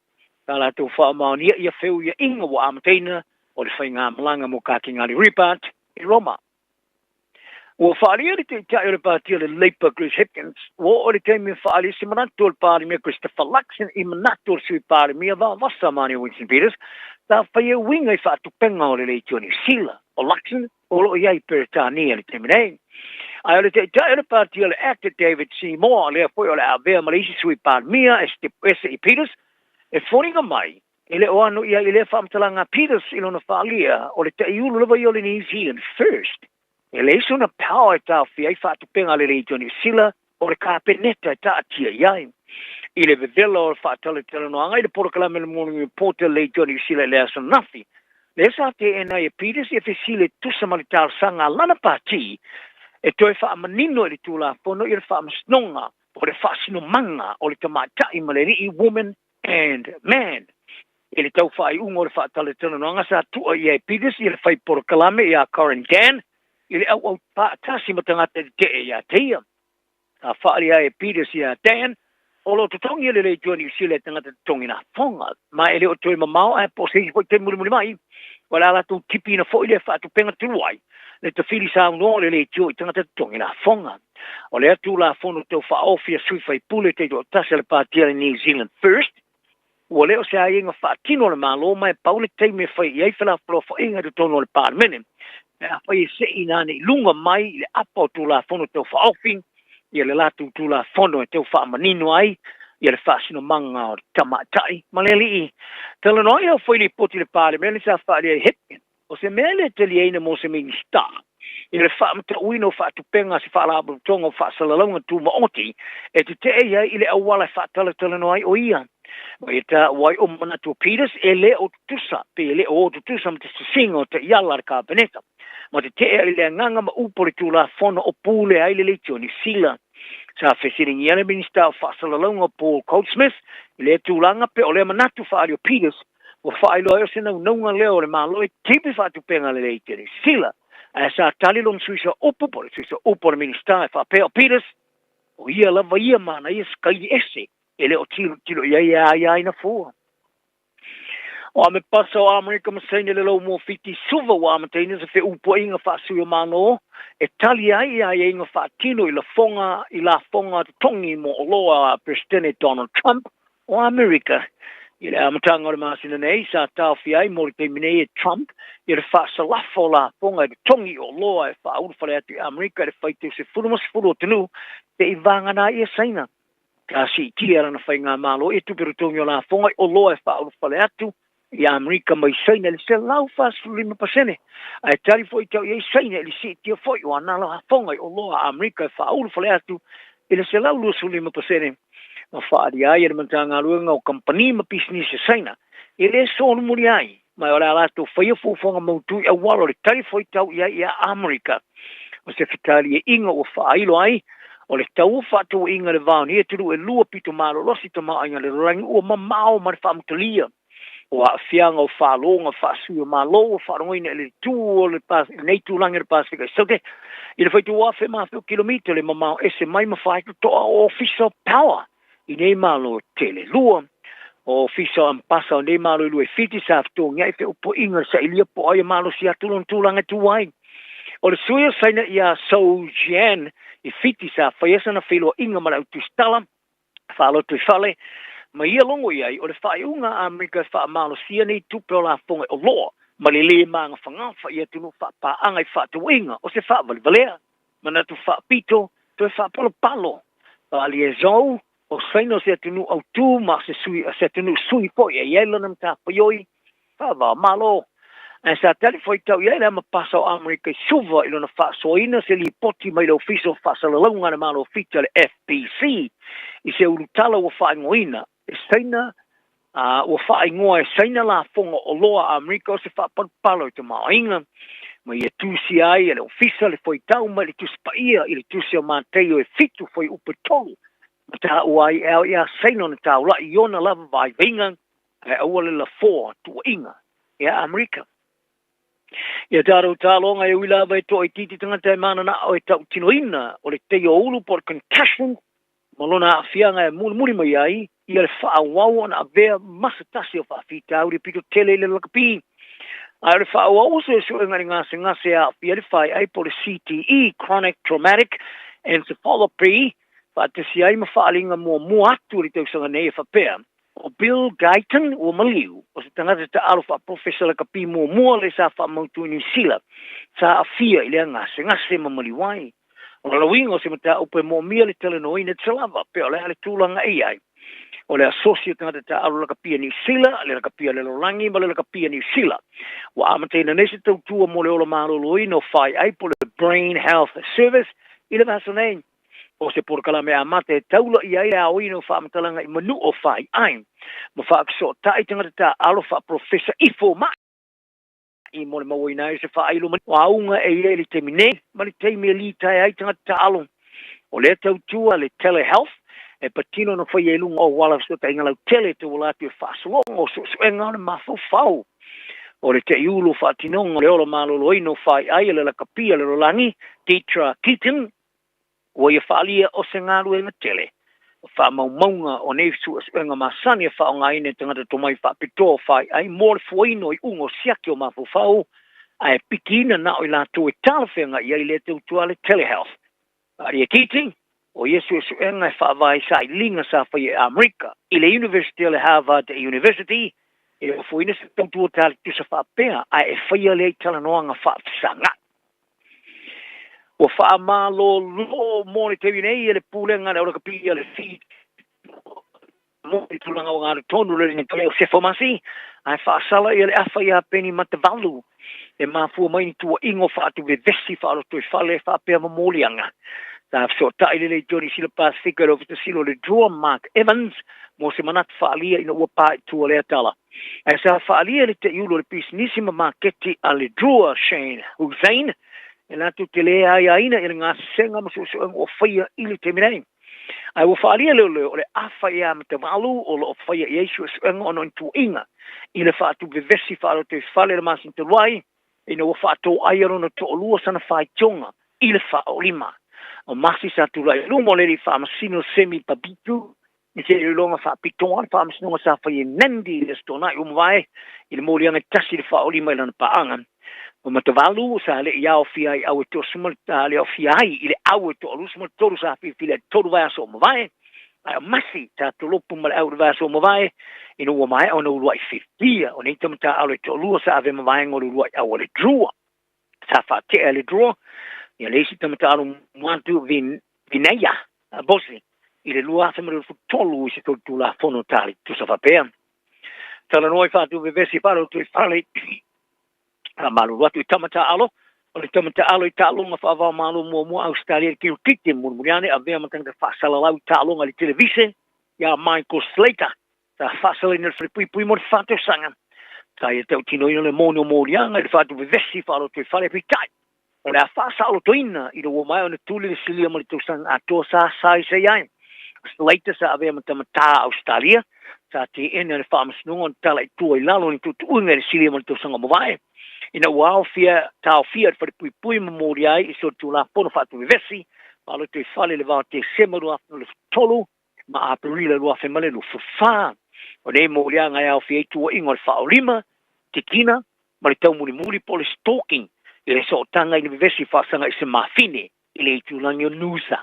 sa latou faamaonia ia feuiaiga ua amataina o le faigamalaga mo Kakengali Ripart i Roma. Ua faaalia le Taitai o le Pati o le Labour Chris Hipkins, ua oo le taimi e faaalia se manatu o le Palemia Christopher Luxon i manatu o le Sui Palemia Vavasa Mania Winston Peters sa faia uiga i faatupenga o le Leitio Niu Sila. O Luxon o lo o i ai i Peretania i le taimi nei. Ae o le Taitai o le Pati o le Act David Seymour, lea foi o le a avea ma le isi Sui Palemia e ese i Peters, e foliga mai E le o ano i ai i lea faamatalaga a Peters i lona faaalia, o le taiulu lava ia o le New Zealand First. E leai sona power e taofia ai faatupenga a le Leitio Niu Sila o le Kapeneta e taatia i ai. I le vevela o le faatalatalanoaga i le polokalame o le Morning Report a le Leitio Niu Sila i le aso ananafi, lea sa teena ai e Peters ia fesili e tusa ma le talosaga a lana pati e toe faamanino i le Tulafono ia le faamasinoga o le faasinomaga o le tamaitai ma le alii Woman and Man. I le tau faaiuga o le faatalatalanoaga sa tua i ai Peters i le fai polokalame iā Corin Dann i le auau faatasi ma tagata tetee iā te ia. Sa faaali ai e Peters iā Dann o lo o totogi e le Leitio Niu Sila e tagata totogi lafoga ma e le o toe mamao ae po o se isi foi taimi mulimuli mai o le a latou tipiina foi lea faatupenga tulu ai le tafili saunoa o le Leitio i tagata totogi lafoga. O lea Tulafono Tau Faaofi a sui faipule taitoatasi a le Pāti a le New Zealand First, ua le o se aiaiga faatino a le Malo ma e pau le taimi e fai i ai felafolafoaiga i totonu o le Palemene pe afai e seʻina ane i luga mai i le apa o Tulafono Tau Faaofi ia le latou Tulafono e tau faamanino ai ia le faasinomaga o le tamaitai ma le alii. Talanoa ai au fai lipoti i le Palemene sa faaalia ai Hipkins O se mea le taliaina mo se Minisita i le faamatauina o faatupenga a se Faalapotopotoga o Faasalalauga Tumaoti e tetee i ai i le auala e faatalatalanoa ai o ia. Ma ia taua ai o manatu o Peters e le o tutusa pe e le o o tutusa ma te sisiga o taiala a le Kapeneta ma tetee ai le agaga ma upu o le Tulafono o pule ai le Leitio Niu Sila. Sa fesiligia le Minisita o Faasalalauga Paul Goldsmith i lea tulaga pe o lea manatu faaali o Peters Ua faailoa ai o se naunauga lea o le Malo e tipi faatupenga lelei tele sila, ae sa tali lona suisa upu po o le suisa upu a le Minisita e faapea o Peters, o ia lava ia ma ana ia sikaili ese e le o tilotilo i ai e aiaina fua. O ame pasa o Amerika ma Saina le lou mofiti suva ua amataina se feupuaiga faasui o Malo e tali ai i aiaiga faatino i lafoga i lafoga totogi mo oloa a Peresetene Donald Trump o Amerika. I le amataga o le masina nei, sa taofia ai mo le taimi nei e Trump ia le faasalafa o lafoga i totogi o oloa e faaulufale atu i Amerika i le faitau 10 ma 10 o atunuu pe i vagana ai ia Saina. Sa siitia lana faigamalo ia tupe totogi o lafoga i oloa e faaulufale atu i Amerika mai Saina i le 145%, ae tali foi tau i ai Saina i le siitia foi o ana lafoga i oloa a Amerika e faaulufale atu i le 125%. Ma faaalia ai e le Matagaluega o Kamupani ma Pisinisi a Saina e le solomuli ai, ma o le a latou faia fuafuaga mautu i auala o le tali foi tau i ai ia Amerika. O se fetaliaiga ua faailo ai o le tau o faatauaiga i le va o nei atunuu e lua pito malolosi tamaoaiga le lalolagi ua mamao ma le faamutalia. O aafiaga o fālōga faasui o Malo ua faalogoina i le itu o le lenei itulagi o le Pasefika i Saute i le faitau afe ma afe o kilomita le mamao ese mai ma faitotoa o Ofisa o Power i nei Malo e tele. Lua, o Ofisa o Ambasa o nei Malo e lua i Fiti sa fetogiai feupuaiga i le sailia po o ai e malosi atu lona tulaga e tu ai. O le sui o Saina ia Sou Jian i Fiti sa faia sana feiloaiga ma le au tusitala faalotoifale ma ia logo i ai o le faaiuga a Amerika e faamalosia nei tupe o lafoga e oloa ma le lē magafagafa i atunuu faapaaga i faatauaiga o se faavalevalea manatu faapito toe faapalopalo. Faaalia e Zhou o Saina o se atunuu autū ma se sui se atunuu sui foi e i ai lona matafaioi faava-o-Malo. Ae sa talifuaitau i ai le Amapasa o Amerika i Suva i lona faasoaina se lipoti mai le Ofisa o Faasalalauga a le Malo o Fiti a le FBC i se ulutala ua faaigoaina e Saina a ua faaigoa e Saina lafoga oloa a Amerika o se faapalopalo i tamaoaiga ma ia tusia ai e le Ofisa le fuaitau mai le Tusi Paia i le Tusi o Mateio e 7 fuaiupu e 3 ma taua ai e ao iā Saina ona taula'i i ona lava vaivaiga ae aua le lafoa tuuaiga iā Amerika. Ia tatou taloga e ui lava e toaitiiti tagata e mananao e tautinoina o le teio ulu po o le concussion ma lona aafiaga e mulimuli mai ai ia le faaauau ona avea ma se tasi o faafitauli pito tele i le lakapi. Ae o le faaauau o suesuega i le gasegase e aafia ai le faeai po o le CTE, Chronic Traumatic Encephalopathy, faatasi ai ma faaaliga muamua atu i le tausaga nei e faapea, O Bill Guyton ua maliu, o se tagata taalo faaprofesa lakapi muamua lea sa faamautu i Niu Sila, sa aafia i lea gasegase ma maliu ai. O lona uiga o se mataupu e moomia le talanoaina te lava, pe o le a le tulaga e i ai. O le asosi o tagata taaalo lakapi a Niu Sila, le lakapi a le lalolagi ma le lakapi a Niu Sila. Ua amataina nei se tautua mo le ola maloloina o faeai po o le Brain Health Service i le vaiaso nei. O se polokalame amata e taula i ai le aoina o faamatalaga i manua o faeai ma faafesootai tagata taaalo faaprofesa i fomai mo le mauaina ai o se faailo o auga e i ai i le taimi nei ma le taimi e litaea ai tagata taaalo. O lea tautua le telehealth e patino ona faia i luga o auala fesootaiga lautele e tauala atu i faasologa o suesuega o le mafaufau. O le teiulu o faatinoga o le ola maloloina o faeai a le lakapi a le lalolagi, Deidre Keating, Ua ia faaalia o se galuega tele o faamaumauga o nei suesuega masani e faaaogaina e tagata tomai faapitoa o faeai mo le fuaina o iuga o siaki o mafaufau ae pikiina na o i latou e talafeagai ai lea tautua a le Telehealth. Faaalia Keating, o ia suesuega e faavae i sailiga sa faia e Amerika i le Iunivesite o le Harvard University e ofoina se tautua tali tusa faapea ae e faia lea i talanoaga faafesagai. Ua faamalolo mo le taimi nei e le Pulega a le Aulakapi a le Fiji mo le tulaga o agatonu le alii o Sefo Masi, ae faasala ia le afa iā Peni Matavalu e mafua mai ni tuuaiga o faatuvevesi faalotoifale faapea ma moliaga. Sa fesootai le Leitio Niu Sila Pasefika i le Ofisa Sili o le Drua Mark Evans mo se manatu faaalia ina ua pa i tua lea tala. Ae sa faaalia e le teiulu o le pisinisi ma maketi a le Drua Shane Hussain e latou te le aiaina i le gasesega ma suesuega ua faia i le taimi nei. Ae ua faaalia leoleo o le afa iā Matavalu o lo o faia i ai suesuega ona o ni tuuaiga i le faatuvevesi faalotoifale i le masina talu ai ina ua faatoaia lona toalua sana faitioga i le faaolima. O Masi sa tulai i luma o le alii faamasino Semi Pabitu i se iloiloga faapitoa le faamasinoga sa faia i Nandi i le Aso Toonai ua mavae i le moliaga e tasi i le faaolima i lana paaga. O Matavalu sa le i aofia ai au e toasuma le aofia ai i le au e toa-23 sa filifili ai tolu vaiaso o mavae, ae o Masi sa tolopu ma le au i le vaiaso o mavae ina ua maea ona uluai fiafia o nei tama taaalo e toalua sa ave ma vaega o le uluai au a le Drua. Sa faatea e le Drua ia le isi tama taaalo muatu Vinaya Bose i le 2023 i se tolu Tulafono tali tusa faapea. Talanoa i faatuvevesi faalotoifale faamalulu atu i tama taaalo o le tama taaalo i taaloga faava-o-Malo muamua Ausetalia i le kirikiti mulimuli ane avea ma tagata faasalalau i taaloga i le televise iā Michael Slater sa faasalaina i le falepuipui mo le 4 tausaga. Sa ia tautinoina le moni o moliaga i le faatuvevesi faalotoifale, peitai o le a faasaolotoina i le ua maea ona tuli le silia ma le tausaga atoa sa sa i ai. Slater sa avea ma tamatā Ausetalia Sa teena e le Faamasinoga ona tala i tua i lalo ni tuutuuga i le silia ma le tausaga ua mavae, ina ua aofia taofia e le Falepuipui ma molia ai i solitulafono faatuvevesi faalotoifale i le va o Tesema 2023 ma Aperila 2024. O nei moliaga e aofia ai tuuaiga o le faaolima, titina, ma le taumulimuli po o le stalking i le sootaga i le vevesi faasaga i se mafine i le itulagi o Noosa.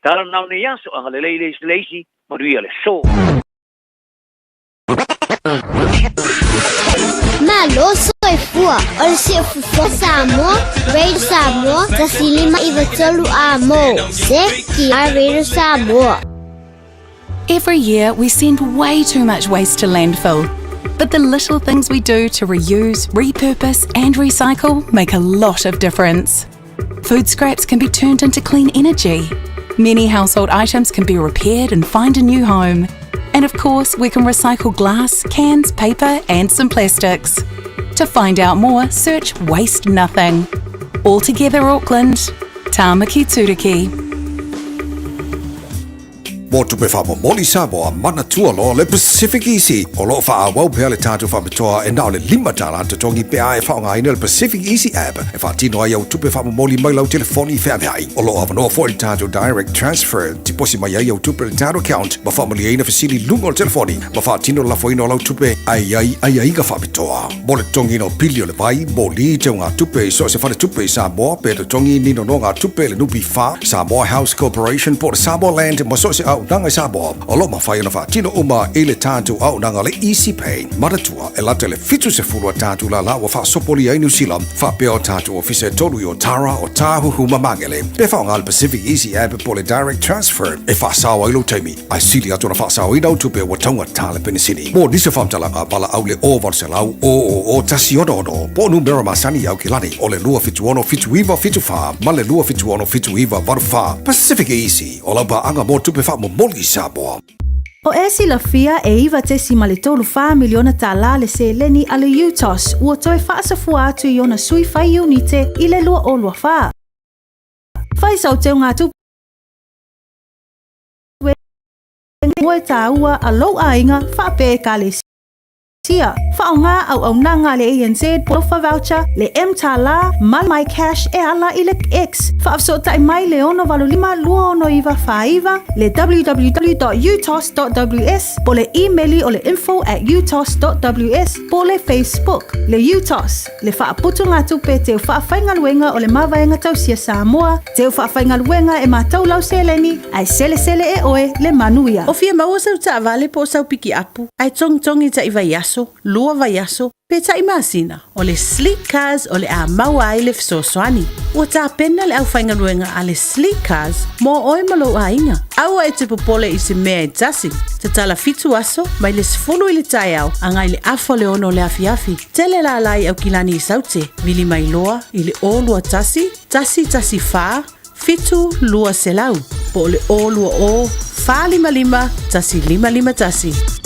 Tala na o nei aso, agalelei le isi le isi, manuia le aso. Malo soifua o le siufofoga Samoa, Radio Samoa, 153 A mo, se ki a Radio Samoa. Every year we send way too much waste to landfill. But the little things we do to reuse, repurpose, and recycle make a lot of difference. Food scraps can be turned into clean energy. Many household items can be repaired and find a new home. And of course, we can recycle glass, cans, paper, and some plastics. To find out more, search Waste Nothing. All together, Auckland. Tāmaki Turuki. Mo tupe faamomoli Samoa, manatua loa le Pacific Easy. O lo o faaauau pea le tatou faapitoa e na o le $5 totogi pe a e faaaogaina le Pacific Easy app e faatino ai au tupe faamomoli mai lau telefoni feaveai. O lo o avanoa foi le tatou Direct Transfer, tiposi mai ai au tupe i le tatou account ma faamalieina fesili i luga o le telefoni ma faatino le lafoina o lau tupe ae i ai aiaiga faapitoa. Mo le totogiina o pili o le vai, moli, teugatupe i so o se faletupe i Samoa pe totogi ni nonogatupe i le NPF, Samoa House Corporation po o le Samoa Land ma so o se auaunaga i Samoa, o lo o mafai ona faatino uma i le tatou auaunaga le Easy Pay. Manatua, e lata i le 70 a tatou lala ua faasopolia ai Niu Sila, faapea o tatou ofisa e tolu i Otara, Otāhuhu ma Magele. Pe faaaoga le Pacific Easy App po o le Direct Transfer e faasao ai lou taimi. Ae sili atu ona faasaoina au tupe ua taugata le penisini. Mo nisi o faamatalaga, valaau le 0800 000 166 po o numera masani i Aukilani o le 276 7974 ma le 276 7984. Pacific Easy, o lau paaga mo tupe faamomoli i Samoa. O e silafia e $9.34 miliona tālā le seleni a le UTOS ua toe faasafua atu i ona sui fai iunite i le 2024. Whai sau teugatupe moe tāua a lou aiga faapea Ekalesia. Faaaoga auaunaga a le ANZ po Alofa Voucher, le mTālā ma le MyCash e ala i le X. Faafesootai mai le 685 269 49, le www.utos.ws po le imeli o le info at utos.ws po le Facebook. Le UTOS, le faaputugatupe teu faafaigaluega o le Mavaega Tausia Samoa, teu faafaigaluega e matau lau seleni, ae selesele e oe le manuia. O fia maua sau taavale po o sau pikiapu, ae togitogi taʻi vaiaso, lua vaiaso, pe taʻi masina, o le Sleek Cars o le a maua ai le fesoasoani. Ua tapena le aufaigaluega a le Sleek Cars mo oe ma lou aiga. Aua e te popole i se mea e tasi. Tatala fitu aso, mai le 10 i le taeao agai le afa o le ono o le afiafi. Tele lala i Aukilani i Saute, vili mai loa i le 021 114 7200 po o le 020 455 1551.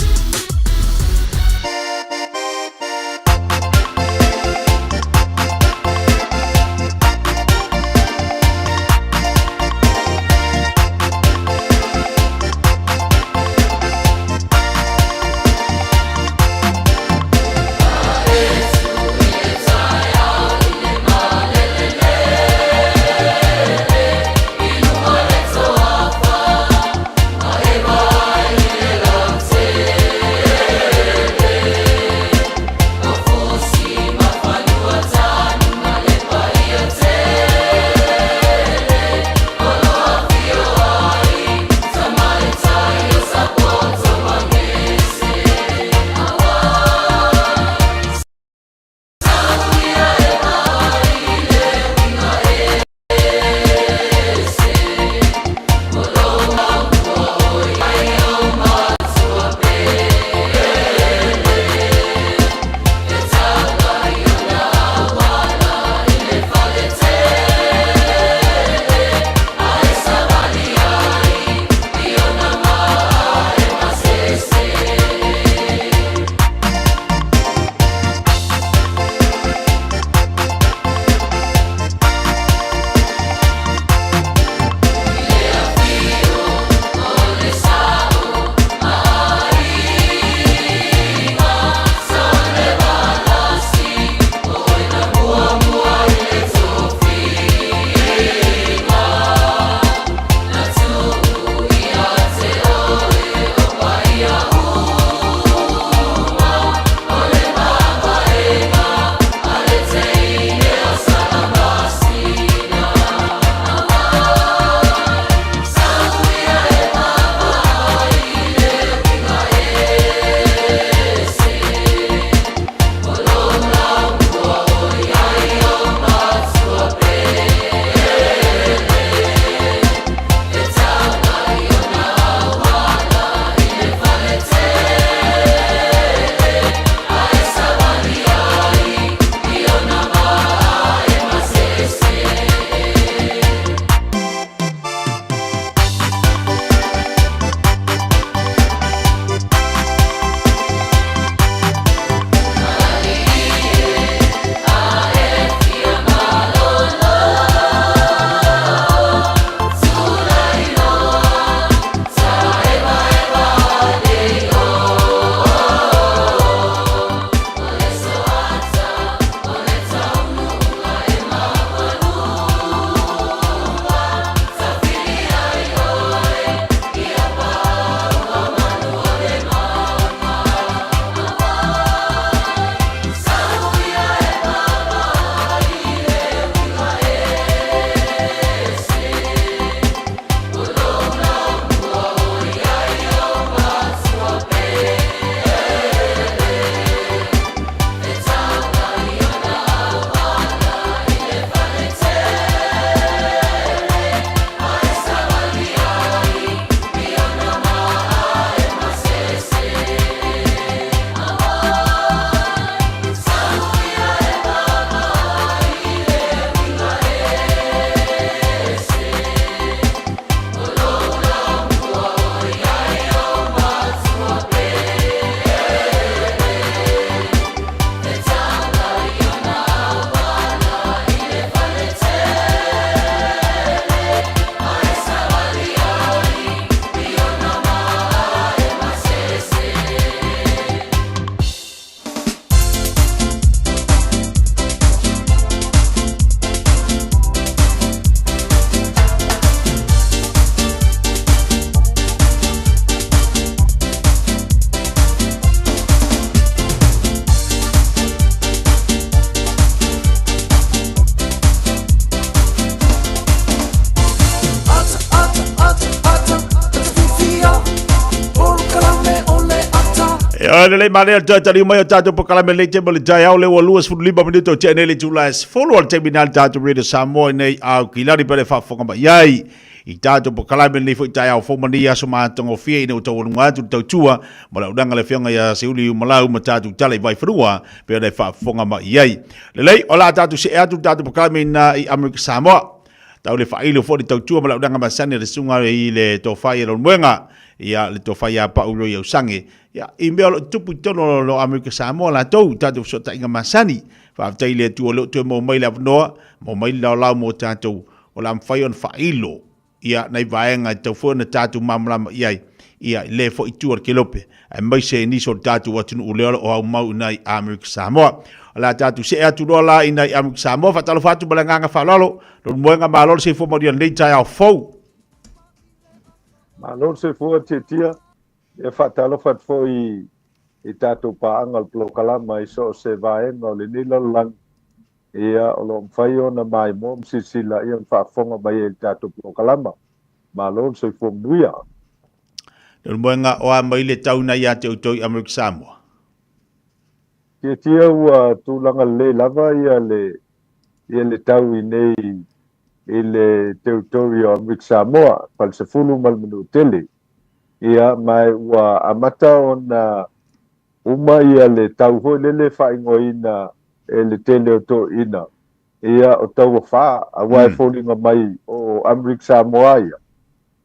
Lelei manaia le toe taliu mai o tatou polokalame lenei taimi o le taeao lea ua 25 minute o tea nei le itula e 10 o le taimi na le tatou Radio Samoa i nei au kilani pe le faafofoga mai ai i tatou polokalame lenei foi taeao fou ma nei aso matagofie ina ua taualuga atu le tautua ma le auaunaga a le Afioga ia Seiuli Umalau ma tatou tala i Vaifanua pe ona e faafofoga mai ai. Lelei, o le a tatou see atu le tatou polokalame ina i Amerika Samoa. Tau le faailo foi le tautua ma le auaunaga masani a le susuga i le Tofa ia Leulumoega, ia le Tofa ia Pau Roi Ausange, ia i mea o lo o tutupu i totonu o lo Amerika Samoa latou i tatou fesootaiga masani. Faafetai i le Atua o lea ua toe maua mai le avanoa, maua mai le laolao mo tatou o le a mafai ona faailo ia nai vaega e tatau foi ona tatou malamalama i ai, ia i lea foi itu o le kelope, aemaise nisi o le tatou atunuu lea o lo o aumau i nai Amerika Samoa. O le a tatou see atu loa la i nai Amerika Samoa, faatalofa atu ma le agaga faaaloalo, Leulumoega malo le soifua manuia i lenei taeao fou. Malo le soifua Tiatia, e faatalofa atu foi i tatou paaga o le polokalama i so o se vaega o lenei lalolagi. Ia, o lo o mafai ona maimoa ma silasila ia ma faafofoga mai ai i le tatou polokalama. Malo le soifua manuia. Leulumoega, o a mai le tau na ia te outou i Amerika Samoa? Tiatia ua tulaga lelei lava ia le ia le tau i nei i le territory o Amerika Samoa, Falesefulu ma le Manuatele. Ia, ma ua amata ona uma ia le tau foi lele faaigoaina e le tele o toeaiina, ia o tauafa, aua e foliga mai o Amerika Samoa ia,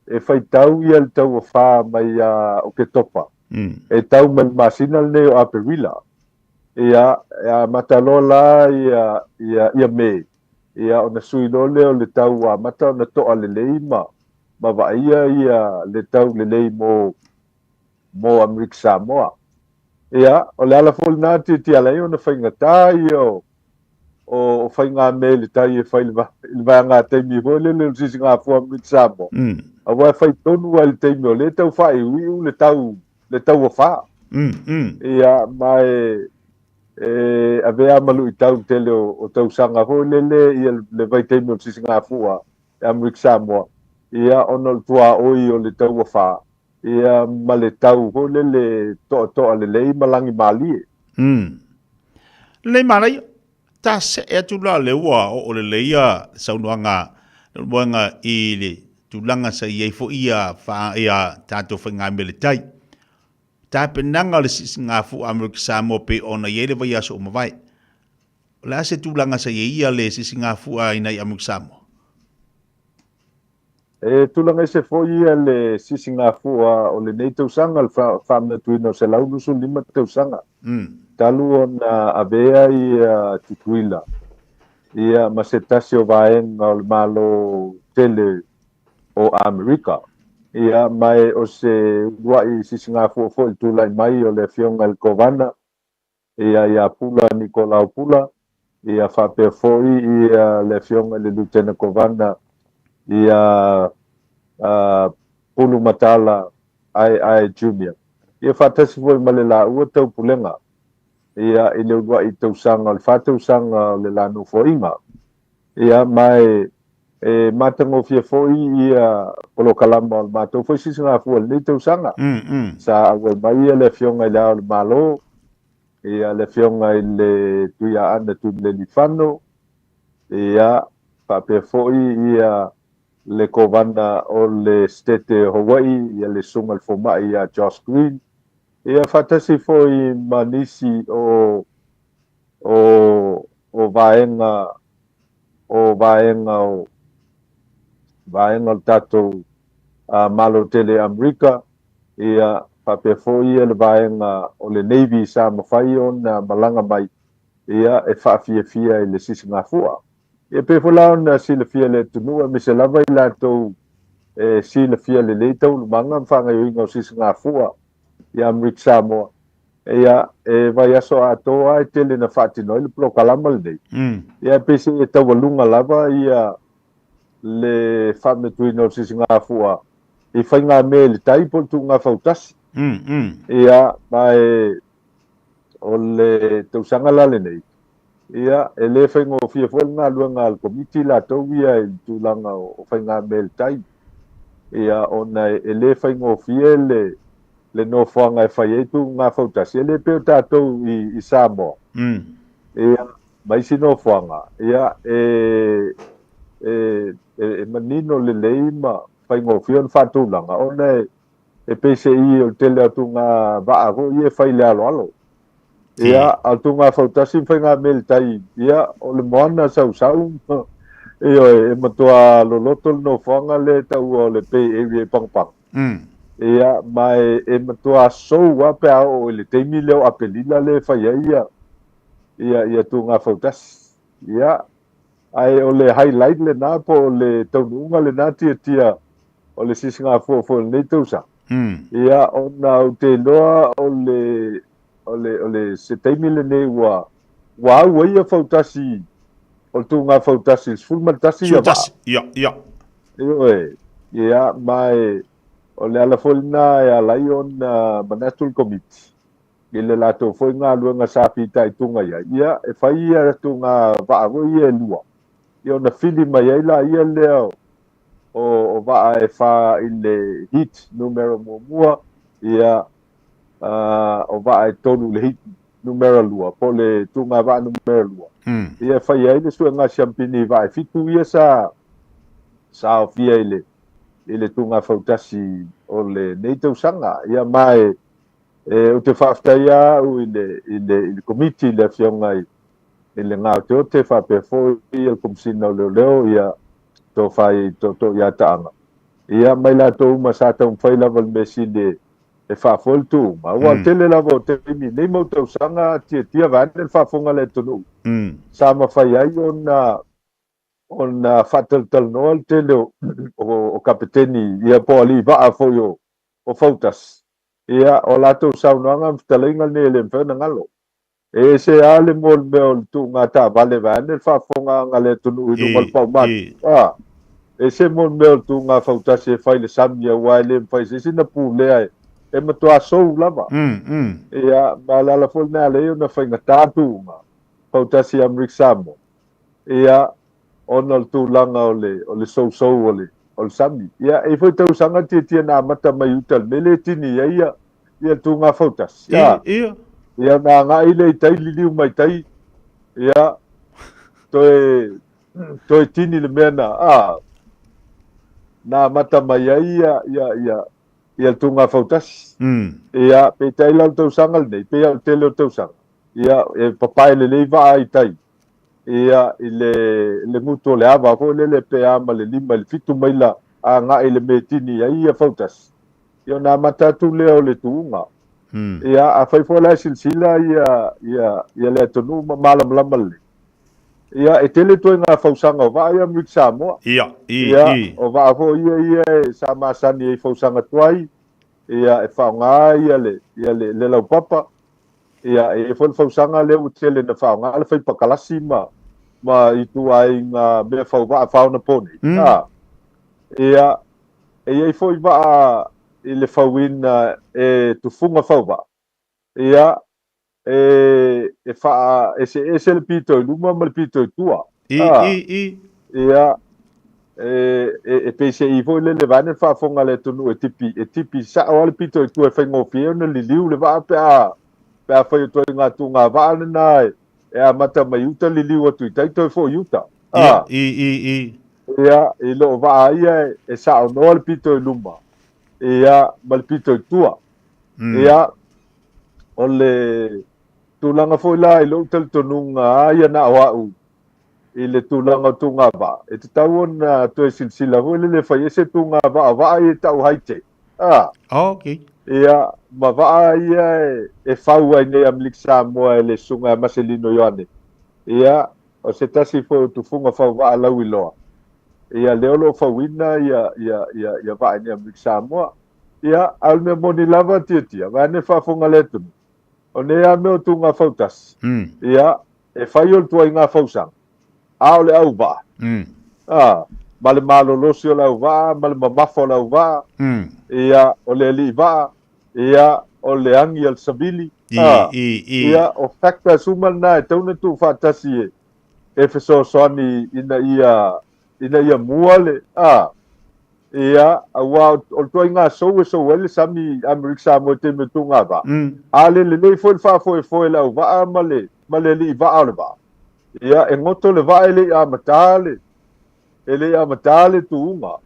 e faitau ia le tauafa mai ia Oketopa, e tau mai le masina lenei o Aperila. Ia, e amata loa la ia, ia, ia Me, ia ona sui loa lea o le tau ua amata ona toa lelei ma, ma vaaia ia le tau lelei mo, mo Amerika Samoa. Ia, o le ala foi lena tiatia ala ai ona faigata ia o, o, o faigamea i le tai e fai i le, i le vaega taimi foi lele o le sisigafua Amerika Samoa. Aua e fai tonu lava i le taimi o lea e tau faaiuiu le tau, le tauafa. Ia, ma e, e avea ma luitau tele o, o tausaga foi lele ia le vaitaimi o le sisigafua i Amerika Samoa. Ia, ona o le tuaoi o le tauafa, ia ma le tau foi lele toatoa lelei ma lagimalie. Lelei manaia, ta see atu la lea ua oo lelei ia saunoaga Leulumoega i le tulaga sa i ai foi ia fa ia tatou faigamea le tai. Tapenaga o le sisigafua Amerika Samoa pei ona i ai le vaiaso ua mavae. O le a se tulaga sa i ai ia le sisigafua i nai Amerika Samoa? E tulaga ese foi ia le sisigafua o lenei tausaga, le faamanatuina o 125 tausaga talu ona avea ia Tutuila ia ma se tasi o vaega o le Malo tele o Amerika. Ia, ma e o se uluai sisigafua foi le tulai mai o le Afioga i le Kovana ia ia Pula Nikolao Pula, ia faapea foi ia le Afioga i le Lutena Kovana ia Pulu Matala Aeae Junior. Ia faatasi foi ma le laua taupulega ia i le uluai tausaga o le fa tausaga o le la nofoaiga. Ia ma e e matagofie foi ia polokalama o le matou foi sisigafua i lenei tausaga. Sa auai mai ia le Afioga i Le Ao o le Malo, ia le Afioga i le Tuiaana Tuimalealiifano, ia faapea foi ia le Kovana o le Setete o Hawaii, ia le Susuga i le Fomai ia Josh Green, ia faatasi foi ma nisi o o o vaega o vaega o vaega o le tatou Malo tele Amerika, ia faapea foi ia le vaega o le Navy sa mafai ona malaga mai ia e faafiafia i le sisigafua. Ia pei foi la ona silafia e le atunuu aemaise lava i latou e silafia lelei taualumaga ma faagaoioiga o sisigafua i Amerika Samoa, Ia, e vaiaso atoa lava e tele na faatino ai le polokalama lenei. Ia, pei se e taualuga lava ia le faamanatuina o le sisigafua i faigamea i le tai po o le tuuga fautasi. Ia, ma e o le tausaga la lenei, ia, e le faigofie foi le galuega a le Komiti latou ia i le tulaga o faigamea i le tai. Ia, ona e le faigofie le. le nofoaga e fai ai tuuga fautasi, e le pei o tatou i Samoa. Ia, ma isi nofoaga, ia, e, e, e, e manino lelei ma faigofie ona faatulaga, ona e, e pei se i o le tele o tuuga vaa foi ia e fai i le aloalo. Ia, a o le tuuga fautasi ma faiga mea i le tai, ia, o le moana sausau, ioe, e matua loloto le nofoaga lea e taua o le Bay Area i Pagopago. Ia, ma e matua sou lava pe a oo i le taimi lea o Aperila lea e fai ai ia, ia, ia tuuga fautasi. Ia, ae o le highlight lena po o le taunuuga lena tiatia o le sisigafua foi o lenei tausaga. Ia, ona ou te iloa o le, o le, o le, se taimi lenei ua, ua au ai ia fautasi, o le tuuga fautasi i le 11 ia vaa. Ia, ia. Ioe, ia, ma e, o le ala foi lena e ala ai ona manatu le Komiti i le latou foi galuega sa fitaituga i ai, ia, e fai ia tuuga vaa foi ia e lua, ia ona fili mai ai laia lea o, o vaa e fa i le heat numera muamua, ia, o vaa e tolu i le heat numera lua, po o le tuuga vaa numera lua. Ia e fai ai le suega siampini i vaa e fitu ia sa, sa aofia i le, i le tuuga fautasi o lenei tausaga. Ia ma e, e, ou te faafetai lava au i le, i le, i le Komiti, i le Afioga i, i le Gaoteote faapea foi le Komesina o Leoleo, ia, tofa i Tootoo ia Taaga, ia ma i latou uma sa taumafai lava le mea sili e, e faafoe le tuuga, aua o le tele lava o taimi i nei mau tausaga tiatia vaeane le faafofoga a le atunuu, sa mafai ai ona ona faatalatalanoa le tele o, o, o kapeteni ia po o alii vaa foi o, o Fautasi, ia o latou saunoaga ma fetalaiga nei e le mafai ona galo. E ese lava le mo le mea o le tuuga taavale vaeane le faafofogaaga a le atunuu i luga o le paumatu. A, ese mo le mea o le tuuga fautasi e fai i le sami aua e le mafai e se isi ona pulea e, e matua sou lava. Ia, ma o le ala foi lena e ala ai ona faigata tuuga fautasi i Amerika Samoa, ia, ona o le tulaga o le, o le sousou o le, o le sami. Ia, e i ai foi tausaga tiatia na amata mai uta i le mea lea e tini ai ia, ia le tuuga fautasi. Ia, ia. Ia, na agai lea i tai, liliu mai tai, ia, toe, toe tini le mea na, a, na amata mai ai ia, ia, ia, ia le tuuga fautasi. Ia, peitai la o le tausaga lenei, pei lava o le tele o tausaga, ia, e papae lelei vaa i tai, ia, i le, le gutu o le ava foi lele pe a ma le 5 i le 7 maila agai i le mea e tini ai ia fautasi, ia ona amata atu lea o le tuuga. Ia, afai foi la e silasila ia, ia, ia le atunuu ma malamalama lelei, ia, e tele ituaiga fausaga o vaa ia Amerika Samoa. Ia, i, Ia, i. o vaa foi ia ia e sa masani ai i fausaga tuai, ia, e faaaoga ia le, ia le, le laupapa, Ia, e i ai foi le fausaga lea ua tele ina faaaoga le fai pakalasi ma, ma ituaiga mea fauvaa faaonaponei. A, ia, e i ai foi vaa i le fauina e tufuga fauvaa. Ia, e, e faaeseese le pito i luma ma le pito i tua. I, A, i, i. ia, e, e, e pei se i foi lele vaeane le faafofoga a le atunuu e tipi, e tipi sao lava le pito i tua e faigofie ai ona liliu le vaa pe a, pe afai o ituaiga tuuga vaa lena e, e amata mai uta liliu atu i tai toe foi i uta. Ia, i, i, i. Ia, i loo vaa ia e, e sao noa le pito i luma, ia, ma le pito i tua. Ia, o le tulaga foi la i lou talitonuga a ia na o au, i le tulaga o tuuga vaa, e tatau ona toe silasila foi lele e fai ese tuuga vaa, o vaa ia e tau high tech. A. Okay. Ia, ma vaa ia e, e fau ai nei Amerika Samoa e le Susuga ia Maselino Ioane. Ia, o se tasi foi o tufuga fau vaa lauiloa. Ia, lea o lo o fauina ia, ia, ia, ia vaa i nei Amerika Samoa. Ia, a o le mea moni lava, tiatia, vaeane faafofoga le atunuu. O nei lava mea o tuuga fautasi. Ia, e fai o le tuaiga fausaga, a o le auvaa, a, ma le malolosi o le auvaa, ma le mamafa o le auvaa, ia, o le alii vaa, ia, o le agi a le savili, a, ia, o factors uma na e tatau ona tuufaatasi e, e fesoasoani ina ia, ina ia mua le, a, Ia, aua o le ituaiga sou e sou ai le sami Amerika Samoa i taimi o tuuga vaa, a le lelei foi le faafoefoe e le auvaa ma le, ma le alii vaa o le vaa, ia, e goto le vaa e le i amata le, e le i amata le tuuga.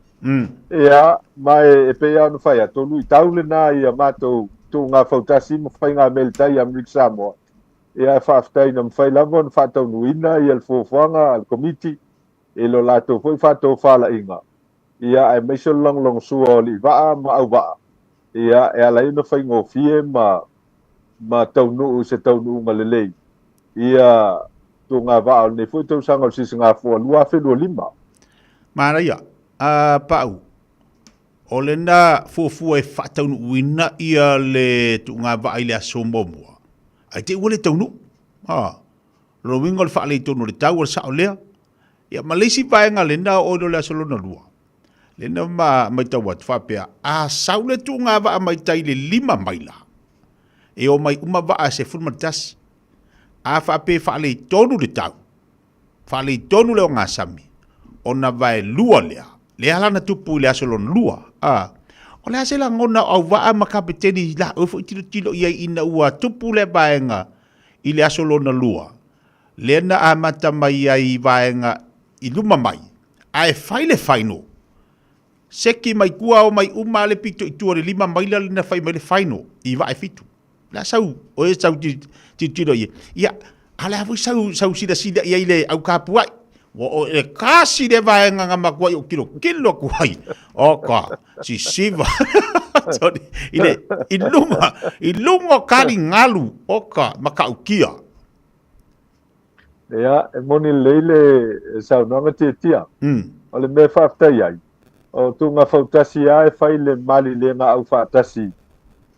Ia, ma e, e pei lava ona fai atu, o luitau lena i a matou tuuga fautasi ma faigamea i le tai i Amerika Samoa. Ia, ae faafetai na mafai lava ona faataunuuina ia le fuafuaga a le Komiti i lo latou foi faatofalaiga, ia, aemaise o le lagolagosua o alii vaa ma auvaa, ia, e ala ai ona faigofie ma, ma taunuu i se taunuuga lelei ia tuuga vaa o lenei foi tausaga o le Sisigafua 2025. Manaia, a Pau, o lena fuafua e faataunuuina ia le tuuga vaa i le aso muamua, ae te i ua le taunuu. Ha, lona uiga o le faaleitonu o le tau o le sao lea. Ia ma le isi vaega lena o oe le aso lona lua. Lena ma maitau atu faapea, a sau le tuuga vaa mai tai le 5 maila, e omai uma vaa e 11. A faapea e faaleitonu le tau, faaleitonu le ogasami, ona vaelua lea, lea la na tupu i le aso lona lua. A, o le a se lagona o auvaa ma kapeteni la oe foi tilotilo i ai ina ua tupu lea vaega i le aso lona lua, lea na amata mai ai i vaega i luma mai, ae fai le final. Seki mai tua o mai uma le pito i tua o le 5 maila lea na fai mai le final i vaa e fitu. Le a sau, o e sau tilotilo i ai. Ia, a o le a foi sau, sau silasila i ai le au kapua'i. Ua o e kasi le vaega na matuai ou tilotilo atu ai. O ka, sisiva. Sorry. I le, i luga, i luga o kali galu, o ka, matautia. Ia, e moni lelei le saunoaga Tiatia. O le mea e faafetai ai, o tuuga fautasi lava e fai le malilega aufaatasi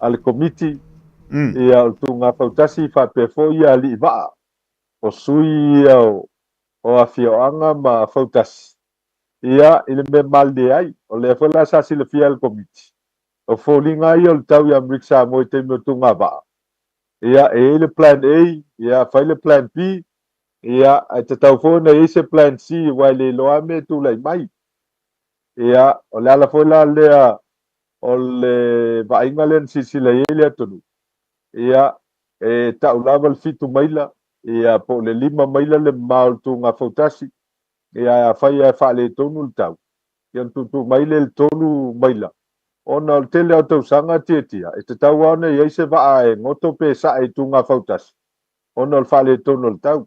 a le Komiti, ia o le tuuga fautasi faapea foi ia alii vaa, o sui ia o afioaga ma fautasi. Ia, i le mea malilie ai, o lea foi la sa silafia e le Komiti, o foliga ia o le tau i Amerika Samoa i taimi o tuuga vaa, Ia, e i ai le plan A, ia, fai le plan B, ia, ae tatau foi ona i ai se plan C, aua e le iloa lava mea e tulai mai. Ia, o le ala foi la lea o le vaaiga lea na silasila i ai le atunuu, ia, e tau lava le 7 maila, ia, po o le 5 maila le mamao o le tuuga fautasi, ia, ae afai lava e faaletonu le tau, ia ona tuutuu mai lea i le 3 maila, ona o le tele lava o tausaga Tiatia, e tatau lava ona i ai se vaa e goto pe sae i Tugafautasi ona o le faaletonu o le tau.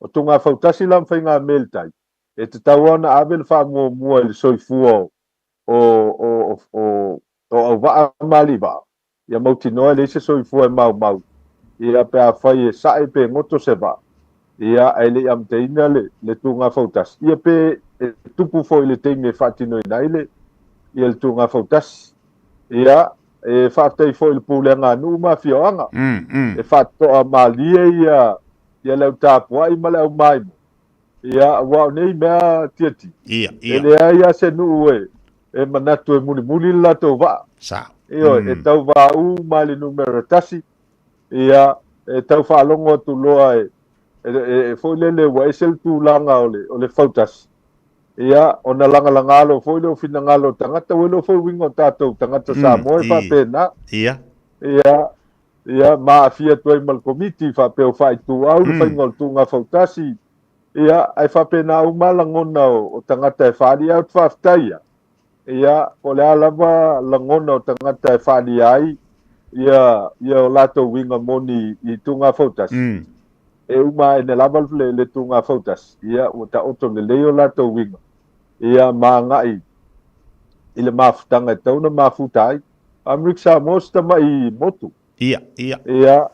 O Tugafautasi la ma faigamea i le tai, e tatau lava ona ave le faamuamua i le soifua o o o o o auvaa ma aliivaa, ia mautinoa e leai se soifua e maumau, ia pe afai e sae pe goto se vaa, ia ae le i amataina le le Tugafautasi, ia pe e tupu foi i le taimi e faatinoina ai le ia le Tugafautasi. Ia e faafetai foi i le pulega a nuu ma afioaga e faatoa malie ia ia le au tapuai ma le au maimoa, ia aua o nei mea Tiatia, Ia, ia. e leai lava se nuu e e manatu e mulimuli le latou vaa. Sa. Ioe, e tau vaũ ma le numera tasi, ia, e tau faalogo atu loa e, e, e, foi lele ua ese le tulaga o le, o le fautasi. Ia, ona lagalaga loa foi lea o finagalo o tagata, ua iloa foi uiga o tatou tagata Samoa e faapena. Ia. Ia, ia, ma aafia atu ai ma le Komiti, faapea ua faaituau le faiga o le tuuga fautasi, Ia, ae faapena uma lagona o tagata e faaalia. Ou te faafetai ia, ia, po o le a lava lagona o tagata e faaalia ai ia, ia o latou uiga moni i Tugafautasi, e uma aene lava le, le Tugafautasi, ia, ua taoto lelei o latou uiga, ia, ma agai i le mafutaga e tatau ona mafuta ai. Amerika Samoa o se tamai motu. Ia, ia. Ia,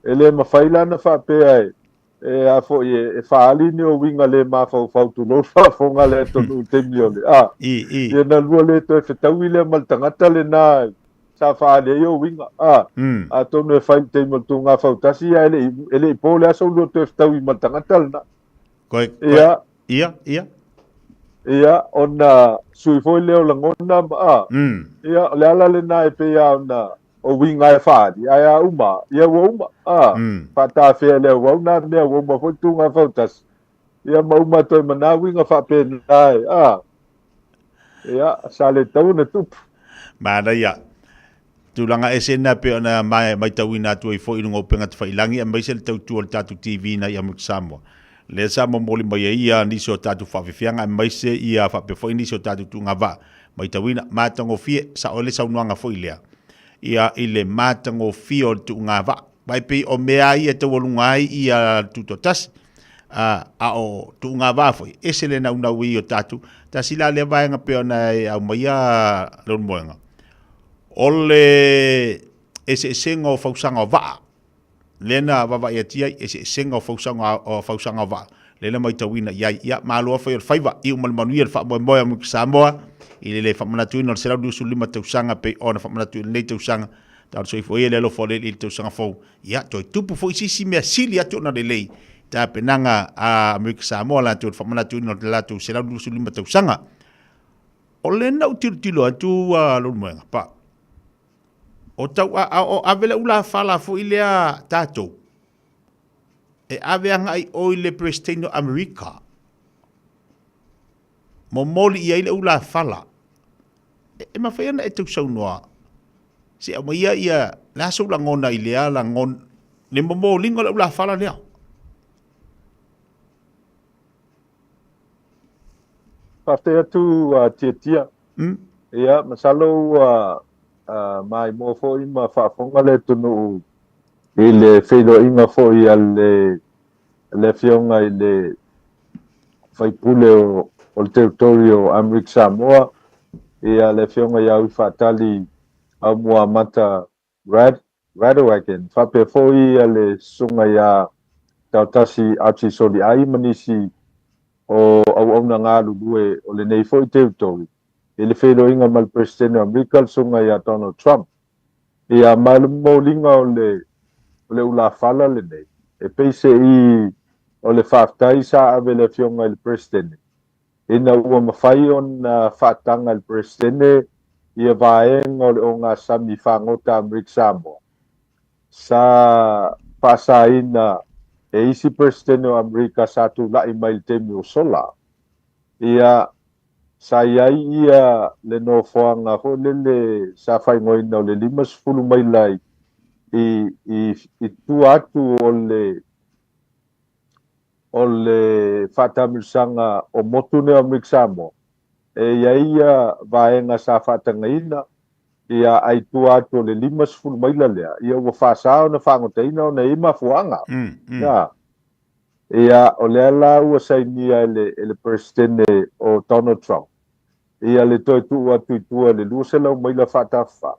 e le mafai la ona faapea e, E a foi e faaali ni o uiga le mafaufau tulou le faafofoga a le atunuu i le taimi o le a. Ia na lua le toe fetaui lea ma le tagata lena sa faaali ai o uiga a. Atonu e fai i le taimi o le tuuga fautasi ae le i e le i po le aso ua lua toe fetaui ma le tagata lena. Koe, koe, Ia. Ia, ia. Ia, ona sui foi lea o lagona ma a. Ia, o le ala lena e pei lava ona o uiga e faaali, ae a uma, ia ua uma, a, faatafea e le auau na mea, ua uma foi le tuuga fautasi, ia ma uma toe ma na uiga faapena e, a. Ia, sa le tatau ona tupu. Manaia. Tulaga ese na pei ona matauina atu ai foi i luga o upega tafailangi aemaise le tautua o le tatou TV na i Amerika Samoa. Lea sa momoli mai ai ia nisi o tatou faafeafeaga aemaise ia faapea foi nisi o tatou tuuga vaa. Matauina, matagofie, sao ai le saunoaga foi lea ia i le matagofie o le tuuga vaa. Vai pei o mea ia e taualuga ai ia le tutoatasi. A o tuuga vaa foi, ese le naunau i o tatou. Tasi la lea vaega pei ona e aumaia Leulumoega, o le eseesega o fausaga o vaa, lea na vaavaai atu ai, eseesega o fausaga o fausaga o vaa, lea na matauina i ai. Ia, malo lava fai o le faiva, iu ma le manuia le faamoemoe o Amerika Samoa i le le faamanatuina o le 125 tausaga pei ona faamanatu i lenei tausaga. Talosoifua ia le alofa o le Alii i le tausaga fou. Ia, toe tupu foi se isi mea sili atu ona lelei tapenaga a Amerika Samoa latou i le faamanatuina o le latou 125 tausaga. O lea na ou tilotilo atu a Leulumoega, pa, o tau a, a, o ave le ulafala foi lea tatou, e ave agai o i le Peresetene o Amerika, momoli i ai le ulafala. E, e mafai ona e tausaunoa, se aumaia ia, le a sou lagona i lea lagon, le momoliga o le ulafala lea? Faafetai atu a Tiatia. Ia, masalo ua maimoa foi ma faafofoga le atunuu i le feiloaiga foi a le le Afioga i le Faipule o o le Territory o Amerika Samoa, ia le Afioga ia Uifaatali Aumuamata Rad, Radewagen, faapea foi le Susuga ia Taotasi Archie Soliai ma nisi o auauna galulue o lenei foi territory i le feiloaiga ma le Peresetene o Amerika, le Susuga ia Donald Trump. Ia, ma le momoliga o le, o le ulafala lenei, e pei se i o le faafetai sa ave le Afioga i le Peresetene, ina ua mafai ona faataga e le Peresetene ia vaega o le ogasami fagota Amerika Samoa sa faasaina e isi Peresetene o Amerika sa tulai mai i le taimi ua sola. Ia, sa i ai ia le nofoaga foi lele sa faaigoaina o le 50 maila i, i, i tua atu o le o le faataamilosaga o motu nei o Amerika Samoa, e i ai ia vaega sa faatagaina, ia ai tua atu o le 50 maila lea, ia ua faasa ona faagotaina ona e i ai mafuaaga. Ia, ia o lea la ua sainia e le, e le Peresetene o Donald Trump, ia le toe tuu atu i tua i le 200 maila faatafafa,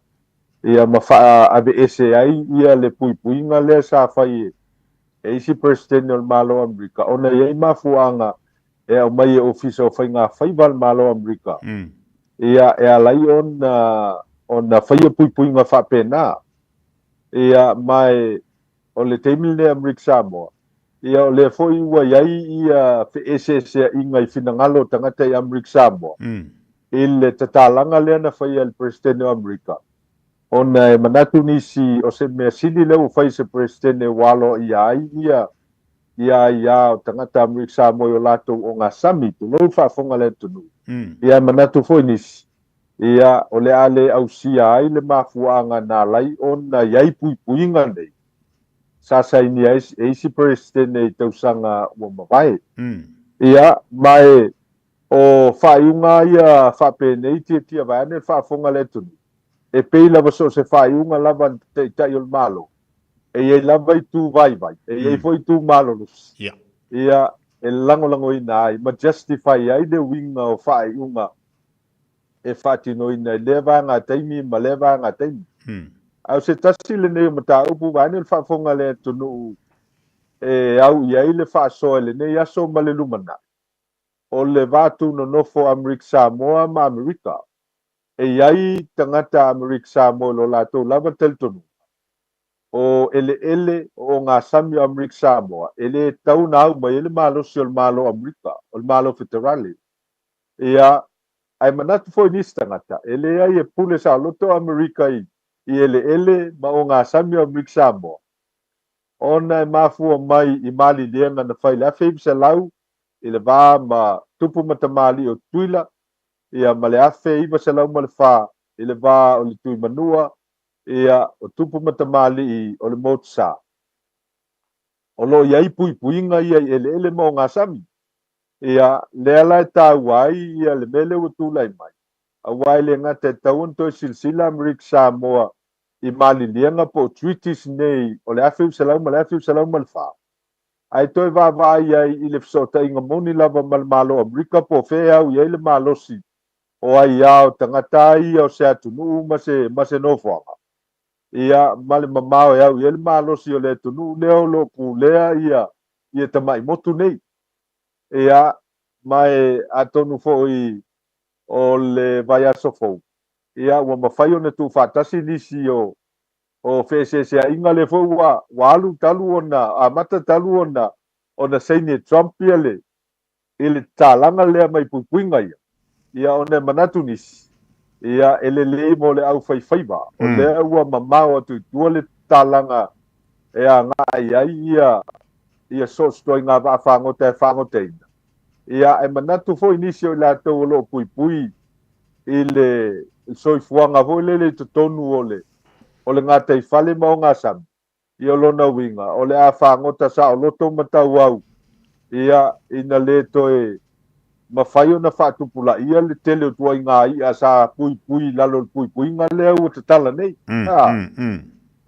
ia ma faaveese ai ia le puipuiga lea sa fai e e isi Peresetene o le Malo o Amerika ona e i ai mafuaaga e aumai e Ofisa o Faiga Faiva a le Malo o Amerika, ia, e ala ai ona, ona faia puipuiga faapena. Ia, ma e, o le taimi lenei Amerika Samoa, ia, o lea foi ua i ai ia feeseeseaiga i finagalo o tagata i Amerika Samoa, i le tatalaga lea na faia e le Peresetene o Amerika, Ona e manatu nisi o se mea sili lea ua fai e se Peresetene ua aloaia ai ia ia aiā o tagata Amerika Samoa i o latou ogasami, tulou le faafofoga a le atunuu. Ia e manatu foi nisi, ia o le a le ausia ai le mafuaaga na ala ai ona i ai puipuiga nei sa sainia ai e isi Peresetene i tausaga ua mavae. Ia, ma e o faaiuga ia faapenei tiatia vaeane le faafofoga a le atunuu, E pei lava so o se faaiuga lava a le Taitai o le Malo, e i ai lava itu vaivai, e i ai foi itu malolosi, ia, e lagolagoina ai ma justify ai le uiga o faaiuga e faatinoina i lea vaega taimi ma lea vaega taimi. A o se tasi lenei o mataupu vaeane le faafofoga a le atunuu e au i ai le faasoa i lenei aso ma le lumanai, o le va tūnonofo Amerika Samoa ma Amerika. E i ai tagata Amerika Samoa i lo latou lava talitonuga, o eleele o ogasami o Amerika Samoa e le tatau ona au mai ai le malosi o le Malo o Amerika, o le Malo Feterale. Ia, ae manatu foi nisi tagata, e leai e pule saoloto Amerika i eleele ma ogasami o Amerika Samoa, ona e mafua mai i maliliega na fai i le 1900 i le va ma tupu ma tamalii o Tutuila. Ia, ma le 1904 i le va o le Tuimanua, ia, o tupu ma tamalii o le Motusa. O lo o i ai puipuiga ia i eleele ma ogasami. Ia, lea la e taua ai ia le mea lea ua tulai mai, aua e le gata e tatau ona toe silasila Amerika Samoa i maliliega po o treaties nei o le 1900 ma le 1904, ae toe vaavaai ai i le fesootaiga moni lava ma le Malo o Amerika po o fea e au i ai le malosi o aiā o tagata ia o se atunuu ma se ma se nofoaga, ia, ma le mamao e au i ai le malosi o le atunuu lea o lo o pulea ia ia tamai motu nei. Ia, ma e atonu foi o le vaiaso fou, ia, ua mafai ona tuufaatasi nisi o o feeseeseaiga lea foi ua ua alu talu ona amata talu ona ona saini e Trump ia le i le tatalaga lea mai puipuiga ia, ia ona e manatu nisi, ia e lelei mo le aufaifaiva, o lea ua mamao atu i tua le tatalaga e agai ai ia ia so o se ituaiga vaafagota e fagotaina. Ia ae manatu foi nisi o i latou o lo o puipui i le soifuaga foi lele i totonu o le o le gataifale ma ogasami, Ia o lona uiga, o le a fagota saoloto ma tauau, ia, ina le toe mafai ona faatupulaia le tele o tuaiga i'a sa puipui i lalo o le puipuiga lea ua tatala nei. A,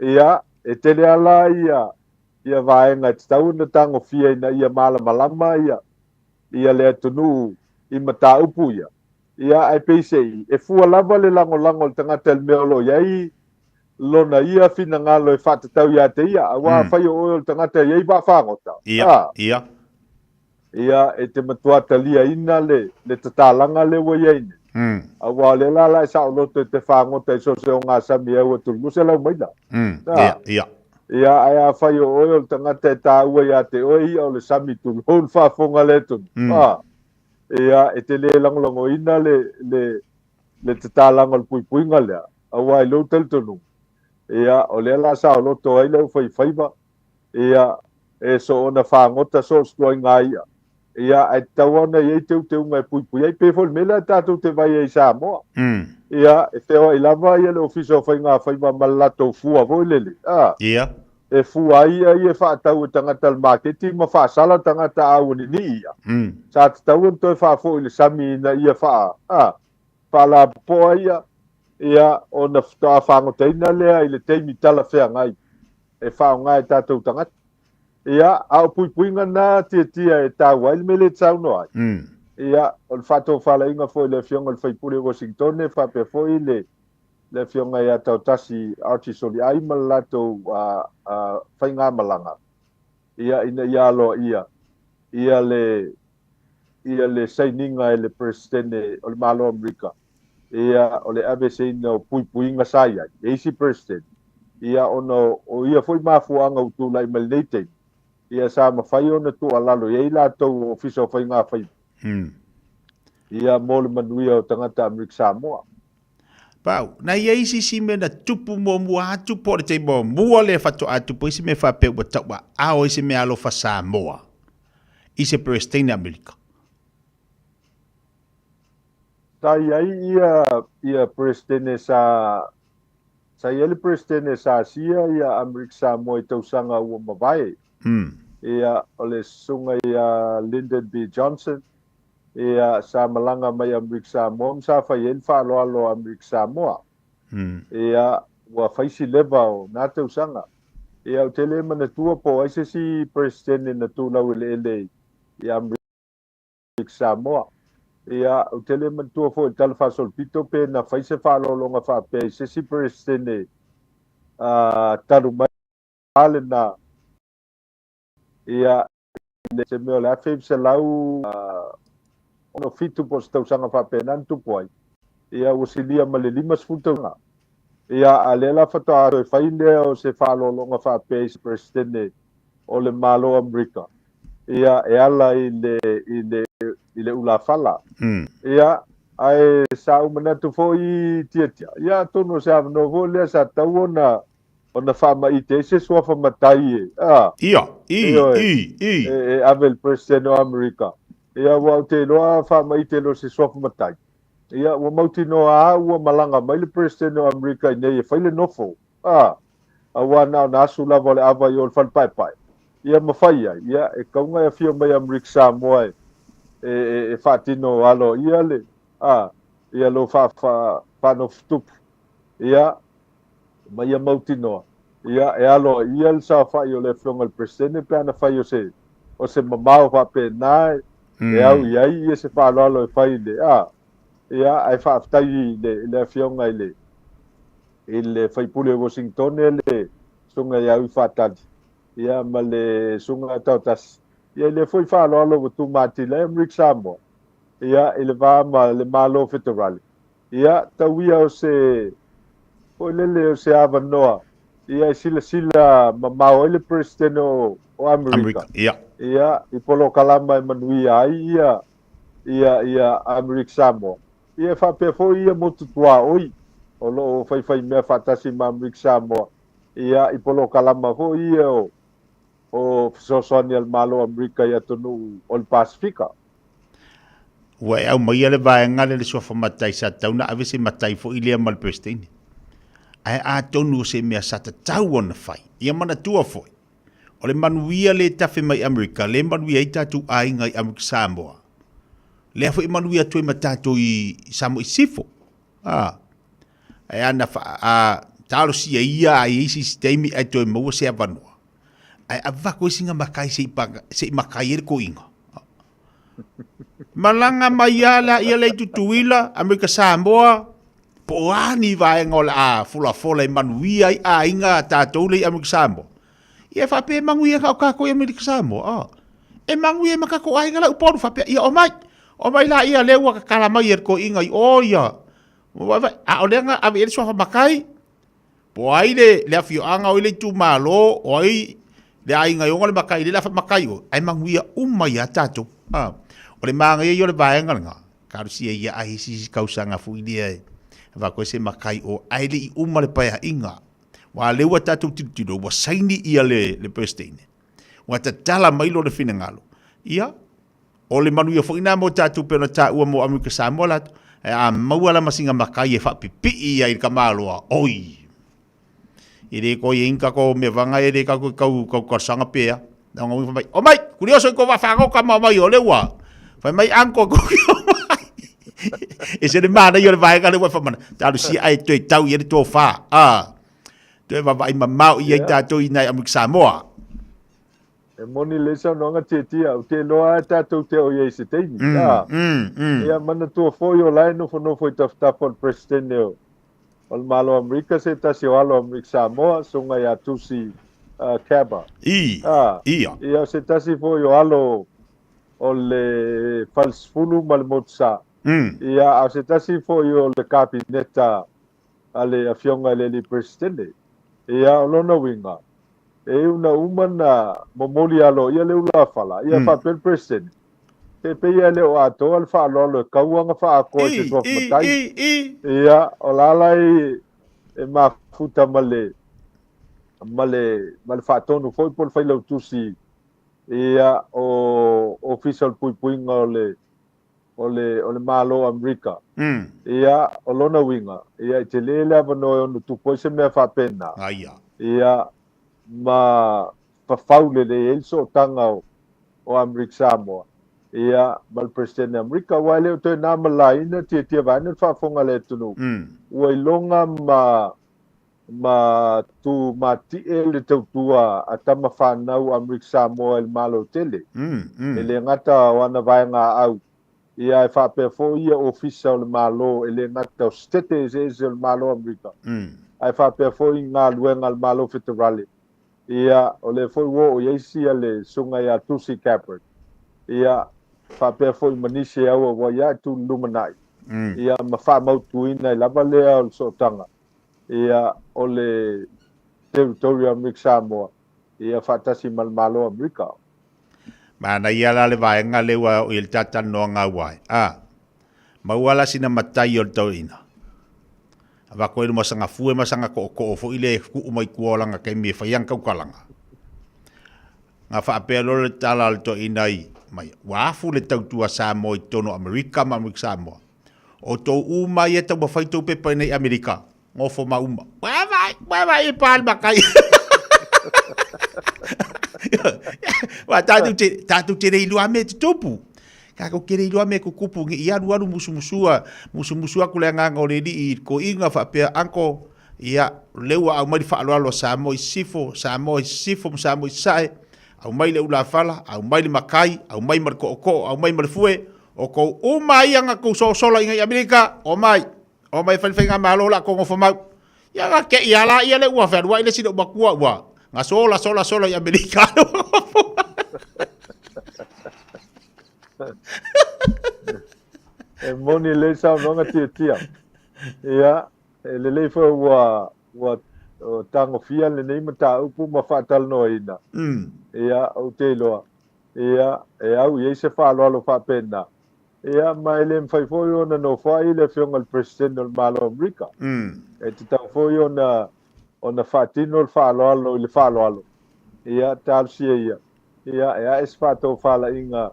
ia, e tele lava la ia, ia vaega e tatau ona tagofia ina ia malamalama ia, ia le atunuu i mataupu ia. Ia, ae peiseai, e fua lava le lagolago a le tagata i le mea o lo o i ai lona ia finagalo e faatatau ia te ia, aua afai o oe o le tagata e i ai vaafagota, a, ia. Ia, e te matua taliaina le, le tatalaga lea ua i ai nei. Aua o lea la la e saoloto e te fagota i so o se ogasami e au atu i le 200 maila. A, ia, ia. Ia, ae afai o oe o le tagata e taua ia te oe ia o le sami tulou le faafofoga a le atunuu, a, ia, e te le lagolagoina le, le, le tatalaga o le puipuiga lea, aua i lou talitonuga, ia, o lea la saoloto ai le aufaifaiva, ia, e soona fagota so o se ituaiga i'a, ia, ae tatau lava ona i ai teuteuga e puipui ai. Pei foi o le mea lea tatou te vaai ai i Samoa, ia, e feoai lava ia le Ofisa o Faigafaiva ma le latou fua foi lele, a, ia. e fua ai i'a ia e faatau e tagata i le maketi ma faasala tagata a ua ninii i'a. Sa tatau ona toe faafoi i le sami ina ia faa, a, faalapopoa ia, ia, ona faatoa fagotaina lea i le taimi talafeagai e faaaoga e tatou tagata. Ia, a o puipuiga na tiatia e taua ai le mea lea e te saunoa ai. Ia, o le faatofalaiga foi i le Afioga i le sui usufono o Washington faapea foi le le Afioga ia Taotasi Archie Soliai ma le latou faigamalaga, ia, ina ia aloaia ia le ia le sainiga e le Peresetene o le Malo o Amerika, ia, o le aveeseina o puipuiga sa i ai e isi Peresetene, ia, ona o ia foi mafuaaga ua tulai mai lenei taimi, ia, sa mafai ona tuualalo i ai latou o Ofisa o Faigafaiva, ia, mo le manuia o tagata Amerika Samoa. Pau, na i ai isi isi mea na tupu muamua atu po o le taimi muamua lea faatoa tupu ai se mea faapea ua tauaao ai se meaalofa Samoa i se Peresetene Amerika? Sa i ai ia ia Peresetene sa sa i ai le Peresetene sa asia ia Amerika Samoa i tausaga ua mavae. Ia o le susuga ia Lyndon B Johnson Ia, sa malaga mai Amerika Samoa ma sa fai ai le faaaloalo a Amerika Samoa. Ia, ua fai si leva o na tausaga. Ia, ou te le manatua po o ai se isi Peresetene na tulau eleele i Amerika Samoa. Ia, ou te le manatua foi i le Tala Faasolopito pe na fai se faaaloaloga faapea i se isi Peresetene talu mai lena. Ia, i se mea o le 1967 po o se tausaga faapena na tupu ai, ia ua silia ma le 50 tausaga. Ia, a lea la faatoa toe fai lea o se faaaloaloga faapea i se Peresetene o le Malo o Amerika, ia, e ala i le, i le, i le ulafala. Ia, ae sa ou manatu foi Tiatia, ia atonu o se avanoa foi lea sa tatau ona ona faamaite ai se suafa matai e, a. Ia, i, i, i. E, e ave i le Peresetene o Amerika. Ia, aua ou te iloa a faamaite loa se suafa matai. Ia, ua mautinoa a ua malaga mai le Peresetene o Amerika i nei e fai le nofo, a, auā na ona asu lava o le ava i o le fale paepae, ia ma fai ai, ia, e kauga e afio mai Amerika Samoa e, e, e, e faatino aloaia le, a, ia lou fa, fa, faanofotupu, ia, ma ia mautinoa, ia, e aloaia le saofai o le Afioga i le Peresetene pe ana fai o se, o se mamao faapena e, e au i ai ia se faaaloalo e fai i le, a, ia, ae faafetai i le, i le Afioga i le, i le faipule o Washingtone le Susuga ia Uifaatali, ia, ma le Susuga ia Taotasi, ia, i lea foi faaaloalo ua tumatila ai Amerika Samoa, ia, i le va ma le Malo Feterale. Ia, tau ia o se, foi lele o se avanoa, ia, e silasila mamao ai le Peresetene o, o Amerika. Amerika, ia. Ia, i polokalama e manuia ai ia, ia, ia Amerika Samoa. Ia, e faapea foi ia motu tuaoi o lo o faifaimea faatasi ma Amerika Samoa, ia, i polokalama foi ia o, o fesoasoani a le Malo o Amerika i atunuu o le Pasefika. Ua e aumaia le vaega lea le suafa matai sa tatau ona ave se matai foi lea ma le Peresetene. Ae atonu o se mea sa tatau ona fai. Ia manatua foi, o le manuia lea e tafe mai Amerika, lea e manuia ai tatou aiga i Amerika Samoa, lea foi e manuia atu ai ma tatou i Samoa i Sisifo. A, ae ana fa, a, talosia ia a i ai se isi taimi ae toe maua se avanoa. Ae avako ai sina makai se i, se i makai ai le koiga. Malaga mai a la ia le Tutuila, Amerika Samoa, po o a ni vaega o le a folafola e manuia ai aiga a tatou le i Amerika Samoa. Ia e faapea e manuia ka o kākou i Amerika Samoa. Oh. E manuia ma kākou aiga la upolu faapea, ia o mai, o mai la ia lea ua kakala mai e le koiga i o ia. A o lea nga ave i ai le suafa matai, Po ai le, le afioaga o ai le itumalo, o ai le aiga e ona le matai le afa matai oe, ae manuia uma ia tatou. Ha. O le mānaia ia o le vaega lena, talosia ia ai isi isi tausaga foi lea e avatu ai se matai o ae le i uma le paeaiga. Aua lea ua tatou tilotilo ua saini ia le, le Peresetene. Ua tatala mai lona finagalo. Ia, O le manuia foi na mo tatou pei ona taua mo Amerika Samoa latou, ae a maua la ma sina matai e faapipii ai i le tamaloa, oi! E le toe i ai ni tatou mea vaga e le tatou tau tau talosaga pe a. Na ona fai mai, omai, kurioso i tou vaafagota ma omai o lea ua fai mai uncle tou te omai. E se le manaia o le vaega lea ua e faamana, talosia ae toe tau i ai le tofa, a. Toe vaavaai mamao i ai tatou i nai Amerika Samoa. E moni lelei saunoaga Tietia, ou te iloa lava tatou te oo i ai i se taimi. A, Ia manatua foi o la e nofonofo i tafatafa o le Peresetene o o le Malo o Amerika se tasi o alo o Amerika Samoa, susuga ia Tulsi Gabbard. I, A, ia. Ia o se tasi foi o alo o le Falesefulu ma le Motusa. Ia, a o se tasi foi o le Kapineta a le Afioga i le Alii Peresetene. Ia, o lona uiga, e una uma na momoli aloaia le ulafala, ia faapea le Peresetene, Pe pei e le o atoa le faaaloalo e kaua na faaatoa i se suafa matai. Ia, o la la e, e mafuta ma le, ma le, ma le faatonu foi po o le failautusi, ia, o Ofisa o le Puipuiga o le, o le, o le Malo o Amerika. Ia, o lona uiga, ia, e tele le avanoa e ono tupu ai se mea faapena. Aia. Ia, ma fafau lelei ai le sootaga o, o Amerika Samoa, ia, ma le Peresetene o Amerika, aua e le o toe na ma laina tiatia vaeane le faafofoga a le atunuu. Ua iloga ma, ma tu mati'e le tautua a tama fanau Amerika Samoa i le Malo tele. E le gata o ana vaegaaau, ia ae faapea foi ia ofisa o le Malo, e le gata o setete eseese o le Malo Amerika, ae faapea foi galuega a le Malo Feterale. Ia, o lea foi ua oo i ai sia le susuga ia Tulsi Gabbard. Ia, faapea foi ma nisi e auauai ai tu i le lumanai. Ia, ma faamautuina ai lava lea o le sootaga. Ia, o le Territory o Amerika Samoa, ia faatasi ma le Malo o Amerika. Manaia la le vaega lea ua oo i ai le talatalanoaga auae. A, maua la sina matai o le toeaina. Avatu ai luma sanga fue ma sanga tootoo foi lea e tuu mai tua o lana taimi e fai ai ana tautalaga. Na faapea loa le tala a le toeaina i mai, ua afu le tautua Samoa i totonu o Amerika ma Amerika Samoa. O tou uma ia e taumafai tou pepa inei Amerika, ngofo ma uma. Ua vaai, ua vaai e pa le makai. Ua tātou te, tātou te rei lua me te tupu. Kākou ke rei lua me kukupu nge i alu alu musumusua, musumusu aku le anganga o le lii i ko inga whaapea anko, ia, leua au mai le whaaloalo a Samoa i sifo, Samoa i sifo ma Samoa i sae, au mai le ulafala, au mai le makai, au mai ma le ko'oko'o, au mai ma le fue, o kou uma ia nga kou sosola inga i Amerika, o mai, o mai fai faiga malo la ko ngofo mau. Ia nga ke ia la ia le ua whenua i le sina makua ua, nga sola sola sola i Amerika. E moni le saunoaga tiatia. Ia, e lelei foi ua ua tagofia lenei mataupu ma faatalanoaina. Ia, ou te iloa, ia, e au i ai se faaaloalo faapena. Ia, ma e le mafai foi ona nofoai le Afioga i le Peresetene o le Malo o Amerika. E tatau foi ona ona faatino le faaaloalo i le faaaloalo. Ia, talosia ia, ia, e ae se faatofalaiga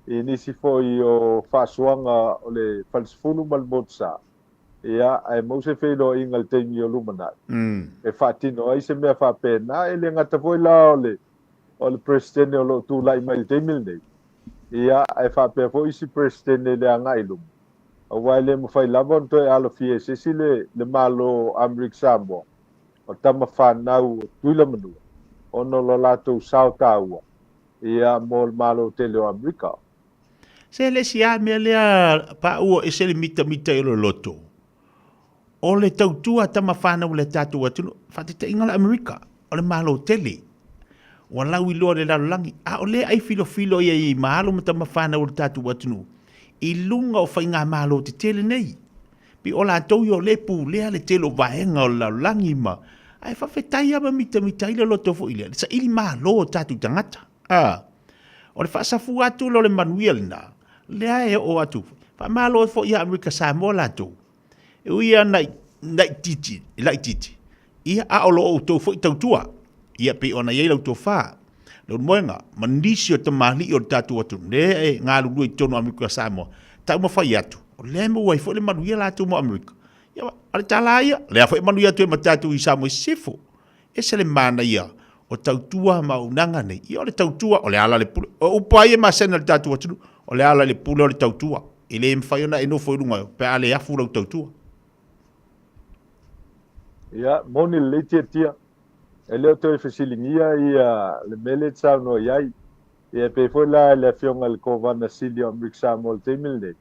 i nisi foi o faasoaga o le Falesefulu ma le Motusa. Ia, ae maua se feiloaiga i le taimi o lumanai, e faatino ai se mea faapena. E le gata foi la o le o le Peresetene o lo o tulai mai i le taimi lenei, ia, ae faapea foi isi Peresetene i le agai i luma, aua e le mafai lava ona toe alofia e se isi le, le Malo o Amerika Samoa, o tama fanau o Tutuila Manua, ona o lo latou sao taua, ia, mo le Malo tele o Amerika. Se le isi lava mea lea paua ese le mitamita i o le loto, o le tautua a tama fanau a le tatou atunuu, faataitaiga o le Amerika, o le Malo tele, ua lauiloa i le lalolagi, a o lea ai filofilo ia i ma alo ma tama fanau a le tatou atunuu i luga o faigamalo tetele nei. Pei o latou ia o lea e pulea le tele o vaega o le lalolagi ma, ae faafetai lava ma mitamita ai le loto foi lea, le saili malo o tatou tagata. A, o le faasafua atu lea o le manuia lena, lea e oo atu, faamalo ai foi ia Amerika Samoa latou, e ui lava na laitiiti, laitiiti, ia, a o lo outou foi tautua, ia pei ona i ai lau tofa, Leulumoega, ma nisi o tamalii o le tatou atunuu, lea e galulue i totonu o Amerika Samoa, taumafai atu, o lea e maua ai foi le manuia latou mo Amerika. Ia, o le tala lava ia, lea foi e manuia atu ai ma tatou i Samoa i Sisifo. Ese le manaia o tautua ma auaunaga nei. Ia o le tautua, o le ala le pule. O upu lava ia e masani a le tatou atunuu, o le ala i le pule o le tautua. E le mafai ona e nofo i luga pe a le afu lau tautua. Ia, moni lelei tiatia. E le o toe fesiligia ia le mea lea e te saunoa i ai. Ia, e pei foi la i le Afioga i le Kovana Sili o Amerika Samoa i le taimi lenei,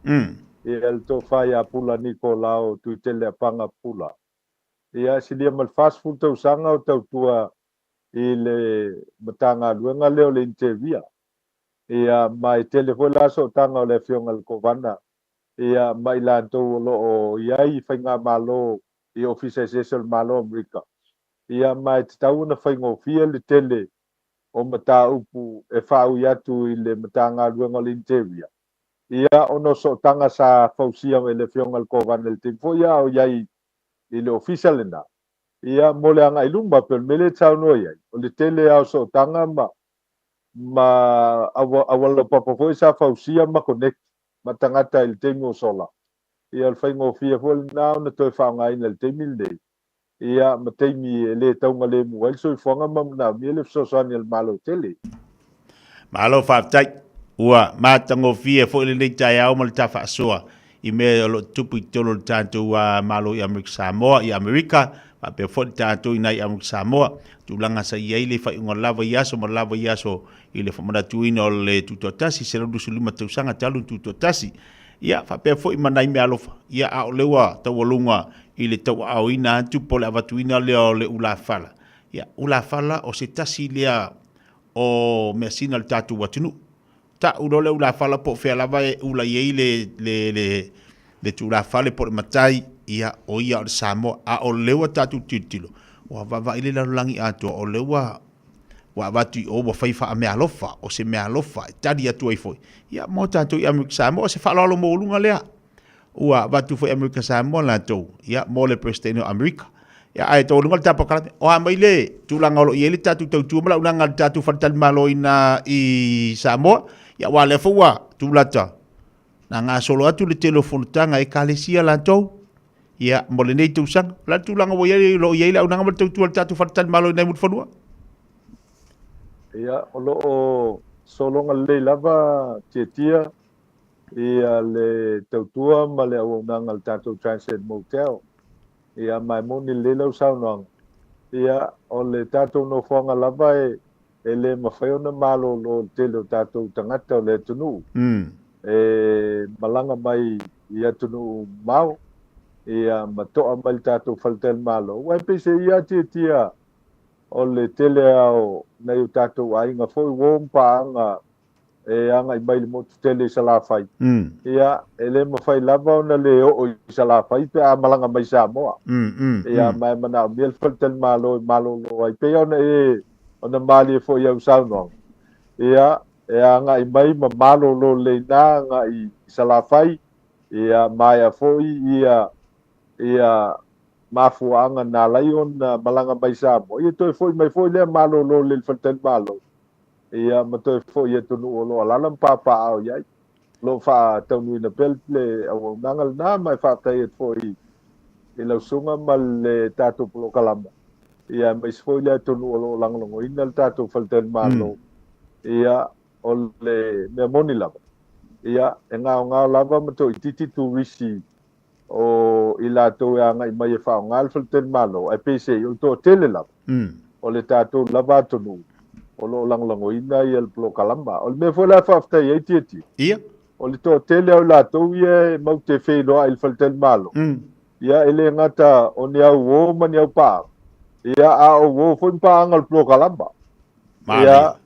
ia le Tofa ia Pula Nikolao Tuitele Apaga Pula. Ia, silia ma le 40 tausaga o tautua i le Matagaluega lea o le Interior. Ia, ma e tele foi la sootaga o le Afioga i le Kovana, ia, ma i latou o lo o i ai i faigamalo i ofisa eseese o le Malo o Amerika. Ia, ma e tatau ona faigofie le tele o mataupu e faaui atu i le Matagaluega o le Interior. Ia, ona o sootaga sa fausia e le Afioga i le Kovana i le taimi foi a o i ai i le ofisa lena, ia, mo le agai i luma, pei o le mea lea e te saunoa i ai, o le tele lava o sootaga ma, ma aualalaupapa foi sa fausia ma connect ma tagata i le taimi ua sola. Ia, o le faigofie foi lena ona toe faaaogaina i le taimi lenei, ia, ma taimi e le taugalemu ai le soifuaga ma manaomia le fesoasoani a le Malo tele. Malo faafetai. Ua matagofie foi lenei taeao ma le ta faasoa i mea o lo o tutupu i totonu o le tatou Malo i Amerika Samoa, i Amerika, faapea foi le tatou i nai Amerika Samoa, tulaga sa i ai le faaiuga lava i aso ma lava i aso i le faamanatuina o le Tutoatasi, 125 tausaga talu ona Tutoatasi. Ia, faapea foi ma nai meaalofa, ia, a o lea ua taualuga i le tauaaoina atu po o le avatuina lea o le ulafala. Ia, ulafala o se tasi lea o measina a le tatou atunuu. Tau loa le ulafala po o fea lava e ula i ai le, le, le, le tulafale po o le matai, ia, o ia o le Samoa. A o lea ua tatou tilotilo, ua vaavaai le lalolagi atoa, o lea ua ua avatu i o ua fai faameaalofa, o se meaalofa e tali atu ai foi. Ia, mo tatou i Amerika Samoa, o se faaaloalo maualuga lea. Ua avatu foi Amerika Samoa latou, ia, mo le Peresetene o Amerika. Ia, ae taualuga le tapakala, o a mai le tulaga o lo o i ai le tatou tautua ma launaga a le tatou faletalimalo ina i Samoa, ia, aua o lea foi ua tulata. Na gasolo atu le tele o fonotaga a Ekalesia latou, ia, mo lenei tausaga. O le a le tulaga ua i ai, o lo o i ai le auaunaga ma le tautua a le tatou faletalimalo i nai Mulifanua? Ia, o lo o sologa lelei lava Tiatia ia le tautua ma le auaunaga a le tatou Transit Motel. Ia, ma e moni lelei lau saunoaga. Ia, o le tatou nofoaga lava e e le mafai ona malolo le tele o tatou tagata o le atunuu e malaga mai i atunuu mamao ia ma toa mai le tatou faletalimalo. Aua e peiseai a tiatia o le tele lava o nai o tatou aiga foi uo ma paaga e agai mai i le motu tele i Salafai, ia, e le mafai lava ona le oo i Salafai pe a malaga mai i Samoa. Ia, ma e manaomia le faletalimalo e malolo ai. Pei ona e ona malie foi i au saunoaga, ia, e agai mai ma malolo lelei na agai i Salafai, ia, maea foi ia ia mafuaaga na ala ai ona malaga mai i Samoa, ia toe foi mai foi lea malolo lelei i le faletalimalo. Ia, ma toe foi i atunuu o lo o alaala ma papaaao i ai. O lo o faataunuuina pea le auaunaga lena, ma e faafetai atu foi i lau susuga ma le tatou polokalama, ia, aemaise foi le atunuu o lo o lagolagoina le tatou faletalimalo. Ia, o le mea moni lava, ia, e gaogao lava ma toaitiiti turisi o i latou e agai mai e faaaoga le faletalimalo, ae peiseai o le toatele lava o le tatou lava atunuu o lo o lagolagoina ia le polokalama. O le mea foi la e faafetai ai Tietie, ia. o le toatele o i latou ia e mau te feiloai i le faletalimalo, ia e le gata o ni au uo ma ni au paaga, ia a o uo foi ma paaga o le polokalama. Ia,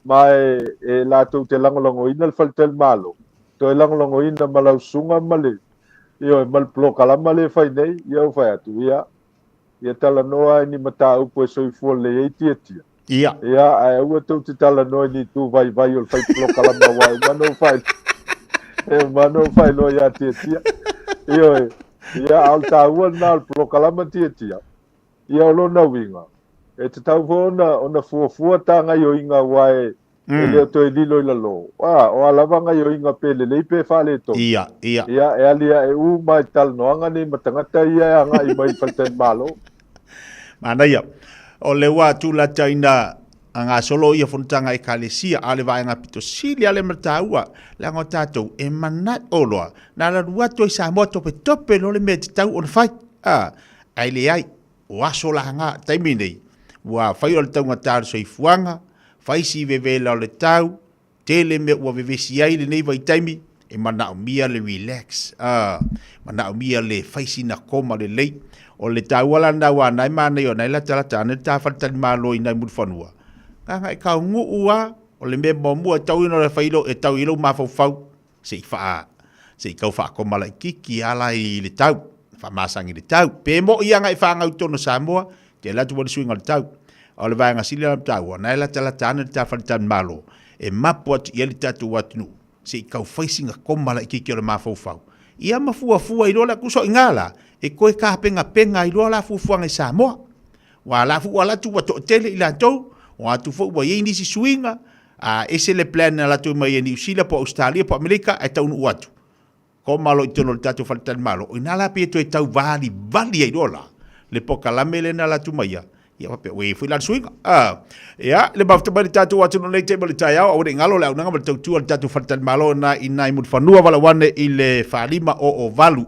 ma e latou te lagolagoina le faletalimalo, toe lagolagoina ma lau susuga ma le Ioe, ma le polokalama lea e fai nei, ia ua fai atu, ia, ia talanoa i ni mataupu e soifua lelei ai Tiatia. Ia. Ia, ae aua tou te talanoa i ni itu vaivai o le fai polokalama aua e uma ona ou faailoa, e uma ona ou faailoa ia Tiatia. Ioe, ia, a o le taua lena o le polokalama Tiatia, ia o lona uiga, e tatau foi ona, ona fuafua ta gaioiga aua e, E le o toe lilo i lalo. A, o a lava gaioiga pe lelei pe faaletonu. Ia, ia. Ia, e aliae uma i talanoaga nei ma tagata ia e agai mai i faletalimalo. Manaia. O le ua tulataina a gasolo ia fonotaga Ekalesia, a o le vaega pito sili lava le mataua, leaga o tatou e mana'o loa, na ala alu atu ai Samoa topetope loa le mea e tatau ona fai, a, ae leai. O aso laga, taimi nei, ua fai o le taugata o le soifuaga, fai si vevela o le tau, tele mea ua vevesi ai lenei vaitaimi, e manaomia le relax, a, manaomia le fai sina koma lelei. O le taua la lena aua na e manaia o na e latalata ane le ta faletalimalo i nai Mulifanua, gaga e kauguu a, o le mea muamua e tau ina fai e tau i lou mafaufau, se i faa, se i tau faakoma laitiiti lava la i le tau, faamasani i le tau. Pe moi lava na e fanau i totonu o Samoa, te alu atu foi le suiga o le tau. A o le vaega sili la ona taua, na e latalata ane le ta faletalimalo e mapu atu i ai le tatou atunuu, se i tau fai sina koma laitiiti o le mafaufau, ia ma fuafua ai loa la, tusa o i ina la, e toe tapenapena ai loa la fuafuaga i Samoa. Aua o la foi ua alu atu ua toatele i latou, ua atu foi ua i ai nisi suiga, A ese le plan na latou mai e Niu Sila po o Ausetalia po o Amerika ae taunuu atu. Koma loa i totonu o le tatou faletalimalo, o ina la pei e toe tau valivali ai loa la le pokalame lea na latou mai ia. Ia faapea, ua i ai foi la le suiga. A, ia, le mafuta mai le tatou atunuu nei te ma le taeao, aua ne i galo le auaunaga ma le tautua a le tatou faletalimalo na i nai Mulifanua valaau ane i le 4508.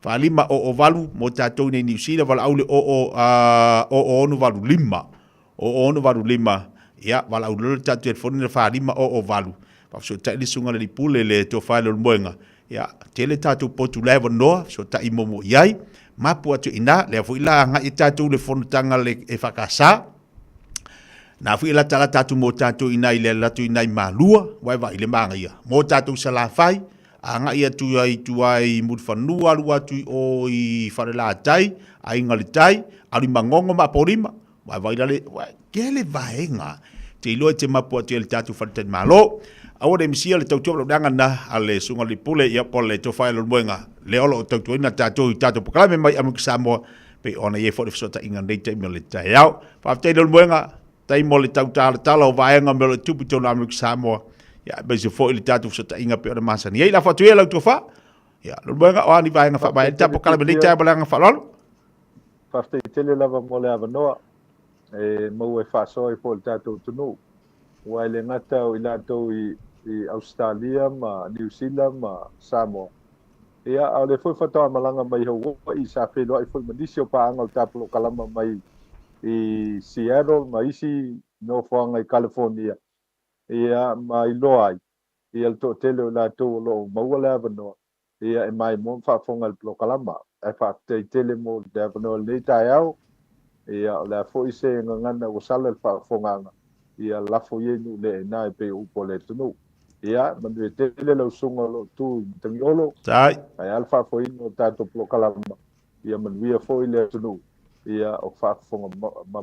4508 mo tatou i nei Niu Sila, valaau le 00 0685. 0685, ia, valaau loa le tatou telefoni le 4508, faafesootai le susuga i le alii pule le tofa i Leulumoega, ia, tele tatou potu la e avanoa, fesootai muamua i ai, mapu atu i ina, lea foi la agai tatou i le fonotaga a le EFKS, na foi e latalata atu mo tatou i ina i le alu atu i ina i Malua, ua e vaai i le manaia, mo tatou Salafai, agai atu ai i tua i Mulifanua, alu atu i o i Falelatai, Aiga i le Tai, alu i Magogo ma Apolima, Vaivai la le, ua tele vaega te iloa i te mapu atu i le tatou faletalimalo. Aua ne i misia le tautua ma le leaga na a le Susuga i le Pule, ia po o le Tofa ia Leulumoega, lea o lo o tautuaina tatou i tatou polokalame mai Amerika Samoa, pei ona i ai foi le fesootaiga i lenei taimi o le taeao. Faafetai Leulumoega, tai mo le tau talatala o vaega o mea o lo o tupu i totonu o Amerika Samoa. Ia, aemaise foi le tatou fesootaiga pei ona masani ai. Lafo atu ia lau tofa. Ia, Leulumoega, o a ni vaega faamaea ai le tatou polokalame i lenei taeao ma le agaga faaaloalo. Faafetai tele lava mo le avanoa e maua e faasoa ai foi i le tatou atunuu. Aua e le gata o i latou i i Ausetalia ma Niu Sila ma Samoa, ia, a o lea foi faatoa malaga mai Hawaii, sa feiloai foi ma nisi o paaga o le ta polokalama mai i Seattle ma isi nofoaga i California, ia, ma iloa ai ia le toatele o i latou o lo o maua le avanoa ia e maimoa ma faafofoga i le polokalama. Ae faafetai tele mo le avanoa i lenei taeao. Ia, o le a foi se gagana ua sala i le faafofogaaga, ia lafo ia i nuu le aina e pei o upu a le atunuu. Ia, manuia tele lau susuga o lo o tu i Matagiolo. Ae a le faafoeina o le tatou polokalama, ia manuia foi le atunuu, ia o faafofoga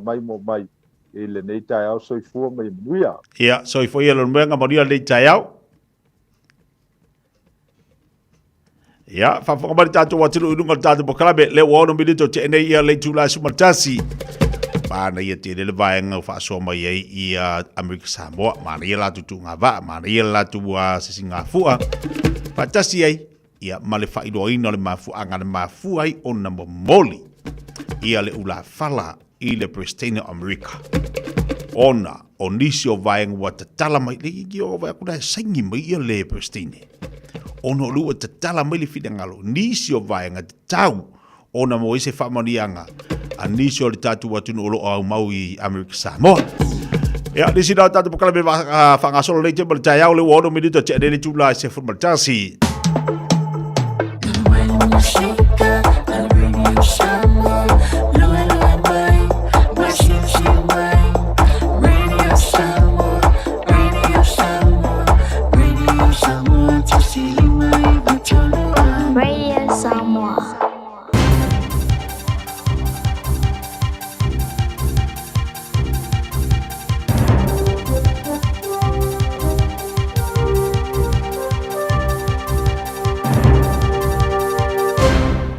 maimoa mai i lenei taeao. Soifua ma ia manuia. Ia, soifua ia Leulumoega, manuia lenei taeao. Ia, faafofoga mai le tatou atunuu i luga o le tatou polokalame, lea ua 6 minute o tea nei ia le itula e 11. Manaia tele le vaega ua faasoa mai ai ia Amerika Samoa, manaia latou tuugavaa, manaia le latou sisigafua, faatasi ai ia ma le faailoaina o le mafuaaga na mafua ai ona momoli ia le ulafala i le Peresetene o Amerika, ona o nisi o vaega ua tatala mai, le iki o vaai atu la e saini mai ia le Peresetene, ona o lea ua tatala mai le finagalo, nisi o vaega tatau ona maua ai se faamanuiaga a nisi o le tatou atunuu o lo o aumau i Amerika Samoa. Ia, nisi na o tatou polokalame faagasolo nei tema le taeao le ua 6 minuta tea nei le itula e 11. Radio Samoa.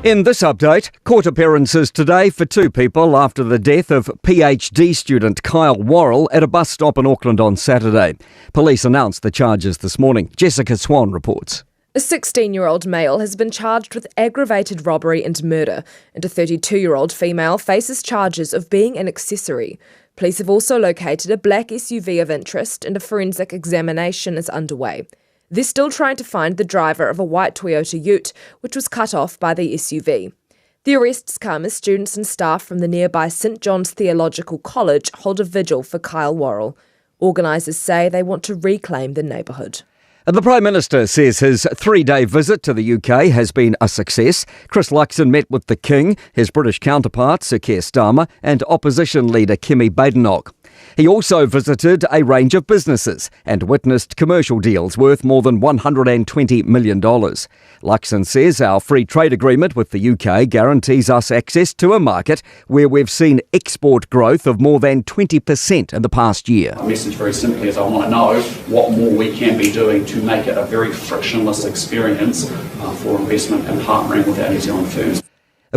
In this update, court appearances today for two people after the death of PhD student Kyle Worrell at a bus stop in Auckland on Saturday. Police announced the charges this morning. Jessica Swan reports. A 16 year old male has been charged with aggravated robbery and murder, and a 32 year old female faces charges of being an accessory. Police have also located a black SUV of interest and a forensic examination is underway. They're still trying to find the driver of a white Toyota Ute, which was cut off by the SUV. The arrests come as students and staff from the nearby St John's Theological College hold a vigil for Kyle Worrell. Organisers say they want to reclaim the neighbourhood. The Prime Minister says his three day visit to the UK has been a success. Chris Luxon met with the King, his British counterpart, Sir Keir Starmer, and opposition leader Kemi Badenoch. He also visited a range of businesses and witnessed commercial deals worth more than $120 million. Luxon says our free trade agreement with the UK guarantees us access to a market where we've seen export growth of more than 20% in the past year. My message very simply is I want to know what more we can be doing to make it a very frictionless experience uh, for investment and partnering with our New Zealand firms.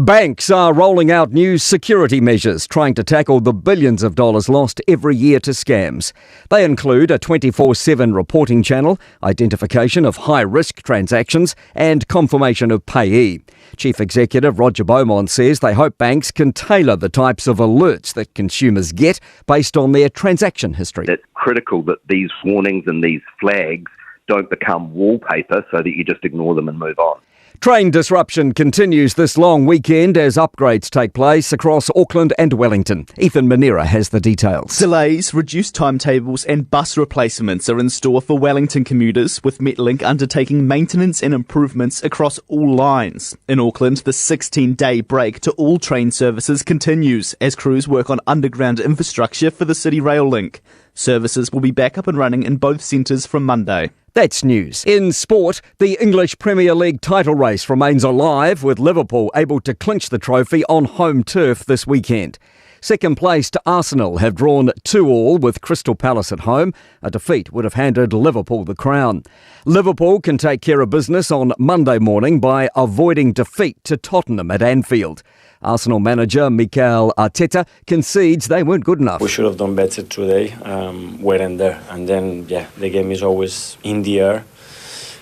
Banks are rolling out new security measures trying to tackle the billions of dollars lost every year to scams. They include a 24 7 reporting channel, identification of high risk transactions, and confirmation of payee. Chief Executive Roger Beaumont says they hope banks can tailor the types of alerts that consumers get based on their transaction history. It's critical that these warnings and these flags don't become wallpaper so that you just ignore them and move on. Train disruption continues this long weekend as upgrades take place across Auckland and Wellington. Ethan Manera has the details. Delays, reduced timetables, and bus replacements are in store for Wellington commuters, with Metlink undertaking maintenance and improvements across all lines. In Auckland, the 16 day break to all train services continues as crews work on underground infrastructure for the City Rail Link. Services will be back up and running in both centres from Monday. That's news. In sport, the English Premier League title race remains alive with Liverpool able to clinch the trophy on home turf this weekend. Second placed Arsenal have drawn 2 all with Crystal Palace at home. A defeat would have handed Liverpool the crown. Liverpool can take care of business on Monday morning by avoiding defeat to Tottenham at Anfield. Arsenal manager Mikel Arteta concedes they weren't good enough. We should have done better today. Um, weren't there. And then, yeah, the game is always in the air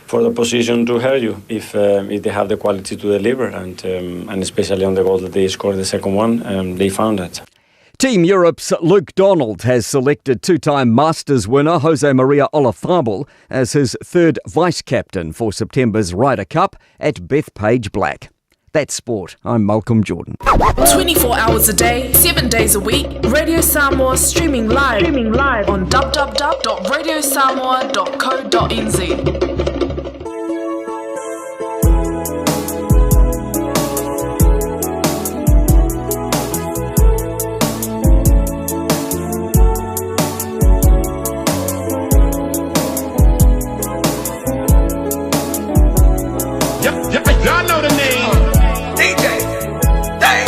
for the position to hurt you if um, if they have the quality to deliver. And um, and especially on the goal that they scored, the second one, um, they found that. Team Europe's Luke Donald has selected two time Masters winner Jose Maria Olazabal as his third vice captain for September's Ryder Cup at Bethpage Black. That's sport. I'm Malcolm Jordan. 24 hours a day, 7 days a week, Radio Samoa streaming live, streaming live on www.radiosamoa.co.nz. Y'all know the name. DJ Dang.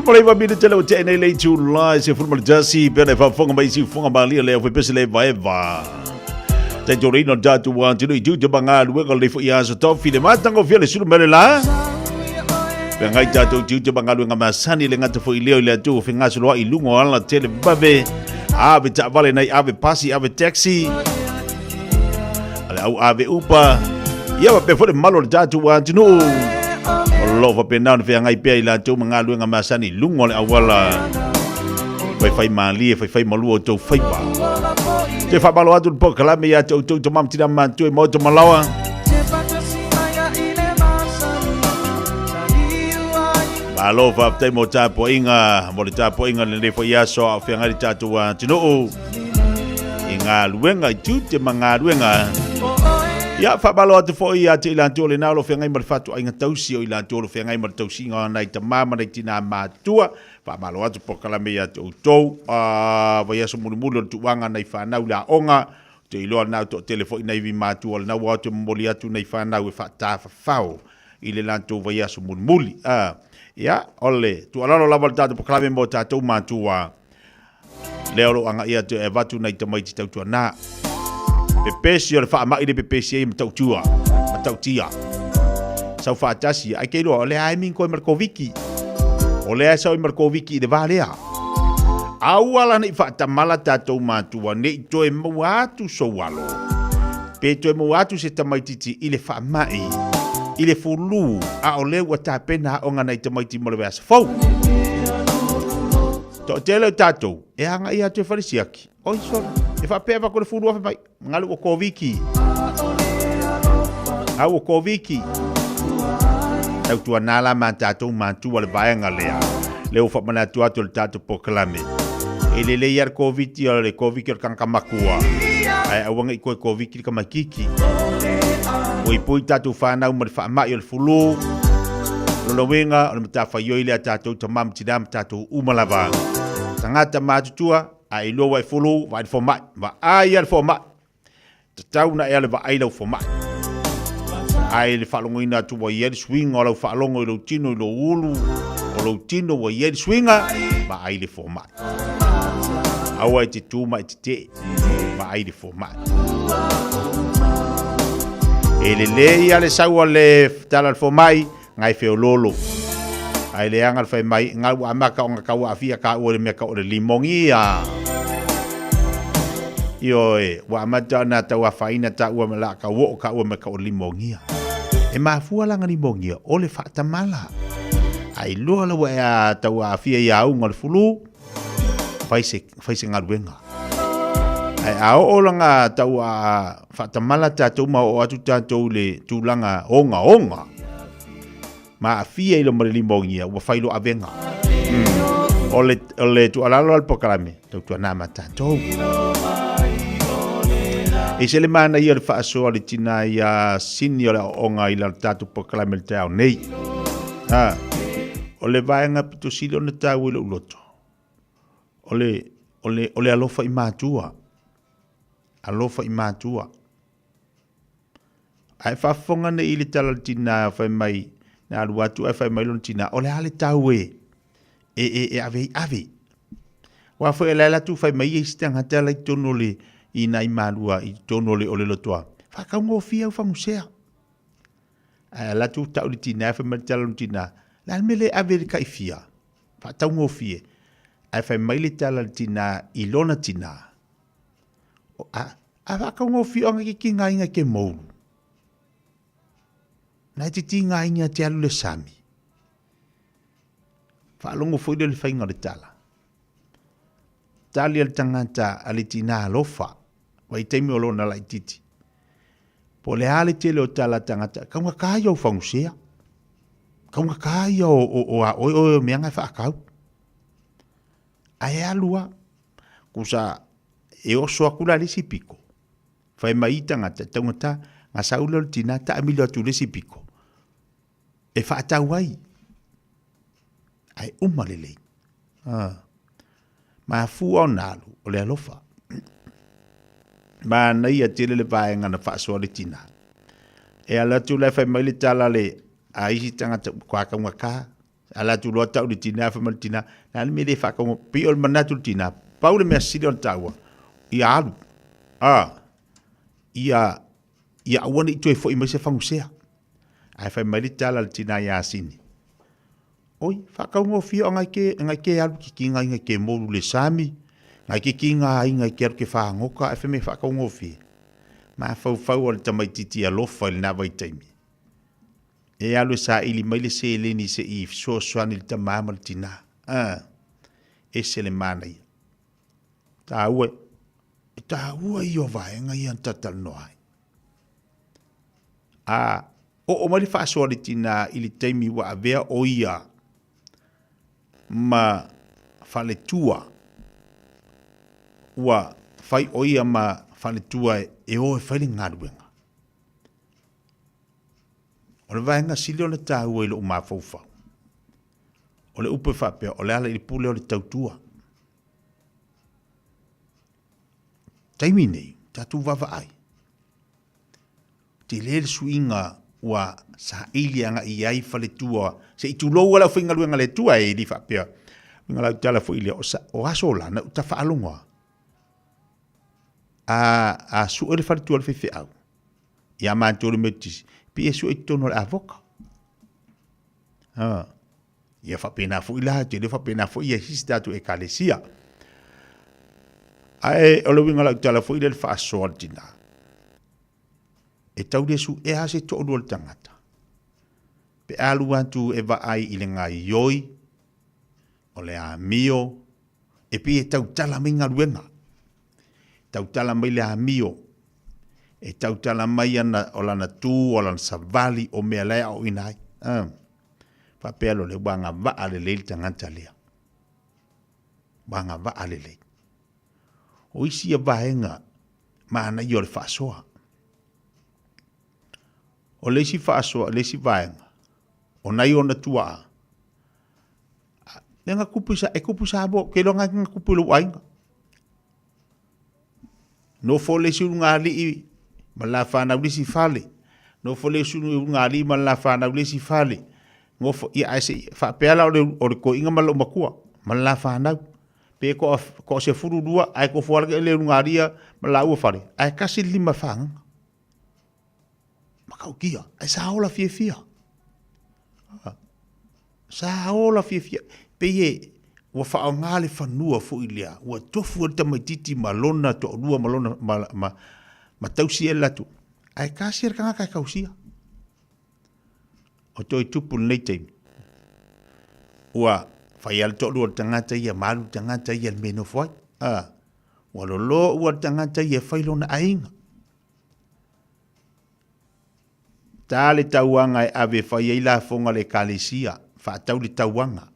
19 minute le o te nei lei July se fulu ma tasi pe le faafofoga mai si fofoga malia le au pese le vaeva. Tai tō reina tātou wā tino i tū te mangaluega le fo i aso taufi le mātango fia le sulu mele la. Pe ngai tātou tiu te mangaluega masani le ngata fo i leo i le atu o whengasoloa i lungo ala tele vave. Ave ta vale nei ave pasi ave taxi. Ale au ave upa. Ia wa pe fo le malo le tātou wā tino. O lo fa pe nā whea ngai pea i la tau mangaluega masani lungo le awala. Whai whai mālie, whai whai malua o tau whaipa. Te whamalo atu le pokalame ia te outou tamam tina mātua i maota malawa. Malo whafetai mō tāpoinga, mō le tāpoinga le nei whai aso a whiangari tātou a tinuu. I ngā luenga, i tū te ma ngā luenga. Ia, whamalo atu fo i a te ilantu o le nā o lo whiangai ma le whatu ainga tausi o ilantu o lo whiangai ma le tausinga o nai tamama nei tina mātua. Faamalo atu polokalame ia te outou, a vaiaso mulimuli o le tuuaga nai fanau i le aoga, ou te iloa lena o toatele foi nai ivi matua o lena ua o atu e momoli atu nai fanau e faatafafao i le latou vaiaso mulimuli. A, ia, o le tuualalo lava o le tatou polokalame mo tatou matua, lea o lo o agaia atu e avatu nai tamaiti tautuana. Pepesi o le faamai le pepesi ai matautua, matautia. Sau faatasi, ai ke iloa, o lea e mingo i ma le Koviki. O lea e sau i ma le Koviki i le vā lea. Aua la nei faatamala tatou matua, nei toe maua atu sou alo. Pe toe maua atu se tamaititi i le faamai, i le fulu, a o lea ua tapena aoga nai tamaiti mo le vaiaso fou. Toatele o tatou, e agai atu e fale siaki. Oi solo, e faapea avatu le fulu afe mai, galu ua Koviki. Au ua Koviki. Tautuana la ma tatou matua le vaega lea. Lea ua faamanatu atu le tatou polokalame. E lelei lava le Koviti o le Koviki o le tagata matua. Ae aua ne i toe Koviki le tamaititi. Puipui tatou fanau ma le faamai o le fulu. Lona uiga o le matafaioi lea a tatou tama ma tina ma tatou uma lava. Tagata matutua, a e iloa ua e fulu, vaai le fomai. Vaai a le fomai. Tatau na e ale vaai lau fomai. Ae le faalogoina atu ua i ai le suiga o lau faalogo i lou tino i lou ulu, o lou tino ua i ai le suiga, vaai le fomai. Aua e te tu ma e tetee, vaai le fomai. E lelei a le sau a le tala le fomai, ngai feololo. Ai leaga le fai mai, ngau ua amata ona tau aafia taua i le mea tau o le limogia. Ioe, ua amata ona tau afaina taua ma laa tau oo taua mea tau o le limogia. E mafua la na limogia o le faatamala. Ai loa la ua ea tau aafia i auga o le fulu, fai se, fai se galuega. Ae a oo langa tau a faatamala tatou ma oo atu tatou i le tulaga ogaoga, ma aafia i loma le limogia, ua fai loa avega. O le, o le tuualalo a le polokalame, tautuana ma tatou. E se le manaia o le faasoa o le tina ia sini o le aoaoga i lalo tatou polokalame i le taeao nei. Ha, o le vaega pito sili ona taua i lou loto, o le, o le, o le alofa i matua. Alofa i matua. Ae faafofoga nei i le tala a le tina fai mai, na alu atu ae fai mai lona tina, o le a le tau e, e, e, e ave ai ave. Wa foi e la atu fai mai ia isi tagata la i totonu o le, i nai malua i totonu o le, o le lotoa. Faataugofie au fagusea. Ae ala atu tau le tina fai mai le tala lona tina, le a le mea le ave i le taifia? Faataugofie. Ae fai mai le tala a le tina i lona tina, a, a faataugofie o anga ke tigaina ke moulu. Na e te tigaina te alu le sami. Faalogo foi lea le faiga o le tala. Tali a le tagata a le tina alofa, vaitaimi o lona laititi. Po o le a le tele o tala a tagata, kaugata ia o fagusea. Kaugata ia o, o, o a oe oe o meaga e faatau. Ae alu a. Kusa e oso atu la le isi piko. Fai mai i tagata, taugata, ga sau lea o le tina taamilo atu i le isi piko. E faatau ai. Ae uma lelei. Ah. Mafua ona alu, o le alofa. Manaia tele le vaega na faasoa le tina. E ala atu la e fai mai le tala le a isi tagata, kua kaugata. Ala atu loa tau le tinā, fai mai le tinā, le a le mea le whakaunga, pei o le manatu le tinā, pau le mea sili ona taua, ia alu, a, ia, ia aua ne i toe foi mai se fagusea. Ae fai mai le tala a le tinā iā Sini, Oi, whakaungofie o ngai ke, ngai ke alu ki ki ngai ngai ke moru le sami, ngai ke ki ngā ai ngai ke alu ke whangoka, e whai me whakaungofie. Mafaufau o le tamaititi alofa i lena vaitaimi. E alu e saili mai le seleni se i fesoasoani i le tamā ma le tinā. A, ese le manaia. Tāua, e tāua ia o vaega ia na talatalanoa ai. A, oo mai le faasoa a le tinā i le taimi ua avea o ia ma faletua, ua fai o ia ma faletua e o e fai le galuega. O le vaega sili ona taua i lou mafaufau, o le upu e faapea, o le ala i le pule o le tautua. Taimi nei, tatou vaavaai, tele le suiga ua saili agai i ai faletua, se i tulou a le aufaigaluega a le Atua e le faapea, uiga lau tala foi lea, o aso la na uta faalogo a, a sue le faletua o le faifeau, ia matou le Metotisi, pei e sue i totonu o le avoka. Ha. Ia faapena foi la, te le faapena foi ia sisi tatou ekalesia. Ae o le uiga lau tala foi lea le faasoa le tinā. E tau le suea se toalua o le tagata. Pe alu atu e vaai i le gaioi, o le amio, e pei e tautala mai galuega. Tautala mai le amio, e tautala mai ana, o lana tu, o lana savali, o mea la e aoaoina ai. Ah. Faapea loa lea, ua agavaa lelei le tagata lea. Ua agavaa lelei. O isi ia vaega manaia o le faasoa. O le isi faasoa, le isi vaega, o nai ona tuaa, le nga kupu sa, e kupu Samoa, ke iloa nga kupu i lou aiga. Nofo le isi ulugalii ma le la fanau le isi fale. Nofo le isi ulugalii ma le la fanau le isi fale. Nofo, ia ae se i faapea la o le, o le toeaina ma lou matua ma le la fanau. Pe toa, toa 12 ae tofo lava le ulugalii ma laua fale, ae tasi le lima fagaga. Matautia, ae sa ola fiafia. Sa ola fiafia. Pei e, ua faaaoga le fanua foi lea, ua tofu ai le tamaititi ma lona toalua ma lona, ma, ma, ma tausi ai le latou. Ae tasi le tagata e tausia. O toe tupu lenei taimi, ua fai lava le toalua o le tagata ia, ma alu le tagata ia i le mea e nofo ai. A, ua lolo ua le tagata ia e fai lona aiga. Ta le tauaga e ave e fai ai lafoga a le Ekalesia, faatau le tauaga.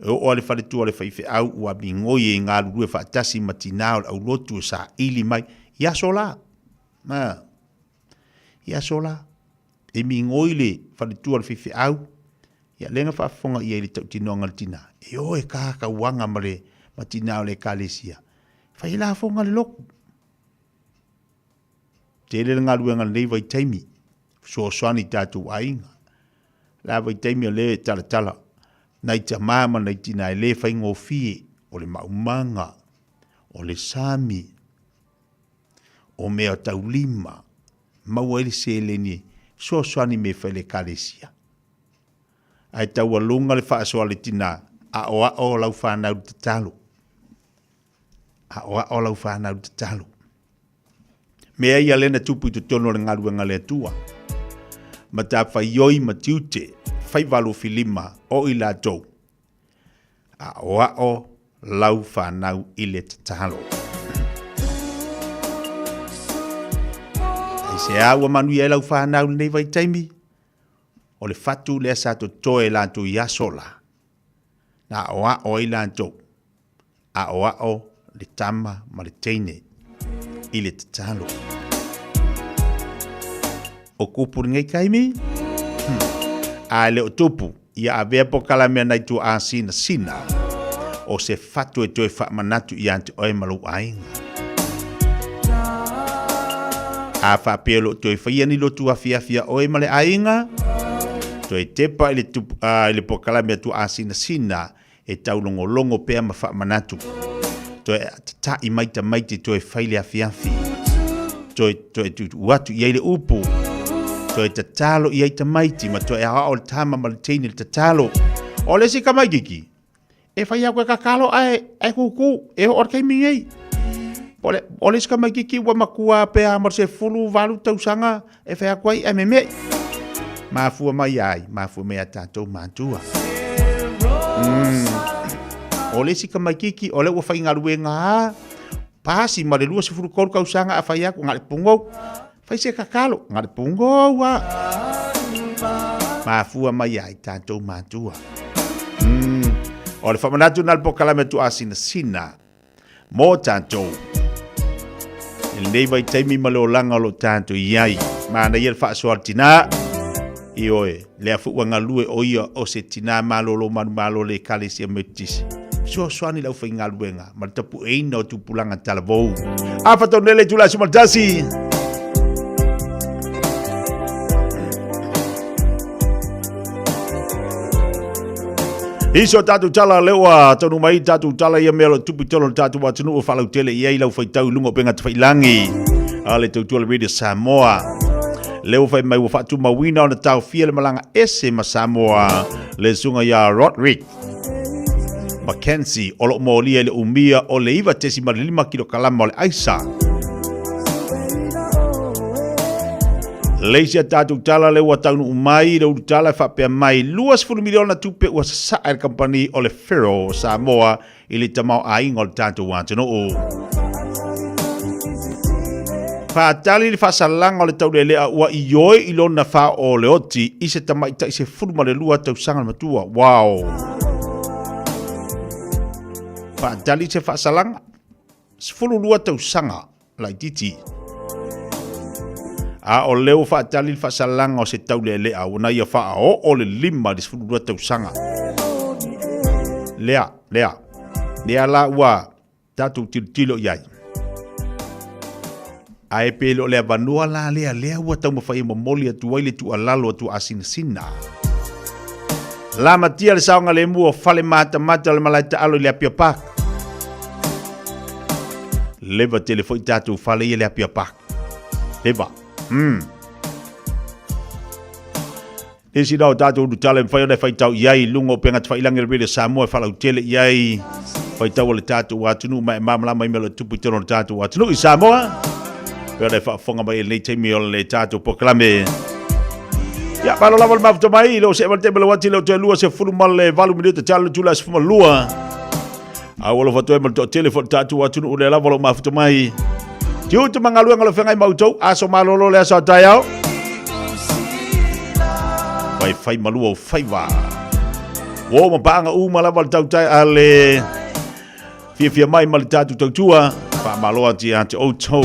E oo a le faletua o le faifeau ua migoi e galulue faatasi ma tinā o le aulotu e saili mai i aso la. A, i aso la. E migoi le faletua o le faifeau, ia lea na faafofoga i ai i le tautinoga a le tinā, e o e kā tauaga ma le ma tinā o le Ekalesia. Fai ai lafoga a le lotu. Tele le galuega i lenei vaitaimi, fesoasoani i tatou aiga. La vaitaimi o lea e talatala nai tama ma nai tina e le faigofie o le maumaga, o le sami, o mea taulima, maua ai le seleni e fesoasoani mea e fai i le ekalesia. Ae taualuga le faasoa a le tina, aoao lau fanau i le tatalo. Aoao lau fanau i le tatalo. Mea ia lea na tupu i totonu o le galuega a le Atua. Matafaioi ma tiute, faiva alofilima o i latou. Aoao lau fanau i le tatalo. Aisea ua manuia ai lau fanau i lenei vaitaimi? O le fatu lea sa totoe e latou i aso la. Na aoao ai latou. Aoao le tama ma le teine i le tatalo. O kupu lenei taimi? Hmm. A le o tupu, ia avea polokalame a nai tuaa sinasina o se fatu e toe faamanatu ia te oe ma lou aiga. A faapea o lo o toe faia ni lotu afiafi a oe ma le aiga, Toe tepa i le, tupu, a, i le pokalame a Tuaasinasina e taulogologo pea ma faamanatu. Toe tata'i mai tamaiti toe fai le afiafi. Toe, toe tuutuu atu i ai le upu. Toe tatalo i ai tamaiti ma toe aoao le tama ma le teine le tatalo. O le isi kamaititi, e fai atu e tatalo ae, ae kūkū, e oo le taimi nei. O le, o le isi kamaititi ua matua pea ma le 18 tausaga e fai atu ai ae meme'i. Mafua mai ai, mafua mai a tatou matua. O le isi tamaititi, o lea ua faigaluega a, pasi ma le 23 tausaga a fai atu, na o le pugou. Fai se tatalo, na o le pugou a. Mafua mai ai tatou matua. O le faamanatu na le pokalame tuaasinasina mo tatou. I lenei vaitaimi ma le olaga o lo o tatou i ai. Manaia le faasoa a le tinā. Ioe, lea foi ua galue o ia o se tinā malolo manumalo o le Ekalesia Metotisi. Fesoasoani i le aufaigaluega ma le tapueina o tupulaga talavou. Afa tonu le itula 11. I so tātou tala le ua tonu mai tātou tala ia mea lo tupu tolo le tātou atunuu o whalautele i ai lau whaitau i lunga o penga tawhailangi a le tautua le Radio Samoa. Le ua whai mai ua whaatumauina ona taofia le malanga ese ma Samoa le sunga ia Roderick Mackenzie o lo molia i le umia o le 9.5 kilokalama o le aisa. Le isi a tātou tala le ua taunuu mai le ulu tala e faapea mai 20 miliona tupe ua sasaa e le kamupani o le Ferro Samoa i le tamaoaiga o le tātou atunuu. Faatali le faasalaga o le taulelea ua ioe i lona faaoleoti i se tamaitai 12 tausaga le matua. Wow! Faatali se faasalaga 12 tausaga laititi. A o lea ua faatali le faasalaga o se taulealea ua na ia faaoo le lima i le 12 tausaga. Lea, lea, lea la ua tatou tilotilo i ai. Ae pe le o le avanoa la lea, lea ua taumafai e momoli atu ai le tuualalo a Tuaasinasina. Lamatia le saogalemu o fale matamata o le malae taalo i le Apia Park. Leva tele foi tatou fale ia le Apia Park. Leva. Isi la o tatou ulutala e mafai ona e faitau i ai i luga o upega tafailagi o le Radio Samoa e faalautele i ai faitau a le tatou atunuu ma e malamalama i mea o lo o tupu i totonu o le tatou atunuu i Samoa. Pei ona e faafofoga mai i lenei taimi o le tatou polokalame. Ia, malo lava le mafuta mai, i le o see ma le taimi o le uati le o toe 28 minute talo le itula 12. A ua alofa atu ai ma le toatele foi le tatou atunuu lea lava o lo o mafuta mai. Tiute ma galuega o le feagai ma outou, aso malolo le aso a taeao. Fai fai malua o faiva. Ua ma paaga uma lava le tautai a le fiafia mai ma le tatou tautua. Faamalo atu ia te outou.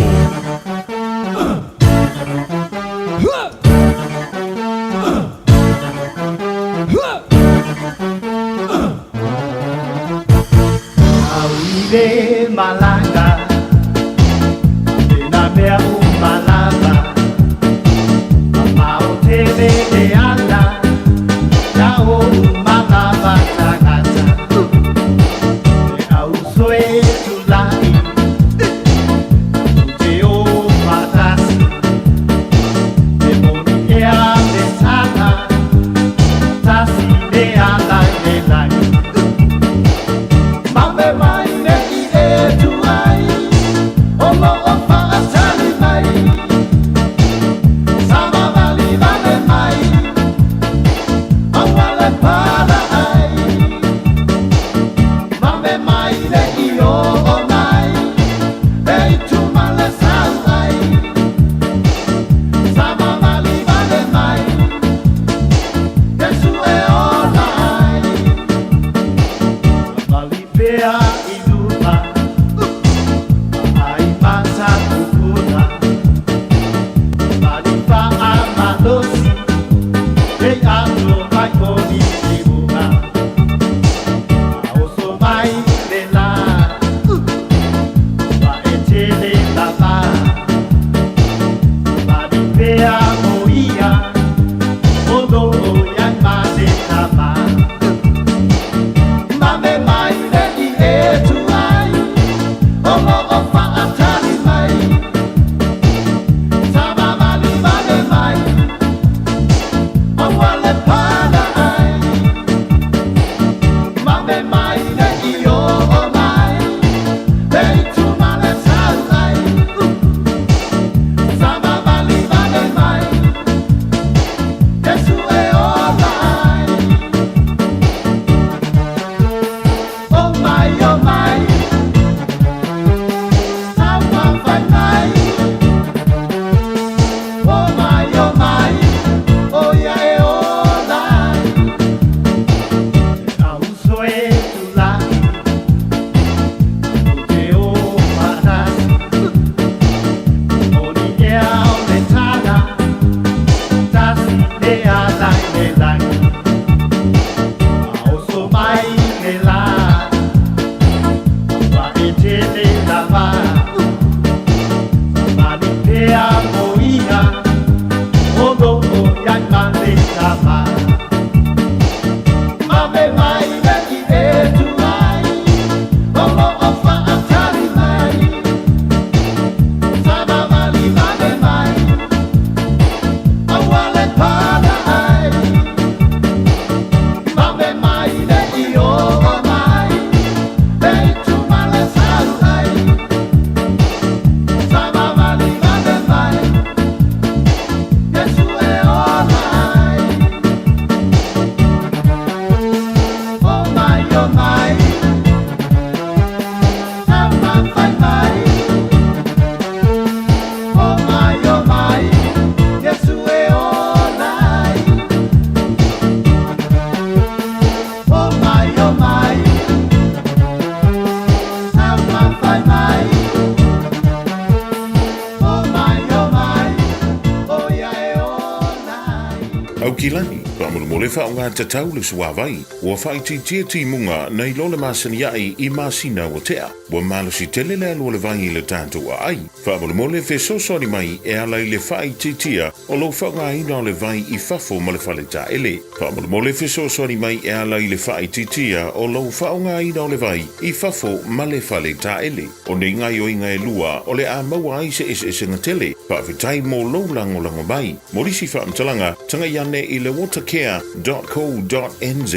Aukilani, faamolemole faaaoga tatau le suavai. Ua faaitiitia timuga nai lo le maseniaʻi i masina ua tea. Ua malosi tele le alu o le vai i le tatou aai. Faamolemole fesoasoani mai e ala i le faaitiitia o lou faaaogaina o le vai i fafo ma le fale taele. Faamolemole fesoasoani mai e ala i le faaitiitia o lou faaaogaina o le vai i fafo ma le fale taele. O nei gaoioiga e lua o le a maua ai se eseesega tele. Faafetai mo lou lagolago mai. Mo nisi faamatalaga, tagai ane i le watercare.co.nz.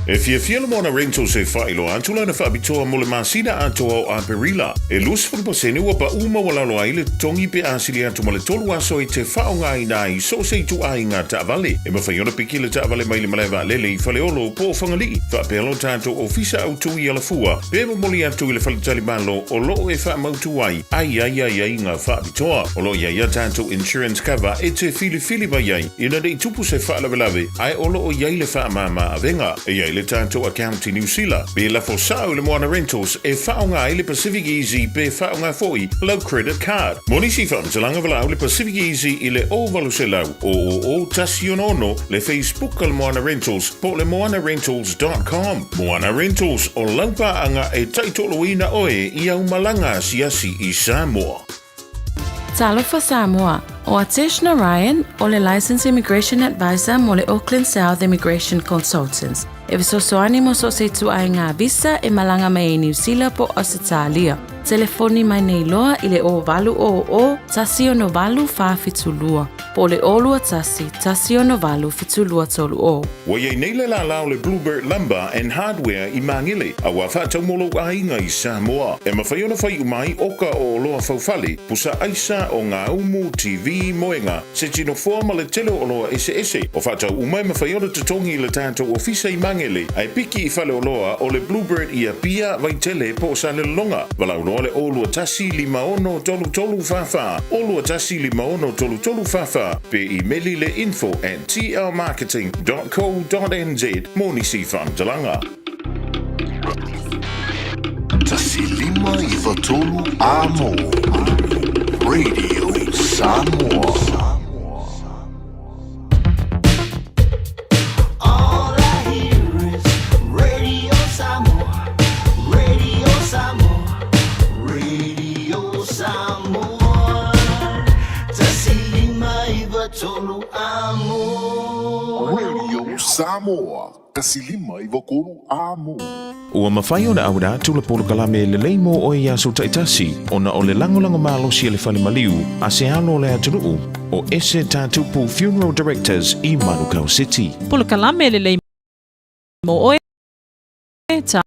E fiafia le Moana Rentals e faailoa atu lana faapitoa mo le masina atoa o Aperila. E 20% ua paʻu maualalo ai le totogi pe a sili atu ma le tolu aso e te faaaogaina ai so o se ituaiga taavale. E mafai ona piki le taavale mai le malae vaalele i Faleolo po o Fagalii, faapea lo tatou ofisa autu i Alafua, pe momoli atu i le faletalimalo o lo o e faamautu ai ai ai aiaiga faapitoa. O lo o i ai a tatou insurance cover e te filifili mai ai ina ne i tupu se faalavelave ae o lo o i ai le faamāmā avega. E i ai le tatou account i Niu Sila, pe lafo sao i le Moana Rentals e faaaoga ai le Pacific Easy pe faaaoga foi lau credit card. Mo nisi faamatalaga valaau le Pacific Easy i le 0800 000 166, le Facebook a le Moana Rentals po o le moanarentals.com. Moana Rentals, o lau paaga e taitoloina oe i au malaga asiasi i Samoa. Talofa Samoa, ʻO Atesh Narayan, ʻo le Licensed Immigration Advisor mo le Auckland South Immigration Consultants, e fesoasoani mo so o se ituaiga visa e malaga mai ai Niu Sila po o Ausetalia. Telefoni mai nei loa i le 0800 168 472 po o le 021 168 7230. Ua i ai nei le lālā o le Bluebird Lumber and Hardware i Māngele, a ua faatau mo lou aiga i Samoa. E mafai ona fai uma ai oka o oloa faufale, pusa aisa, o ngā umu, TV, moenga, se tino foa ma le tele o oloa eseese. O faatau uma e mafai ona totogi i le tatou ofisa i Māngele, a e piki i faleoloa o le Bluebird i Apia, Vaitele po o Salelologa. Valaau loa le 021 56 33 44, 021 56 33 44, pe imeli le info at tlmarketing.co.nz mo nisi faamatalaga. 153 Amo Radio Samoa. All I hear is Radio Samoa, Radio Samoa, Radio Samoa. 153 Amo. Radio Samoa, 153 Amo. Ua mafai ona auina atu le polokalame lelei mo oe i aso taitasi ona o le lagolago malosi a le fale maliu a se alo o le atunuu o Ese Tatupu Funeral Directors i Manukau City. Polokalame lelei mo oe, ta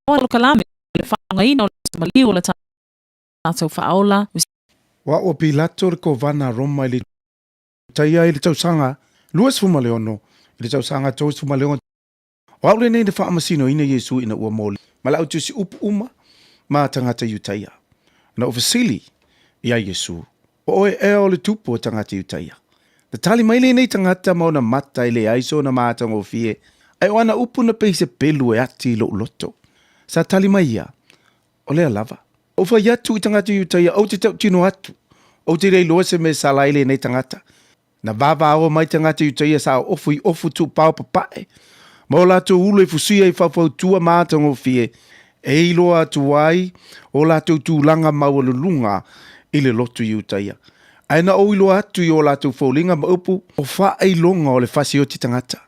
Polokalame le faaaogaina o le maliu o le tatou faaola. Ua aʻo Pilato le kovana a Roma i le taia i le tausaga 26 i le tausaga 36. O au lenei na faamasinoina Iesu ina ua moli ma le au tusi upu uma ma tagata Iutaia. Na ou fesili ia Iesu, O oe ea o le tupu o tagata Iutaia? Na tali mai lenei tagata ma ona mata e leai sona matagofie, ae o ana upu na pei se pelu e ati i lou loto. Sa tali mai ia, O lea lava. Ou fai atu i tagata Iutaia, Ou te tautino atu, ou te le iloa se mea sala ai lenei tagata. Na vavaoa mai tagata Iutaia sa ofu i ofu tuupao papae, ma o latou ulu e fusia i faufautua matagofie, e iloa atu ai o latou tulaga maualuluga i le lotu Iutaia. Ae na ou iloa atu i o latou foliga ma upu, o faailoga o le fasioti tagata.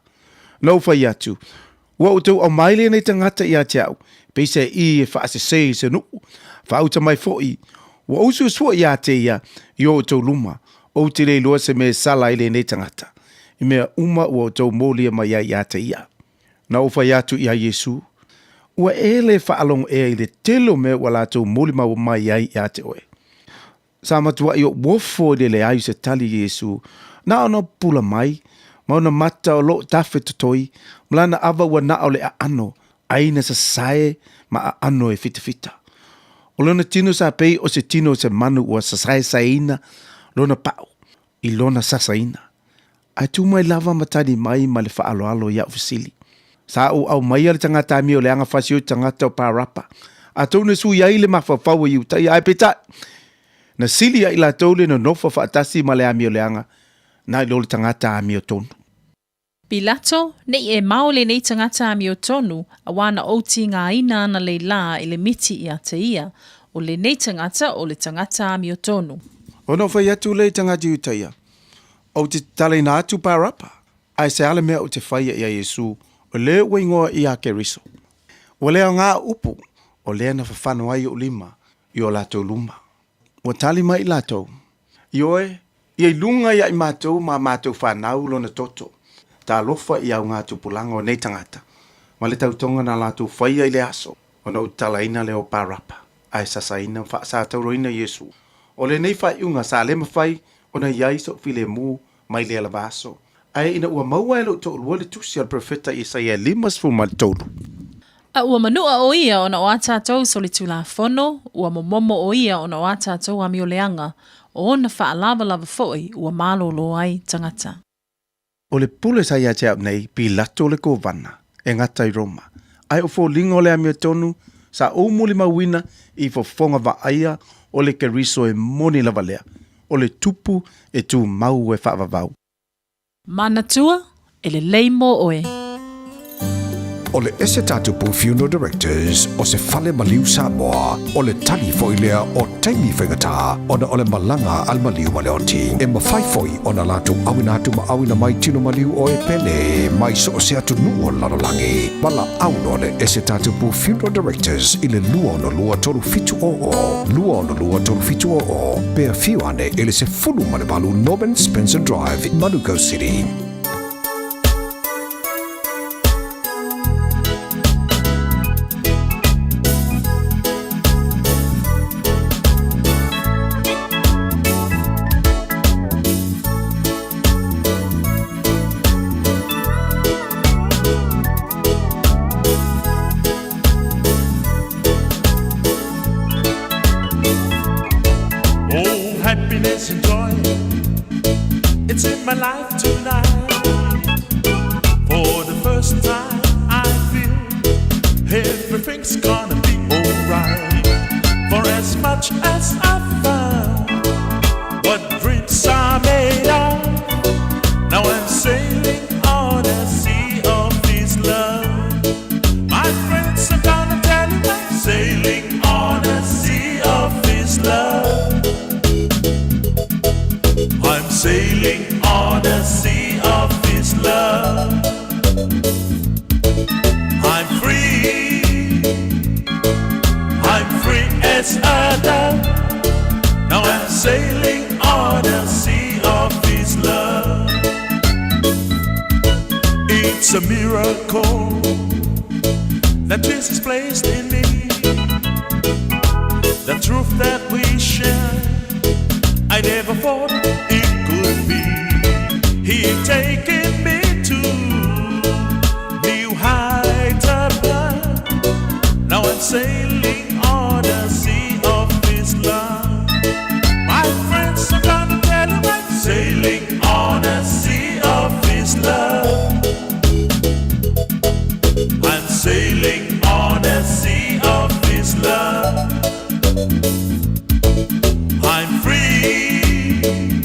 Na ou fai atu, Ua outou aumai lenei tagata ia te au, peiseai i e faasese i se nuu, faauta mai foi, ua ou suasua ia te ia i o outou luma, ou te le iloa se mea e sala ai lenei tagata, i mea uma ua outou molia mai ai ia te ia. Na ou fai atu ia Iesu, Ua e le faalogo ea i le tele o mea ua latou molimau mai ai ia te oe. Sa matuai ou ofo i le leai o se tali i Iesu, na ona pupula mai, ma ona mata o loo tafe totoi, ma lana ava ua na o le aano, ai na sasae ma aano e fitafita. O lona tino sa pei o se tino o se manu ua sasaesaeina lona pau i lona sasaina. Ae tu mai lava ma tali mai ma le faaaloalo i au fesili. Sa ou aumaia le tagata amio leaga fasioi tagata o Parapa, atonu e sui ai le mafaufau o Iutaia, ae peitai, na sili ai latou le nonofo faatasi ma le amio leaga, Nai lo le tagata amiotonu. Pilato, Ne i e mao lenei tagata amiotonu, auā na ou tīgāina ana lei lā i le miti ia te ia, o lenei tagata o le tagata amiotonu. Ona ou fai atu lea i tagata Iutaia, Ou te tatalaina atu Parapa, ae se a le mea ou te faia ia Iesu, o le ua ingoa ia Keriso? Ua le aoga au upu, o lea na fafano ai ou lima i o latou luma. Ua tali mai i latou, Ioe, ia i luga ia i matou ma a matou fanau lona toto, talofa i au tupulaga o nei tagata, ma le tautoga na latou faia i le aso ona ou tatalaina lea o Parapa, ae sasaina ma faasatauroina Iesu. O lenei faaiuga sa le mafai ona i ai so'u filemu mai lea lava aso, ae ina ua maua e lou toalua le tusi a le perofeta Isaia e 53. A ua manua ʻo ia ona o a tātou solitulafono, ua momomo ʻo ia ona o a tātou amioleaga, o ona faalavalava foʻi ua malōlō ai tagata. O le pule sa ia te au nei, Pilato le kovana, e gata i Roma, ae o foliga o le amiotonu sa ou molimauina i fofoga vaaia o le Keriso e moni lava lea, o le tupu e tumau e faavavau. Manatua, e lelei mo oe. O le ese tatupu Funeral Directors o se fale maliu Samoa, o le tali foi lea o taimi faigata ona o le malaga a le maliu ma le oti. E mafai foi ona latou auina atu ma auina mai tino maliu o e pele mai so o se atunuu o le lalolagi. Valaau loa le ese tatupu Funeral Directors i le 262 3700, 262 3700, pe afio ane i le 18 Norman Spencer Drive, Manukau City. Oh, happiness and joy, it's in my life tonight. For the first time, I feel everything's gonna be alright. For as much as I found what dreams are made of, now I'm sailing on a sea of this love. My friends, I'm gonna tell you I'm sailing on a sea of this love. I'm sailing on a sea of this love. I'm free. I'm free as a dove. Now I'm sailing on a sea of this love. It's a miracle that Jesus placed in me. The truth that we share, I never thought it could be. He taken me to new heights above. Now I'm sailing on a sea of His love. My friends, I'm gonna tell you I'm sailing on a sea of His love. I'm sailing on a sea of His love. I'm free.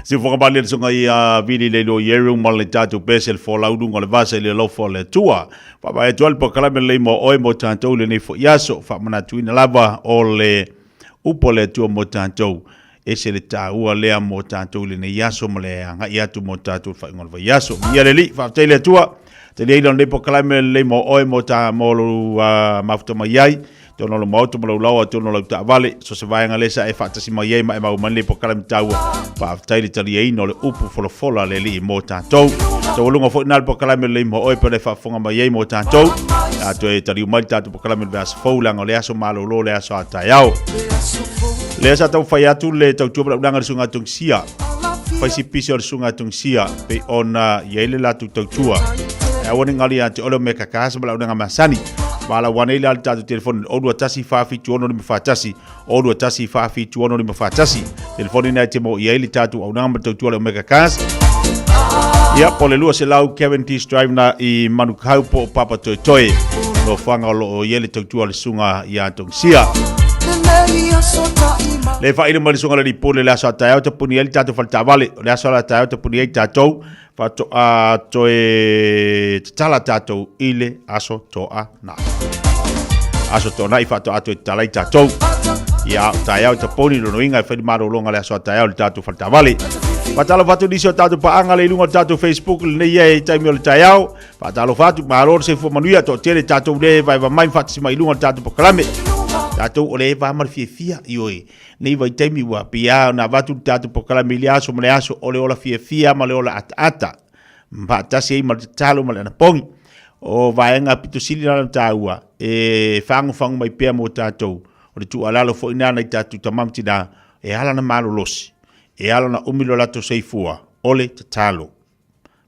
Siufoga mali le sunga ia vili le lo ieru ma le tatou pese le folau lunga le vasa i le alofa o le Atua. Faavae atu ai le polokalame lelei mo oe mo tatou lenei foi aso. Faamanatuina lava o le upu a le Atua mo tatou. Ese le taua lea mo tatou i lenei aso ma le agai atu mo tatou i le faaiuga o le vaiaso. Viia le Alii, faafetai i le Atua. Tali ai lenei polokalame lelei mo oe mo ta mo lou mafuta mai ai. Tonu o le maota ma lou laoa, tonu o lau taavale, so se vaega lea sa e faatasi mai ai ma e maua mai lenei polokalame taua. Faafetai le taliaina o le upu folafola a le Alii mo tatou. Taualuga foi na le polokalame lelei mo oe pe le faafofoga mai ai mo tatou. A toe taliu mai le tatou polokalame i le vaiaso fou leaga o le aso malolo le aso a taeao. Lea sa taumafai atu le tautua ma le auaunaga a le Susuga a Tungisia. Fai si pisi o le Susuga a Tungisia pei ona i ai le latou tautua. E aua ne i galo ia te oe le Omega Cars ma le auaunaga masani. Valaau ane ai la le tatou telefoni i le 021 476 541, 021 476 541. Telefoni na e te maua i ai le tatou auaunaga ma le tautua a le Omega Cars. Ia, po o le 200 Cavendish Drive na i Manukau po o Papatoetoe. Nofoaga o lo o i ai le tautua a le Susuga ia Tongisia. Le faailo mai le Susuga i le Alii Pule le aso a taeao tapuni ai le tatou fale taavale. O le aso la taeao tapuni ai tatou faatoa toe tatala tatou i le aso toanai. Aso toanai faatoa toe tatala ai tatou. Ia, o taeao tapuni lona uiga e fai le malologa le aso a taeao i le tatou fale taavale. Faatalofa atu nisi o tatou paaga le i luga o le tatou Facebook lenei e taimi o le taeao. Faatalofa atu, malo le soifua manuia, toatele tatou le vaeva mai ma faatasi mai i luga o le tatou polokalame. Tatou o le va ma le fiafia, ioe. Nei vaitaimi ua pei lava ona avatu le tatou polokalame i le aso ma le aso o le ola fiafia ma le ola ataata. Faatasi ai ma le tatalo ma le anapogi. O vaega pito sili na ona taua e fagufagu mai pea mo tatou. O le tuualalo foi lena nai tatou tama ma tina, e ala ona malolosi, e ala ona umi lo latou soifua, o le tatalo.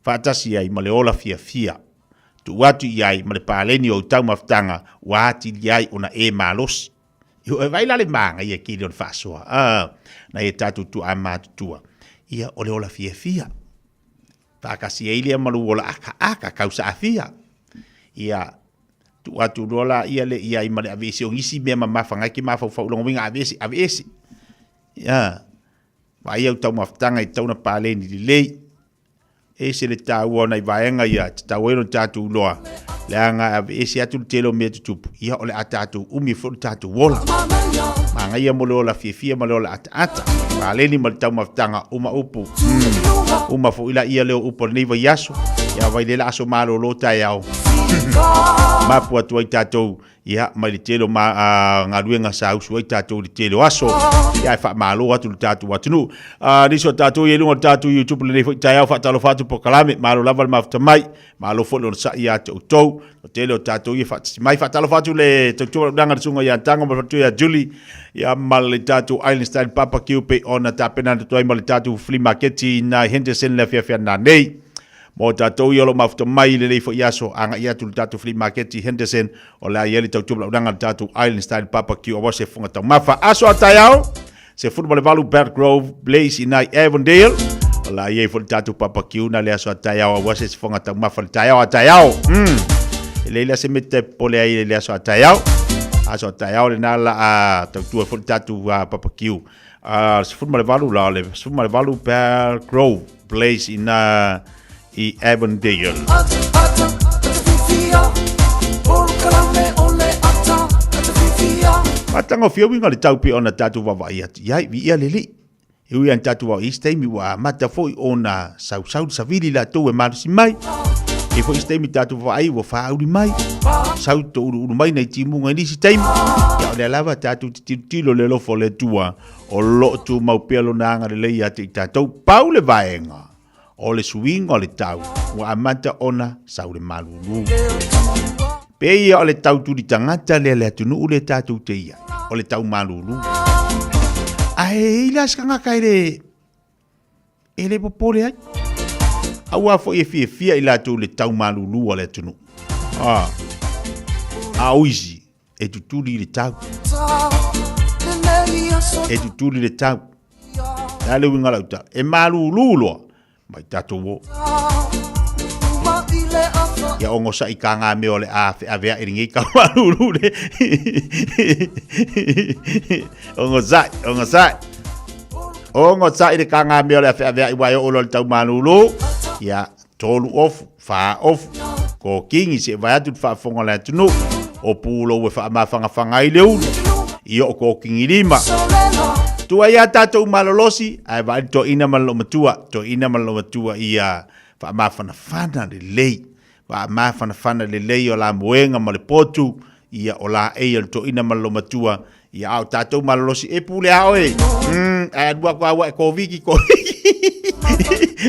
Faatasi ai ma le ola fiafia. Tuu atu i ai ma le paleni o ou taumafataga ua atili ai ona e malosi. Ioe, e vaai la le māgaia kili o le faasoa, a, nai e tatou tuaa matutua. Ia, o le ola fiafia. Faatasi ai lea ma lou ola akaaka, kausaafia. Ia, tuu atu loa la ia le i ai ma le aveese o nisi mea mamafa ngai ke mafaufau lona uiga aveese, aveese. Ia, vaai au taumafataga i tatau ona paleni lelei. E ese le taua o nai vaega ia, e tatau ai ona tatou iloa, leaga e aveese atu le tele o mea tutupu, ia o le a tatou umi ai foi le tatou ola. Manaia mo le ola fiafia ma le ola ataata. Paleni ma le taumafataga, uma upu. Uma foi la ia lea o upu o lenei vaiaso, ia vai lea la aso malolo taeao. Mapu atu ai tatou Ia, mai le tele o ma, a, galuega sa usu ai tatou i le tele o aso. Ia, e faamalo atu le tatou atunuu. A, nisi o tatou i luga o le tatou YouTube lenei foi taeao faatalofa atu polokalame. Malo lava le mafuta mai. Malo foi le onosai ia te outou. O tele o tatou ia faatasi mai. Faatalofa atu le tautua launaga le susuga ia Tago ma le faletua ia Julie. Ia, ma le tatou Island Style Barbecue pei ona tapena atu ai ma le tatou flea market i na Henderson le afiafi ananei. Mo tatou ia o lo o mafuta mai i lenei foi aso, agai atu i le tatou flea market i Henderson, o le a i ai le tautua launaga a le tatou Island Style Barbecue aua se fofoga taumafa. Aso a taeao, 18 Belt Grove Place i nai Avondale, o le a i ai foi le tatou barbecue na le aso a taeao aua se fofoga taumafa le taeao a taeao. E leai la se mea te popole ai i le aso a taeao. Aso a taeao lena la a tautua foi le tatou barbecue. 18 la o le 18 Belt Grove Place i nā i Avondale. Matagofie uiga o le tau pei ona tatou vaavaai atu i ai, viia le Alii. E ui lava ina tatou vaavaai i isi taimi ua amata foi ona sausau le savili latou e malosi mai. E foi isi taimi tatou vaavaai ua faauli mai, sau touluulu mai nai timuga i nisi taimi. Ia o lea lava tatou te tilotilo i le alofa o le Atua o lo o tumau pea lona agalelei ia te i tatou. Pau le vaega o le suiga o le tau ua amata ona sau le malulu. Pei o le tau tuli tagata lea le atunuu lea tatou te i ai, o le tau malulu. Ae i ai la se tagata e le e le popole ai. Aua foi e fiafia i latou le tau malulu a le atunuu. Ah. A o isi, e tutuli i le tau. E tutuli le tau. Le a le uiga o lau tala? E malulu loa, mai tatou o. Ia ogosaʻi ka ngā mea o le a feaveaʻi lenei tau malulu le. Ogosaʻi, ogosaʻi. Ogosaʻi le kagamea o le afeaveaʻi ua e oo loa i le taumalūlū. Ia, tolu ofu, fa ofu, kokigi seʻe vae atu le faafofoga o le atunuu. O pulou e faamafagafaga ai le ulu, ia o kokigi lima. Tuu ai a tatou malolosi, ae vaai le toeaina ma le loomatua, toeaina ma le loomatua ia faamafanafana lelei. Faamafanafana lelei o la moega ma le potu, ia o laei o le toeaina ma le loomatua, ia a o tatou malolosi e pule a oe. Ae alu atu a ua e koviki, koviki.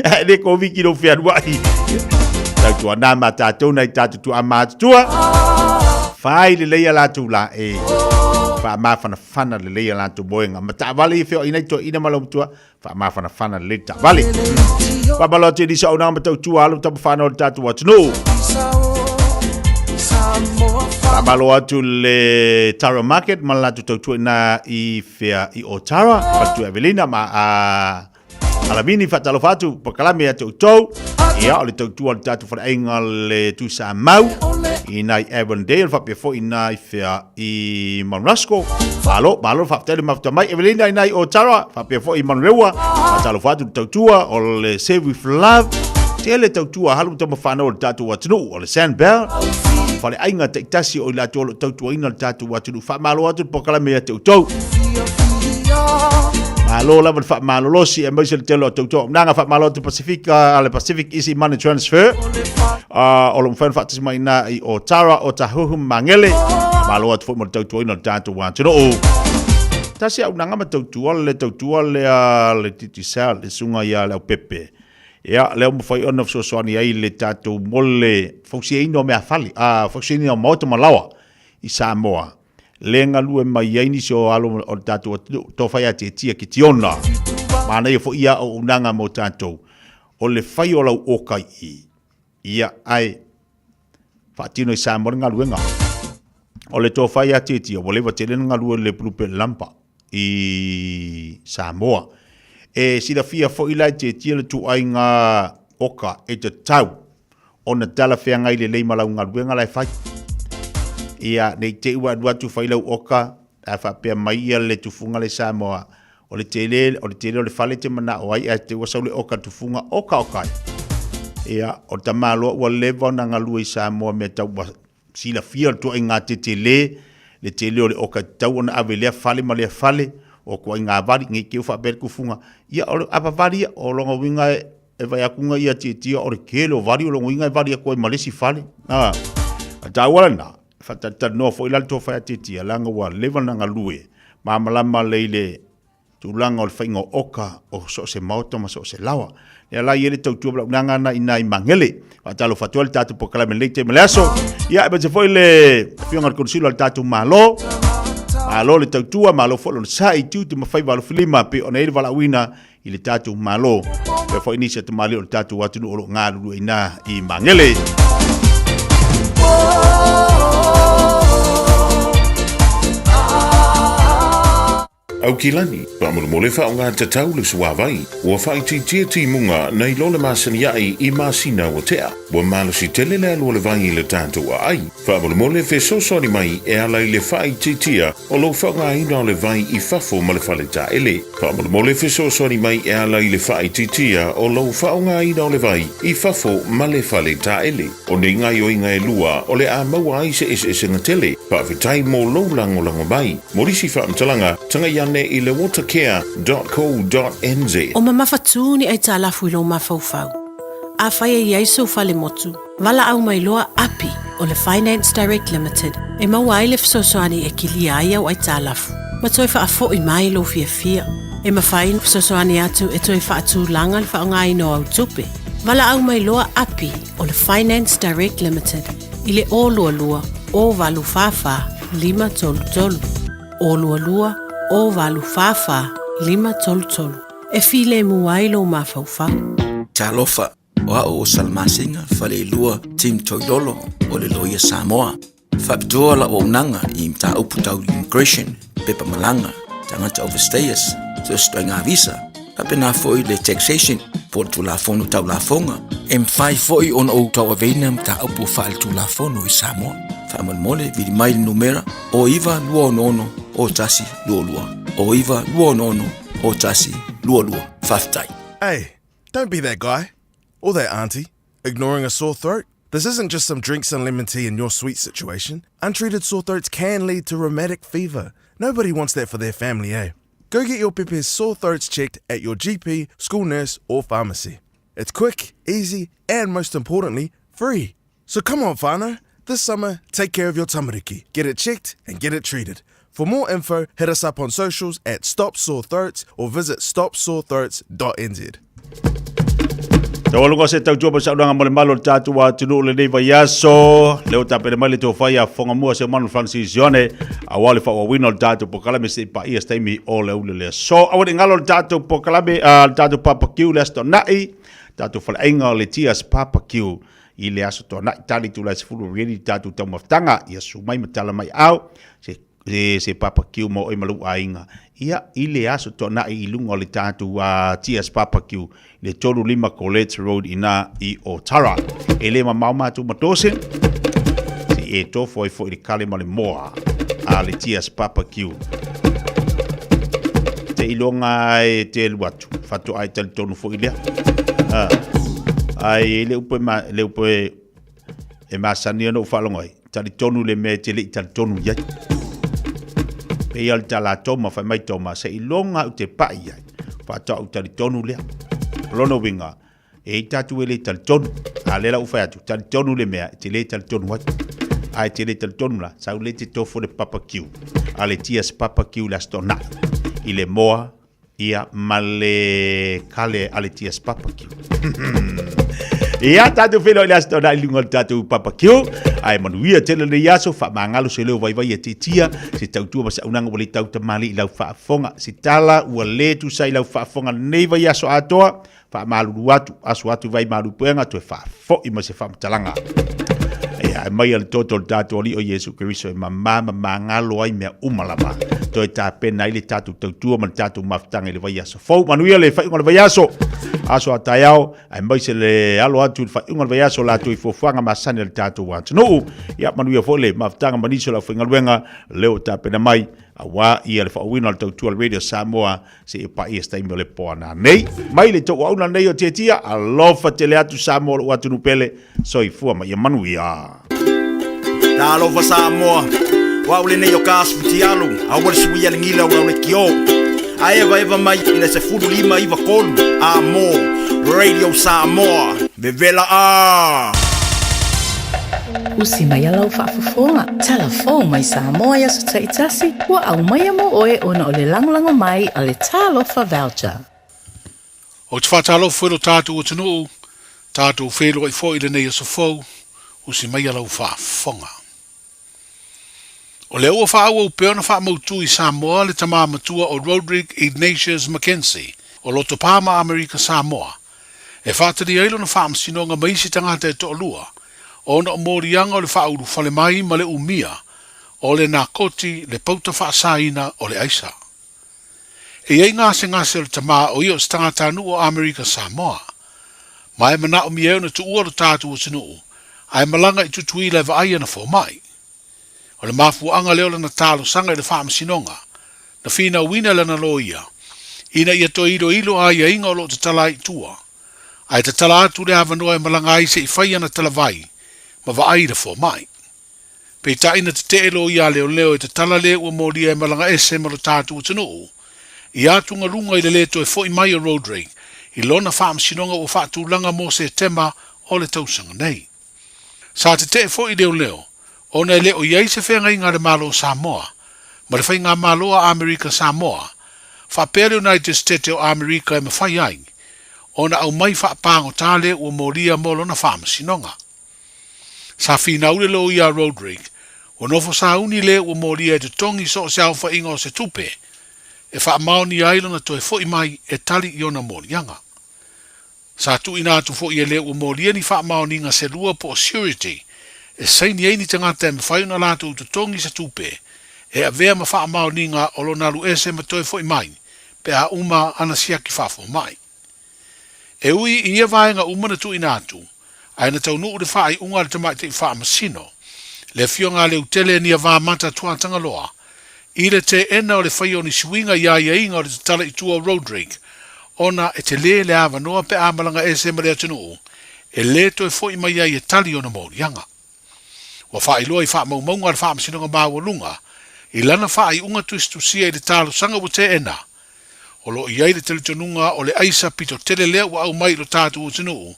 Ae le koviki lou fealuai. Tautuana ma tatou nai tatou tuaa matutua. Fai lelei a latou laei. Faamafanafana lelei a latou moega. Ma taavale i feoaiga i toeaina ma loomatua. Faamafanafana lelei le taavale. Faamalo atu i nisi o auaunaga ma tautua alo tama fanau o le tatou atunuu. Faamalo atu le Tara Market ma le latou tautua ina i fea i Otara, faletua Evelina ma a Alamini faatalofa atu pakalame ia te outou. Ia o le tautua o le tatou faleaiga le Tuisamau i nai Avondale faapea foi i nai fea i Mount Malo, malo faafetai le mafuta mai. Evelina i nai o Tara, faapea foi i Manurewa, faatalofa atu le tautua o le Save with Love, tele tautua halu tama whanau o le tatou atunuu, o le Sandbell, faleaiga taitasi o i latou o lo o tautuaina le tatou atunuu. Faamalo atu le polokalame ia te outou. Malo lava le faamalolosi aemaise le tele o tautua auaunaga. Faamalo atu Pasifika, le Pacific Easy Money Transfer. O lo o mafai ona faatasi mai ina i o Tara, o Tahuhu ma Magele. Malo atu foi mo le tautuaina o le tatou atunuu. Tasi auaunaga ma tautua le tautua lea le Digicel, le susuga ia Leaupepe. Ia, lea ua mafai ona fesoasoani ai le tatou mo le fausiaina o meafale, fausiaina o maota ma laoa i Samoa. Le galue mai ai nisi o alo o le tatou atunuu, tofa ia Tietia Kitiona. Manaia foi ia auaunaga mo tatou, o le fai o lau oka i i, ia, ae faatino i Samoa le galuega. O le tofa ia Tietia, ua leva tele na galue i le Bluebird Lumber i Samoa. E silafia foi la e Tietia le ituaiga oka e tatau ona talafeagai lelei ma lau galuega la e fai. Ia, ne i te i ua alu atu fai lau oka, ae faapea mai ia le tufuga le Samoa, o le tele, o le tele o le fale e te manao ai, ae te ua sau le oka tufuga, oka oka ai. Ia, o le tamaloa ua leva ona galue i Samoa mea tau ua silafia le tuaiga tetele, le tele o le oka e tatau ona ave i lea fale ma lea fale, o tuaiga vali, ne i te i ua faapea le tufuga, ia o le ava vali ia, o lona uiga e, e vaai atu na ia tietia o le tele o vali o lona uiga e vali atu ai ma le isi fale. A, a taua lena, faatalatalanoa foi la le tofa ia Tietia, leaga ua leva ona galue, malamalama lelei i le tulaga o le faiga o oka o so o se maota ma so o se laoa. Lea la e i ai le tautua valaaunaga na i ina i Magele. Faatalofa atu ai le tatou polokalame i lenei taimi o le aso. Ia, aemaise foi le afioga i le Konesilo a le tatou Malo. Malo le tautua, malo foi lona sa'i, tiute ma faiva alofilima pei ona i ai le valaauina i le tatou Malo. Faapea foi nisi o tamalii o le tatou atunuu o lo o galulue i ina i Magele. Aukilani, faamolemole faaaoga tatau le suavai, ua faaitiitia timuga nai lo le masani aʻe i masina ua tea. Ua malosi tele le alu o le vai i le tatou aai. Faamolemole fesoasoani mai e ala i le faaitiitia o lou faaaogaina o le vai i fafo ma le fale taele. Faamolemole fesoasoani mai e ala i le faaitiitia o lou faaaogaina o le vai i fafo ma le fale taele. O nei gaoioiga e lua o le a maua ai se eseesega tele. Faafetai mo lou lagolago mai. Mo nisi faamatalaga, tagai ane i le watercare.co.nz. O mamafatū ni aitalafu i lou mafaufau. Afai e i ai sou fale motu, valaau mai loa Api o le Finance Direct Limited e maua ai le fesoasoani e kilia ai au aitalafu ma toe faafoi mai lou fiafia. E mafai ona fesoasoani atu e toe faatulaga le faaaogaina o au tupe. Valaau mai loa Api o le Finance Direct Limited i le 022 084 533, 022 084 533 e filemu ai lou mafaufau. Talofa, o au o Salamasina Faleilua Tim Toilolo o le Loia Samoa. Faapitoa lau auaunaga i mataupu tau immigration, pepa malaga, tagata overstayers, so o se ituaiga visa, faapena foi le taxation po o le Tulafono Tau Lafoga. E mafai foi ona ou tauaveina mataupu faaletulafono i Samoa. Faamolemole, vili mai le numera 09 266 0122, 09 266 0122. 22. Faafetai. Hey, don't be that guy. Or that auntie. Ignoring a sore throat? This isn't just some drinks and lemon tea in your sweet situation. Untreated sore throats can lead to rheumatic fever. Nobody wants that for their family, eh? Go get your pepe's sore throats checked at your GP, school nurse, or pharmacy. It's quick, easy, and most importantly, free. So come on, whānau. This summer, take care of your tamariki. Get it checked and get it treated. For more info, hit us up on socials at Stop Sore Throats or visit stopsorethroats.nz. Taualuga se tautua ma saunoaga mo le malo o le tatou atunuu lenei vaiaso. Leo tapena mai le tofa ia Fogamua Seumanu Francis Ione aua le faaauauina o le tatou polokalame se i paia se taimi o le ule le aso. Aua ne i galo le tatou polokalame, le tatou barbecue le Aso Toonai, tatou faleaiga o le Tias Barbecue i le Aso Toonai tali itula e 10 ready le tatou taumafataga. Ia susu mai ma tala mai aao se se se barbecue mo oe ma lou aiga. Ia, i le Aso Toonai i luga o le tatou TS Barbecue i le 35 College Road ina i Otara. E le mamao matou ma Dawson, se i e tofo ai foi i le kale ma le moa a le TS Barbecue. Te iloga e te alu atu, faatoa e talitonu foi lea. Ai, e le upu e, ma, le upu e, e masani ona ou faalogo ai, talitonu le mea e te le i talitonu i ai. Pei o le tala a Toma, fai mai Toma, se i loga au te pai i ai, faatoa ou talitonu lea. O lona uiga, e i tatou e le talitonu. A lea la ua fai atu, talitonu le mea e te le talitonu ai. A e te le talitonu la, sau le te tofo le barbecue. A le Tias barbecue le Aso Toonai. I le moa, Ia, ma le kale a le Tias Barbecue. Ia, tatou feiloai le aso toonai i luga o le tatou barbecue. Ae manuia tele lenei aso, faamagalo se leo vaivai e titia, se tautua ma se aunaga ua le tautamalii i lau faafofoga. Se tala ua le tusa i lau faafofoga lenei vaiaso atoa, faamalulu atu, aso atu vai malupuega, toe faafoi ma se faamatalaga. Ia, e mai a le toto o le tatou Alii o Iesu Keriso e mamā ma magalo ai mea uma lava. Toe tapena ai le tatou tautua ma le tatou mafutaga i le vaiaso fou. Manuia le faaiuga o le vaiaso, aso a taeao, aemaise le alo atu i le faaiuga o le vaiaso latou i fuafuaga masani a le tatou atunuu. Ia, manuia foi le mafutaga ma nisi o le aufaigaluega leo tapena mai aua ia le faauuina o le tautua a le Radio Samoa seia paia se taimi o le po ana nei. Mai le tou auauna nei o Tietia, alofa tele atu Samoa lou atunuu pele, soifua ma ia manuia. Talofa Samoa, o au lenei o ka asu futialu, aua le suia le gila o lau lekiō. A evaeva mai i le 15 9 3 a mo Radio Samoa, vevela a! Usi mai a lau faafofoga, tala fou mai Samoa i aso taitasi, ua aumaia mo oe ona o le lagolago mai a le Talofa Voucher. Ou te faatalofa i lo tatou atunuu, tatou feiloai foi i lenei aso fou, usi mai a lau faafofoga. O lea ua faaauau pea ona faamautu i Samoa le tama matua o Roderick Ignatius McKenzie o Lotopa ma Amerika Samoa e faatalia ai lona faamasinoga ma isi tagata e toalua ona o moliaga o le faaulufale mai ma le umia o le nakoti le pauta faasaina o le aisa. E i ai gasegase o le tama o ia o se tagatanuu o Amerika Samoa. Ma e manaomia ai ona tuua lo tatou atunuu ae malaga i Tutuila e vaai ana fomai. O le mafuaaga lea o lana talosaga i le faamasinoga, na finauina e lana loia, ina ia toe iloilo aiaiga o lo o tatala ai i tua, ae tatala atu le avanoa e malaga ai se i fai ana talavai ma vaai i le fomai. Peitai na tetee loia a leoleo e tatala le ua molia e malaga ese ma lo tatou atunuu, i atugaluga i le le toe foi mai o Roderick i lona faamasinoga ua faatulaga mo Setema o le tausaga nei. Sa tetee foi leoleo ona e le o i ai se feagaiga a le Malo o Samoa ma le Faigamalo a Amerika Samoa faapea le United Stete o Amerika e mafai ai ona aumai faapagota le ua molia mo lona faamasinoga. Sa finau le loia a Roderick, ua nofo sauni le ua molia e totogi so o se aofaiga o se tupe e faamaonia ai lona toe foi mai e tali i ona moliaga. Sa tuuina atu foi e le ua molia ni faamaoniga se lua po o surety e saini ai ni tagata e mafai ona latou totogi se tupe e avea ma faamaoniga o lona alu ese ma toe foi mai pe a uma ana siaki faafomai. E ui i ia vaega uma na tuuina atu, ae na taunuu le faaiuga a le Tamaitai Faamasino, le Afioga a Leutele Niavamata Tuatagaloa, i le teena o le faia o ni suiga i aiaiga o le tatala i tua o Roderick, ona e telē le avanoa pe a malaga ese ma le atunuu e lē toe fo'i mai ai e tali ona moliaga. Ua faailoa i faamaumauga a le Faamasinoga Maualuga i lana faaiuga tusitusia i le talosaga ua teena, o lo o i ai le talitonuga o le aisa pito tele lea ua aumai i lo tatou atunuu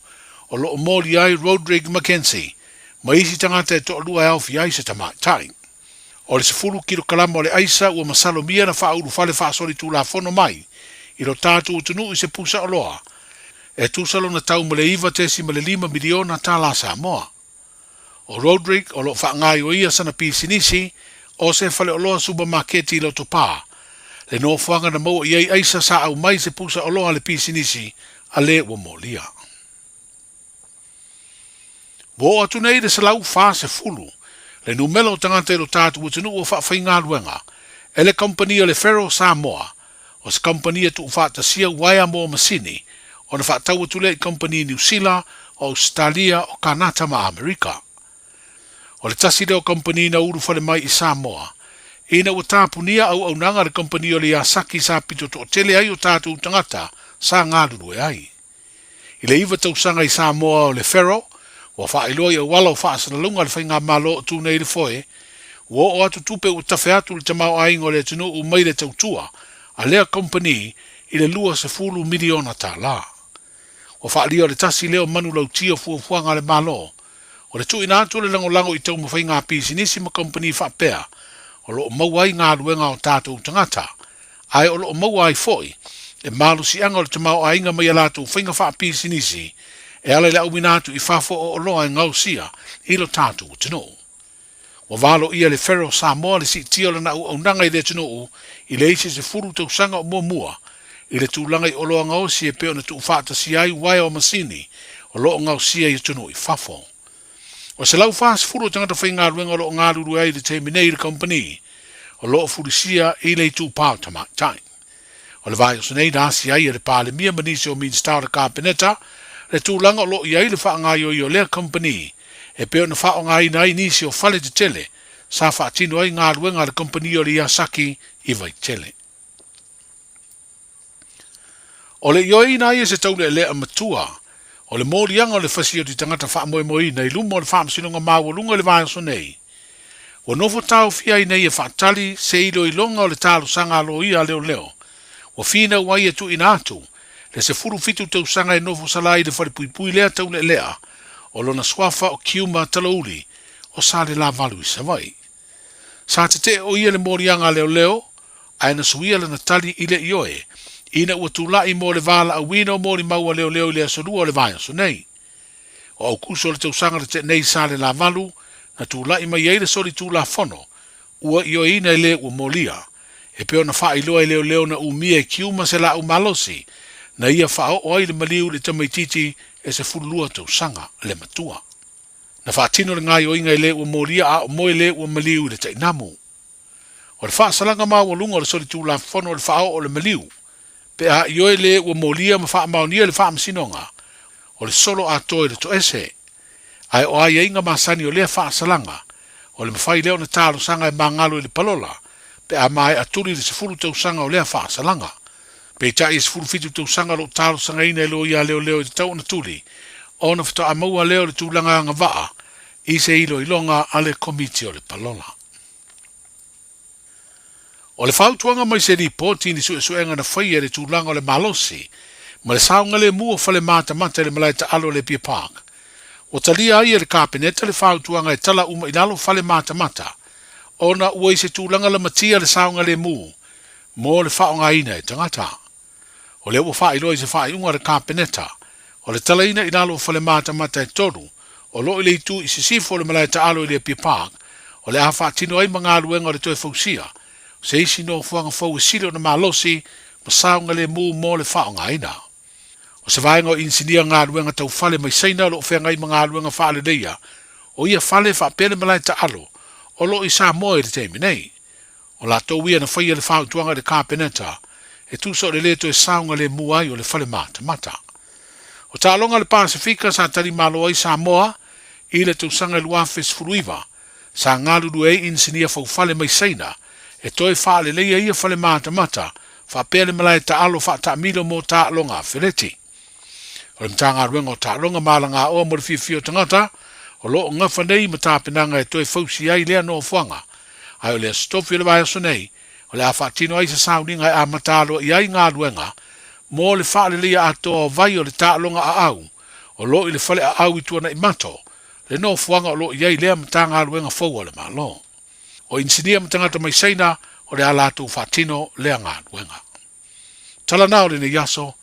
o lo o molia ai Rodrigue McKenzie ma isi tagata e toalua e aofia ai se tamaitai. O le 10 kilokalama o le aisa ua masalomia na faaulufale faasolitulafono mai i lo tatou atunuu i se pusa oloa e tusa lona tau ma le $9.5 miliona tālā Samoa. O Rodrigue o lo o faagaoioia sana pisinisi o se faleoloa supamaketi i Lotopa, le nofoaga na maua i ai aisa sa aumai se pusa oloa a le pisinisi a le ua molia. Ua oo atu nei i le 140 le numera o tagata i lo tatou atunuu ua faafaigaluega e le kamupani o le Ferro Samoa, o se kamupani e tuufaatasia uaea mo masini ona faatau atu lea i kamupani i Niu Sila, o Ausetalia, o Kanata ma Amerika. O le tasi lea o kamupani na ulufale mai i Samoa ina ua tapunia auaunaga a le kamupani o le Yasaki sa pito toatele ai o tatou tagata sa galulue ai. I le 9 tausaga i Samoa o le Ferro, ua faailoa i auala o faasalalauga a le Faigamalo o tu nei i le foe, ua oo atu tupe ua tafe atu le tamaoaiga o le atunuu mai le tautua a lea kamupani i le $20 miliona tālā. Ua faaalia o le tasi lea o manulauti o fuafuaga a le Malo, o le tuuina atu o le lagolago i taumafaiga pisinisi ma kamupani faapea o lo o maua ai galuega a o tatou tagata, ae o lo o maua ai foi le malosiaga o le tamaoaiga mai a latou faiga faapisinisi e ala i le auina atu i fafo o oloa e gaosia i lo tatou atunuu. Ua valoia le Ferro Samoa le siitia o lana auaunaga i le atunuu i le isi 10 tausaga o muamua i le tulaga i oloa gaosi e pei ona tuufaatasia ai uaea o masini o lo o gaosia i atunuu i fafo. O 140 o tagata faigaluega o lo o galulue ai i le taimi nei i le kamupani o lo o fulisia i le itupa o tamaitai. O le vaiaso nei na asi ai e le Palemia ma nisi o Minisita o le Kapeneta le tulaga o lo o i ai le faagaoioi o lea kamupani e pei ona faaaogaina ai nisi o fale tetele sa faatino ai galuega a le kamupani o le Yasaki i Vaitele. O le ioeina ai e se taulealea matua o le moliaga o le fasioti tagata faamoemoeina i luma o le Faamasinoga Maualuga i le vaiaso nei, ua nofo taofia ai nei e faatali se iloiloga o le talosaga a loia a leoleo ua finau ai e tuuina atu le 17 tausaga e nofo sala ai i le falepuipui lea taulealea o lona suafa o Kiuma Talouli o Salelavalu i Savaii. Sa tetee o ia le moliaga a leoleo, ae na suia lana tali i le ioe, ina ua tula'i mo le valaauina o molimau a leoleo i le aso Lua o le vaiaso nei. O Aukuso o le tausaga na tea nei sa le lavalu, na tula'i mai ai le soli tulafono, ua ioeina e le ua molia, e pei ona faailoa e leoleo na umia e Kiuma se laau malosi, na ia faaoo ai le maliu i le tamaitiiti e 12 tausaga le matua. Na faatino le gaoioiga i le ua molia a o moe le ua maliu i le tainamu. O le faasalaga maualuga o le solitulafono o le faaoo o le maliu, pe a ioe le ua molia ma faamaonia i le faamasinoga, o le solo atoa i le toese. Ae o aiaiga masani o lea faasalaga, o le mafai lea ona talosaga e magalo i le palola, pe a maea tuli le 10 tausaga o lea faasalaga. Peitai e 17 tausaga o lo o talosagaina e loia leoleo i le tau ona tuli, ona faatoa maua lea o le tulaga agavaa i se iloiloga a le Komiti o le Palola. O le fautuaga mai se lipoti i ni suesuega na faia i le tulaga o le malosi ma le saogalemu o fale matamata i le malae taalo o Lepia Park, ua talia ai e le Kapeneta le fautuaga e tala uma i lalo fale matamata ona ua i se tulaga lamatia le saogalemu mo le faaaogaina e tagata. O lea ua faailoa i se faaiuga a le Kapeneta, o le talaina i lalo o fale matamata e tolu o lo o i le itu i sisifo o le malae taalo i le Apia Park, o le a faatino ai ma galuega o le toe fausia o se isi nofoaga fou e sili ona malosi ma saogalemu mo le faaaogaina. O se vaega o inisinia galuega tau fale mai Saina o lo o feagai ma galuega faaleleia o ia fale faapea le malae taalo o lo o i Samoa i le taimi nei. O latou ia na faia le fautuaga i le Kapeneta e tusa o le lē toe saogalemu ai o le fale matamata. O taaloga a le Pasefika sa tali malo ai Samoa i le tausaga e 2019, sa galulue ai inisinia faufale mai Saina e toe faaleleia ia fale matamata Faapea le malae taalo faataamilo mo taaloga a feleti. O le Matagaluega o Taaloga ma Alagaoa mo le Fiafia o Tagata o lo o gafa nei ma tapenaga e toe fausi ai lea nofoaga, ae o le Aso Tofi o le vaiaso nei o le a faatino ai se sauniga e amata aloaia ai galuega mo le faaleleia atoa o vai o le taaloga aau o lo o i le fale aau i Tuanaimato, le nofoaga o lo o i ai lea Matagaluega fou a le Malo. O inisinia ma tagata mai Saina o le a latou faatino lea galuega. Tala na o lenei aso.